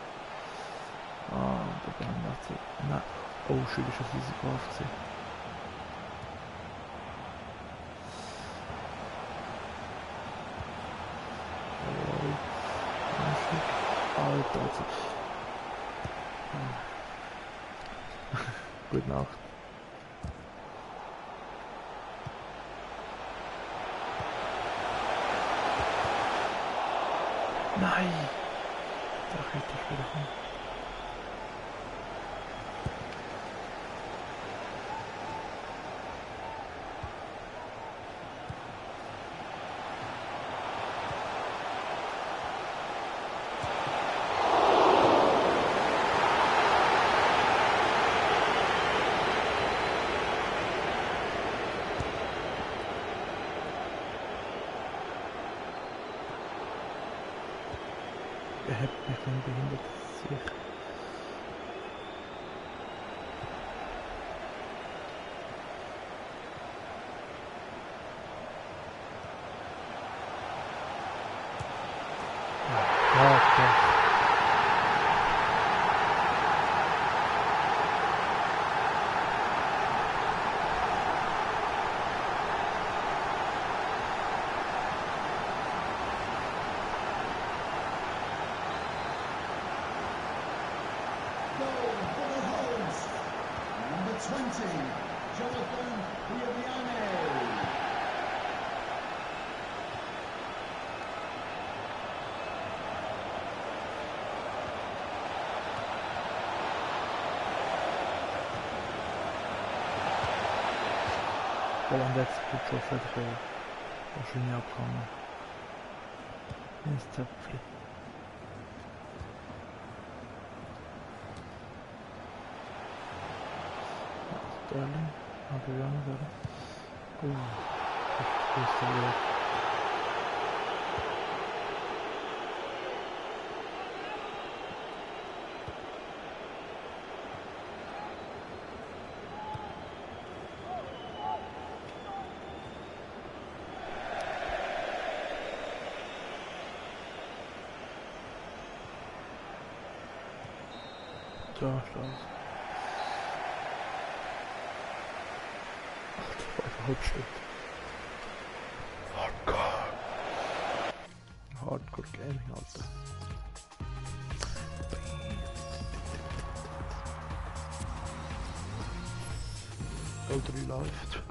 Ah, der Band macht so. Nein. Oh, schön, ist das Risiko aufgesehen. Alter, also. Gute Nacht. Nein! Da hätte ich wieder kommen. Er hat mich dann behindert, sicher. Ja, doch. goal for the host. Number 20, Jonathan Biabiane. Hollandex gut geschossen, hätte ich wahrscheinlich abgehangen. Ins Zöpfchen. Sterling, Adriano, oder? Oh, das ist der Weg. Da ist alles. Ach, das war einfach Halbstunde. Hardcore. Hardcore Gaming, Alter. Goal 3 läuft.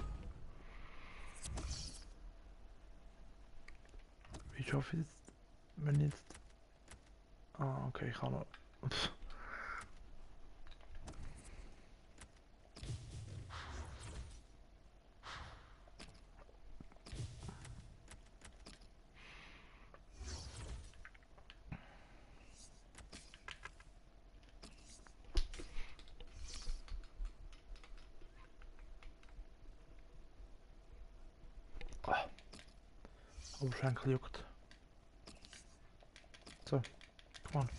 Wie schaffe ich jetzt, wenn jetzt... Ah, okay, ich kann noch... Ups. Ah, Oberschenkel juckt. So, come on.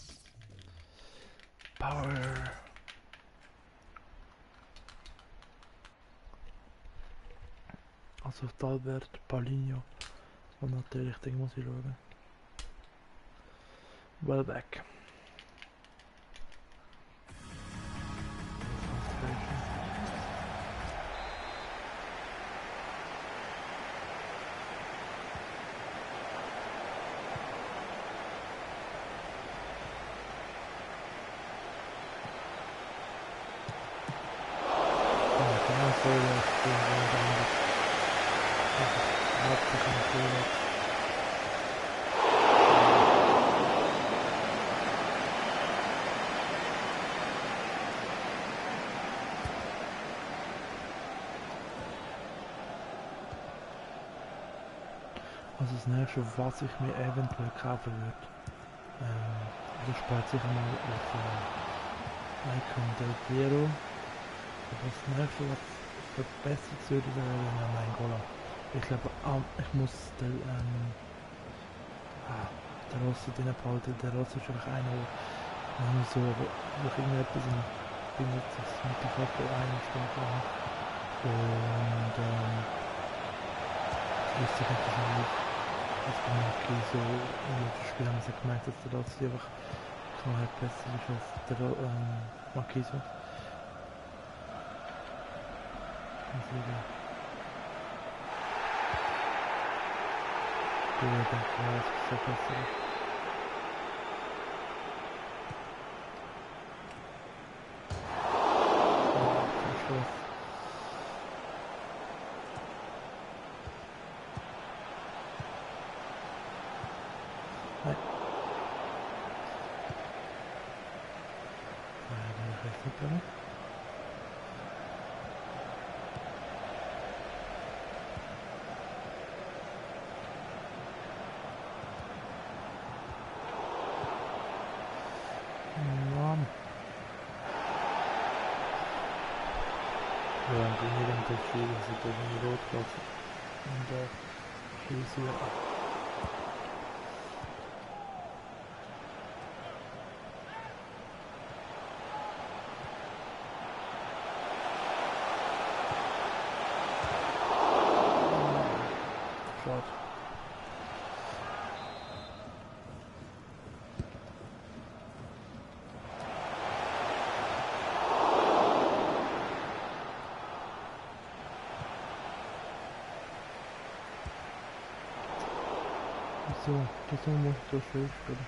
Power. Also auf Albert, Paulinho und natürlich, den muss ich schauen. Well back. Also das nächste, was ich mir eventuell kaufen würde, das spart sicher mal auf Icon Del Piero. Aber das nächste, was verbessert würde, wäre mein Gola. Ich glaube, ich muss der Rossi drin behalten. Der Rossi ist einfach einer, der so durch irgendetwas bindet sich mit dem Faktor 1 an. Und das löst sich einfach schon auf. Als bei Maki so im Spiel haben sie gemerkt, dass der Rossi einfach klar besser ist als der Maki so. Gut, dann war es so besser. Zum Schluss. Nein. Dann rechts nicht drin. Ja, die hier unterschieden sind irgendwie rot und schießen wir ab. Schade. So, das muss so schön spielen.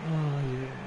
Oh yeah.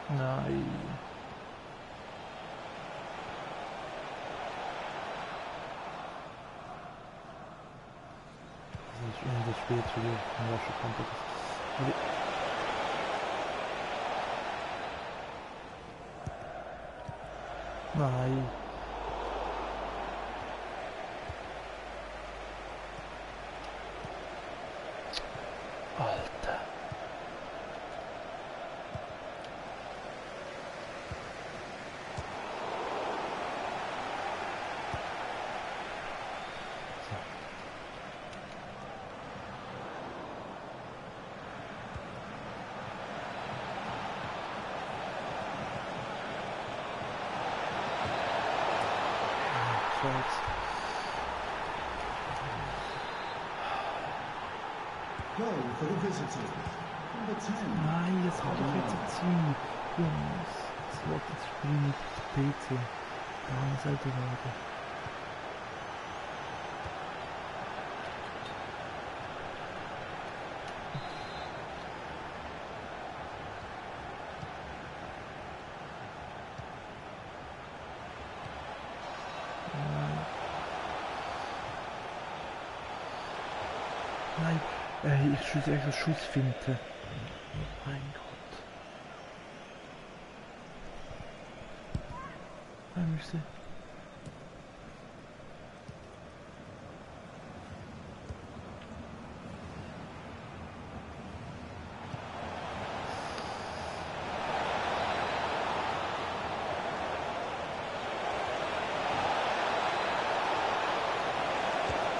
Nein. Das ist in das Spiel zu dir. Ja, schon komplett. Nein. Alter. Goal for the visitors. Number 10. Nein, jetzt hab ich jetzt ein Ziel. Jungs, das wird das Spiel nicht PC. Ganz Eldorado. Nein, ich schieße echt das Schussfinte. Mein Gott. Nein, müsste.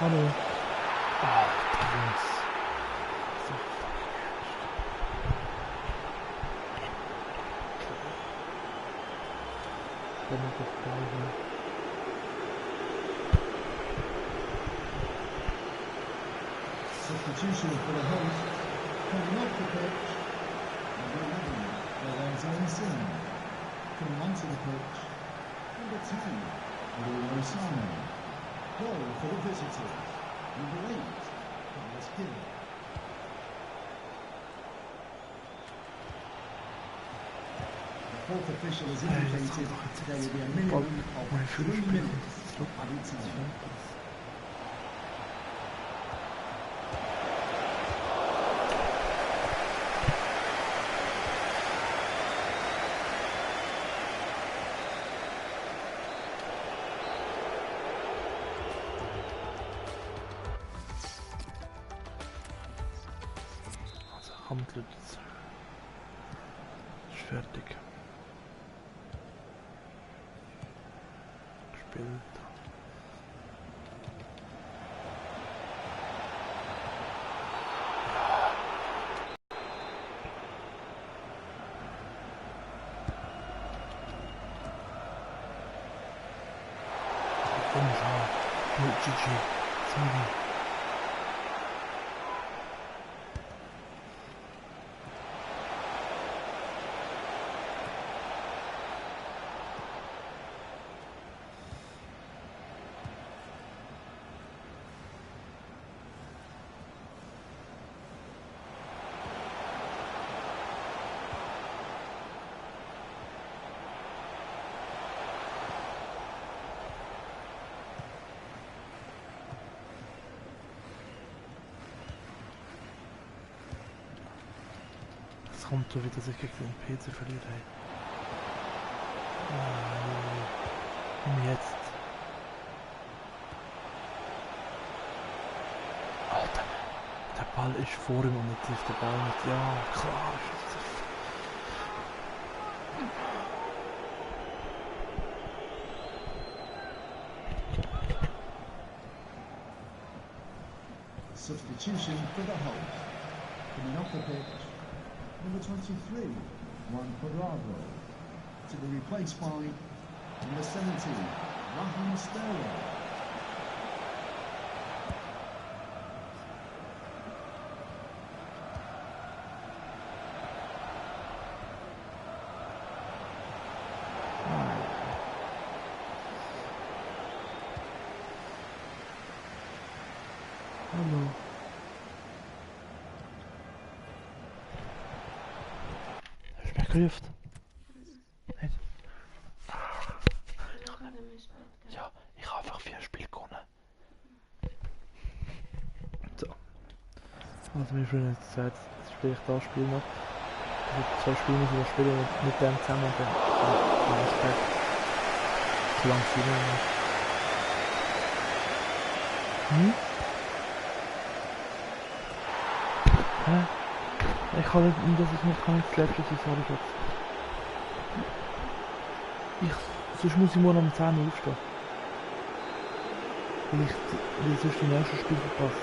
Hallo. Ah, Jungs. So. Dann noch das Gleiche. Substitution for the host. Coming off the pitch. Number 11, Lorenzo Insigne. Coming onto the pitch. Number 10, Bruno Sano. Goal for the visitors. Number 8, Carlos Hill. The fourth official has indicated there will be a minimum of 3 minutes of added time. Handelt ist fertig. Gespielt. Komm schon. GG. Sorry. Es kommt so, wie dass ich gegen den PC verliere. Und jetzt. Alter, der Ball ist vor ihm und jetzt trifft der Ball nicht. Ja, klar. Substitution for the host. Coming off the pitch. Number 23, Juan Cuadrado. To be replaced by number 17, Raheem Sterling. Hallo. Hast du mich gerufen? Also wir früher jetzt gesagt, das spiele ich das Spiel noch. Also 2 Spiele müssen wir spielen mit dem zusammen und dann ist es zu lang sein. Hä? Ich kann nicht, das ist nicht, kann nicht das letzte sein, sorry Schatz. Sonst muss ich morgen um 10 Uhr aufstehen. Weil ich sonst die nächste Spiel verpasse.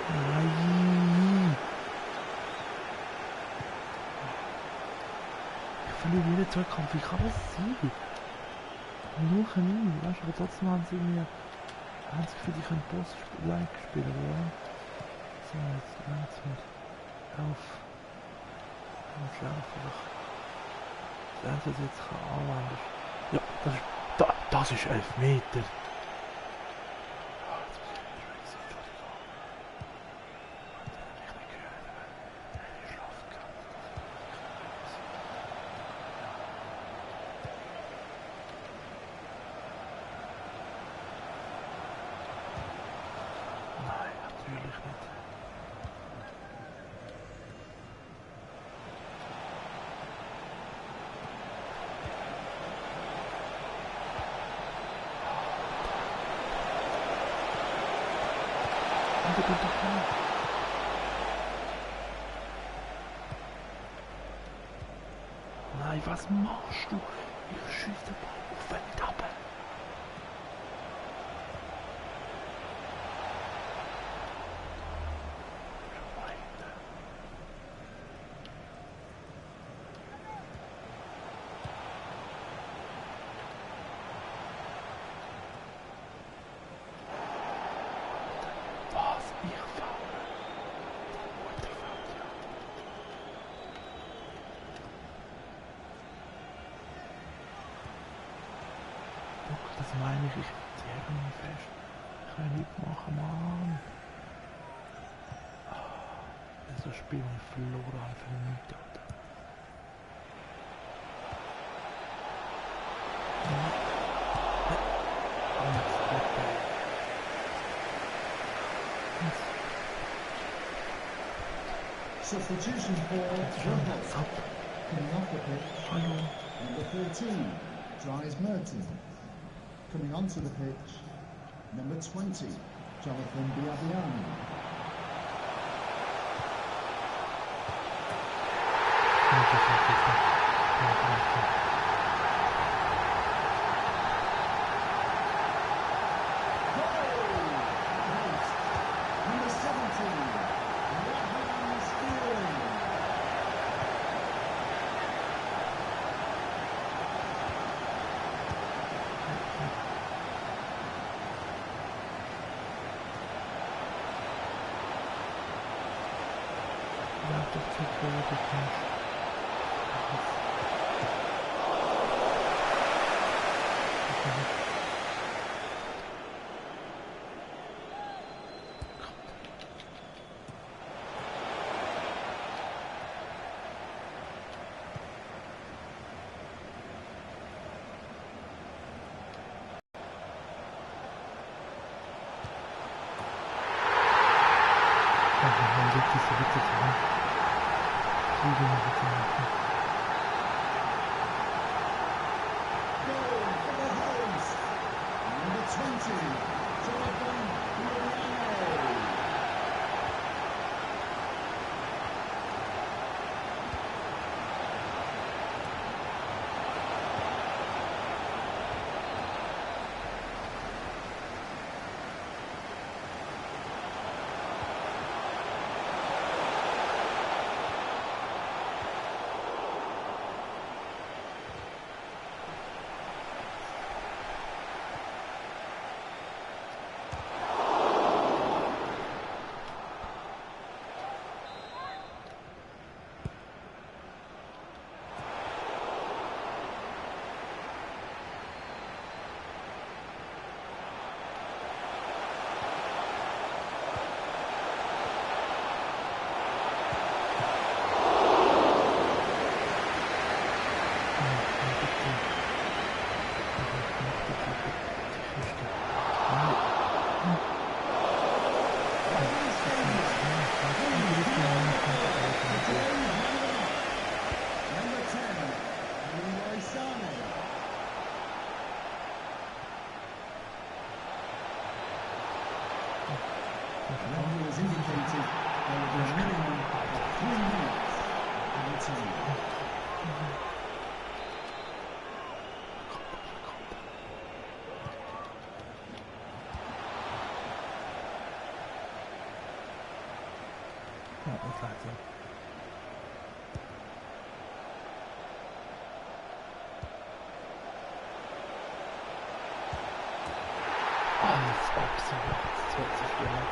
Nein! Ich verliere jeden Zweikampf, wie kann das sein? Nur Chemie, weißt du, aber trotzdem haben sie irgendwie... Haben sie gefühlt, ich könnte Boss-like spielen, oder? So, jetzt langsam mit... Auf... Schlafen doch. Das Einzige, was ich jetzt anwenden kann... Ja, das ist 11 Meter! Nein, was machst du? Ich schieße den Ball auf den Tabel. Was? Ich faule. Mutter fault, ja. Guck, das meine ich ziehe mich fest. Ich kann nichts machen, Mann. Das Spiel habe ich verloren für nichts, Alter. Substitution for Wilhelm. Coming off the pitch, number 14, Dries Merton. Coming onto the pitch, number 20, Jonathan Biabiani. Number 17, Raheem Sterling. Ja, doch zu klar, man sieht diese Witze zu haben. Die will ich jetzt machen. Goal for the host. Number 20, Jonathan Biabiani. Ja, das leicht so. Alles absolut. Das wird sich schlimmer.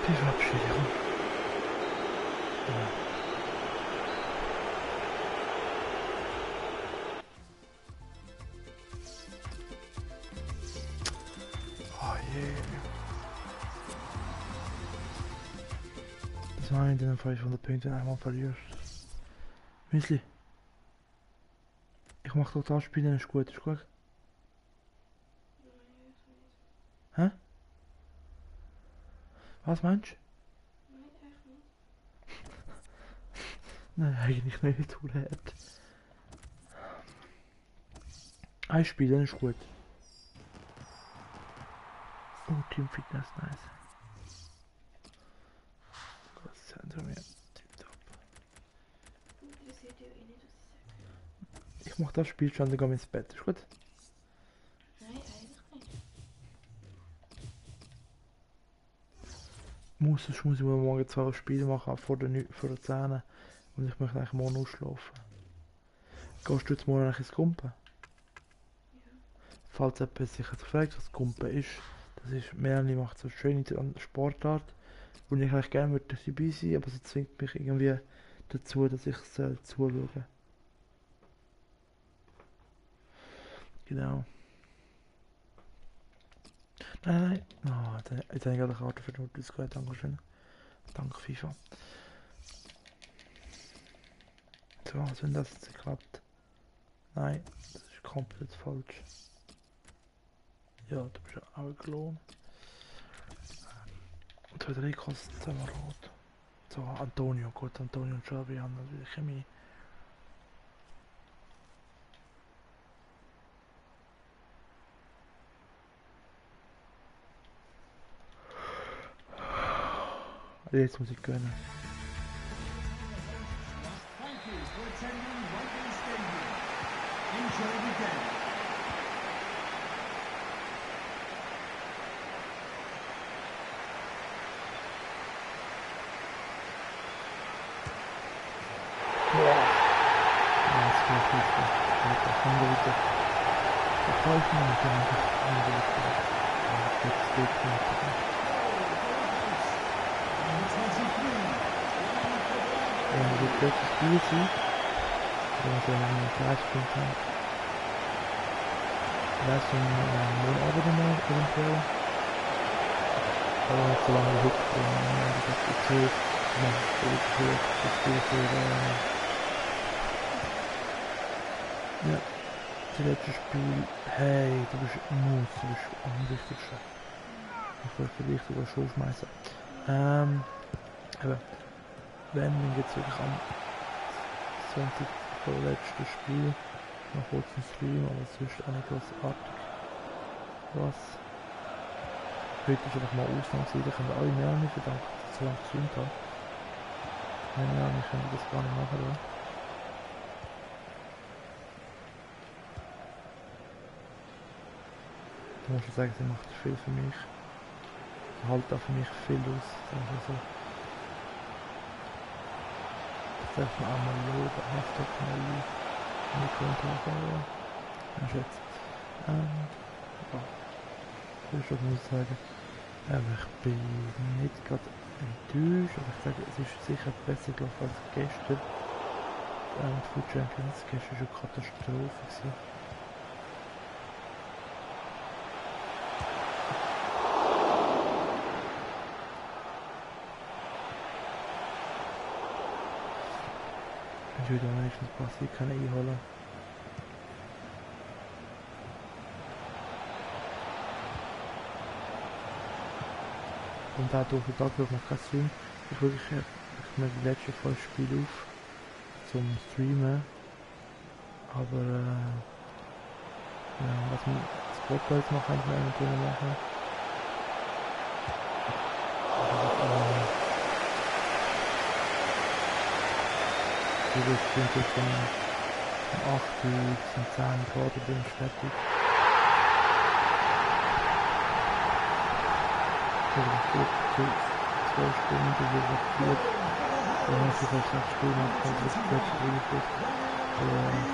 Die Verabschiedung. Ja. Oh je. Das war in den 500 Punkten einmal verlierst. Müsli. Ich mach total spielen, ist gut, ist gut. Hä? Was meinst du? Nein, echt nicht. Nein, eigentlich nicht, du Herd. Ein Spiel, dann ist gut. Oh, Team Fitness, nice. Gott, Zentrum, ja. Tipptopp. Interessiert dich eh nicht, was ich sage. Ich mach das Spiel schon, dann gehen wir ins Bett, ist gut? Nein, eigentlich nicht. Sonst muss ich mir morgen 2 Spiele machen, vor der 10. Und ich möchte eigentlich morgen ausschlafen. Gehst du jetzt morgen eigentlich ins Kumpen? Ja. Falls jemand sich jetzt fragt, was Kumpen ist, das ist, Melanie macht so eine schöne Sportart, wo ich eigentlich gerne würde dabei sein, aber sie zwingt mich irgendwie dazu, dass ich es zuschaue. Genau. Nein. Oh, jetzt habe ich gerade eine Karte für den ausgewählt, danke schön. Danke FIFA. So, also wenn das jetzt klappt. Nein, das ist komplett falsch. Ja, du bist ja auch ein Klon. Und 2, 3 kostet zusammen rot. So, Antonio, gut, Antonio und Xavi haben natürlich Chemie. Jetzt muss ich gönnen. Thank you for attending Wembley Stadium. Enjoy the game. Ja, das geht richtig. Das kann wieder. Das weiß man nicht, wenn man das angelegt hat. Jetzt geht es nicht. Wenn wir das letzte Spiel sind, dann so einen Fleischpunkt haben. Vielleicht so einen Monat mal eventuell. Aber nicht so lange wie heute. Das ist okay. Man spielt für das Spiel für ja. Das letzte Spiel. Hey, du bist Nuss, du bist am wichtigsten. Ich will vielleicht sogar schon schmeißen. Eben. Wenn, dann geht es wirklich am Sonntag vor dem letzten Spiel. Noch kurz ein Stream, aber sonst auch nicht großartig. Was? Heute ist einfach mal Ausnahmszeit, ich kann alle mehr nicht verdanken, dass ich so lange gestreamt habe. Wenn ja, ich könnte das gar nicht machen, oder? Du musst ja sagen, sie macht viel für mich. Sie hält auch für mich viel aus, also so. Das darf man auch mal loben, Hashtag mal in die Kommentare. Ja, schätze. Ja. Ich muss sagen, ich bin nicht gerade enttäuscht, aber ich sage, es ist sicher besser gelaufen als gestern. Food Champions, gestern war schon eine Katastrophe gewesen. Ich würde auch nicht ein paar Sieg einholen. Und dadurch noch kein Stream. Ich nehme die letzten 5 Spiele auf zum Streamen. Aber ja, was wir das Podcast noch eventuell machen. Das klingt jetzt 8 sind 10 Grad und bin fertig. So, gut, 12 Stunden, das ist noch gut. Dann hast du vielleicht 6 Stunden, dann kannst du das Platz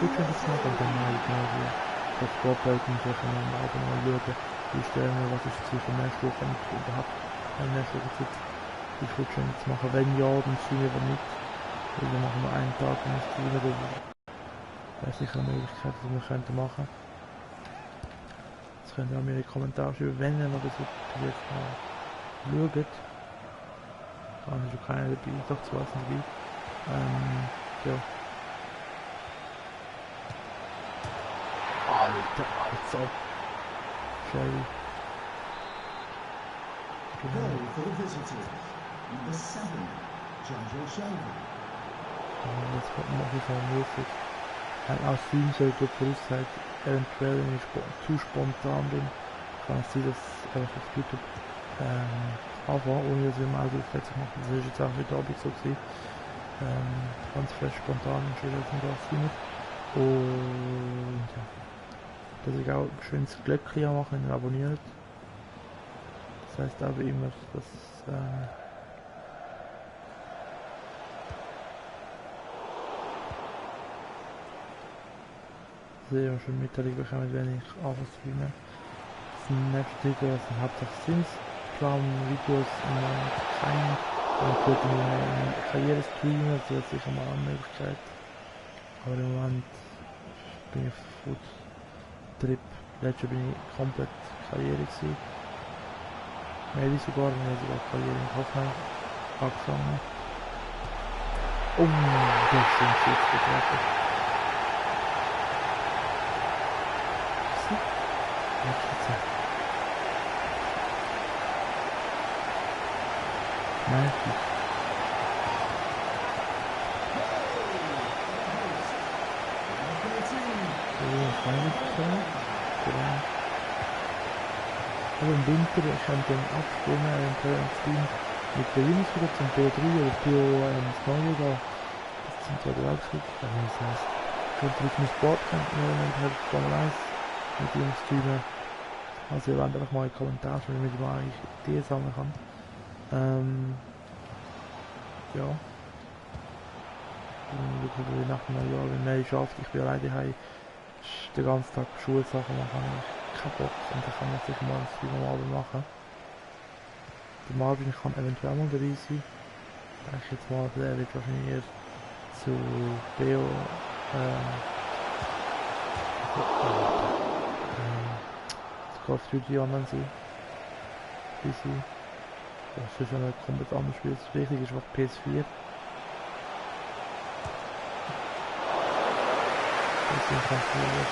gut schon das machen und dann mal genau das Vorbereiten und so kann man auch mal schauen, wie stellen wir, was ist Ziel für nächste Woche, wenn ich überhaupt nächste Woche Zeit die Flutschen zu machen. Wenn ja, dann streamen wir nicht. Weil dann machen wir einen Tag und dann streamen wir. Das ist sicher eine Möglichkeit, die wir könnten machen. Das könnt ihr auch mir in die Kommentare schreiben, wenn ihr noch das jetzt mal schaut. Da ist schon keiner dabei, doch zwei sind dabei. Ja. Alter, Alter. Scheiße. Goal for the visitors. Number 7, Jojo Shelby. Jetzt mache ich mal möglich. Aus Stream sollte für uns halt eventuell, wenn ich zu spontan bin, kann es sein, dass einfach auf YouTube anfangen, ohne dass wir mal so fertig machen. Das ist jetzt auch heute Abend so gewesen. Ganz frisch spontan entschieden, dass wir da streamen. Und ja. Dass ich auch ein schönes Glöckchen machen, wenn ihr abonniert. Das heißt aber immer, dass ihr schon Mitteilung bekommen, wenn ich anfange zu streamen. Das nächste Video sind hauptsächlich Sims-Plan-Videos und kein und ich würde eine Karriere streamen, das wäre sicher mal eine Möglichkeit. Aber im Moment bin ich auf Food-Trip. Letztes Jahr bin ich komplett Karriere gewesen. Mehr sogar, wenn ich sogar Karriere in Hoffenheim angefangen. Das ist ein Schutz getroffen. Nein, aber im Winter kann ich dann abstimmen, eventuell ein Stream mit der Bundesliga zum P3 oder PO das Neue da. Das sind ja die Weltkrieg. Das heißt, könnte mit dem Sport könnten wir eventuell Formel 1 mit ihm streamen. Also ihr wollt einfach mal in die Kommentare schreiben, damit ich mal eigentlich Ideen sammeln kann. Ja. Wir können nach dem Neujahr, wenn man schafft, ich bin alleine daheim, den ganzen Tag Schulsachen machen, ich keinen Bock und dann kann man sich mal ein Stream am Abend machen. Der Marvin kann eventuell mal dabei sein. Denke ich jetzt mal, der wird wahrscheinlich eher zu Beo Call of Duty online sein. PC. Das ist ein komplett anderes Spiel. Das wichtig ist einfach PS4. Das sind Controller.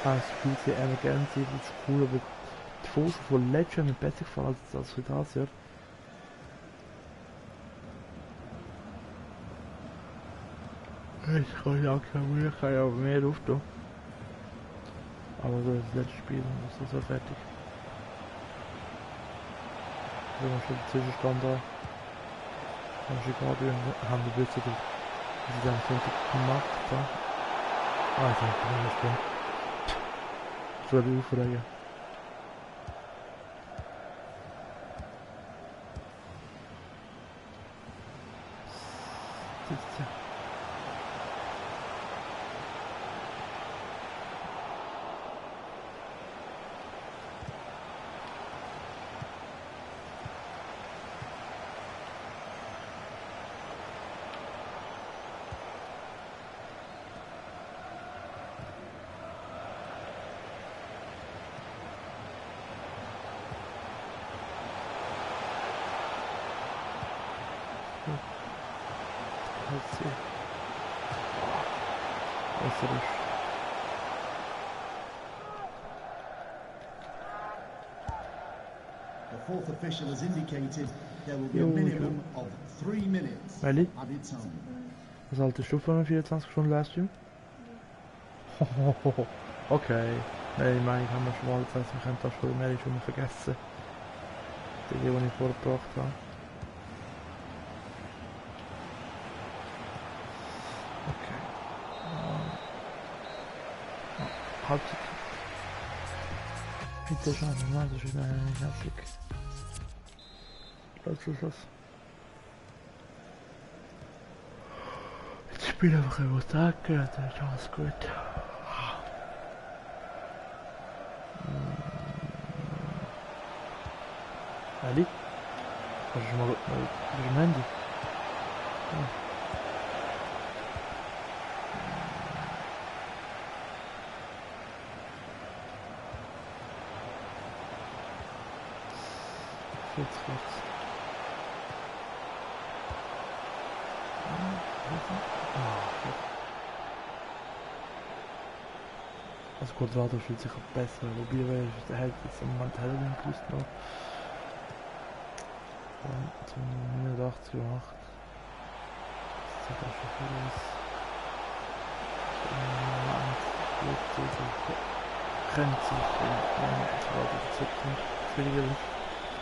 Das spielt sie Emergency, das ist cool, aber die Forschung von Legend hat mir besser gefallen als für das Jahr. Ich kann ja keine Mühe, ich kann ja mehr drauf tun. Aber so das letzte Spiel ist das so fertig. Wir haben schon den Zwischenstand da. Haben schon gerade haben wir ein bisschen was ich am Sonntag gemacht da. Also, das stimmt. Ich würde aufregen. Let's see. The fourth official has indicated there will be a minimum of 3 minutes Melli? added time. Was haltest du von einem 24 Stunden Livestream? Okay. Nein, ich meine, ich habe mir schon mal gesagt, wir können das schon mehr schon mal vergessen. Die Idee, die ich vorgebracht habe. Halbzeit. Bitte schon, das ist wieder nicht herzlich. Was ist das? Jetzt spiele einfach übertragen, dann ist alles gut. Ali? Kannst du mal mit dem Handy? Ja. Jetzt kurz. Also Quadrado fühlt sich auch besser, wobei er hält jetzt im Moment Hell den Plus noch. Und zum 89 gemacht. Das sieht auch schon viel aus. Könnte sich, wenn Quadrado die Zukunft schwieriger ist.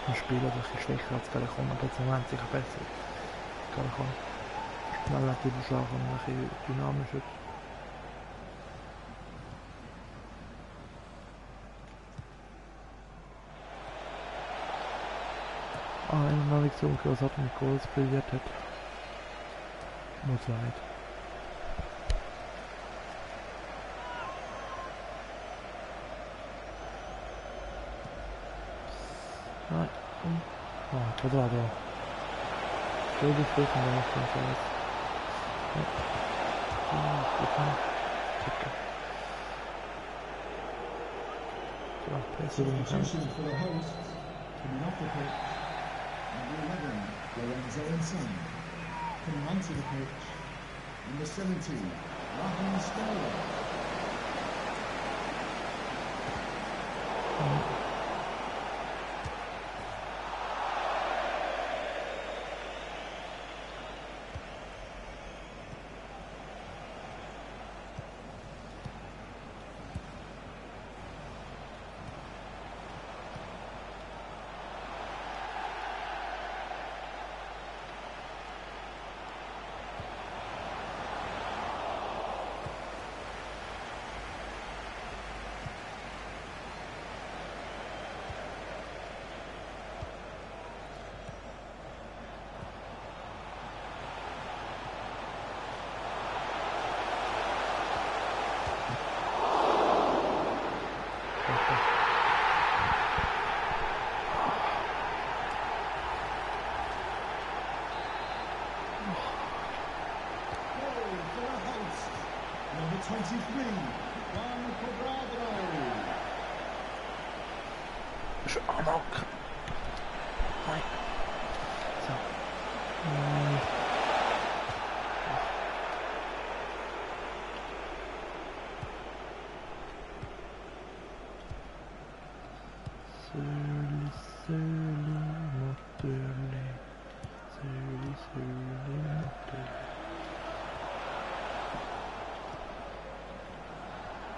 Ein Spieler, der ein schwächer als Galacon, aber im Moment sicher besser. Galacon. Schnell natürlich auch und ein bisschen dynamischer. Eine neue Lektion, was hat mich Goals brilliert hat. Muss leid. Nein. Ah, Quadrado. Schönes Schuss und dann noch den Scheiß. Substitution for the hosts, coming off the pitch, number 11, Lorenzo Insigne. Coming onto the pitch, number 17, Raheem Sterling. Number 23, Juan Cuadrado. Amok. Hi. So.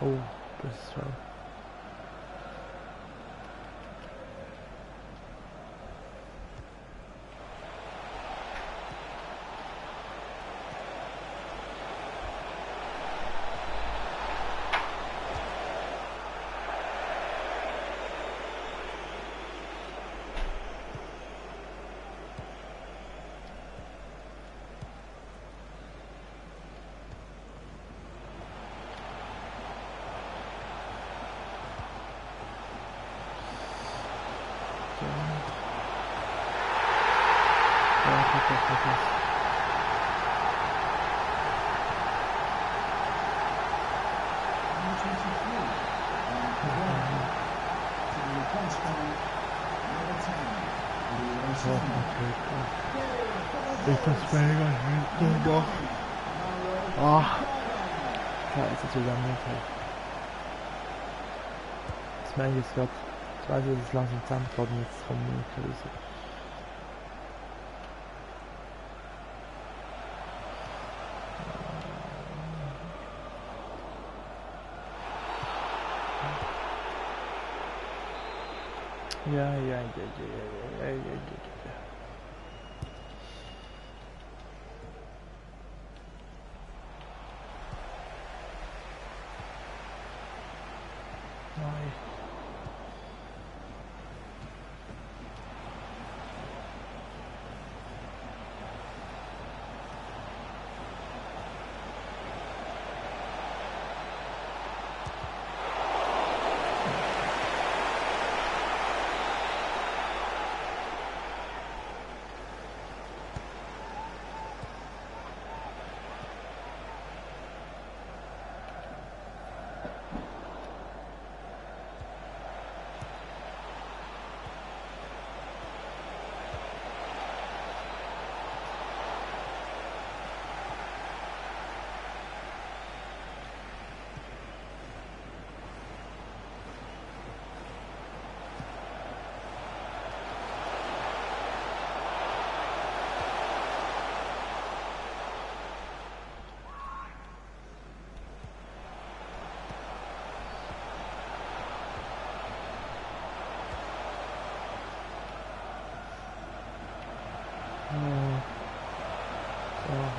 Oh, das war. Number 23, Juan Cuadrado. To be replaced by number 10, Leroy Sané. Ich das mega hinten doch. Ah. Ja, ist jetzt wieder mehr Teil. Das merke ich jetzt gerade. Ich weiß, dass es langsam zusammenkommt, jetzt kommen wir nicht raus. Ja. Nein.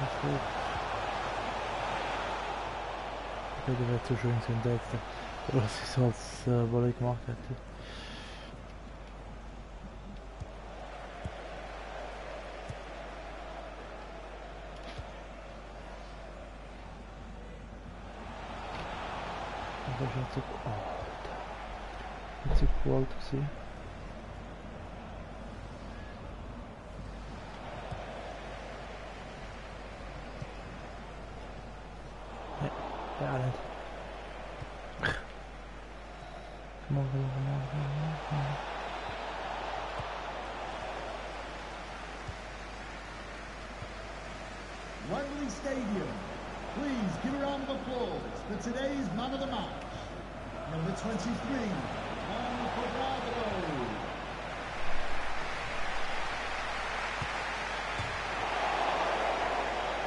Ist gut. Okay, der wäre zu schön gewesen, der jetzt, was ich so als Volley gemacht hätte. Das ist nicht so, nicht so cool gewesen. Ja, nicht. Come on. Wembley Stadium. Please give a round of applause for today's man of the match. Number 23, Juan Cuadrado.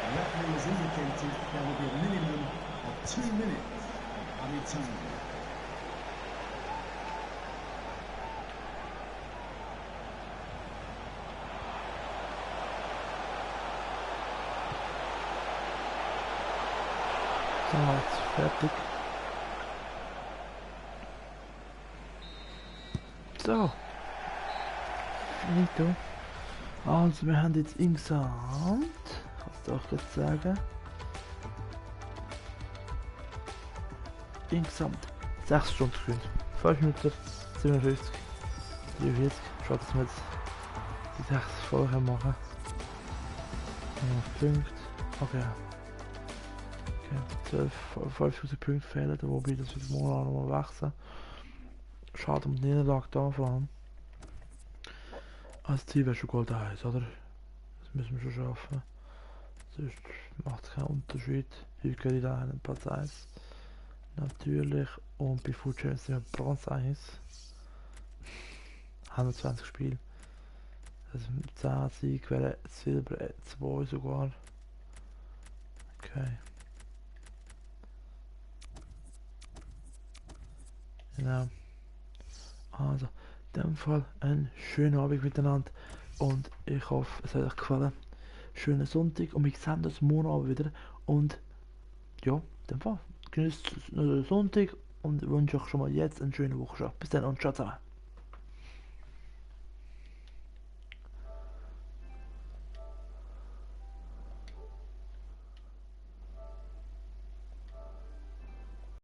The referee has indicated there will be a minimum of 2 minutes of added time. So, jetzt fertig. So. Finito. Also, wir haben jetzt insgesamt, kannst du auch jetzt sagen, insgesamt 6 Stunden gespielt. 5 Minuten, 57, 43. Schaut, dass wir jetzt die 6 vorher machen. 5 okay. 5000 Punkte fehlen, wobei das wird morgen auch nochmal wechseln. Schade um die Niederlage da vor allem. Als Ziel wäre schon Gold 1, oder? Das müssen wir schon schaffen. Sonst macht es keinen Unterschied. Heute geht ich da einen Platz 1. Natürlich. Und bei Food Champions sind wir Bronze 1. 21 Spiele. Also 10 Sieg wäre Silber 2 sogar. Okay. Genau. Also, in dem Fall einen schönen Abend miteinander und ich hoffe, es hat euch gefallen. Schönen Sonntag und wir sehen uns morgen Abend wieder. Und ja, in dem Fall genießt den Sonntag und wünsche euch schon mal jetzt eine schöne Woche. Bis dann und ciao zusammen.